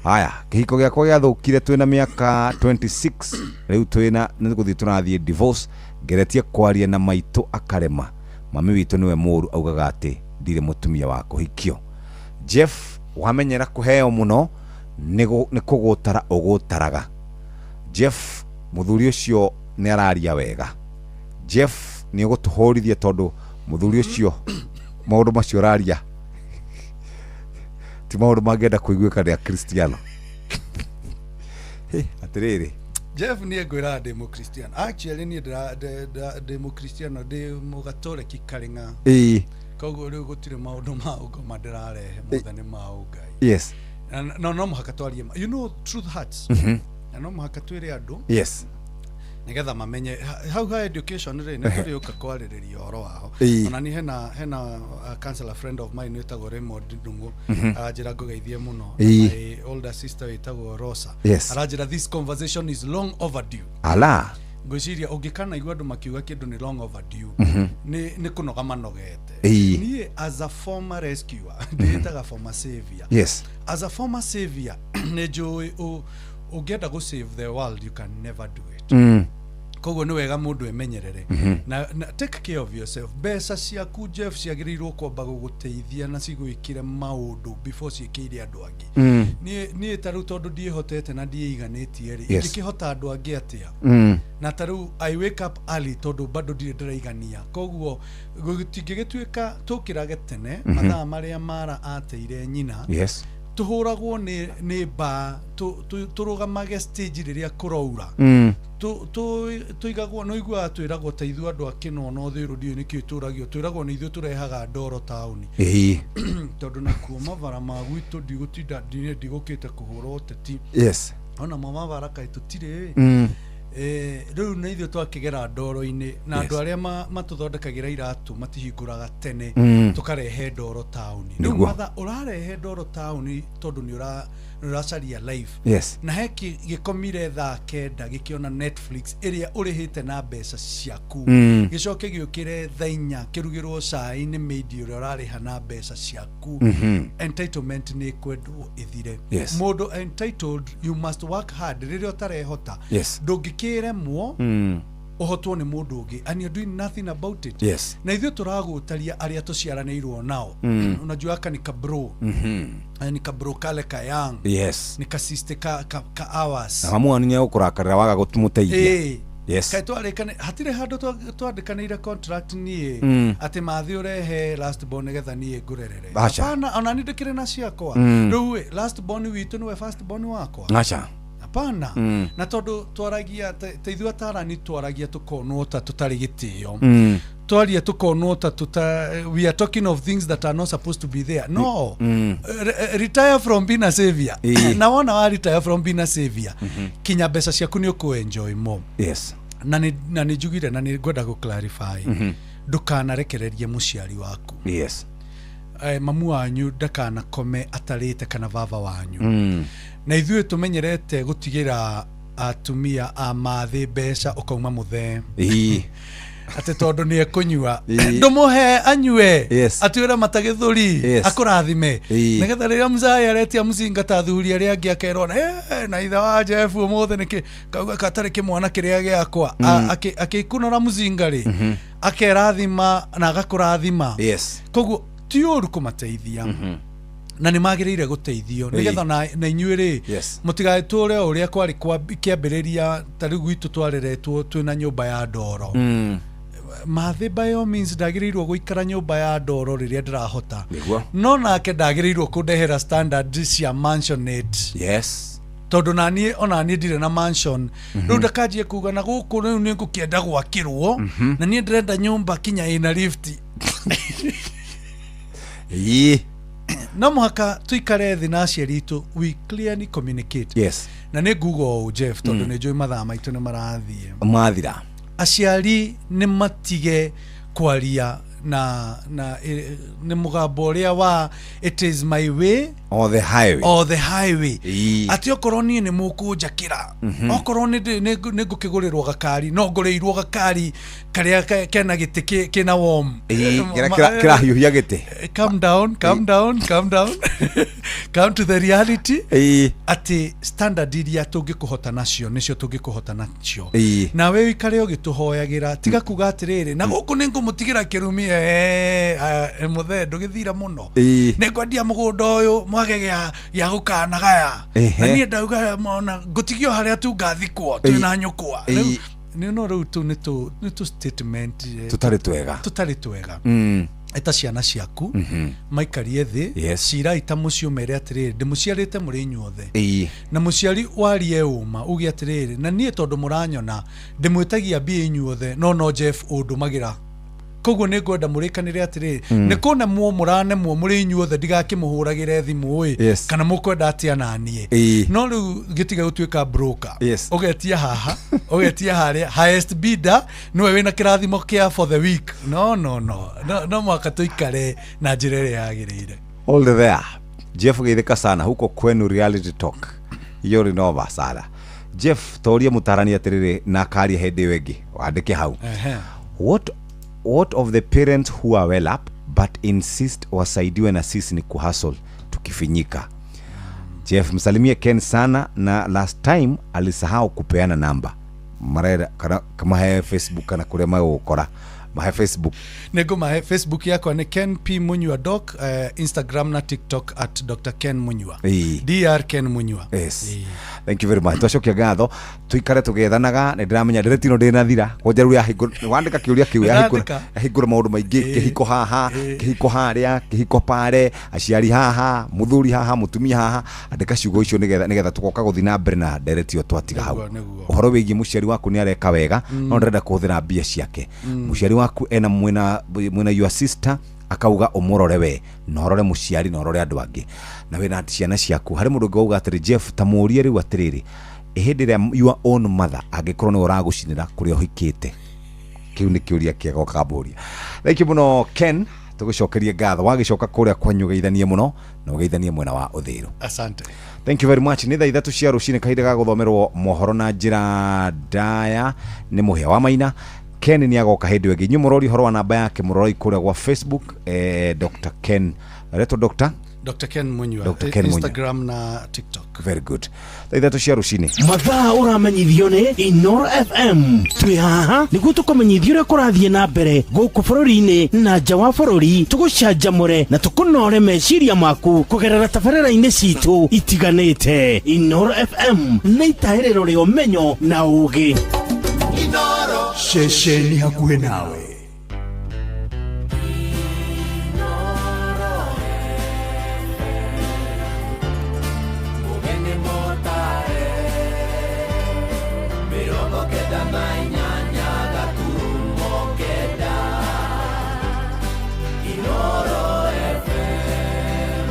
Haya, kĩhiko gĩakwa gĩathũkire twĩna mĩaka 26, rĩu twĩna nĩ gũthiĩ tũrathiĩ divorce. Ngeretie kwaria na maitũ akarema. Mami witũ nĩwe mũũru, augaga atĩ ndirĩ mũtumia wa kũhikio. Jeff, wamenyera kũheo mũno nĩ kũgũtara ũgũtaraga. Jeff, mũthuri ũcio nĩ araria wega. Jeff, nĩ ũgũtũhũrithia tondũ mũthuri ũcio maũndũ macio ũraria ti maũndũ mangĩenda kũiguĩka nĩ Akristiano. Hey, atĩrĩrĩ. Jeff, niĩ ngwĩraga ndĩ mũkristiano. Actually niĩ ndĩ mũkristiano, ndĩ mũgatoreki karĩng'a. Koguo rĩu gũtirĩ maũndũ ma ũngoma ndĩrarehe, mothe nĩ ma ũngai. Na no mũhaka twarie ma. You know, truth hurts. Na no mũhaka twĩre andũ. Nĩgetha mamenye hau ha education rĩ, nĩ tũrĩũka kwarĩrĩria ũhoro waho. Ona niĩ hena a counselor friend of mine wĩtagwo Raymond Ndung'u. Aranjĩra ngũgeithie mũno. My older sister wĩtagwo Rosa. Aranjĩra this conversation is long overdue. Ala. Ngwĩciria ũngĩkanaigua andũ makiuga kĩndũ nĩ long overdue, nĩ kũnoga manogete. Niĩ as a former rescuer, ndĩĩtaga former savior. As a former savior, nĩ njũĩ ũngĩenda gũ save the world, you can never do it. Koguo nĩ wega mũndũ emenyerere. Na take care of yourself. Mbeca ciaku Jeff ciagĩrĩirwo kwamba gũgũteithia na cigwĩkĩre maũndũ before ciĩkĩire andũ angĩ. Niĩ ta rĩu tondũ ndiĩhotete na ndiĩiganĩtie rĩ, ingĩkĩhota andũ angĩ atĩa? Na ta rĩu I wake up early tondũ bado ndirĩ ndĩraigania. Koguo gũtingĩgĩtuĩka tũkĩrage tene mathaa marĩa Mara ateire nyina. Tũhũragwo nĩ mbaa, tũrũgamage stage rĩrĩa kũraura. Tũigagwo, nĩ ũiguaga twĩragwo ta ithuĩ andũ a Kĩnono Thĩrũ, ndiũĩ nĩkĩĩ tũragio, twĩragwo nĩ ithuĩ tũrehaga ndoro taũni. Tondũ nakuo mabara ma gwitũ ndigũtinda ndigũkĩte kũhũra ũteti. Ona mo mabara kaĩ tũtirĩ. Rĩu nĩ ithuĩ twakĩgera ndoro-inĩ na andũ arĩa matũthondekagĩra iratũ matihingũraga tene. Tũkarehe ndoro taũni rĩu. Matha ũrarehe ndoro taũni tondũ nĩ ũracaria life. Na he gĩkomire thaa 9 gĩkĩona Netflix ĩrĩa ũrĩhĩte na mbeca ciaku. Gĩcoke gĩũkĩre thaa 4 kĩrugĩrwo cai nĩ maid ũrĩa ũrarĩha na mbeca ciaku. Entitlement nĩ ĩkwendwo ĩthire. Mũndũ entitled, you must work hard rĩrĩa ũtarehota. Ndũngĩkĩremwo ũhotwo nĩ mũndũ ũngĩ and you're doing nothing about it. Na ithuĩ tũragũtaria arĩa tũciaranĩirwo nao. Unajua aka ni kabro. Ni kabro kale ka young. Ni kasiste ka hours. Na mamu wanyu nĩegũkũrakarĩra waga gũmũteithia. Kaĩ twarĩkane hatirĩ handũ twandĩkanĩire contract niĩ atĩ mathi ũrehe last born nĩgetha niĩ ngũrerere? Aca. Hapana, ona niĩ ndĩkĩrĩ na ciakwa. Rĩu ĩ, last born witũ nĩwe first born wakwa? Aca. Hapana. Na tondũ twaragia ta ithuĩ atarani twaragia tũkonwo ta tũtarĩ gĩtĩo. Twaria tũkonwo ta tuta we are talking of things that are not supposed to be there, no. Retire from being a savior. Na wona wa retire from being a savior, kinya mbeca ciaku nĩ ũkũ enjoy more. Na nĩ njugire na nĩ ngwenda gũ clarify, ndũkanarekererie mũciari waku. Mamu wanyu ndakanakome atarĩte kana baba wanyu. Na ithuĩ tũmenyerete gũtigĩra atumia a mathĩ mbeca ũkauma mũthee atĩ tondũ nĩ ekũnyua. Ndũmũhe anyue. Atuĩre mata gĩthũri. Akũrathime. Nĩgetha rĩrĩa mzai aretia mũcinga ta athuri arĩa angĩ akerwo, "Eh, na ithe wa Jeff ũmũthĩ nĩkĩ kauga gatarĩ kĩmwana kĩrĩa gĩakwa." Akĩkunũra mũcinga rĩ, akerathima na agakũrathima. Koguo ti ũru kũmateithia na nĩ magĩrĩire gũteithio nĩgetha na inyuĩ rĩ mũtigatũre o ũrĩa kwarĩ kwa kĩambĩrĩria. Ta rĩu gwitũ twareretwo twĩna nyũmba ya ndoro. Mathĩ by all means ndagĩrĩirwo gũikara nyũmba ya ndoro rĩrĩa ndĩrahota. No nake ndagĩrĩirwo kũndehera standard cia mansionette tondũ naniĩ ona niĩ ndirĩ na mansion. Rĩu ndakanjie kuga na gũkũ rĩu nĩ ngũkĩenda gwakĩrwo na niĩ ndĩrenda nyũmba kinya ĩna lift. No mũhaka tũikare thĩ na aciari itũ, we clearly communicate. Na nĩ nguga ũũ, Jeff, tondũ nĩ njũĩ mathaa maitũ nĩ marathiĩ. Mathira. Aciari nĩ matige kwaria na nĩ mũgambo ũrĩa wa "it is my way or the highway". Or the highway. Atĩ okorwo niĩ nĩ mũkũnjakĩra, okorwo nĩ ngũkĩgũrĩrwo gakari, no ngũrĩirwo gakari karĩa kena gĩtĩ kĩna warm. Kĩrĩa kĩrahiũhia gĩtĩ. Calm down, calm down, calm down, come to the reality atĩ standard iria tũngĩkũhota nacio nĩcio tũngĩkũhota nacio. Nawe ũikare ũgĩtũhoyagĩra, tiga kuga atĩrĩrĩ, na gũkũ nĩ ngũmũtigĩra kĩrumi. Mũthee ndũgĩthira mũno. Nĩ ngwendia mũgũnda ũyũ mwage gĩa gũkanagaya. Na niĩ ndauga mona ngũtigio harĩa tu ngathikwo twĩna nyũkwa. Rĩu nĩ no rĩu tu nĩ tũ statement tũtarĩ twega. Tũtarĩ twega. Eta ciana ciaku maikarie thĩ. Cirai ta mũciĩ, ũmere atĩrĩrĩ, ndĩmũciarĩte mũrĩ inyuothe. Na mũciari warie ũma uge atĩrĩrĩ, na niĩ tondũ mũranyona ndĩmwĩtagia mbia inyuothe, no Jeff ũndũmagĩra, koguo nĩ ngwenda mũrĩkanĩre atĩrĩrĩ, nĩ kũnemwo mũranemwo mũrĩ inyuothe, ndigakĩmũhũragĩre thimũ ĩ kana mũkwenda atĩa na niĩ. No rĩu gĩtige gũtuĩka broker. Ũgetia haha, ũgetia harĩa, highest bidder nĩwe wĩna kĩrathimo kĩa for the week. No, no, no, no, no mũhaka tũikare na njĩra ĩrĩa yagĩrĩire. Hold there. Jeff geithĩka sana huko kwenu, reality talk hiyo ni noma sana. Jeff, toria mũtarani atĩrĩrĩ na akaria hĩndĩ ĩyo ĩngĩ wandĩke hau. What of the parents who are well up but insist wasaidiwe na sisi ni kuhustle tukifinyika? Jeff, msalimie Ken sana, na last time alisahau kupeana namba marera kana kamahe Facebook kana kuria magũgũkora, mahe Facebook. Nĩ ngũmahe Facebook yakwa nĩ Ken P Munyua Doc, Instagram na TikTok at Dr Ken Munyua. Dr Ken Munyua. Yes. Thank you very much. Twacokia ngatho, tuikare tũgethanaga. Nĩ ndĩramenya nderetino ndĩnathira kwanja rĩu yahingũra wandĩka kĩũria kĩu yahingũra. Ndĩrandĩka. Yahingũra maũndũ maingĩ. Kĩhiko haha, kĩhiko harĩa, kĩhiko pare, aciari haha, mũthuri haha, mũtumia haha. Andĩka ciugo icio nĩgetha tũgoka gũthiĩ na mbere na ndereti ĩyo twatiga hau. Nĩguo, nĩguo. Ũhoro wĩgiĩ mũciari waku nĩ areka wega no ndĩrenda kũhũthĩra mbia ciake. Mũciari waku ena mwĩna your sister akauga ũmũrore we na ũrore mũciari na ũrore andũ angĩ na wĩna ciana ciaku. Harĩ mũndũ ũngĩ wauga atĩrĩ, Jeff, ta mũũrie rĩu atĩrĩrĩ, Ĩ hĩndĩ ĩrĩa your own mother angĩkorwo nĩwe ũragũcinĩra kũrĩa ũhikĩte? Kĩu nĩ kĩũria kĩega ũkambũria. Thank you mũno Ken, tũgũcokerie ngatho. Wagĩcoka kũrĩa kwanyu ũgeithanie mũno na ũgeithanie mwena wa Ũthĩrũ. Asante. Thank you very much. Nĩ thaa 3 cia rũcinĩ, kahinda ga gũthomerwo mohoro na njĩra ndaya nĩ Mũhĩa wa Maina. Ken nĩ agoka hĩndĩ ĩyo ĩngĩ. Inyuĩ mũrori ũhoro wa namba yake, mũroroi kũrĩa gwa Facebook, Dr. Ken, aretwo Dr. Dr. Ken Munyua. Dr. Ken Munyua. Instagram na TikTok. Very good. Thaa 3 cia rũcinĩ. Mathaa ũramenyithio nĩ Inoro FM. Twĩ haha nĩguo tũkũmenyithia ũrĩa kũrathiĩ na mbere gũkũ bũrũri-inĩ na nja wa bũrũri, tũgũcanjamũre na tũkũnore meciria maku kũgerera tabarĩra-inĩ citũ itiganĩte. Inoro FM nĩ itahĩrĩro rĩa ũmenyo na ũgĩ. Ceceni hakuhĩ nawe. Mũgeni mũtare 98.9 Inoro FM.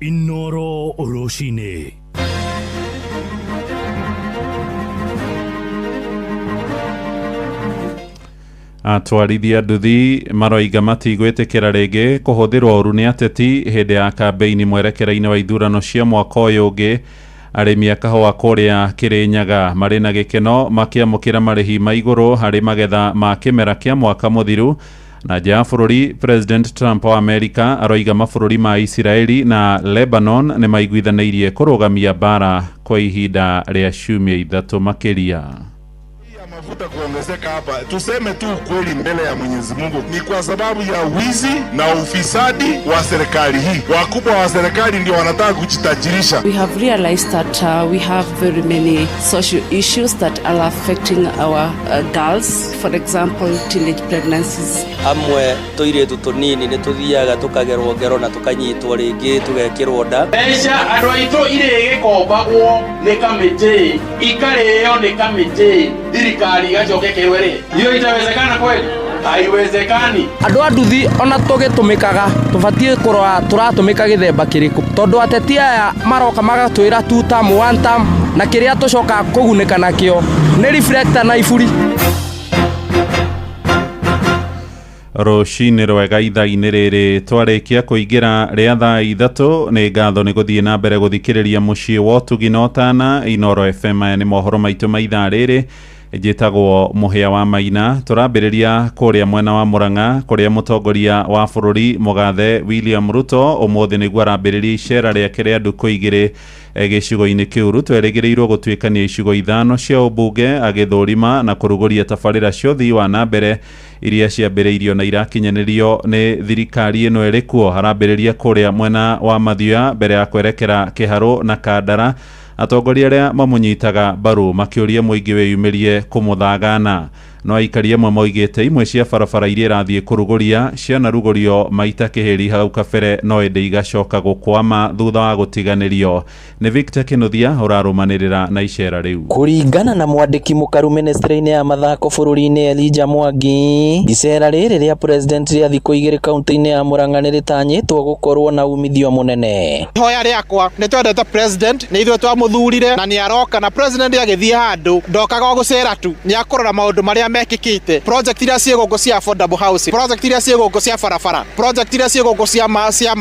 Inoro rũcinĩ. Atwarithia nduthi maroiga matigwĩtĩkĩra rĩngĩ kũhũthĩrwo ũru nĩ ateti hĩndĩ ya kambeini mwerekera-inĩ wa ithurano cia mwaka ũyũ ũngĩ. Arĩmi a kahũa kũrĩa Kĩrĩnyaga marĩ na gĩkeno makĩamũkĩra marĩhi ma igũrũ harĩ magetha ma kĩmera kĩa mwaka mũthiru. Na nja ya bũrũri, President Trump wa Amerika aroiga mabũrũri ma Isiraeli na Lebanon nĩ maiguithanĩirie kũrũgamia mbara kwa ihinda rĩa ciumia 3 makĩria. Mafuta kuongezeka hapa, tuseme tu ukweli mbele ya Mwenyezi Mungu, ni kwa sababu ya wizi na ufisadi wa serikali hii. Wakubwa wa serikali ndio wanataka kujitajirisha. We have realized that we have very many social issues that are affecting our girls, for example, teenage pregnancies. Amwe tũirĩtu tũnini nĩ tũthiaga tũkagerwo ngero na tũkanyitwo rĩngĩ tũgekĩrwo nda. Mbeca andũ aitũ irĩgĩkombagwo nĩ kamĩtĩ, ikarĩo nĩ kamĩtĩ, thirikari igacoka ĩkerwo ĩrĩhe. Hiyo itawezekana kweli? Haiwezekani. Andũ a nduthi ona tũgĩtũmĩkaga tũbatiĩ kũrora tũratũmĩka gĩthemba kĩrĩkũ, tondũ ateti aya maroka magatwĩra two term, one term, na kĩrĩa tũcokaga kũgunĩka nakĩo nĩ reflector na iburi. Rũcinĩ rwega ithaa-inĩ rĩrĩ twarĩkia kũingĩra rĩa thaa 3. Nĩ ngatho nĩ gũthiĩ na mbere gũthikĩrĩria mũciĩ wa ũtugi na ũtana Inoro FM. Aya nĩ mohoro maitũ ma ithaa rĩrĩ. Njĩtagwo Mũhĩa wa Maina. Tũrambĩrĩria kũrĩa mwena wa Murang'a kũrĩa mũtongoria wa bũrũri mũgathe William Ruto ũmũthĩ nĩguo arambĩrĩria icera rĩake rĩa ndukũ 2 gĩcigo-inĩ kĩu. Ruto erĩgĩrĩirwo gũtuĩkania icigo 5 cia ũmbunge agĩthũrima na kũrugũria tabarĩra cia ũthii wa na mbere iria ciambĩrĩirio na irakinyanĩrio nĩ thirikari ĩno ĩrĩ kuo. Arambĩrĩria kũrĩa mwena wa Mathioya mbere ya kwerekera Kĩharũ na Kandara. Atongoria arĩa mamũnyitaga mbaru makĩũria mũingĩ wĩyumĩrie kũmũthagana. No aikari amwe moigĩte imwe cia barabara iria irathiĩ kũrugũria cianarugũrio maita kĩhĩri hau kabere no ĩndĩ igacoka gũkwama thutha wa gũtiganĩrio. Nĩ Victor Kĩnuthia ũrarũmanĩrĩra na icera rĩu. Kũringana na mwandĩki mũkaru ministry-inĩ ya mathako bũrũri-inĩ Elijah Mwangi, icera rĩrĩ rĩa president rĩa thikũ 2 kaunti-inĩ ya Murang'a nĩ rĩtanyĩtwo gũkorwo na umithio mũnene. Ihoya rĩakwa nĩ twendete president, nĩ ithuĩ twamũthurire na nĩ aroka, na president agĩthiĩ handũ ndokaga o gũcera tu, nĩ akũrora maũndũ marĩa mekĩkĩte, project iria ciĩ gũkũ cia affordable housing, project iria ciĩ gũkũ cia barabara, project iria ciĩ gũkũ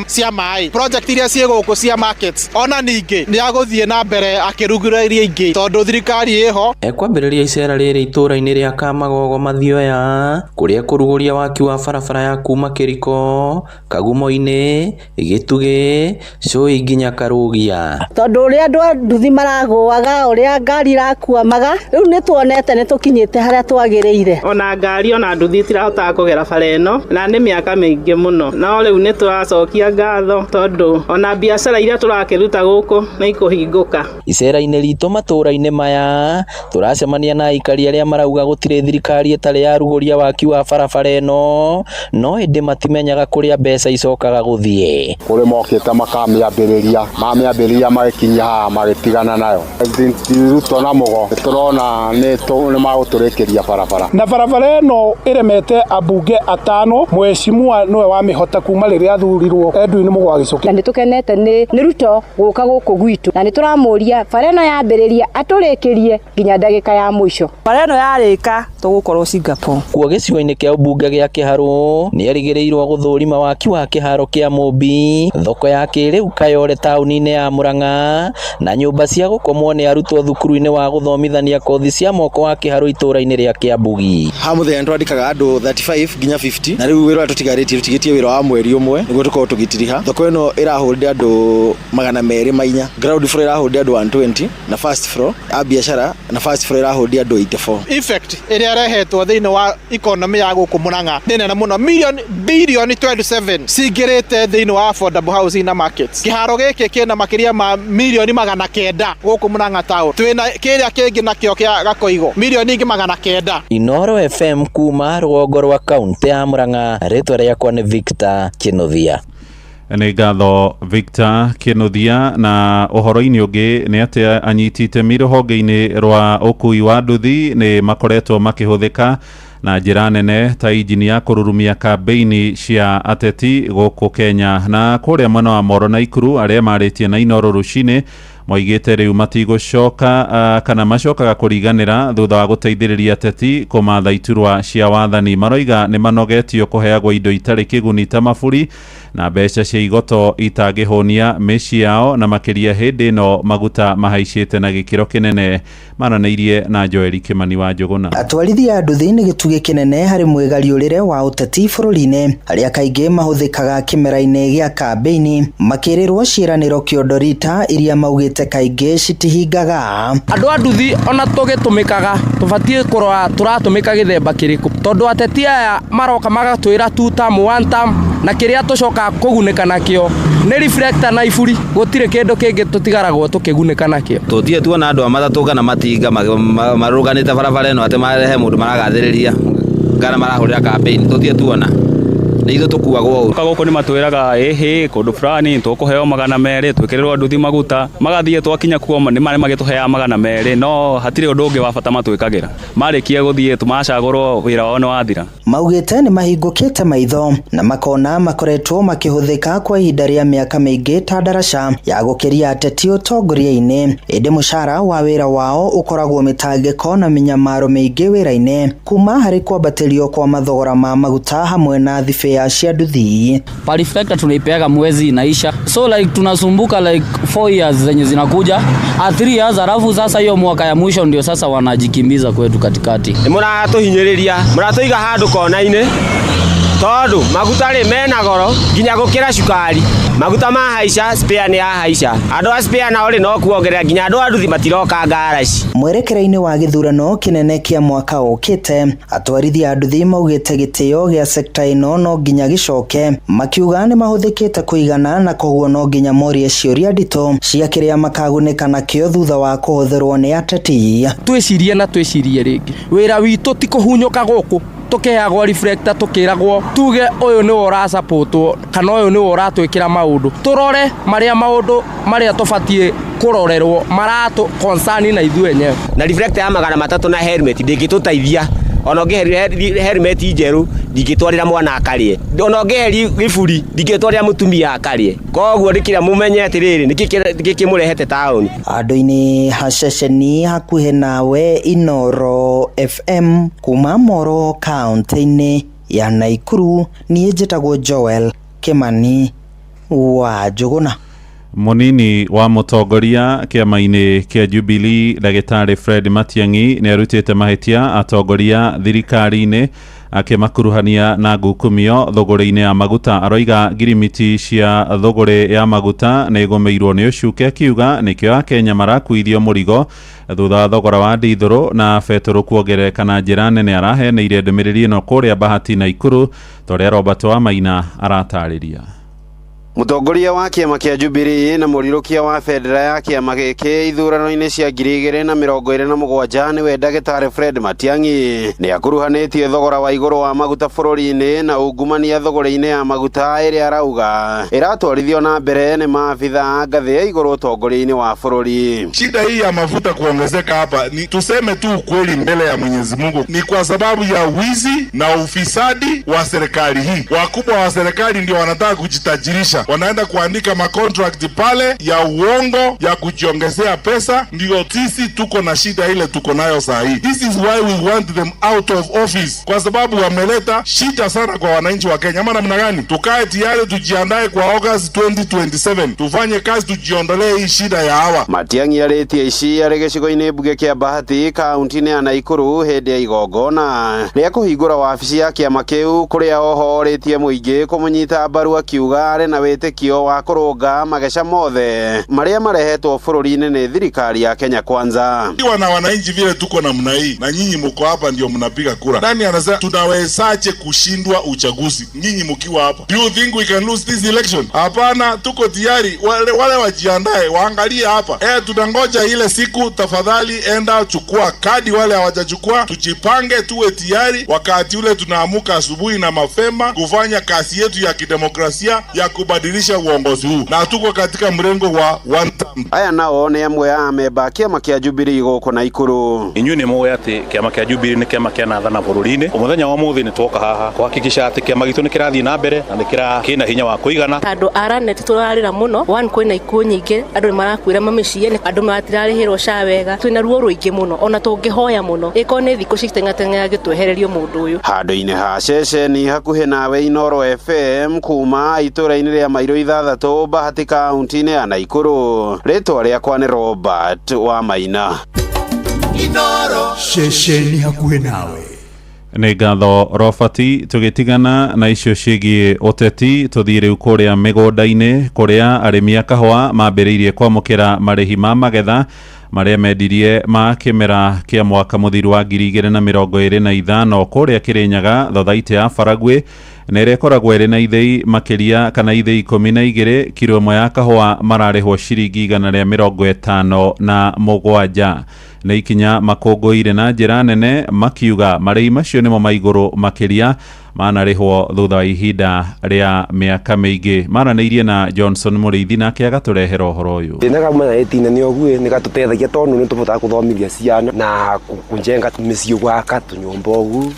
cia maĩ, project iria ciĩ gũkũ cia markets. Ona ningĩ nĩ agũthiĩ na mbere akĩrugũrĩria ingĩ tondũ thirikari ĩho. Ekwambĩrĩria icera rĩrĩ itũũra-inĩ rĩa Kamagogo Mathioya kũrĩa kũrugũria waki wa barabara ya kuma Kĩriko, Kagumo-inĩ, Gĩtugĩ, Cũi nginya Karũgia. Tondũ ũrĩa andũ a nduthi maragũaga, ũrĩa ngari irakuamaga, rĩu nĩ tuonete nĩ tũkinyĩte harĩa twagĩrĩire. Ona ngari ona nduthi itirahotaga kũgera bara ĩno na nĩ mĩaka mĩingĩ mũno, no rĩu nĩ tũracokia ngatho tondũ ona biacara iria tũrakĩruta gũkũ nĩ ikũhingũka. Icera-inĩ ritũ matũũra-inĩ maya tũracemania na aikari arĩa marauga gũtirĩ thirikari ĩtarĩ yarugũria waki wa barabara ĩno, no ĩndĩ matimenyaga kũrĩa mbeca icokaga gũthiĩ. Kũrĩ mokĩte makamĩambĩrĩria, mamĩambĩrĩria magĩkinya haha magĩtigana nayo. President Ruto na Mugo tũrona nĩ magũtũrĩkĩria barabara. barabara. Na barabara ĩno ĩremete ambunge atano, mheshimiwa nĩwe wamĩhota kuma rĩrĩa athurirwo Edwin Mũgwa Gĩcũkĩ. Na nĩtũkenete nĩ Ruto gũka gũkũ gwitũ, na nĩtũramũria bara ĩno yambĩrĩria atũrĩkĩrie nginya ndagĩka ya mũico. Bara ĩno yarĩka tũgũkorwo Singapore. Kuo gĩcigo-inĩ kĩa ũmbunge gĩa Kĩharũ nĩerĩgĩrĩirwo gũthũrima waki wa kĩharo kĩa Mũmbi, thoko ya kĩrĩu Kayore taũni-inĩ ya Murang'a, na nyũmba cia gũkomwo nĩ arutwo thukuru-inĩ wa gũthomithania kothi cia moko wa Kĩharũ itũũra-inĩ rĩa Kĩambugi. Ha mũthenya nĩtwandĩkaga andũ 35 nginya 50, na rĩu wĩra ũrĩa tũtigarĩtie tũtigĩtie wĩra wa mweri ũmwe nĩguo tũkorwo tũgĩtiriha. Thoko ĩno ĩrahũrire andũ 204, ground floor ĩrahũrire andũ 120, na first floor a biacara na first floor ĩrahũrire andũ 84. Effect ĩrĩa ĩrehetwo thĩinĩ wa economy ya gũkũ Murang'a nĩ nene mũno, million bilioni 27 cingĩrĩte thĩinĩ wa affordable housing na markets. Kĩharo gĩkĩ kĩna makĩria ma milioni 900 gũkũ Murang'a town. Twĩna kĩrĩa kĩngĩ nakĩo kĩa Gakoigo milioni ingĩ 900. Inoro FM kuma rũgongo rwa kaunti ya Murang'a, rĩtwa rĩakwa nĩ Victor Kinuthia. Nĩ ngatho Victor Kinuthia. Na ũhoro-inĩ ũngĩ nĩ atĩ anyiti itemi rũhonge-inĩ rwa ũkui wa nduthi nĩ makoretwo makĩhũthĩka na njĩra nene ta injini ya kũrurumia kambeini cia ateti gũkũ Kenya. Na kũrĩa mwena wa Moro na Ikuru arĩa marĩtie na Inoro rũcinĩ moigĩte rĩu matigũcoka kana macokaga kũriganĩra thutha wa gũteithĩrĩria ateti kũmatha iturwa cia wathani. Maroiga nĩ manogetio kũheagwo indo itarĩ kĩguni ta maburi na mbeca cia igoto itangĩhũnia mĩciĩ yao, na makĩria hĩndĩ ĩno maguta mahaicĩte na gĩkĩro kĩnene. Maranĩirie na Joeli Kimani wa Njũgũna. Atwarithia a nduthi nĩ gĩtugĩ kĩnene harĩ mwĩgariũrĩre wa ũteti bũrũri-inĩ, arĩa kaingĩ mahũthĩkaga kĩmera-inĩ gĩa kambĩini, makĩrĩrwo ciĩranĩro kĩondo rita iria maugĩte kaingĩ citihingaga. Andũ a nduthi ona tũgĩtũmĩkaga tũbatiĩ kũrora tũratũmĩka gĩthemba kĩrĩkũ, tondũ ateti aya maroka magatwĩra two term, one term, na kĩrĩa tũcokaga kũgunĩka nakĩo nĩ reflector na iburi, gũtirĩ kĩndũ kĩngĩ tũtigaragwo tũkĩgunĩka nakĩo. Tũtirĩ tuona andũ a matatũ kana matinga marũganĩte barabara ĩno atĩ marehe mũndũ maragathĩrĩria kana marahũrĩra campaign, tũtirĩ tuona. Nĩ ithuĩ tũkuagwo ũru. Gũkũ nĩ matwĩraga ĩhĩ kũndũ fulani tũkũheo 200 twĩkĩrĩrwo nduthi maguta, magathiĩ twakinya kuo nĩ marĩ magĩtũheaga 200, no hatirĩ ũndũ ũngĩ wa bata matwĩkagĩra. Marĩkia gũthiĩ tũmacagũrwo wĩra wao nĩ wathira. Maugĩte nĩ mahingũkĩte maitho na makona makoretwo makĩhũthĩka kwa ihinda rĩa mĩaka mĩingĩ ta ndaraca ya gũkĩria ateti ũtongoria-inĩ, ĩndĩ mũcara wa wĩra wao ũkoragwo mĩtangĩko na mĩnyamaro mĩingĩ wĩra-inĩ kuma harĩ kwambatĩrio kwa mathogora ma maguta hamwe na thibĩa cia nduthi. Pa reflector tunaipeaga mwezi inaisha, so like tunasumbuka like 4 years zenye zinakuja, 3 years, alafu sasa hiyo mwaka ya mwisho ndio sasa wanajikimbiza kwetu katikati. Nĩ mũratũhinyĩrĩria, mũratũiga handũ kona-inĩ tondũ maguta rĩ mena goro nginya gũkĩra cukari. Maguta mahaica, spare nĩ yahaica. Andũ a spare nao rĩ no kuongerera nginya andũ a nduthi matiroka ngaraci. Mwerekera-inĩ wa gĩthurano kĩnene kĩa mwaka ũkĩte, atwarithia a nduthi maugĩte gĩtĩo gĩa sekta ĩno no nginya gĩcoke, makiuga nĩ mahũthĩkĩte kũigana na koguo no nginya morie ciũria nditũ cia kĩrĩa makagunĩka nakĩo thutha wa kũhũthĩrwo nĩ ateti. Twĩcirie na twĩcirie rĩngĩ, wĩra witũ ti kũhunyũka gũkũ tũkĩheagwo reflector tũkĩragwo tuge ũyũ nĩwe ũrasapotwo kana ũyũ nĩwe ũratwĩkĩra maũndũ. Tũrore marĩa maũndũ marĩa tũbatiĩ kũrorerwo maratũ concern na ithuĩ enyewe. Na reflector ya 300 na helmet ndĩngĩtũteithia, ona ũngĩhe helmet njerũ ndingĩtwarĩra mwana akarĩe, ona ũngĩhe gĩburi ndingĩtwarĩra mũtumia akarĩe. Koguo nĩ kĩrĩa mũmenye atĩrĩrĩ, nĩkĩ kĩmũrehete taũni. Andũ-inĩ ha ceceni hakuhĩ nawe Inoro FM kuma Moro kaunti-inĩ ya Naikuru, niĩ njĩtagwo Joel Kimani wa Njũgũna. Mũnini wa mũtongoria kĩama-inĩ kĩa Jubilee ndagĩtarĩ Fred Matiang'i nĩ arutĩte mahĩtia atongoria thirikari-inĩ akĩmakuruhania na ngukumio thũgũrĩ-inĩ ya maguta. Aroiga ngirimiti cia thũgũrĩ ya maguta nĩ igũmĩirwo nĩ ũcuke, akiuga nĩkĩo Akenya marakuithio mũrigo thutha wa thogora wa ndithũrũ na betũrũ kuongerereka na njĩra nene. Araheanĩire ndũmĩrĩri ĩno kũrĩa Bahati Naikuru ta ũrĩa Robert Wamaina aratarĩria. Mũtongoria wa kĩama kĩa Jubilee na mũrirũkia wa bendera ya kĩama gĩkĩ ithurano-inĩ cia 2027 nĩwe ndagĩtarĩ Fred Matiang'i nĩ akuruhanĩtie thogora wa igũrũ wa maguta bũrũri-inĩ na ungumania thogora-inĩ ya maguta ĩrĩa arauga ĩratwarithio na mbere nĩ maabitha a ngathĩ ya igũrũ ũtongoria-inĩ wa bũrũri. Shida hii ya mafuta kuongezeka hapa, ni tuseme tu ukweli mbele ya Mwenyezi Mungu, ni kwa sababu ya wizi na ufisadi wa serikali hii. Wakubwa wa serikali ndio wanataka kujitajirisha, wanaenda kuandika macontract pale ya uongo ya kujiongezea pesa. Ndio sisi tuko na shida ile tuko nayo saa hii. This is why we want them out of office, kwa sababu wameleta shida sana kwa wananchi wa Kenya. Ama namna gani? Tukae tayari, tujiandae kwa August 2027, tufanye kazi, tujiondolee hii shida ya hawa. Matiang'i arĩtie ici arĩ gĩcigo-inĩ mbunge kĩa Bahati kaunti-inĩ ya Nakuru hĩndĩ ya igongona rĩa kũhingũra wabici ya kĩama kĩu kũrĩa oho orĩtie mũingĩ kũmũnyita mbaru akiuga arĩ na wĩtĩkio wa kũrũnga mageca mothe marĩa marehetwo bũrũri-inĩ nĩ thirikari ya Kenya Kwanza. Ikiwa na wananchi vile tuko namna hii na nyinyi mko hapa ndio mnapiga kura, nani anasema tunawezaje kushindwa uchaguzi nyinyi mkiwa hapa? Do you think we can lose this election? Hapana, tuko tayari. Wale wajiandae, waangalie hapa. Tunangoja ile siku. Tafadhali enda chukua kadi, wale hawajachukua, tujipange, tuwe tayari wakati ule tunaamuka asubuhi na mapema kufanya kazi yetu ya kidemokrasia ya kubadilisha uongozi huu, na tuko katika mrengo wa one term. Aya nao nĩ amwe a amemba a kĩama kĩa Jubilee gũkũ Nakuru. Inyuĩ nĩ mũĩ atĩ kĩama kĩa Jubilee nĩ kĩama kĩanathana bũrũri-inĩ. Mũthenya wa ũmũthĩ nĩ twoka haha kũhakikisha atĩ kĩama gitũ nĩ kĩrathiĩ na mbere na nĩ kĩna hinya wa kũigana. Andũ a Lanet tũrarĩra mũno, one kwĩna ikuũ nyingĩ, andũ nĩ marakuĩra mamĩciĩ, andũ matirarĩhĩrwo SHA wega, twĩna ruo rũingĩ mũno, ona tũngĩhoya mũno ĩkorwo nĩ thikũ citeng'ateng'era gĩtwehererio mũndũ ũyũ. Handũ-inĩ ha ceceni hakuhĩ nawe Inooro FM kuma itũũra-inĩ rĩa Mairũ 6 Bahati kaunti-inĩ ya Nakuru, rĩtwa rĩakwa nĩ Robert wa Maina. Ceceni hakuhĩ nawe. Nĩ ngatho Robert. Tũgĩtigana na icio ciĩgiĩ ũteti, tũthiĩ rĩu kũrĩa mĩgũnda-inĩ kũrĩa arĩmi a kahũa mambĩrĩirie kwamũkĩra marĩhi ma magetha marĩa mendirie ma kĩmera kĩa mwaka mũthiru wa 2025 kũrĩa Kĩrĩnyaga thothaitĩ ya Baragwi na ĩrĩa ĩkoragwo ĩrĩ na ithĩi makĩria kana ithĩi 12 kiro ĩmwe ya kahũa mararĩhwo ciringi 157. Nĩ ikinya makũngũĩire na njĩra nene makiuga marĩhi macio nĩmo ma igũrũ makĩria manarĩhwo thutha wa ihinda rĩa mĩaka mĩingĩ. Maranĩirie na Johnson Mũrĩithi nake agatũrehera ũhoro ũyũ. Thĩna kauma na ĩtina nĩ ũguĩ nĩ gatũteithagia tondũ nĩ tũbotaga kũthomithia ciana na kũnjenga mĩciĩ gwaka tũnyũmba ũgu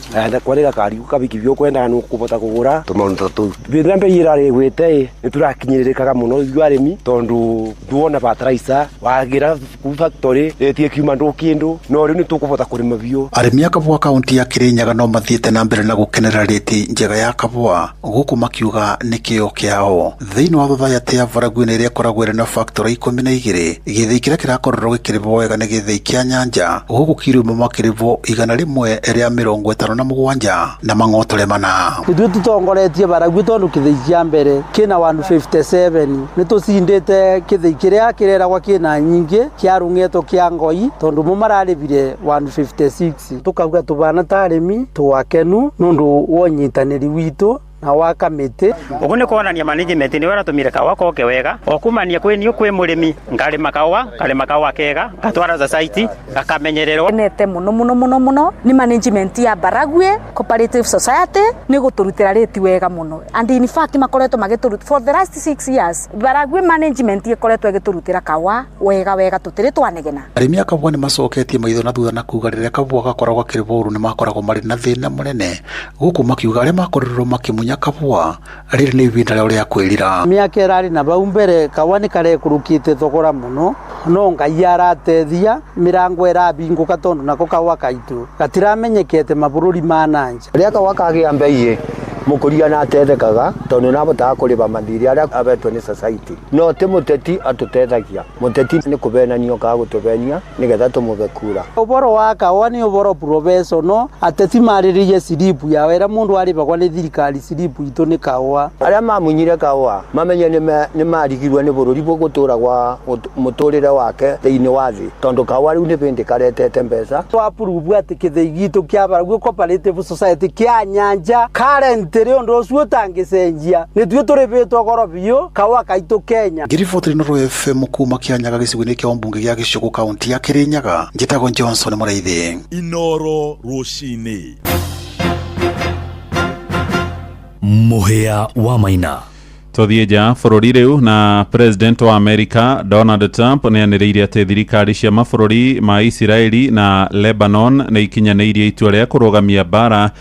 kwarĩ gakari kabiki ũkwendaga nĩ ũkũbota kũgũra tũmaũndũ ta tũu. Rĩrĩa mbei ĩrarĩ ĩgwĩte nĩ tũrakinyĩrĩrĩkaga mũno ithuĩ arĩmi tondũ nduona fertilizer wagĩra kuu factory rĩtie kiuma ndũkĩndũ no rĩu nĩ tũkũbota kũrĩma biũ. Arĩmi a kahũa kaunti ya Kĩrĩnyaga no mathiĩte na mbere na gũkenera rĩti njega ya kahũa gũkũ makiuga nĩ kĩo kĩao. Thĩinĩ wa thothaitĩ ya Baragwi-inĩ ĩrĩa ĩkoragwo ĩrĩ na factory 12 gĩthĩi kĩrĩa kĩrakorirwo gĩkĩrĩhwo wega nĩ gĩthĩi kĩa Nyanja gũkũ kiro ĩmwe makĩrĩhwo 157 na mang'otore mana. Ithuĩ tũtongoretie Baragwi tondũ kĩthĩi kĩa mbere kĩna 157 nĩ tũcindĩte kĩthĩi kĩrĩa kĩreragwa kĩna nyingĩ kĩa Rũng'eto kĩa Ngoi tondũ mo mararĩbire 156. Tũkauga tũbana ta arĩmi tũwakenu nũndũ wa ũnyitanĩri witũ na wa kamĩtĩ. Ũguo nĩ kuonania management nĩ waratũmire kahũa koke wega o kumania kwĩ niũ kwĩ mũrĩmi ngarĩma kahũa ngarĩma kahũa kega ngatwara society gakamenyererwo. Nete mũno mũno mũno mũno nĩ management ya Baragwi Cooperative Society nĩ gũtũrutĩra rĩti wega mũno and in fact makoretwo magĩtũrutĩra for the last 6 years. Baragwi management ĩkoretwo ĩgĩtũrutĩra kahũa wega wega tũtirĩ twanegena. Arĩmi a kahũa nĩ macoketie maitho na thutha na kuga rĩrĩa kahũa gakoragwo gakĩrĩhwo ũru nĩ makoragwo marĩ na thĩna mũnene gũkũ makiuga arĩa makorirwo makĩmunya kahũa rĩrĩ nĩ ihinda rĩao rĩa kwĩrira. Mĩaka ĩrarĩ na bau mbere kahũa nĩ karekũrũkĩte thogora mũno no Ngai aratethia mĩrango ĩrabingũka tondũ nako kahũa kaitũ gatiramenyekete mabũrũri ma nanja. Rĩrĩa kahũa kagĩa mbei mũkũria na atethekaga tondũ nĩabotaga kũrĩba mathirĩ arĩa abetwo nĩ society no ti mũteti atũtethagia. Mũteti nĩ kũbenanio kaga gũtũbenia nĩgetha tũmũbe kura. Ũboro wa kahũa nĩ ũboro professional ateti marĩrĩrie siribu yao ĩrĩa mũndũ arĩbagwa nĩ thirikari siribu itũ nĩ kahũa. Arĩa mamunyire kahũa mamenye nĩ marigirwe nĩ bũrũri gũtũra gwa mũtũrĩre wake thĩinĩ wa thĩ tondũ kahũa rĩu nĩ bĩndĩ karetete mbeca. Twapurubu atĩ kĩthĩi gitũ kĩa Baragwi Cooperative Society kĩa Nyanja current Gutiri undu ucio utangicenjia nithuĩ tũrĩbĩtwo goro biũ kaũa kaitũ Kenya. Ngiriboti Inooro FM kuma Kianyaga gĩcigo-inĩ kĩa ũmbunge gĩa Gĩcũgũ kaunti ya Kĩrĩnyaga, njĩtagwo Johnson Mũraithi. Inooro rũcinĩ. Mũhĩa wa Maina. Tũthiĩ nja bũrũri rĩu na president wa America Donald Trump nĩ anĩrĩire atĩ thirikari cia mabũrũri ma Isiraeli na Lebanon nĩ ikinyanĩirie itua rĩa kũrũgamia mbara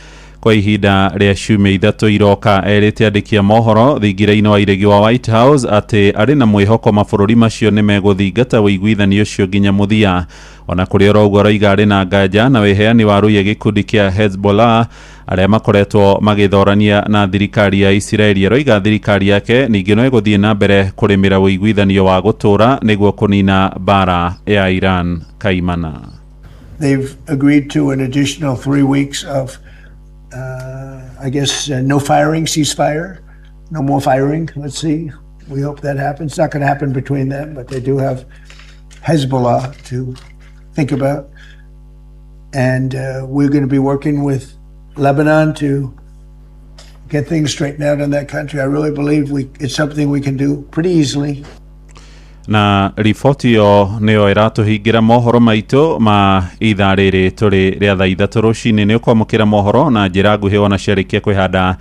kwa ihinda rĩa ciumia 3 iroka. Erĩte andĩki a mohoro thingira-inĩ wa iregi wa White House atĩ arĩ na mwĩhoko mabũrũri macio nĩ megũthingata ũiguithanio ũcio nginya mũthia. Ona kũrĩ oro ũguo aroiga arĩ na nganja na wĩheani wa rũiya gĩkundi kĩa Hezbollah arĩa makoretwo magĩthorania na thirikari ya Isiraeli. Aroiga thirikari yake ningĩ no ĩgũthiĩ na mbere kũrĩmĩra ũiguithanio wa gũtũũra nĩguo kũnina mbara ya Iran kaimana. They've agreed to an additional 3 weeks of I guess no firing, ceasefire, no more firing. Let's see. We hope that happens. It's not going to happen between them, but they do have Hezbollah to think about. And we're going to be working with Lebanon to get things straightened out in that country. I really believe it's something we can do pretty easily. Na riboti ĩyo nĩyo ĩratũhingĩra mohoro maitũ ma ithaa rĩrĩ tũrĩ rĩa thaa 3 rũcinĩ. Nĩ ũkwamũkĩra mohoro na njĩra nguhĩ ona ciarĩkia kwĩhanda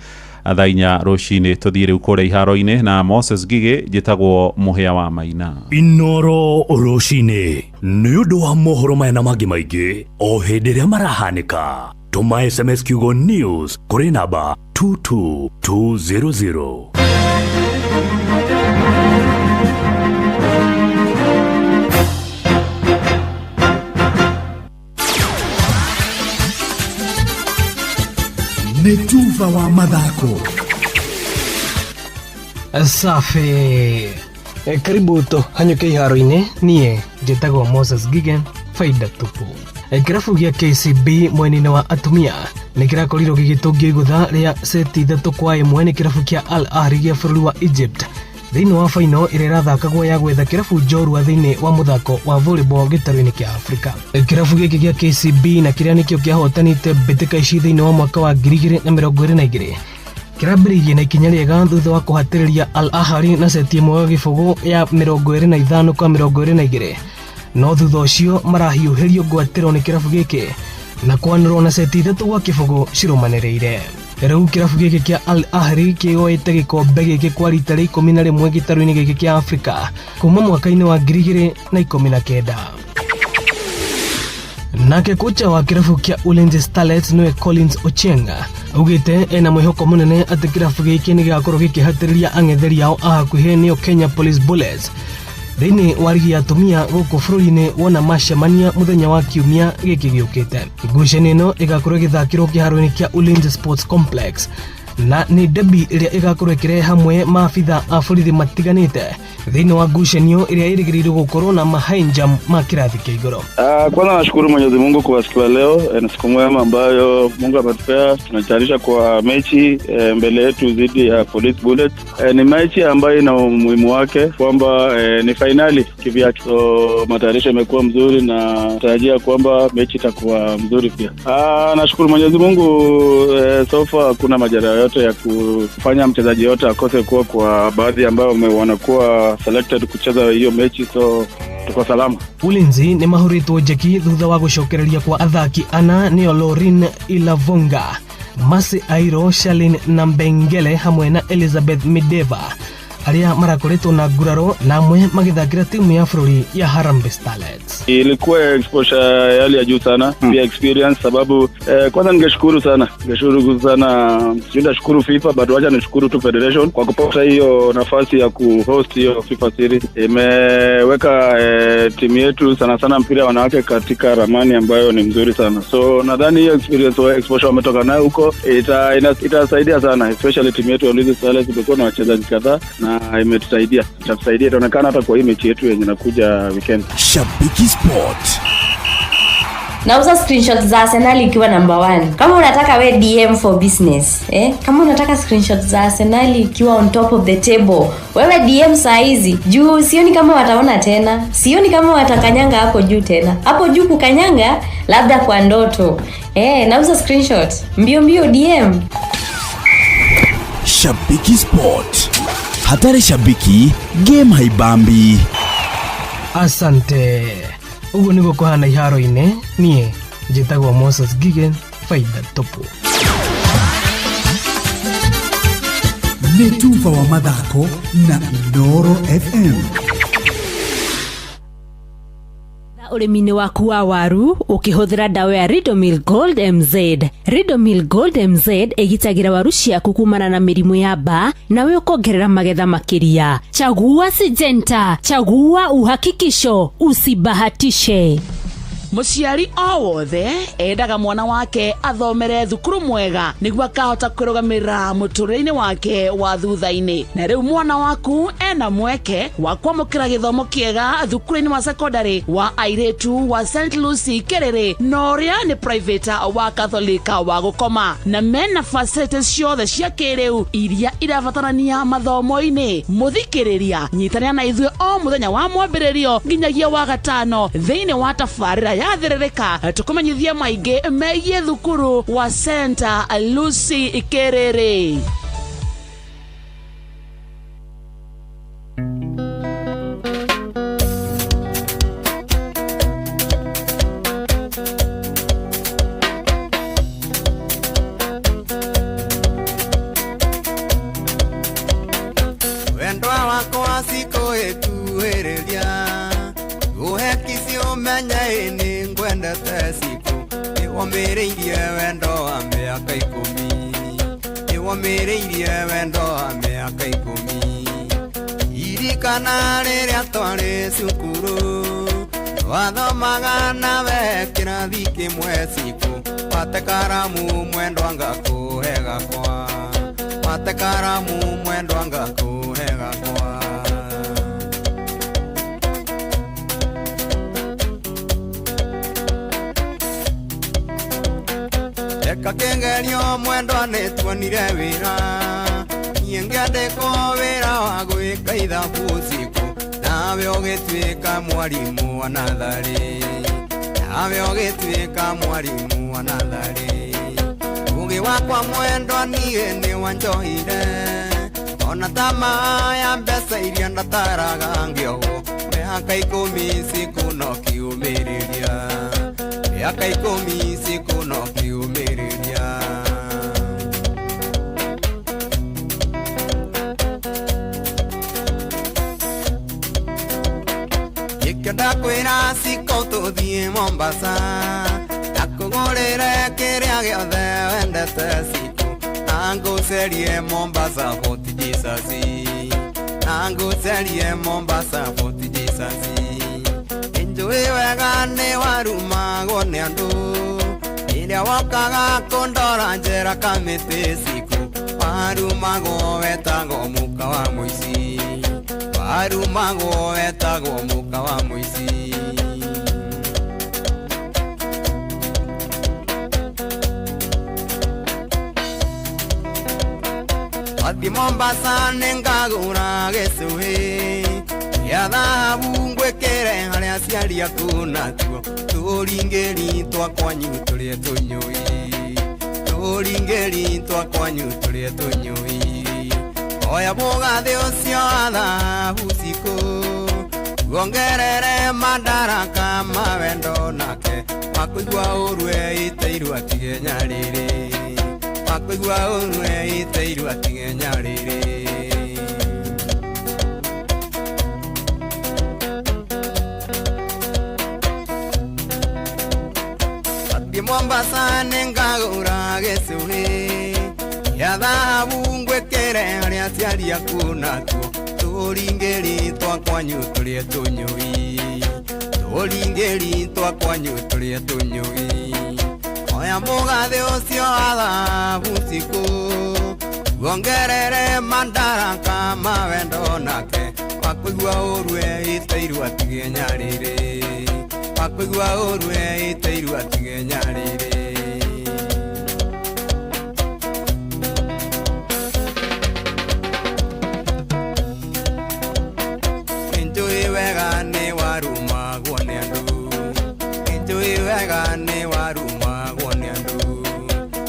thaa 4 rũcinĩ. Tũthiĩ rĩu kũrĩa iharo-inĩ na Moses Ngigĩ. Njĩtagwo Mũhĩa wa Maina. Inooro rũcinĩ nĩ ũndũ wa mohoro maya na mangĩ maingĩ o hĩndĩ ĩrĩa marahanĩka. Tũma SMS kiugo news kũrĩ namba 22200. Nĩ tuba wa mathako. Safi. Karibu tũhanyũke iharo-inĩ. Niĩ njĩtagwo Moses Gigen, faida tupu. Kĩrabu gĩa KCB mwena-inĩ wa atumia nĩ kĩrakorirwo gĩgĩtũngio igũtha rĩa seti 3-1 nĩ kĩrabu kĩa Al Ahly gĩa bũrũri wa Egypt thĩinĩ wa faino ĩrĩa ĩrathakagwo ya gwetha kĩrabu njorua thĩinĩ wa mũthako wa volleyball gĩtarũ-inĩ kĩa Afrika. Kĩrabu gĩkĩ gĩa KCB na kĩrĩa nĩkĩo kĩahotanĩte mbĩtĩka ici thĩinĩ wa mwaka wa 2022 kĩrambĩrĩirie na ikinya rĩega thutha wa kũhatĩrĩria Al Ahly na seti 1-0 ya 25 kwa 22, no thutha ũcio marahiũhĩrio ngwatĩro nĩ kĩrabu gĩkĩ na kwanũrwo na seti 3-0 cirũmanĩrĩire. Rĩu kĩrabu gĩkĩ kĩa Al Ahly kĩoete gĩkombe gĩkĩ kwa rita rĩa 11 gĩtarũ-inĩ gĩkĩ kĩa Afrika kuma mwaka-inĩ wa 2019. Nake kocha wa kĩrabu kĩa Ulinzi Starlets nĩwe Collins Ochieng augĩte ena mwĩhoko mũnene atĩ kĩrabu gĩkĩ nĩ gĩgakorwo gĩkĩhatĩrĩria ang'etheri ao a hakuhĩ nĩo Kenya Police Bullets thĩinĩ wa rigi ya atumia gũkũ bũrũri-inĩ wona macemania mũthenya wa kiumia gĩkĩ gĩũkĩte. Ngucanio ĩno ĩgakorwo ĩgĩthakĩrwo kĩharo-inĩ kĩa Ulinzi Sports Complex na nĩ debi ĩrĩa ĩgakorwo ĩkĩrehe hamwe maabitha a borithi matiganĩte thĩinĩ wa ngucanio ĩrĩa ĩrĩgĩrĩirwo gũkorwo na mahainjam ma kĩrathi kĩa igũrũ. Kwanza nashukuru Mwenyezi Mungu kwa siku ya leo. Ni siku mwema ambayo Mungu ametupea. Tunatayarisha kwa mechi mbele yetu dhidi ya Police Bullets. Ni mechi ambayo ina umuhimu wake kwamba ni finali kivyake. So matayarisho yamekuwa mzuri na tarajia kwamba mechi itakuwa mzuri pia. Nashukuru Mwenyezi Mungu, so far hakuna majeraha yote ya kufanya mchezaji yote akose kuwa kwa baadhi ambao wanakuwa selected kucheza hiyo mechi, so tuko salama. Ulinzi nĩ mahũrĩtwo njeki thutha wa gũcokereria kwa athaki ana nĩo Lorin Ilavonga, Masi Airo, Shalin Nambengele hamwe na Elizabeth Mideva arĩa marakoretwo na nguraro na amwe magĩthakĩra timu ya bũrũri ya Harambee Starlets. Ilikuwa exposure ya hali ya juu sana, pia experience sababu kwanza ningeshukuru sana, sijui nashukuru FIFA but wacha nishukuru tu federation kwa kupata hiyo nafasi ya kuhost hiyo FIFA series. Imeweka timu yetu sana sana mpira wanawake katika ramani ambayo ni mzuri sana. So nadhani hiyo experience exposure wametoka nayo huko itasaidia sana, especially timu yetu ya Ulinzi Starlets imekuwa na wachezaji kadhaa na imetusaidia. Itatusaidia itaonekana hata kwa hii mechi yetu yenye inakuja weekend. Shabiki Sport. Nauza screenshots za Arsenal ikiwa number 1. Kama unataka we DM for business, Kama unataka screenshots za Arsenal ikiwa on top of the table, wewe DM saa hizi. Juu sioni kama wataona tena. Sioni kama watakanyanga hapo juu tena. Hapo juu kukanyanga labda kwa ndoto. Nauza screenshot. Mbio mbio DM. Shabiki Sport. Hatari shabiki, game haibambi. Asante. Ũguo nĩguo kũhana iharo-inĩ. Niĩ njĩtagwo Moses Gigen, faida tupu. Nĩ tuba wa mathako na Inooro FM. Ũrĩmi-inĩ waku wa waru ũkĩhũthĩra ndawa ya Ridomil Gold MZ. Ridomil Gold MZ ĩgitagĩra waru ciaku kumana na mĩrimũ ya mbaa nawe ũkongerera magetha makĩria. Chagua Syngenta, chagua uhakikisho, usibahatishe. Mũciari o wothe endaga mwana wake athomere thukuru mwega nĩguo akahota kwĩrũgamĩrĩra mũtũrĩre-inĩ wake wa thutha-inĩ. Na rĩu mwana waku ena mweke wa kwamũkĩra gĩthomo kĩega thukuru-inĩ wa secondary wa airĩtu wa St Lucy Kerere, na ũrĩa nĩ private wa Catholic wa gũkoma, na mena facilities ciothe cia kĩrĩu iria irabatarania mathomo-inĩ. Mũthikĩrĩria, nyitanĩra na ithuĩ o mũthenya wa mwambĩrĩrio nginyagia wa gatano thĩinĩ wa tabarĩra yathĩrĩrĩka tukumenyithia maingĩ megiĩ thukuru wa St Lucy Kerere. Wendwa wakwa sikuĩtuĩrĩria ũhekisi ũmenye nĩ ngwendete siku nĩwomĩrĩirie wendo wa mĩaka 10 nĩwomĩrĩirie wendo wa mĩaka 10 irikana rĩrĩa twarĩ cukuru twathomaga nawe kĩrathi kĩmwe siku wate karamu mwendwa ngakũhe gakwa wate karamu mwendwa ngakũhe gakwa. Eka kĩgerio mwendwa nĩtuonire wĩra niĩ ngĩandĩkwo wĩra wa gwĩka ithabu ũciku nawe ũgĩtuĩka mwarimũ wa natharĩ nawe ũgĩtuĩka mwarimũ wa natharĩ ũgĩ wakwa mwendwa niĩ nĩwanjohire ona tamaa ya mbeca iria ndataraga ngĩohwo mĩaka 10 siku no kiumĩrĩria mĩaka 10 siku no kiumĩrĩria. Ikĩenda kwĩra Siko tũthiĩ Mombasa ndakũgũrĩre kĩrĩa gĩothe wendete siku na ngũcerie Mombasa Fort Jesus na ngũcerie Mombasa Fort Jesus. Njũĩ wega nĩ warumagwo nĩ andũ rĩrĩa wokaga kũndora njera kamĩtĩ siku warumagwo wetagwo mũka wa mũici warumagwo wetagwo mũka wa mũici. Wathiĩ Mombasa nĩngagũra gĩcũhĩ gĩa thahabu ngwĩkĩre harĩa aciari aku natuo tũringĩri twa kwanyu tũrĩa tũnyũi tũringĩri twa kwanyu tũrĩa tũnyũi oya mũgathĩ ũcio wa thahabu siku wongerere madaraka ma wendo nake wakũigua ũru eiteirwo atige nyarĩrĩ wakũigua ũru eiteirwo atige nyarĩrĩ. Thiĩ Mombasa nĩngagũra gĩcũhĩ gĩa thahabu ngwĩkĩre harĩa aciari aku natuo tũringĩri twa kwanyu tũrĩa tũnyũi tũringĩri twa kwanyu tũrĩa tũnyũi oya mũgathĩ ũcio wa thahabu siku wongerere madaraka ma wendo nake wakũigua ũru eiteirwo atige nyarĩrĩ wakũigua ũru eiteirwo atige nyarĩrĩ. Nĩnjũĩ wega nĩ warumagwo nĩ andũ nĩnjũĩ wega nĩ warumagwo nĩ andũ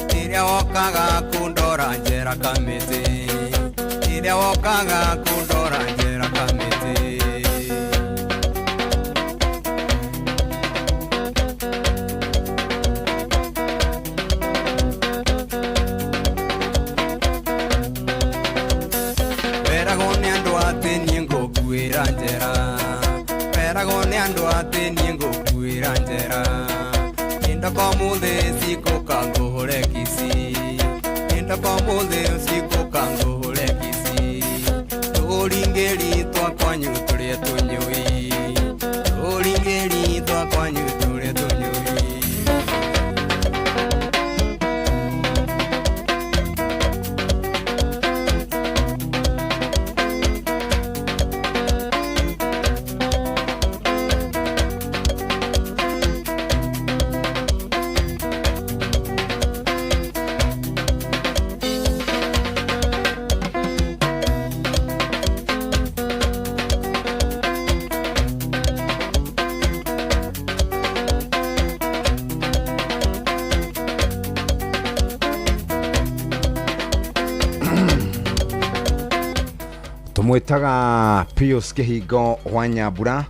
rĩrĩa wokaga kũndora njera kamĩtĩ. Rĩrĩa wokaga kũndora njera kamĩtĩ. Weragwo nĩ andũ atĩ niĩ ngũkuĩra njera. Weragwo nĩ andũ atĩ niĩ ngũkuĩra njera. Ndoka ũmũthĩ cikũka ngũhũre kici. Ndoka ũmũthĩ cikũka ngũhũre kici. Tũringĩri twa kwanyu tũrĩa tũnyui. Tũringĩri twa kwanyu tũrĩa tũnyui. Tumwitaga Pius Kihingo wa Nyambura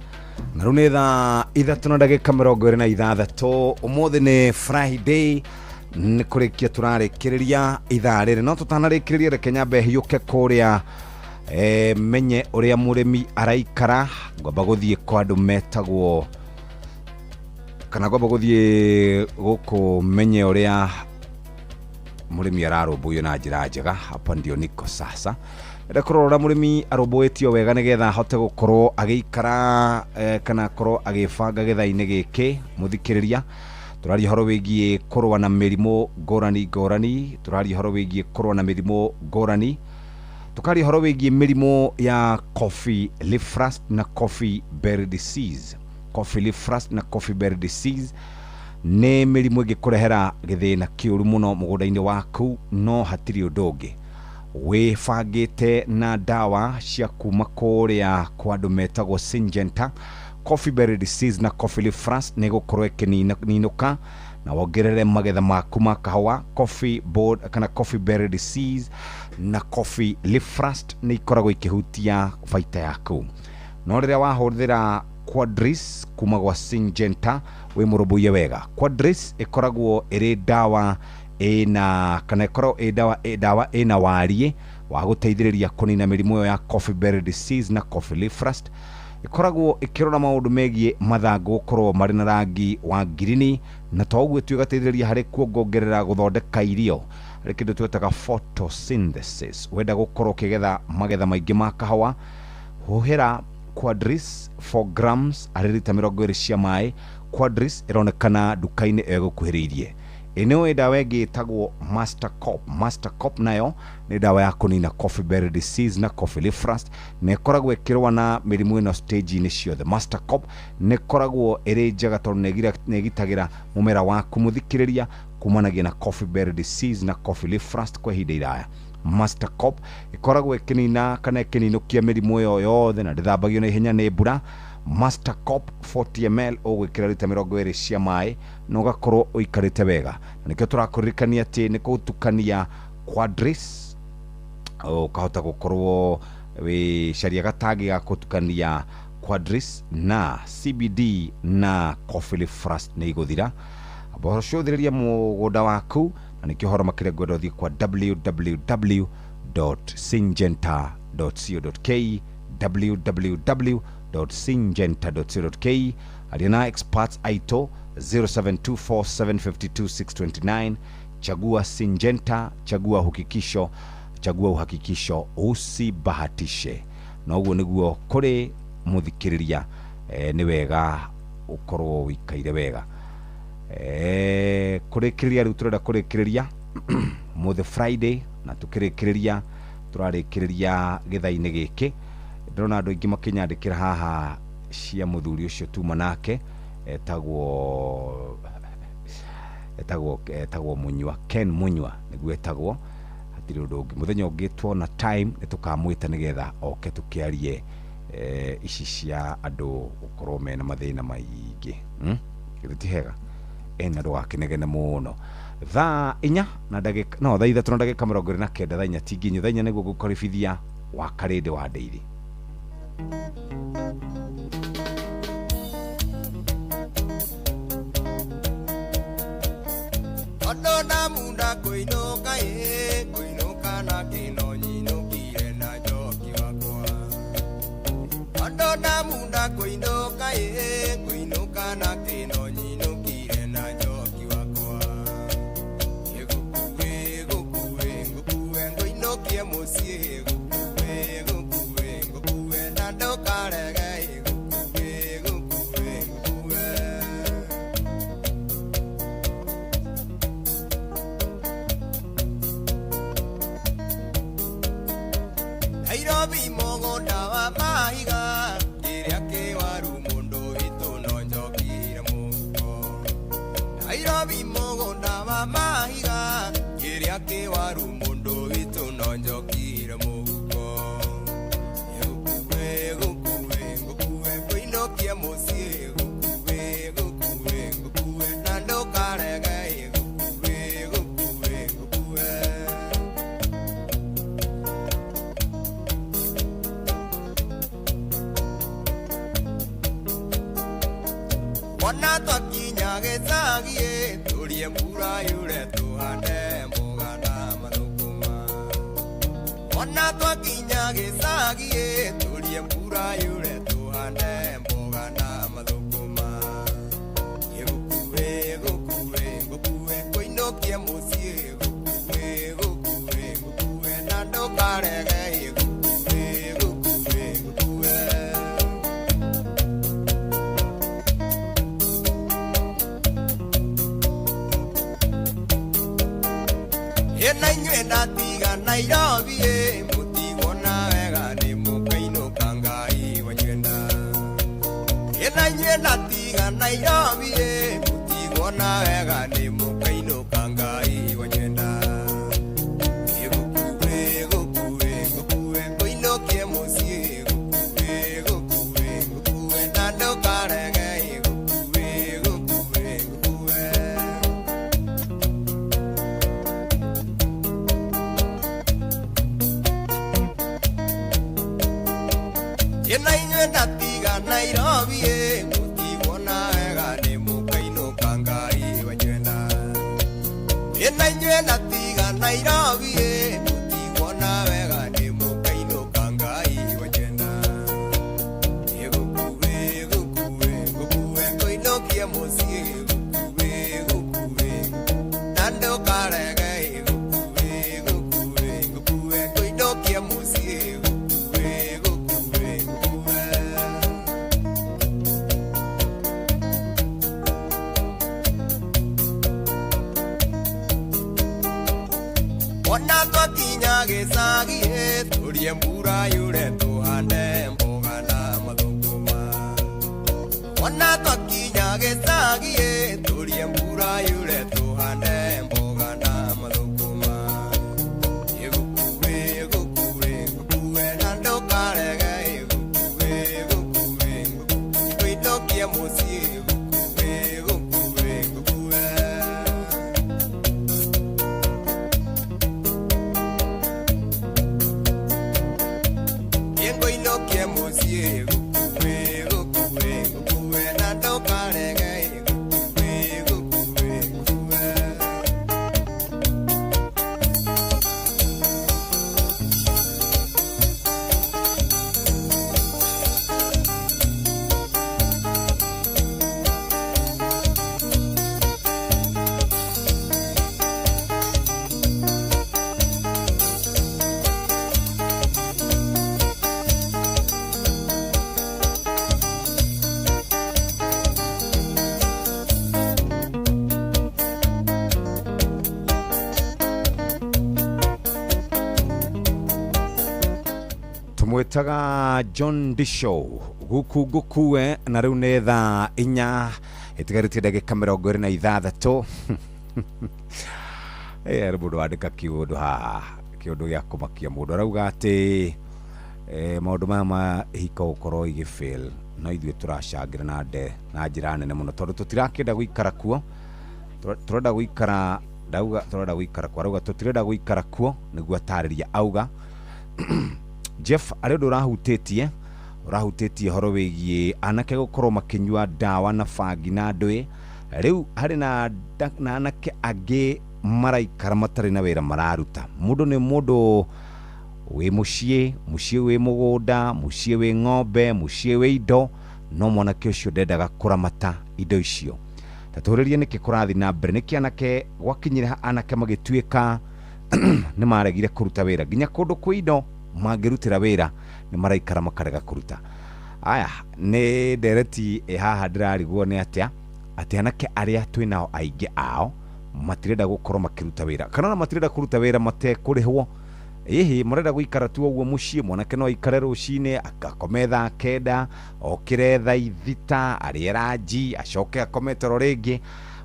na rĩu nĩ thaa 3:26. Ũmũthĩ nĩ Friday, nĩ kũrĩkia tũrarĩkĩrĩria ithaa rĩrĩ, no tũtanarĩkĩrĩria reke nyambe hiũke kũrĩa menye ũrĩa mũrĩmi araikara. Ngwamba gũthiĩ kwa andũ metagwo kana ngwamba gũthiĩ gũkũ menye ũrĩa mũrĩmi ararũmbũiyo na njĩra njega. Hapa ndio niko sasa. Enda kũrora mũrĩmi arũmbũĩtio wega nĩgetha ahote gũkorwo agĩikara kana akorwo agĩbanga gĩthaa-inĩ gĩkĩ. Mũthikĩrĩria, tũraria ũhoro wĩgiĩ kũrũa na mĩrimũ ngũrani ngũrani, tũraria ũhoro wĩgiĩ kũrũa na mĩrimũ ngũrani, tũkaria ũhoro wĩgiĩ mĩrimũ ya coffee leaf rust na coffee berry disease. Coffee leaf rust na coffee berry disease nĩ mĩrimũ ĩngĩkũrehera gĩthĩna kĩũru mũno mũgũnda-inĩ waku, no hatirĩ ũndũ ũngĩ wĩbangĩte na ndawa cia kuma kũrĩa kwa andũ metagwo Syngenta. Coffee berry disease na coffee leaf rust nĩ gũkorwo ĩkĩninũka na wongerere magetha maku ma kahũa. Coffee board kana coffee berry disease na coffee leaf rust nĩ ikoragwo ikĩhutia baita yaku, no rĩrĩa wahũthĩra Quadris kuma gwa Syngenta wĩ mũrũmbũiye wega. Quadris ĩkoragwo ĩrĩ ndawa ĩna kana ĩkoragwo ĩ ndawa ĩna wariĩ wa gũteithĩrĩria kũnina mĩrimũ ĩyo ya coffee berry disease na coffee leaf rust. Ĩkoragwo ĩkĩrora maũndũ megiĩ mathangũ gũkorwo marĩ na rangi wa ngirini, na to ũguo tu ĩgateithĩrĩria harĩ kuongongerera gũthondeka irio harĩ kĩndũ twĩtaga photosynthesis. Wenda gũkorwo ũkĩgetha magetha maingĩ ma kahũa, hũhĩra Quadris 4 grams harĩ rita 20 cia maĩ. Quadris ĩronekana nduka-inĩ ĩgũkuhĩrĩirie. Ĩno ndawa ĩngĩ ĩtagwo Master Cop. Master Cop nayo nĩ ndawa ya kũnina coffee berry disease na coffee leaf rust, na ĩkoragwo ĩkĩrũa na mĩrimũ ĩno stage-inĩ ciothe. Master Cop nĩ ĩkoragwo ĩrĩ njega tondũ nĩ ĩgitagĩra mũmera waku mũthikĩrĩria kumanagia na coffee berry disease na coffee leaf rust kwa ihinda iraya. Master Cop ĩkoragwo ĩkĩnina kana ĩkĩninũkia mĩrimũ ĩyo yothe na ndĩthambagio na ihenya nĩ mbura. Master Cop 40 ml ũgwĩkĩra rita 20 cia maĩ na ũgakorwo ũikarĩte wega. Na nĩkĩo tũrakũririkania atĩ nĩ kũtukania Quadris, ũkahota gũkorwo wĩcaria gatangi ga kũtukania Quadris na CBD na coffee leaf rust nĩ igũthira. Cũthĩrĩria mũgũnda waku, na nĩkĩo ũhoro makĩria ngwenda ũthiĩ kwa www.syngenta.co.ke, www.syngenta.co.ke. Aria na experts aitũ 0724752629. Chagua Syngenta, chagua uhakikisho, chagua uhakikisho, usibahatishe. Na ũguo nĩguo kũrĩ mũthikĩrĩria, nĩ wega ũkorwo wĩikaire wega. Kũrĩkĩrĩria rĩu tũrenda kũrĩkĩrĩria mũthĩ Friday, na tũkĩrĩkĩrĩria tũrarĩkĩrĩria gĩthaa-inĩ gĩkĩ. Ndĩrona andũ aingĩ makĩnyandĩkĩra haha cia mũthuri ũcio tuma nake etagwo Munyua, Ken Munyua nĩguo etagwo, hatirĩ ũndũ ũngĩ. Mũthenya ũngĩ tuona time nĩ tũkamwĩta nĩgetha oke tũkĩarie ici cia andũ gũkorwo mena mathĩna maingĩ. Githĩ ti hega? Ena ndũgakĩnegene mũno. Thaa 4 na ndagĩka no thaa 3 na ndagĩka 29, thaa 4 ti nginyu, thaa 4 nĩguo ngũkoribithia Wa Karĩndĩ wa Ndĩirĩ. Ondo munda kuinuka ye kuinuka na kino nyinukire na njoki wakwa. Ondo munda kuinuka ye kuinuka na kino nyinukire na njoki wakwa. Gukue gukue gukue nguinukie mucii gukue gukue gukue na ndukarege gukue gukue gukue. Nairobi mũgũnda wa mahiga kĩrĩa kĩwaru mũndũ witũ no njokire mũhuko. Nairobi mũgũnda wa mahiga kĩrĩa kĩwaru mũndũ witũ no njokire mũhuko. Gũkue gũkue gũkue ngũinũkie mũciĩ gũkue gũkue gũkue na ndũkarege gũkue gũkue gũkue. Ona twakinya gĩcagi tũrie mbura yure tũhande mboga na mathũkũma. Ona twakinya gĩcagi tũrie mbura yure tũhande mboga na mathũkũma. Gũkue gũkue gũkue ngũinũkie mũciĩ gũkue gũkue gũkue na ndũkarege gũkue gũkue gũkue. Ĩna inyuĩ ndatiga Nairobi mũtigwona wega nĩ mũkainũka Ngai wanyu enda. Ĩna inyuĩ ndatiga Nairobi mũtigwona wega nĩ mũkainũka Ngai wanyu enda. Gũkue gũkue gũkue ngũinũkie mũciĩ gũkue gũkue gũkue na ndũkarege gũkue gũkue gũkue. Ĩna inyuĩ ndatiga Nairobi mũtigwona wega nĩ mũkainũka Ngai wanyu enda. Ĩna inyuĩ ndatiga Nairobi mũtigwona wega nĩ mũkainũka Ngai wanyu enda. Gũkue gũkue gũkue ngũinũkie mũciĩ gũkue gũkue na ndũkarege gũkue gũkue gũkue ngũinũkie mũciĩ gũkue gũkue gũkue. Ona twakinya gĩcagi tũrie mbura yure tũhande mboga na mathũkũma. Ona twakinya gĩcagi tũrie mbura yure tũhande mboga na mathũkũma. Gũkue gũkue gũkue na ndũkarege gũkue gũkue ngũinũkie mũciĩ gũkue gũkue gũkue. Ngũinũkie mũciĩ gũkue gũkue gũkue na ndũkarege gũkue gũkue gũkue. Tumwĩtaga John Dishow guku ngũkue na rĩu nĩ thaa 4 ĩtigarĩtie ndagĩka 26. Harĩ mũndũ wandĩka kĩũndũ haha kĩũndũ gĩa kũmakia mũndũ arauga atĩ maũndũ maya ma ihiko gũkorwo igĩfail no ithuĩ tũracangĩra na nde na njĩra nene mũno tondũ tũtirakĩenda gũikara kuo tũrenda gũikara ndauga tũrenda gũikara kuo arauga tũtirenda gũikara kuo nĩguo atarĩria auga. Jeff arĩ ũndũ ũrahutĩtie ũrahutĩtie ũhoro wĩgiĩ anake gũkorwo makĩnyua ndawa na bangi na ndũĩ. Rĩu harĩ na na anake angĩ maraikara matarĩ na wĩra mararuta. Mũndũ nĩ mũndũ wĩ mũciĩ, mũciĩ wĩ mũgũnda, mũciĩ wĩ ng'ombe, mũciĩ wĩ indo, no mwanake ũcio ndendaga kũramata indo icio. Ta tũrĩrie nĩkĩ kũrathiĩ na mbere, nĩkĩ anake gwakinyire anake magĩtuĩka nĩ maregire kũruta wĩra nginya kũndũ kwĩ indo mangĩrutĩra wĩra nĩ maraikara makarega kũruta. Aya nĩ ndereti ĩ haha ndĩrarigwo nĩ atĩa atĩ anake arĩa twĩ nao aingĩ ao matirenda gũkorwo makĩruta wĩra, kana ona matirenda kũruta wĩra matekũrĩhwo. Ĩhĩ marenda gũikara tu ũguo mũciĩ. Mwanake no aikare rũcinĩ akome thaa 9, okĩre thaa 6, arĩe ranji, acoke akome toro rĩngĩ.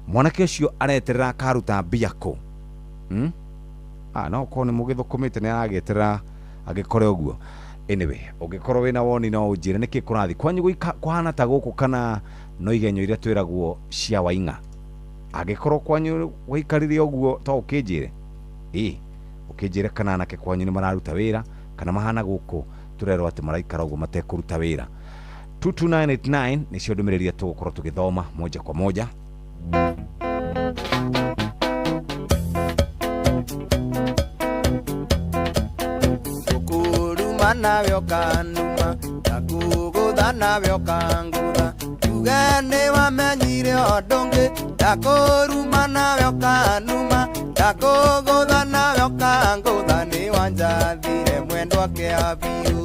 Mwanake ũcio areterera akaruta mbia kũ? No ũkorwo nĩ mũgĩthũkũmĩte nĩ aragĩeterera agĩkore ũguo. Anyway, ũngĩkorwo wĩna woni no ũnjĩre nĩkĩ kũrathiĩ kwanyu kũhana ta gũkũ, kana no igenyo iria twĩragwo cia waing'a. Angĩkorwo kwanyu gũikarire ũguo to ũkĩnjĩre, ĩ ũkĩnjĩre kana anake kwanyu nĩ mararuta wĩra kana mahana gũkũ tũrerwo atĩ maraikara ũguo matekũruta wĩra. 22989 nĩcio ndũmĩrĩri iria tũgũkorwo tũgĩthoma moja kwa moja. Gũkũruma nawe ũkanuma, ndakũgũtha nawe ũkangũtha, tuge nĩ wamenyire ũndũ ũngĩ. Ndakũruma nawe ũkanuma, ndakũgũtha nawe ũkangũtha, nĩ wanjathire mwendwa kĩa biũ.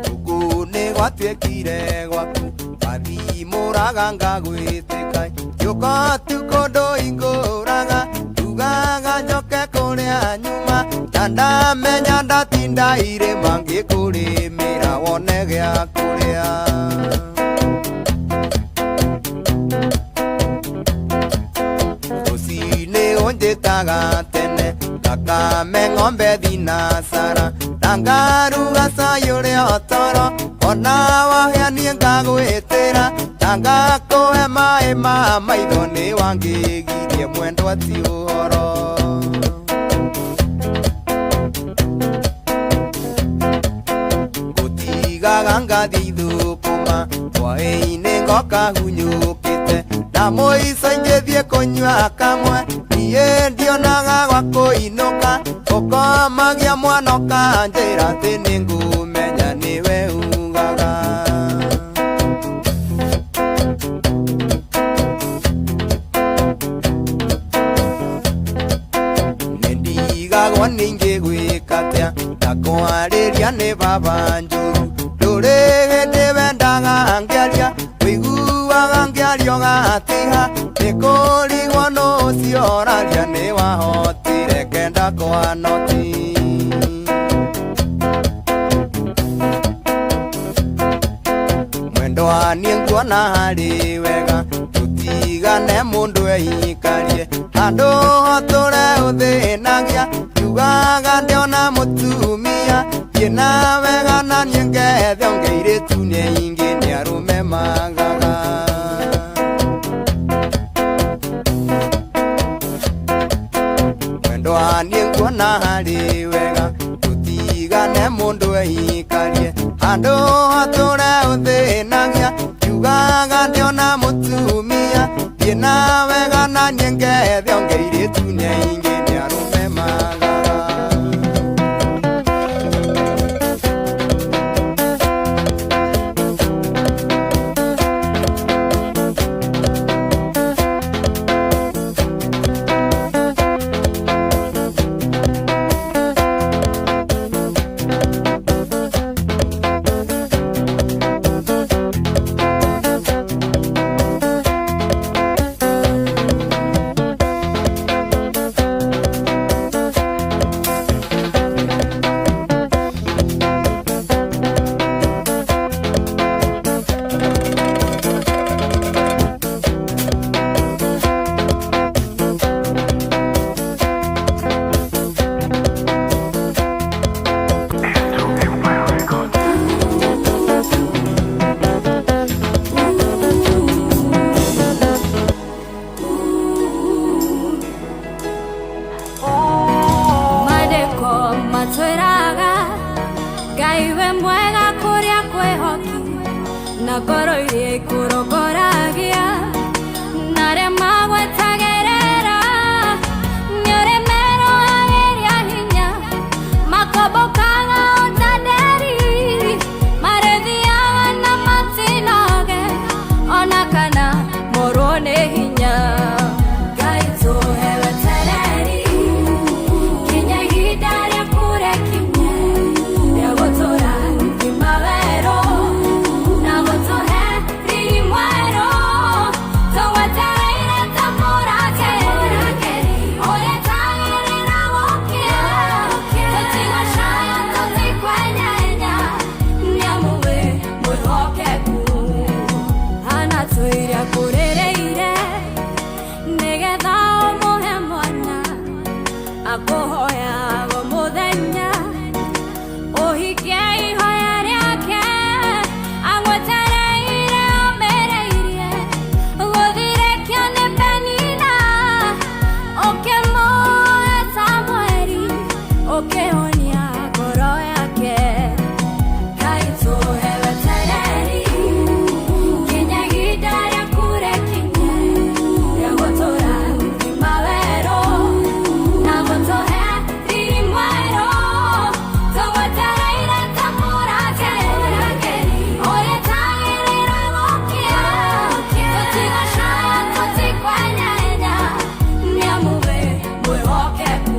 Gũkũ nĩ gwatuĩkire gwaku, wathimũraga ngagwĩtĩka, njũka ũtukũ ndũhingũraga, ndugaga njoke kũrĩa nyuma, na ndamenya ndatinda irĩma ngĩkũrĩmĩra wone gĩa kũrĩa. Rũcinĩ ũnjĩtaga tene, ngakame ng'ombe thinacara, na ngaruga cai ũrĩa toro, ona wahĩa niĩ ngagwĩtĩra, na ngakũhe maĩ ma maitho, nĩ wangĩgirie mwendwa ti ũhoro. Ngũtigaga ngathiĩ ithũkũma, hwaĩ-inĩ ngoka hunyũkĩte, na mũico ingĩthiĩ kũnyua kamwe, niĩ ndionaga gwa kũinũka, ũkomagia mwana ũkanjĩra atĩ nĩngũmenya nĩwe ugaga. Nĩndigagwo ningĩ gwĩka atĩa, ndakwarĩria nĩ baba njũru, ndũrĩ hĩndĩ wendaga ngĩaria, ũiguaga ngĩaria ũgatiga, nĩkũrigwo nũ ũcio ũraria, nĩ wahotire kenda kwa noti. Mwendwa niĩ nguona harĩ wega, tũtigane mũndũ eikarie, handũ hotũre ũthĩnagia, njugaga ndĩona mũtumia, thiĩ na wega na niĩ ngethe ũngĩirĩtu nĩ aingĩ nĩ arũme magaga. Mwendwa niĩ nguona harĩ wega, tũtigane mũndũ eikarie, handũ hatũre ũthĩnagia, njugaga ndĩona mũtumia, thiĩ na wega na niĩ ngethe ũngĩirĩtu nĩ aingĩ nĩ arũme magaga. Ngai we mwega kũrĩa kwĩhoki na ngoro iria ikũrongoragia na arĩa magwetagĩrĩra nĩ ũrĩ merohagĩria hinya makombokaga o ta nderi marĩthiaga na matinoge ona kana morwo nĩ hinya. Ngai tũhe wetereri kinya ihinda rĩaku rĩkinye rĩa gũtũra ngima werũ na gũtũhe riri mwerũ tũgwetereire ta mũrangĩri ũrĩa tagĩrĩra gũkĩa tũtigacaya tũtikwenyenya nĩamu wĩ mwĩhokeku hana tũiria kũrĩrĩire nĩgetha ũmũhe mwana akũhoyago mũthenya ũhikie ihoya rĩake agwetereire ũmĩrĩirie gũthirĩkio nĩ Penina ũkĩmũhe Samueli ũkĩhonia ngoro yake. Ngai tũhe wetereri kinya ihinda rĩaku rĩkinye rĩa gũtũra ngima werũ na gũtũhe riri mwerũ tũgwetereire ta mũrangĩri ũrĩa tagĩrĩra gũkĩa tũtigacaya tũtikwenyenya nĩamu wĩ mwĩhokeku.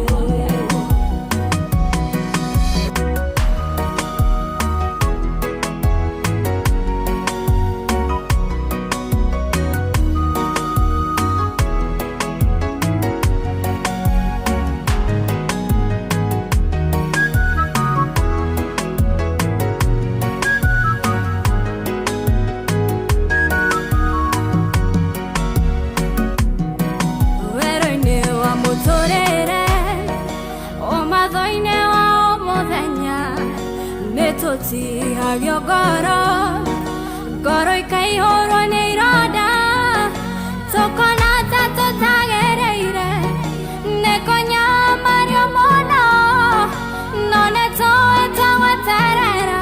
Werũ-inĩ wa mũtũrĩre ũmatho-inĩ wa o mũthenya nĩtũtihagio ngoro ngoro ikaihũrwo nĩ ironda tũkona ta tũtagĩrĩire nĩ kũnyamario mũno no nĩtũĩ twagweterera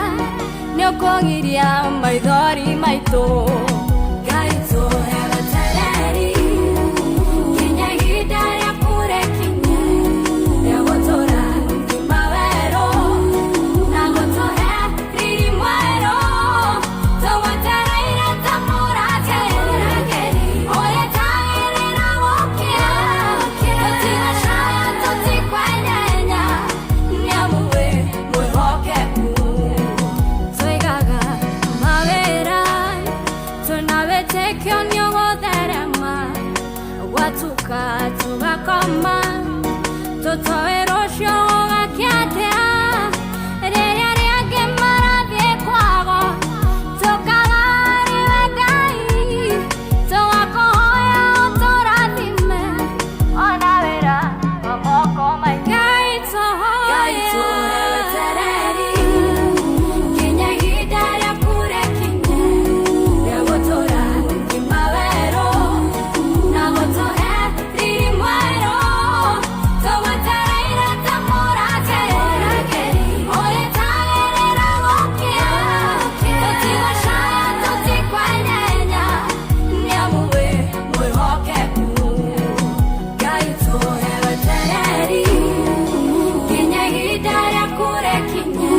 nĩũkũgiria maithori maitũ. Ngai tũhe wetereri kinya ihinda rĩaku rĩkinye rĩa gũtũra ngima werũ na gũtũhe riri mwerũ tũgwetereire ta mũrangĩri ũrĩa tagĩrĩra gũkĩa tũtigacaya tũtikwenyenya nĩamu wĩ mwĩhokeku. Tũigaga mawĩra tũna wĩtĩkio nĩũgũtherema gwatuka tũgakoma tũtoĩ rũciũ gũgakĩa atĩa rĩrĩa rĩangĩ marathiĩ kwago tũkagarĩwe Ngai tũgakũhoya ũtũrathime ona wĩra wa moko maitũ. Ngai tũhoe wetereri kinya ihinda rĩaku rĩkinye rĩa gũtũra ngima werũ na gũtũhe riri mwerũ tũgwetereire ta mũrangĩri ũrĩa tagĩrĩra gũkĩa tũtigacaya tũtikwenyenya nĩamu wĩ mwĩhokeku. Ngai tũhe wetereri kinya ihinda rĩaku rĩkinye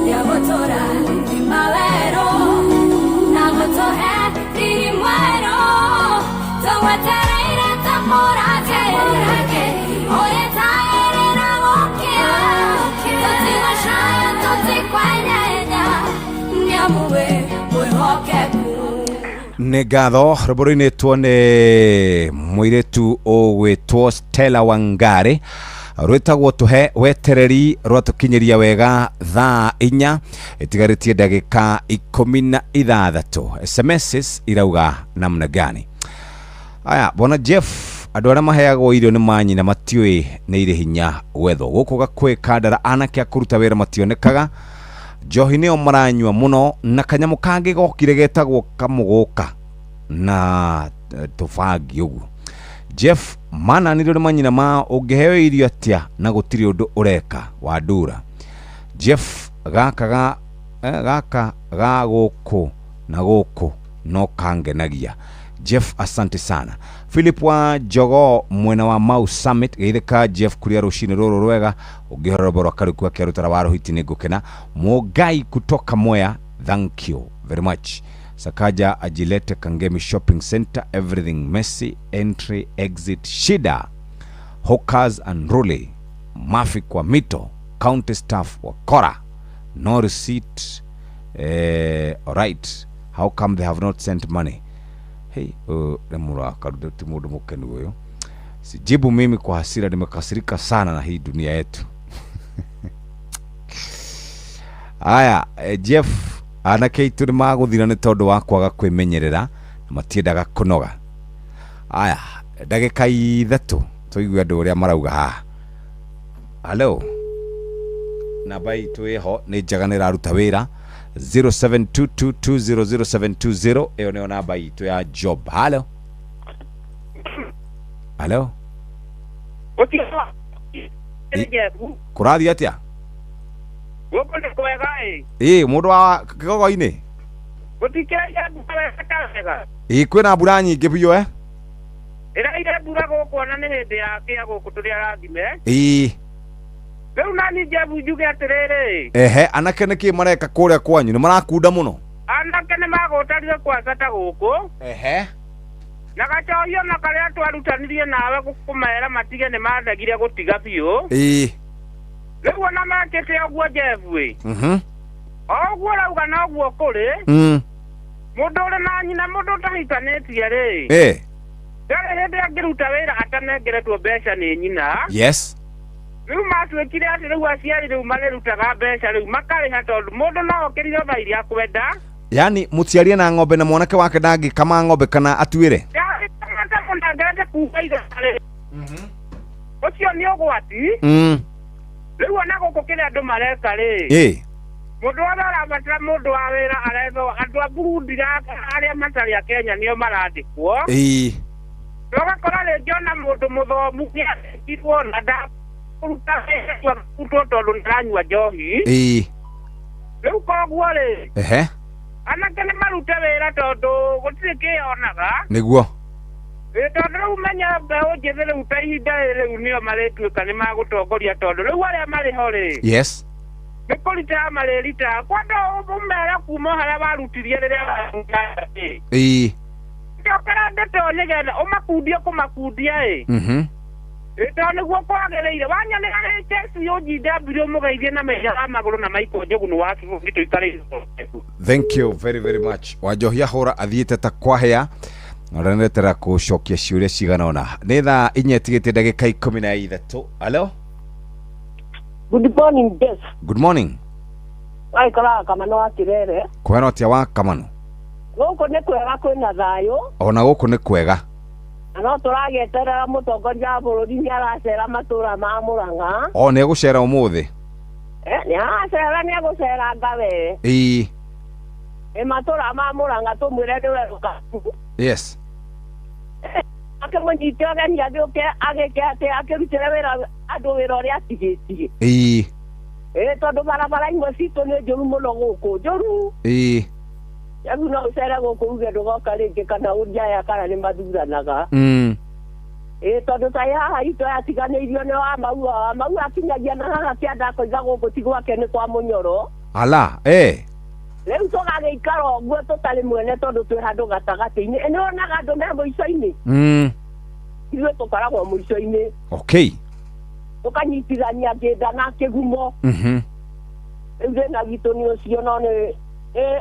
rĩa gũtũra ngima werũ na gũtũhe riri mwerũ tũgwetereire ta mũrangĩri ũrĩa tagĩrĩra gũkĩa tũtigacaya tũtikwenyenya nĩamu wĩ mwĩhokeku. Nĩ ngatho rwĩmbo rũinĩtwo nĩ mũirĩtu ũgwĩtwo Stella Wangari rwĩtagwo tũhe wetereri rwatũkinyĩria wega thaa 4 ĩtigarĩtie ndagĩka 16. SMSs irauga namna gani? Aya bwana Jeff, andũ arĩa maheagwo irio nĩ manyina matiũĩ nĩ irĩ hinya gwethwo gũkũ gakwĩ kandara anake a kũruta wĩra mationekaga njohi nĩyo maranyua mũno na kanyamũ kangĩ gokire getagwo kamũgũka na tũbangi ũguo. Jeff mananĩrio nĩ manyina ma ũngĩheo irio atĩa na gũtirĩ ũndũ ũreka wa ndura. Jeff Gaka ga gaka ga gũkũ na gũkũ no kangenagia. Jeff asante sana. Philip wa Jogo mwena wa Mau Summit geithĩka Jeff kuria rũcinĩ rũrũ rwega ũngĩhora rwĩmbo rwa Kariuki akĩrutara wa Rohiti nĩngũkena. Mũngai kutoka Mwea, thank you very much. Sakaja ajilete Kangemi Shopping Center, everything messy, entry exit shida, hawkers and rule, mafi kwa mito, county staff wakora, no receipt. Alright, how come they have not sent money? Hey, nĩ mũrakaru ti mũndũ mũkenu ũyũ. Sijibu mimi kwa hasira, nimekasirika sana na hii dunia yetu. Aya, Jeff anake aitũ nĩ magũthira nĩ tondũ wa kwaga kwĩmenyerera na matiendaga kũnoga. Aya, ndagĩka 3 tũigue andũ ũrĩa marauga haha. Hello, namba itũ ĩho nĩ njega nĩ ĩraruta wĩra 0722200720 ĩyo nĩyo namba itũ ya job. Hello, hello, kũrathiĩ atĩa? Gũkũ nĩ kwega ĩ. Ĩ mũndũ wa kĩgogo-inĩ gũtikĩraire mbura wega wega. Ĩ kwĩna mbura nyingĩ biũ ĩraire mbura gũkũ ona nĩ hĩndĩ ya kĩa gũkũ tũrĩ arathime. Ĩ rĩu nani Jeff njuge atĩrĩrĩ. Ehe, anake nĩkĩ mareka kũrĩa kwanyu? Nĩ marakunda mũno? Anake nĩ magũtarire kwanza ta gũkũ. Ehe, na gacohio na karĩa twarutanirie nawe kũmera matige nĩ mandegire gũtiga biũ. Ĩ rĩu ona mekĩte ũguo Jeff ĩ. O ũguo ũrauga noguo kũrĩ. Mũndũ ũrĩ na nyina mũndũ ũtahikanĩtie rĩ, ndarĩ hĩndĩ angĩruta wĩra atanengeretwo mbeca nĩ nyina. Yes. Rĩu matuĩkire atĩ rĩu aciari rĩu marĩrutaga mbeca rĩu makarĩha tondũ mũndũ no okĩrire thaa iria akwenda. Yani mũciari na ng'ombe na mwanake wake ndangĩkama ng'ombe kana atuĩre? Ndangĩkamata kuga igana rĩ. Ũcio nĩ ũgwati. Rĩu ona gũkũ kĩrĩa andũ mareka rĩ, mũndũ wothe ũrabatara mũndũ wa wĩra arethwo andũ a Burundi arĩa matarĩ a Kenya nĩo marandĩkwo. Ũgakora rĩngĩ ona mũndũ mũthomu nĩandĩkirwo na ndakũruta wĩra tondũ nĩaranyua njohi. Rĩu koguo rĩ, anake nĩ marute wĩra tondũ gũtirĩ kĩonaga. Nĩguo. Tondũ rĩu menya mbeũ njĩthĩ rĩu ta ihinda rĩu nĩo marĩtuĩka nĩ magũtongoria tondũ rĩu arĩa marĩ ho rĩ, yes, nĩ kũrita marĩritaga kwenda ũmere kuma harĩa warutirie rĩrĩa warĩ. Ĩ cokera ndeto nĩgetha ũmakundie kũmakundia ĩ. Tondũ nĩguo kwagĩrĩire wanyonera HSUGW mũgeithie na mehia wa magũrũ na Michael Njũgũnũ wa bũrũri tũikarĩire. Thank you very very much. Wanjohia hũra athiĩte ta kwahĩa ũranetera kũcokia ciũria cigana ũna. Nĩ thaa 4 tigĩte ndagĩka 13. Hello, Good morning, Jeff. Good morning. Waikaraga Kamano wa Kirere. Kwĩna atĩa wa Kamano? Gũkũ nĩ kwega kwĩna thayũ. Ona gũkũ nĩ kwega. Na no tũragĩeterera mũtongoria wa bũrũri nĩ aracera matũra ma Mũrang'a. O nĩ egũcera ũmũthĩ? Nĩ aracera, nĩ egũceranga we. Ĩ Ĩ matũra ma Mũrang'a tũmwĩre nĩ welcome. Yes. Akĩmũnyite ũgeni agĩũke agĩke atĩ akĩrutĩre wĩra andũ wĩra ũrĩa atigĩtie. Ĩ Ĩ tondũ barabara imwe citũ nĩ njũru mũno gũkũ, njũru. Ĩ Rĩu no ũcere gũkũ uge ndũgoka rĩngĩ kana ũrie aya kana nĩ mathuranaga. Ĩ tondũ ta haha itũ yatiganĩirio nĩ wa Maua, wa Maua akinyagia na haha kĩanda akoiga gũkũ ti gwake nĩ kwa Mũnyoro. Ala, eh. Rĩu tũgagĩikara ũguo tũtarĩ mwene tondũ twĩ handũ gatagatĩ-inĩ. Nĩ wonaga andũ me mũico-inĩ? Ithuĩ tũkoragwo mũico-inĩ. Okay. Tũkanyitithania ngĩnda na kĩgumo. Rĩu thĩna witũ nĩ ũcio no nĩ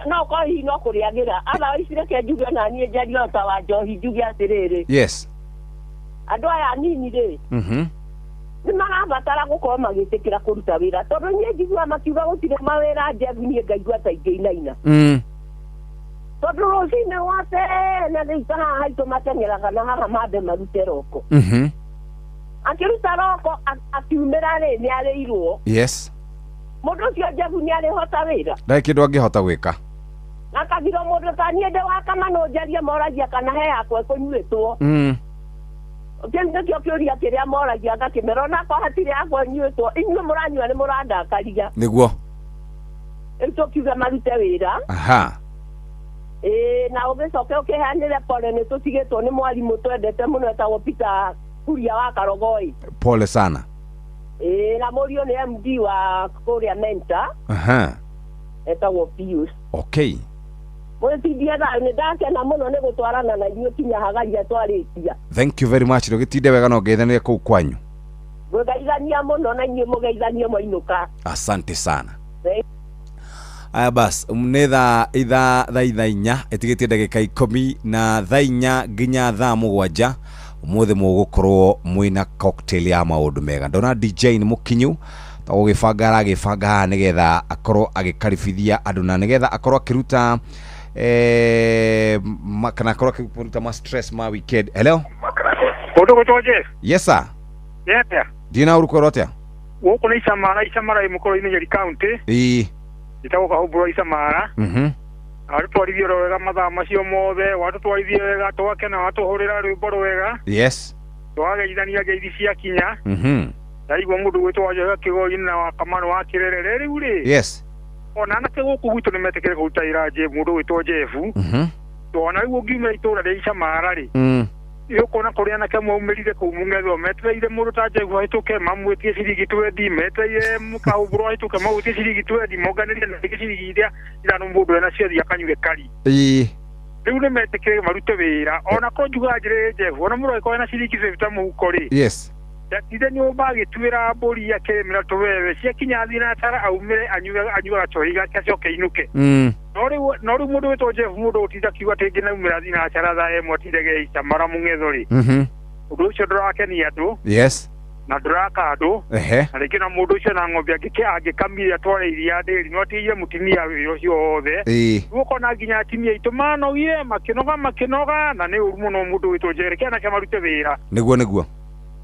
no korwo hihi no kũrĩagĩra. Otherwise reke njuge na niĩ njarie o ta wa njohi njuge atĩrĩrĩ. Yes. Andũ aya anini rĩ, nĩ marabatara gũkorwo magĩtĩkĩra kũruta wĩra tondũ niĩ njiguaga makiuga gũtirĩ mawĩra Jeff niĩ ngaigua ta ingĩinaina. Tondũ rũcinĩ rwa tene rĩu ta haha haitũ mateng'eraga na haha mambe marute roko. Akĩruta roko akiumĩra rĩ nĩ arĩirwo. Yes. Mũndũ ũcio Jeff nĩ arĩhota wĩra. Ndarĩ kĩndũ angĩhota gwĩka. Na kagiro mũndũ ta niĩ ndĩ wa Kamano njarie moragia kana he yakwa ĩkũnyuĩtwo. Kĩu nĩkĩo kĩũria kĩrĩa moragia ngakĩmera onakorwo hatirĩ yakwa ĩnyuĩtwo inyuĩ mũranyua nĩ mũrandakaria. Nĩguo. Rĩu tũkiuge marute wĩra. Aha. Ĩĩ, na ũgĩcoke ũkĩheanĩre pole nĩ tũtigĩtwo nĩ mwarimũ twendete mũno etagwo Peter Kuria wa Karogoi. Pole sana. Ĩĩ, na mũriũ nĩ MD wa kũrĩa Mentor. Aha. Etagwo Pius. Okay. Mwĩtindie thayũ, nĩ ndakena mũno nĩ gũtwarana na inyuĩ kinya hagaria twarĩkia. Thank you very much. Ndũgĩtinde wega na ũngeithanĩrie kũu kwanyu. Ngũgeithania mũno na inyuĩ mũgeithanie mwainũka. Asante sana. Aya bas, nĩ thaa ithaa thaa ithaa inya ĩtigĩtie ndagĩka ikũmi na thaa inya nginya thaa mũgwanja ũmũthĩ mũgũkorwo mwĩna cocktail ya maũndũ mega. Ndona DJ nĩ mũkinyu ta gũgĩbanga aragĩbanga haha nĩgetha akorwo agĩkaribithia andũ na nĩgetha akorwo akĩruta kana akorwo akĩruta ma stress ma weekend. Hello? Mũndũ gwĩtwo Jeff. Yes sir. Nĩ atĩa? Ndirĩ na ũru kwerwo atĩa? Gũkũ nĩ Icamara, Icamara ĩ mũkũrũ-inĩ Nyeri County. Ĩĩ. Njĩtagwo Kahũmbũrwa Icamara. Watũtwarithia oro wega mathaa macio mothe, watũtwarithia wega twakena, watũhũrĩra rwĩmbo rwega. Yes. Twageithania ngeithi ciakinya. Ndaigua mũndũ gwĩtwo Wanjohi Kĩgoi na wa Kamano wa Kĩrerere rĩu rĩ. Yes. Ona anake gũkũ gwitũ nĩ metĩkĩre kũruta wĩra mũndũ gwĩtwo Jeff. Ona rĩu ũngiumĩra itũũra rĩa Icamara rĩ. Nĩ ũkuona kũrĩ anake maumĩrire kũu mũng'etho metereire mũndũ ta Jeff ahĩtũke mamwĩtie ciringi twendi, metereire Kahũmbũrwa ahĩtũke mamwĩtie ciringi twendi, monganĩrie na rĩngĩ ciringi iria ithano mũndũ enacio athiĩ akanyue kari. Ĩĩ. Rĩu nĩ metĩkĩre marute wĩra. Ona korwo njugaga njĩrĩre Jeff, ona mũndũ angĩkorwo ena ciringi fifty mũhuko rĩ. Yes. Ndatinde nyũmba agĩtuĩra mbũri akĩrĩmĩra tũbebe ciakinya thinacara aumĩre anyue gacohi gake acoke ainũke. No rĩu mũndũ wĩtwo Jeff mũndũ ũtinda akiuga atĩ ngĩnaumĩra thinacara thaa ĩmwe atindage Icamara mũng'etho rĩ. Ũndũ ũcio ndũrakenia andũ. Yes. Na ndũraka andũ. Ehe. Na rĩngĩ na mũndũ ũcio na ng'ombe angĩkamire atware iria ndĩri no atigire mũtumia wĩra ũcio wothe. Ĩĩ. Rĩu ũkona nginya atumia aitũ manogire makĩnoga na nĩ ũru mũno mũndũ wĩtwo Jeff reke anake marute wĩra. Nĩguo nĩguo.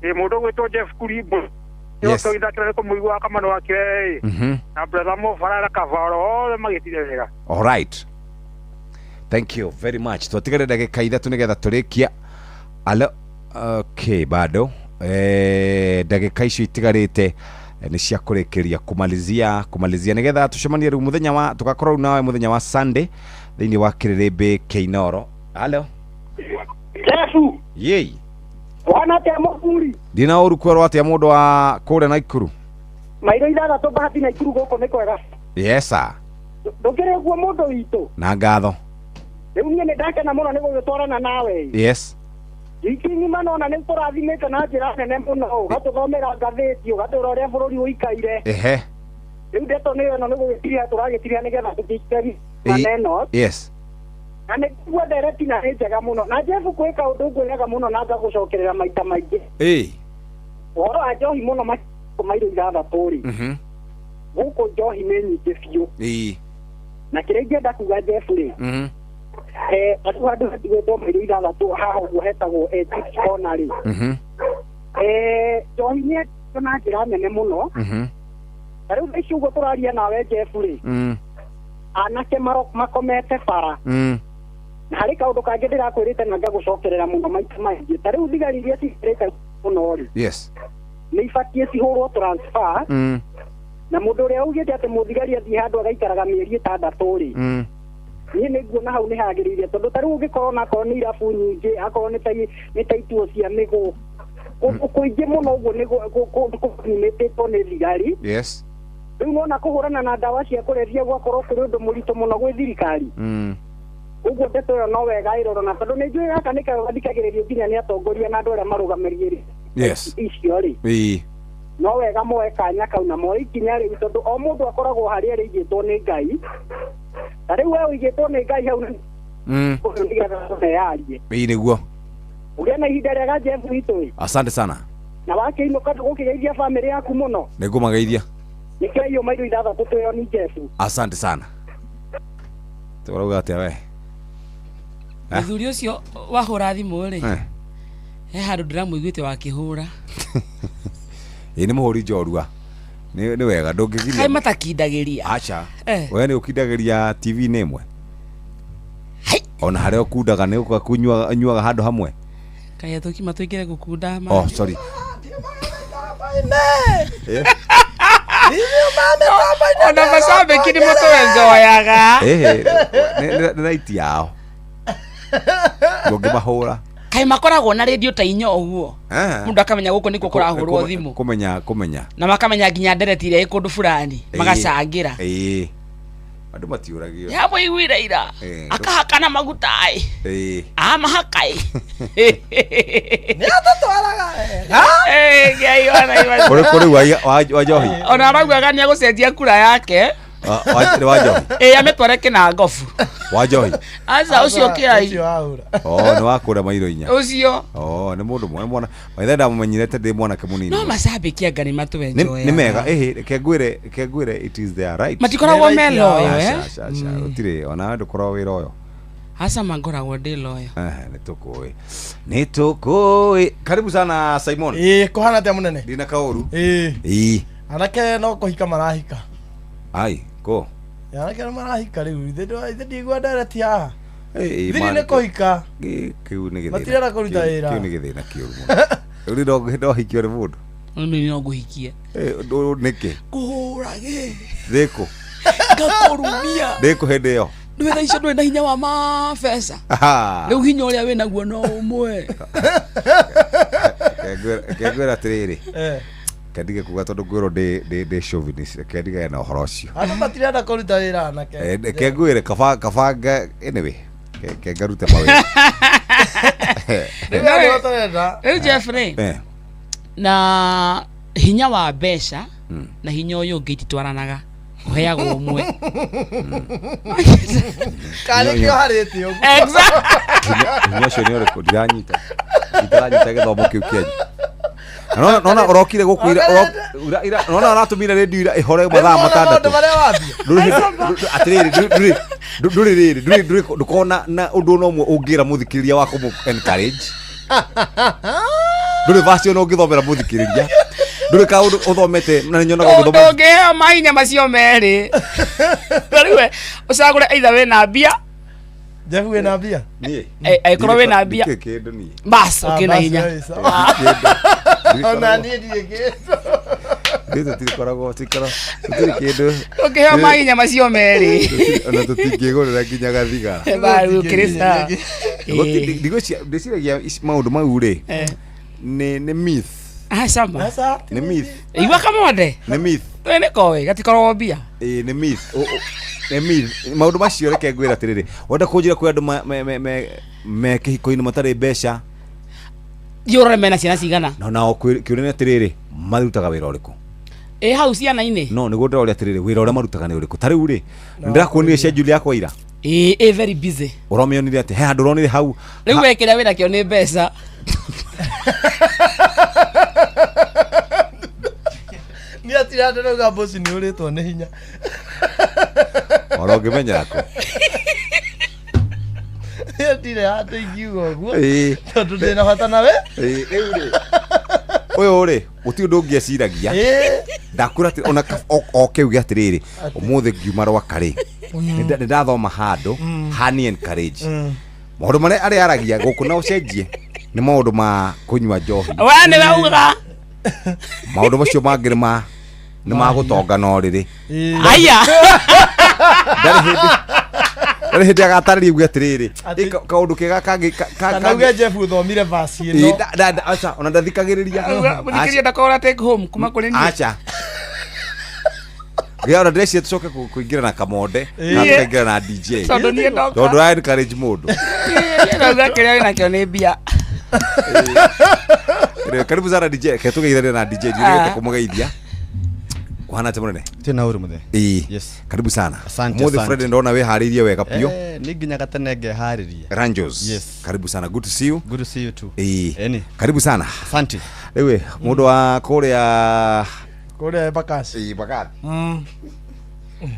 Ĩĩ, mũndũ ũgwĩtwo Jeff Kurimbo. Yes. Nĩwe tũgĩthakĩra nĩ kũmũigua Kamano wa Kĩrere ĩ. Na brother Mo Farah na Kavaro othe magĩtire wega. All right. Thank you very much. Twatigare ndagĩka ithatũ nĩgetha tũrĩkie. Alo, okay, bado. Ndagĩka icio itigarĩte nĩ cia kũrĩkĩria kumalizia nĩgetha tũcemanie rĩu mũthenya wa tũgakorwo rĩu nawe mũthenya wa Sunday thĩinĩ wa Kĩrĩrĩmbĩ Kĩinoro. Alo. Jeff. Yei. Wana atĩa mũthuri? Ndina ũru kwerwo atĩa mũndũ wa kũrĩa Naikuru? Mairo ithathatũ bahati Naikuru gũkũ nĩ kwega. Yes sir. Ndũkĩrĩ ũguo mũndũ witũ? Na ngatho. Rĩu niĩ nĩ ndakena mũno nĩ gũgĩtwarana nawe. Yes. Wiki ng'ima nona nĩ tũrathimĩte na njĩra nene mũno, ũgatũthomera ngathĩti, ũgatwĩra ũrĩa bũrũri ũikaire. Ehe. Rĩu ndeto nĩyo ĩno nĩ gũgĩtiria tũragĩtiria nĩgetha tũkĩikari maneno. Yes. Na nĩ nguo ndereti na nĩ njega mũno. Na Jeff kwĩ kaũndũ ngwĩraga mũno na ngagũcokerera maita maingĩ. Ĩĩ. Ũhoro wa njohi mũno mairo ithathatũ rĩ. Gũkũ njohi nĩ nyingĩ biũ. Ĩĩ. Na kĩrĩa ingĩenda kuga Jeff rĩ. Andũ handũ hatigwĩtwo mairo ithathatũ haha ũguo hetagwo Egypt Corner rĩ. Njohi nĩ na njĩra nene mũno. Na rĩu thaa ici ũguo tũraria nawe Jeff rĩ. Anake makomete bara. Na harĩ kaũndũ kangĩ ndĩrakwĩrĩte na ngagũcokerera mũno maita maingĩ. Ta rĩu thigari iria ciikĩrĩte mũno rĩ. Yes. Nĩ ibatiĩ cihũrwo transfer. Na mũndũ ũrĩa augĩte atĩ mũthigari athiĩ handũ agaikaraga mĩeri ĩtandatũ rĩ. Niĩ nĩ nguona hau nĩ hagĩrĩire tondũ ta rĩu ũngĩkorwo na akorwo nĩ irabu nyingĩ, akorwo nĩ ta ituo cia mĩgũ. Kũndũ kũingĩ mũno ũguo nĩ kũnyimĩtĩtwo nĩ thigari. Yes. Rĩu nona kũhũrana na ndawa cia kũrebia gwakorwo kũrĩ ũndũ mũritũ mũno gwĩ thirikari. Ũguo ndeto ĩyo no wega ĩrorwo na tondũ nĩ njũĩ gaka nĩ kaga gathikagĩrĩrio nginya nĩ atongoria na andũ arĩa marũgamĩrĩire Yes. icio rĩ. Ĩĩ. No wega moe kanya kau na moe ikinya rĩu tondũ o mũndũ akoragwo harĩa arĩigĩtwo nĩ Ngai. Ta rĩu we ũigĩtwo nĩ Ngai hau ũyũ nĩgetha tũnearie. Ĩĩ nĩguo. Ũgĩe na ihinda rĩega Jeff witũ ĩ. Asante sana. Na wakĩinũka ndũgũkĩgeithia bamĩrĩ yaku mũno. Nĩngũmageithia. Nĩkĩo iyo mairo ithathatũ twĩyo ni Jeff. Asante sana. Tũrauga atĩa we? Mũthuri ũcio wahũra thimũ rĩ. He handũ ndĩramũiguĩte wakĩhũra. Ĩĩ nĩ mũhũri njorua. Nĩ wega ndũngĩgiria. Kaĩ matakindagĩria. Aca. We nĩ ũkindagĩria TV nĩ ĩmwe. Ona harĩa ũkundaga nĩ ũka kũnyuaga handũ hamwe. Kaĩ tũkima tũingĩre gũkunda ma. Oh sorry. Ona macambĩki nĩ mũtwenjoyaga. Nĩ right yao. Ndũngĩmahũra. Kaĩ makoragwo na radio ta inya ũguo. Mũndũ akamenya gũkũ nĩkuo kũrahũrwo thimũ. Kũmenya. Na makamenya nginya ndereti iria ĩ kũndũ fulani. Magacangĩra. Andũ matiũragio. Ya mũiguire ira. Akahakana maguta ĩ. Amahaka ĩ. Nĩ atũtwaraga wega. Ngai wana iwa. Ũrĩkũ rĩu wa njohi? Ona araugaga nĩ egũcenjia kura yake. Nĩ wa njohi? Ĩ amĩtware kĩnangobu. Wa njohi? Aca ũcio kĩai. Nĩ wa kũrĩa mairo inya. Ũcio. Nĩ mũndũ mwana. Maithe ndamumenyire te ndĩ mwanake mũnini. No macambĩki anga nĩ matwenjoyaga. Nĩ mega reke ngwĩre it is their right. Matikoragwo me loyo eh. Aca gũtirĩ ona ndũkoragwo wĩ loyo. Aca mangoragwo ndĩ loyo. Nĩ tũkũĩ. Karibu sana Simon. Kũhana atĩa mũnene? Ndina kaũru. Anake no kũhika marahika. Ai ko. Anake no marahika rĩu ithe ndigua ndereti haha. Thiri nĩ kũhika. Kĩu nĩ gĩthĩna. Matirenda kũruta wĩra. Kĩu nĩ gĩthĩna kĩũru mũno. Rĩu ndohikio nĩ mũndũ. Niĩ no ngũhikie. Nĩkĩ? Kũhũrage. Ndĩkũ? Ngakũrumia. Ndĩkũ hĩndĩ ĩyo? Ndũĩ thaa icio ndũrĩ na hinya wa mabeca. Rĩu hinya ũrĩa wĩ naguo no ũmwe. Reke ngwĩre atĩrĩrĩ. Kendige kuga tondũ ngwĩrwo ndĩ chauvinist. Reke ndigane na ũhoro ũcio. Andũ matirenda kũruta wĩra anake. Reke ngwĩre kaba anyway. Ke ngarute mawĩra. Rĩu Jeffrey. Na hinya wa mbeca na hinya ũyũ ũngĩ ititwaranaga. Ũheagwo ũmwe. Karĩ kĩo harĩte ũguo. Exactly. Hinya ũcio nĩ ũrĩkũ? Ndiranyita. Ndiranyita gĩthomo kĩu kĩanyu. Nona ũrokire gũkũ ira nona ũratũmire radio ira ĩhore mathaa matandatũ. Atĩrĩrĩ ndũrĩ rĩrĩ ndũrĩ ndũkorwo na ũndũ ona ũmwe ũngĩra mũthikĩrĩria wa kũmũ encourage. Ndũrĩ verse ona ũngĩthomera mũthikĩrĩria. Ndũrĩ kaũndũ ũthomete na nĩnyonaga ũgĩthoma. Ndũngĩheo mahinya macio merĩ. Rĩu we ũcagũre either wĩna mbia. Jeff wĩna mbia? Niĩ. Angĩkorwo wĩna mbia. Ndirĩ kĩndũ niĩ. Bas ũkĩna hinya. Ona niĩ ndirĩ kĩndũ. Ithuĩ tũtikoragwo tũtirĩ kĩndũ. Ũngĩheo mahinya macio merĩ. Ona tũtingĩgũrĩra nginya gathigara. Ndĩciragia maũndũ mau rĩ nĩ myth. Aca ma. Nĩ myth. Igua kamonde. Nĩ myth. Nĩ koĩ gatikoragwo mbia. Nĩ myth. Nĩ myth. Maũndũ macio reke ngwĩre atĩrĩrĩ. Wenda kũnjĩra kwĩ andũ me kĩhiko-inĩ matarĩ mbeca. Thiĩ ũrore mena ciana cigana. No nao kĩũria nĩ atĩrĩrĩ marutaga wĩra ũrĩkũ? Ĩ hau ciana-inĩ. No nĩguo ndĩroria atĩrĩrĩ wĩra ũrĩa marutaga nĩ ũrĩkũ? Ta rĩu rĩ nĩndĩrakuonire schedule yakwa ira. Ĩ very busy. Ũramĩonire atĩ he handũ ũronire hau. Rĩu we kĩrĩa wĩnakĩo nĩ mbeca. Nĩ atirenda ndĩrauga boss nĩ ũrĩtwo nĩ hinya. Ora ũngĩmenyera kũ? Ndirĩ handũ ingiuga ũguo. Tondũ ndĩna bata nawe. Rĩu rĩ ũyũ rĩ gũtirĩ ũndũ ũngĩ eciragia. Ndakwĩra atĩ ona oke uge atĩrĩrĩ ũmũthĩ ngiuma rwaka rĩ nĩ ndathoma handũ hani encourage. Maũndũ marĩa arĩa aragia gũkũ na ũcenjie nĩ maũndũ ma kũnyua njohi. We nĩwe ugaga. Maũndũ macio mangĩ nĩ ma gũtonga no rĩrĩ. Aya. Ndarĩ hĩndĩ agatarĩria uge atĩrĩrĩ kaũndũ kega kangĩ kana uge Jeff ũthomire verse ĩno. Aca ona ndathikagĩrĩria. Mũthikĩrĩria ndakorwo take home kuma kũrĩ niĩ. Aca. Gĩa ona ndĩreciria tũcoke kũingĩra na kamonde na tũkaingĩra na DJ. Tondũ niĩ ndoka. Tondũ ũra encourage mũndũ. Ndauga kĩrĩa wĩnakĩo nĩ mbia. Karibu sana DJ. Reke tũgeithanie na DJ ndirĩgĩte kũmũgeithia. Kuhana atĩa mũnene? Tena uru muthe. Yes. Karibu sana. Asante. Mũthĩ Fred ndona wĩharĩirie wega biũ. Nĩ nginya gatene ngeharĩria. Ranjos. Yes. Karibu sana. Good to see you. Good to see you too. Eni. Karibu sana. Asante. Rĩu mũndũ wa kũrĩa Embakasi. Embakasi.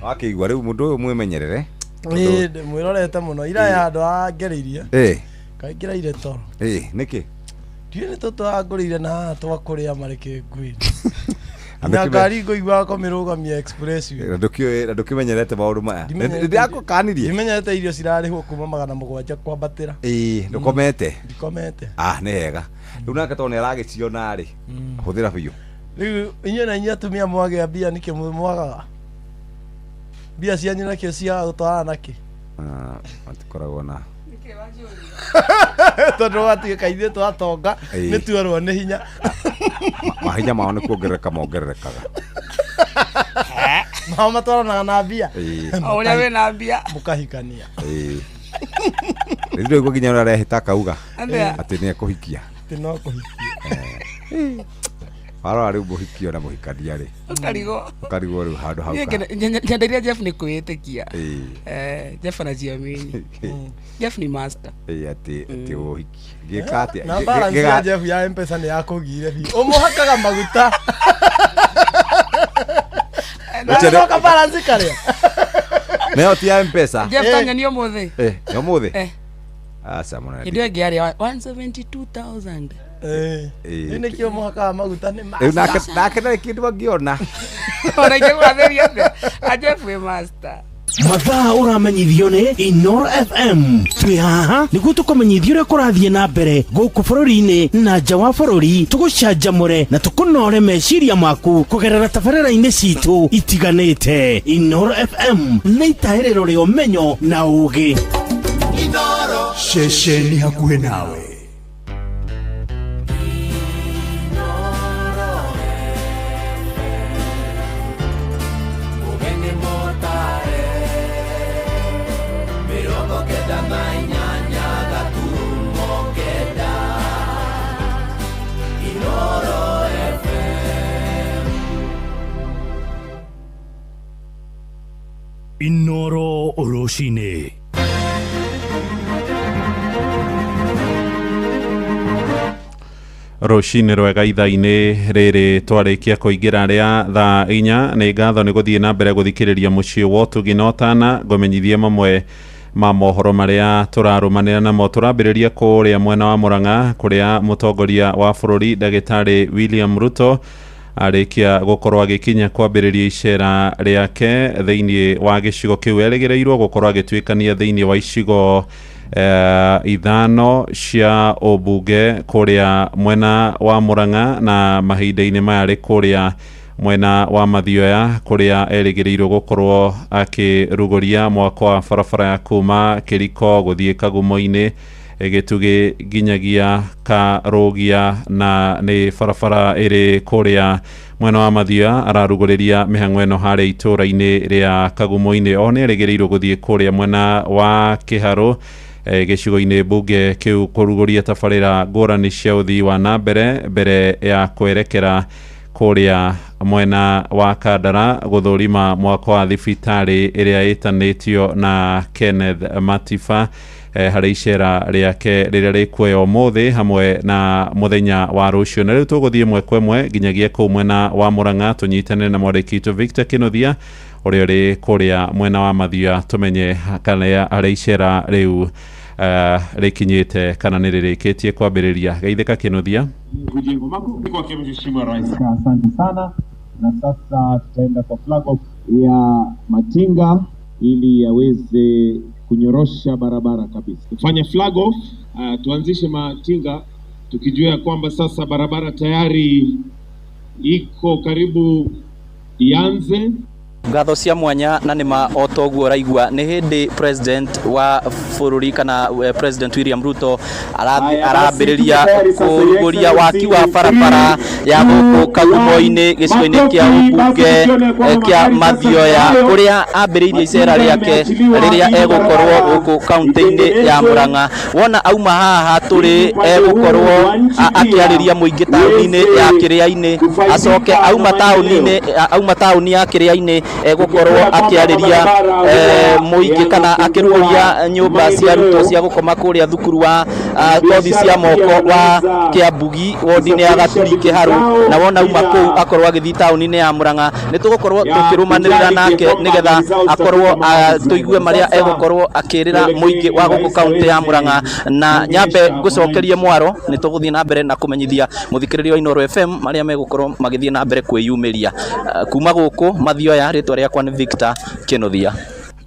Wakĩigua rĩu mũndũ ũyũ mwĩmenyerere. Ĩĩ ndĩmwĩrorete mũno ira ya andũ angereirie. Kaingĩra toro. Nĩkĩ? Ndiũĩ nĩ tũtũ angũrĩire na haha twakũrĩa marĩ kĩnguinĩ. Na ngari ngũigua kũmĩrũgamia expressway. Na ndũkĩmenyerete maũndũ maya. Ndĩrakũkanirie. Ndimenyerete irio cirarĩhwo kuma 700 kwambatĩra. Ĩĩ ndũkomete. Ndikomete. Ah nĩ hega. Rĩu nake tondũ nĩ aragĩciona rĩ hũthĩra biũ. Rĩu inyuĩ na inyuĩ atumia mwagĩa mbia nĩkĩ mwagaga mbia cianyu nakĩo ciagaga gũtwarana nakĩ? Ah, matikoragwo na Tondũ gwatuĩka ithuĩ twatonga Ĩĩ. nĩ tuorwo nĩ hinya. Mahinya mao nĩ kuongerereka mongererekaga. Mao matwaranaga na mbia. Ĩĩ. O ũrĩa wĩna mbia. Mũkahikania. Ĩĩ. Rĩu ndũigua nginya ũrĩa arehĩta akauga Atĩa? atĩ nĩ ekũhikia. Atĩ no kũhikia. Warora rĩu mũhikio na mũhikania rĩ, Ũkarigwo. ũkarigwo rĩu handũ hau Niĩ nyenderia Jeff nĩ kwĩĩtĩkia. Ĩĩ. Eh, Jeff anajiamini. Jeff ni master. Ĩĩ, atĩ ũhiki ngĩka atĩa? Na balance ya Jeff ya Mpesa nĩ yakũgire biũ. Ũmũhakaga maguta. Ũcere- Ũcoka balance karĩa. Nayo ti ya Mpesa. Jeff tanyoni ũmũthĩ. Eh, nĩ ũmũthĩ? Eh. Aca mũnene. Hĩndĩ ĩyo ĩngĩ yarĩ 172,000. Ĩĩ. Ĩĩ. Rĩu nĩkĩo mũhakaga maguta nĩ ma. Rĩu nake ndarĩ kĩndũ angĩona. Ona ingĩgwathĩria atĩa? A Jeff wĩ master. Mathaa ũramenyithio nĩ Inoro FM. Twĩ haha nĩguo tũkũmenyithia ũrĩa kũrathiĩ na mbere gũkũ bũrũri-inĩ na nja wa bũrũri, tũgũcanjamũre na tũkũnore meciria maku kũgerera tabarĩra-inĩ citũ itiganĩte. Inoro FM nĩ itahĩrĩro rĩa ũmenyo na ũgĩ. Ceceni hakuhĩ nawe. Inoro rũcinĩ. Rũcinĩ rwega ithaa-inĩ rĩrĩ twarĩkia kũingĩra rĩa thaa 4. Nĩ ngatho nĩ gũthiĩ na mbere gũthikĩrĩria mũciĩ wa ũtugi na ũtana. Ngũmenyithie mamwe ma mohoro marĩa tũrarũmanĩra namo. Tũrambĩrĩria kũrĩa mwena wa Murang'a, kũrĩa mũtongoria wa bũrũri ndagĩtarĩ William Ruto arĩkia gũkorwo agĩkinya kwambĩrĩria icera rĩake thĩinĩ wa gĩcigo kĩu. Erĩgĩrĩirwo gũkorwo agĩtuĩkania thĩinĩ wa icigo 5 cia ũmbunge kũrĩa mwena wa Murang'a, na mahinda-inĩ maya arĩ kũrĩa mwena wa Mathioya, kũrĩa erĩgĩrĩirwo gũkorwo akĩrugũria mwako wa barabara ya kuma Kĩriko gũthiĩ Kagumo-inĩ, Gĩtugĩ nginyagia Karũgia, na nĩ barabara ĩrĩ kũrĩa mwena wa Mathioya. Ararugũrĩria mĩhang'o ĩno harĩa itũũra-inĩ rĩa Kagumo-inĩ. O nĩ erĩgĩrĩirwo gũthiĩ kũrĩa mwena wa Kĩharũ, gĩcigo-inĩ mbunge kĩu, kũrugũria tabarĩra ngũrani cia ũthii wa na mbere mbere ya kwerekera kũrĩa mwena wa Kandara gũthũrima mwako wa thibitarĩ ĩrĩa ĩtanĩtio na Kenneth Matiba, harĩ icera rĩake rĩrĩa rĩkuoya ũmũthĩ hamwe na mũthenya wa rũciũ. Na rĩu tũgũthiĩ ĩmwe kwa ĩmwe nginyagia kũu mwena wa Murang'a, tũnyitane na mwandĩki witũ Victor Kĩnuthia ũrĩa ũrĩ kũrĩa mwena wa Mathioya, tũmenye kana harĩa icera rĩu rĩkinyĩte kana nĩ rĩrĩkĩtie kwambĩrĩria. Geithĩka Kĩnuthia. Kujengwa. Makofi kwake Mheshimiwa Rais. Asante sana, na sasa tutaenda kwa flag off ya matinga ili yaweze kunyorosha barabara kabisa. Tufanye flag off, tuanzishe matinga tukijua ya kwamba sasa barabara tayari iko karibu ianze. Ngatho cia mwanya na nĩma o toguo ũraigua nĩ hĩndĩ president wa bũrũri kana President William Ruto arambĩrĩria kũrugũria waki wa barabara ya gũkũ Kagumo-inĩ gĩcigo-inĩ kĩa ũmbunge kĩa Mathioya, kũrĩa ambĩrĩirie icera rĩake rĩrĩa egũkorwo gũkũ kaunti-inĩ ya Murang'a. Wona auma haha tũrĩ egũkorwo akĩarĩria mũingĩ taũni-inĩ ya Kĩrĩa-inĩ, acoke auma taũni-inĩ, auma taũni ya Kĩrĩa-inĩ egũkorwo akĩarĩria mũingĩ kana akĩrugũria nyũmba cia arutwo cia gũkoma kũrĩa thukuru wa kothi cia moko wa Kĩambugi wodi-inĩ ya Gaturi Kĩharũ. Na wona auma kũu akorwo agĩthiĩ taũni-inĩ ya Murang'a. Nĩ tũgũkorwo tũkĩrũmanĩrĩra nake nĩgetha akorwo tũigue marĩa egũkorwo akĩrĩra mũingĩ wa gũkũ kaũntĩ ya Murang'a. Na nyambe ngũcokerie mwaro, nĩ tũgũthiĩ na mbere na kũmenyithia mũthikĩrĩria wa Inooro FM marĩa megũkorwo magĩthiĩ na mbere kwĩyumĩria. Kuma gũkũ Mathioya, rĩtwa rĩakwa nĩ Victor Kĩnuthia.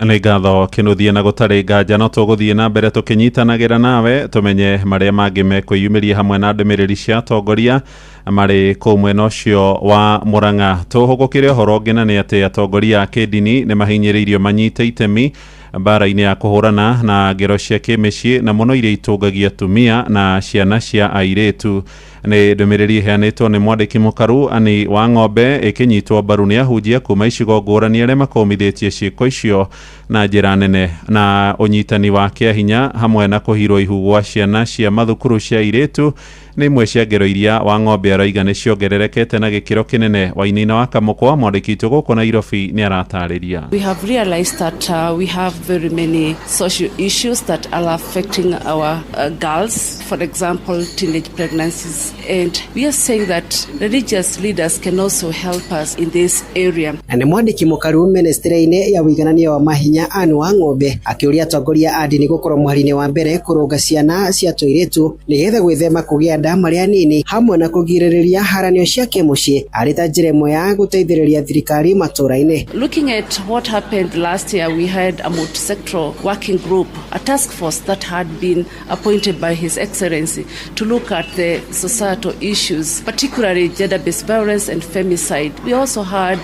Nĩ ngatho Kĩnuthia, na gũtarĩ nganja no tũgũthiĩ na mbere tũkĩnyitanagĩra nawe tũmenye marĩa mangĩ mekwĩyumĩria hamwe na ndũmĩrĩri cia atongoria. Marĩ kũu mwena ũcio wa Murang'a. Tũhũgũkĩre ũhoro ũngĩ, na nĩ atĩ atongoria a kĩndini nĩ mahinyĩrĩirio manyite itemi mbara-inĩ ya kũhũrana na ngero cia kĩmĩciĩ, na mũno iria itũngagia atumia na ciana cia airĩtu. Nĩ ndũmĩrĩri ĩheanĩtwo nĩ mwandĩki mũkaru Ani wa Ng'ombe, ĩkĩnyitwo mbaru nĩ ahunjia kuma icigo ngũrani arĩa makũmithĩtie ciĩko icio na njĩra nene. Na ũnyitani wa kĩahinya hamwe na kũhirwo ihu gwa ciana cia mathukuru cia airĩtu nĩ imwe cia ngero iria wa Ng'ombe araiga nĩ ciongererekete na gĩkĩro kĩnene. Wainina wa Kamũkwa, mwandĩki witũ gũkũ Nairobi, nĩ aratarĩria. We have realized that we have very many social issues that are affecting our girls, for example, teenage pregnancies. And we are saying that religious leaders can also help us in this area. Na nĩ mwandĩki mũkaru ministry-inĩ ya ũiganania wa mahinya Anne wa Ng'ombe akĩũria atongoria a ndini gũkorwo mũhari-inĩ wa mbere kũrũnga ciana cia tũirĩtu nĩgetha gwĩthema kũgĩa nda marĩ anini, hamwe na kũgirĩrĩria haranio cia kĩmũciĩ, arĩ ta njĩra ĩmwe ya gũteithĩrĩria thirikari matũũra-inĩ. Looking at what happened last year, we had a multi-sectoral working group, a task force that had been appointed by His Excellency to look at the societal issues, particularly gender-based violence and femicide. We also had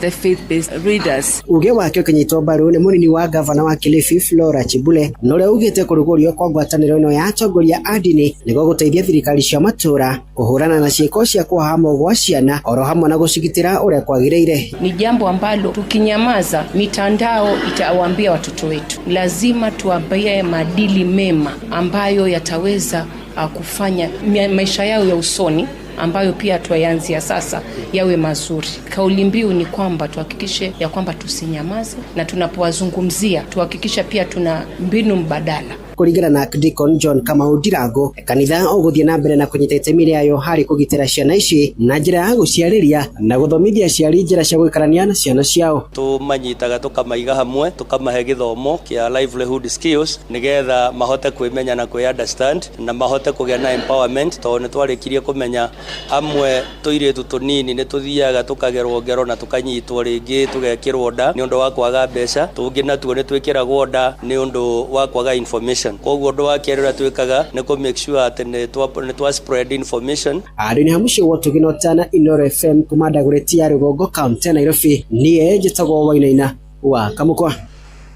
the faith-based leaders. Uge wake ũkĩnyitwo mbaru nĩ mũnini wa gavana wa Kilifi Flora Chibule, na ũrĩa ugĩte kũrugũrio kwa ngwatanĩro ĩno ya atongoria a ndini nĩguo gũteithia thirikari cia matũũra kũhũrana na ciĩko cia kũhahamwo gwa ciana, oro hamwe na gũcigitĩra ũrĩa kwagĩrĩire. Ni jambo ambalo tukinyamaza, mitandao itawaambia watoto wetu. Lazima tuwaambie maadili mema ambayo yataweza kufanya maisha yao ya usoni, ambayo pia tuyaanzia sasa, yawe mazuri. Kauli mbiu ni kwamba tuhakikishe ya kwamba tusinyamaze, na tunapowazungumzia tuhakikishe pia tuna mbinu mbadala. Kũringana na Deacon John Kamau Ndirango, kanitha ũgũthiĩ na mbere na kũnyita itemi rĩayo harĩ kũgitĩra ciana ici na njĩra ya gũciarĩria na gũthomithia aciari njĩra cia gũikarania na ciana ciao. Tũmanyitaga tũkamaiga hamwe, tũkamahe gĩthomo kĩa livelihood skills nĩgetha mahote kwĩmenya na kwĩ understand na mahote kũgĩa na empowerment, tondũ nĩ twarĩkirie kũmenya amwe tũirĩtu tũnini nĩ tũthiaga tũkagerwo ngero na tũkanyitwo rĩngĩ tũgekĩrwo nda nĩ ũndũ wa kwaga mbeca, tũngĩ natuo nĩ twĩkĩragwo nda nĩ ũndũ wa kwaga information. Koguo ũndũ wa kerĩ ũrĩa twĩkaga nĩ kũ make sure atĩ nĩ twa spread information. Handũ-inĩ ha mũciĩ wa Ũtugi na Ũtana, Inooro FM kuma Dagoretti ya Rũgongo, kaũntĩ ya Nairobi, niĩ njĩtagwo Wainaina wa Kamũkwa.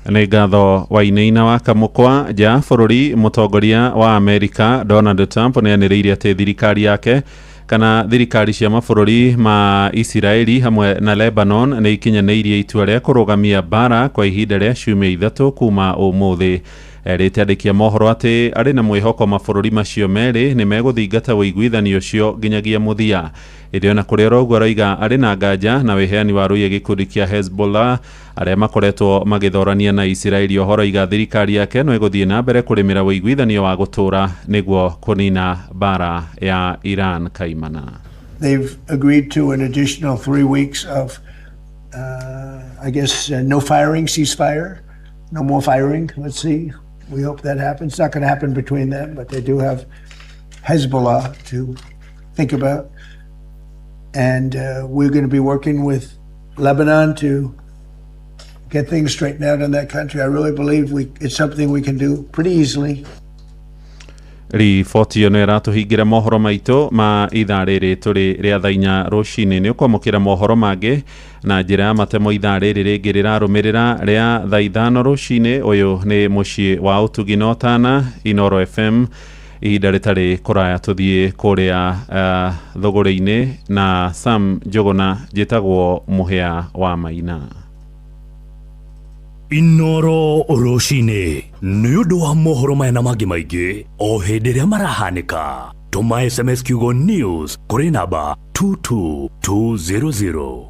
Nĩ ngatho Wainaina wa Kamũkwa. Nja bũrũri, mũtongoria wa Amerika Donald Trump nĩ anĩrĩire atĩ thirikari yake kana thirikari cia mabũrũri ma Isiraeli hamwe na Lebanon nĩ ikinyanĩirie itua rĩa kũrũgamia mbara kwa ihinda rĩa ciumia 3 kuma ũmũthĩ. Erĩte andĩki a mohoro atĩ arĩ na mwĩhoko mabũrũri macio merĩ nĩ megũthingata ũiguithanio ũcio nginyagia mũthia. Ĩndĩ ona kũrĩ oro ũguo, aroiga arĩ na nganja na wĩheani wa rũiya gĩkundi kĩa Hezbollah arĩa makoretwo magĩthorania na Isiraeli. Ũhoro iga thirikari yake no ĩgũthiĩ na mbere kũrĩmĩra ũiguithanio wa gũtũũra nĩguo kũnina mbara ya Iran kaimana. They've agreed to an additional 3 weeks of, I guess, no firing, ceasefire, no more firing. Let's see. We hope that happens. It's not going to happen between them, but they do have Hezbollah to think about. And we're going to be working with Lebanon to get things straightened out in that country. I really believe it's something we can do pretty easily. Riboti ĩyo nĩ ĩratũhingĩra mohoro maitũ ma ithaa rĩrĩ tũrĩ rĩa thaa 4 rũcinĩ. Nĩ ũkwamũkĩra mohoro mangĩ na njĩra ya matemo ithaa rĩrĩ rĩngĩ rĩrarũmĩrĩra rĩa thaa 5 rũcinĩ. Ũyũ nĩ mũciĩ wa Ũtugi na Ũtana, Inooro FM. Ihinda rĩtarĩ kũraya tũthiĩ kũrĩa thũgũrĩ-inĩ na Sam Njũgũna. Njĩtagwo Mũhĩa wa Maina. Inooro rũcinĩ nĩ ũndũ wa mohoro maya na mangĩ maingĩ o hĩndĩ ĩrĩa marahanĩka. Tũma SMS kiugo news kũrĩ namba 22200.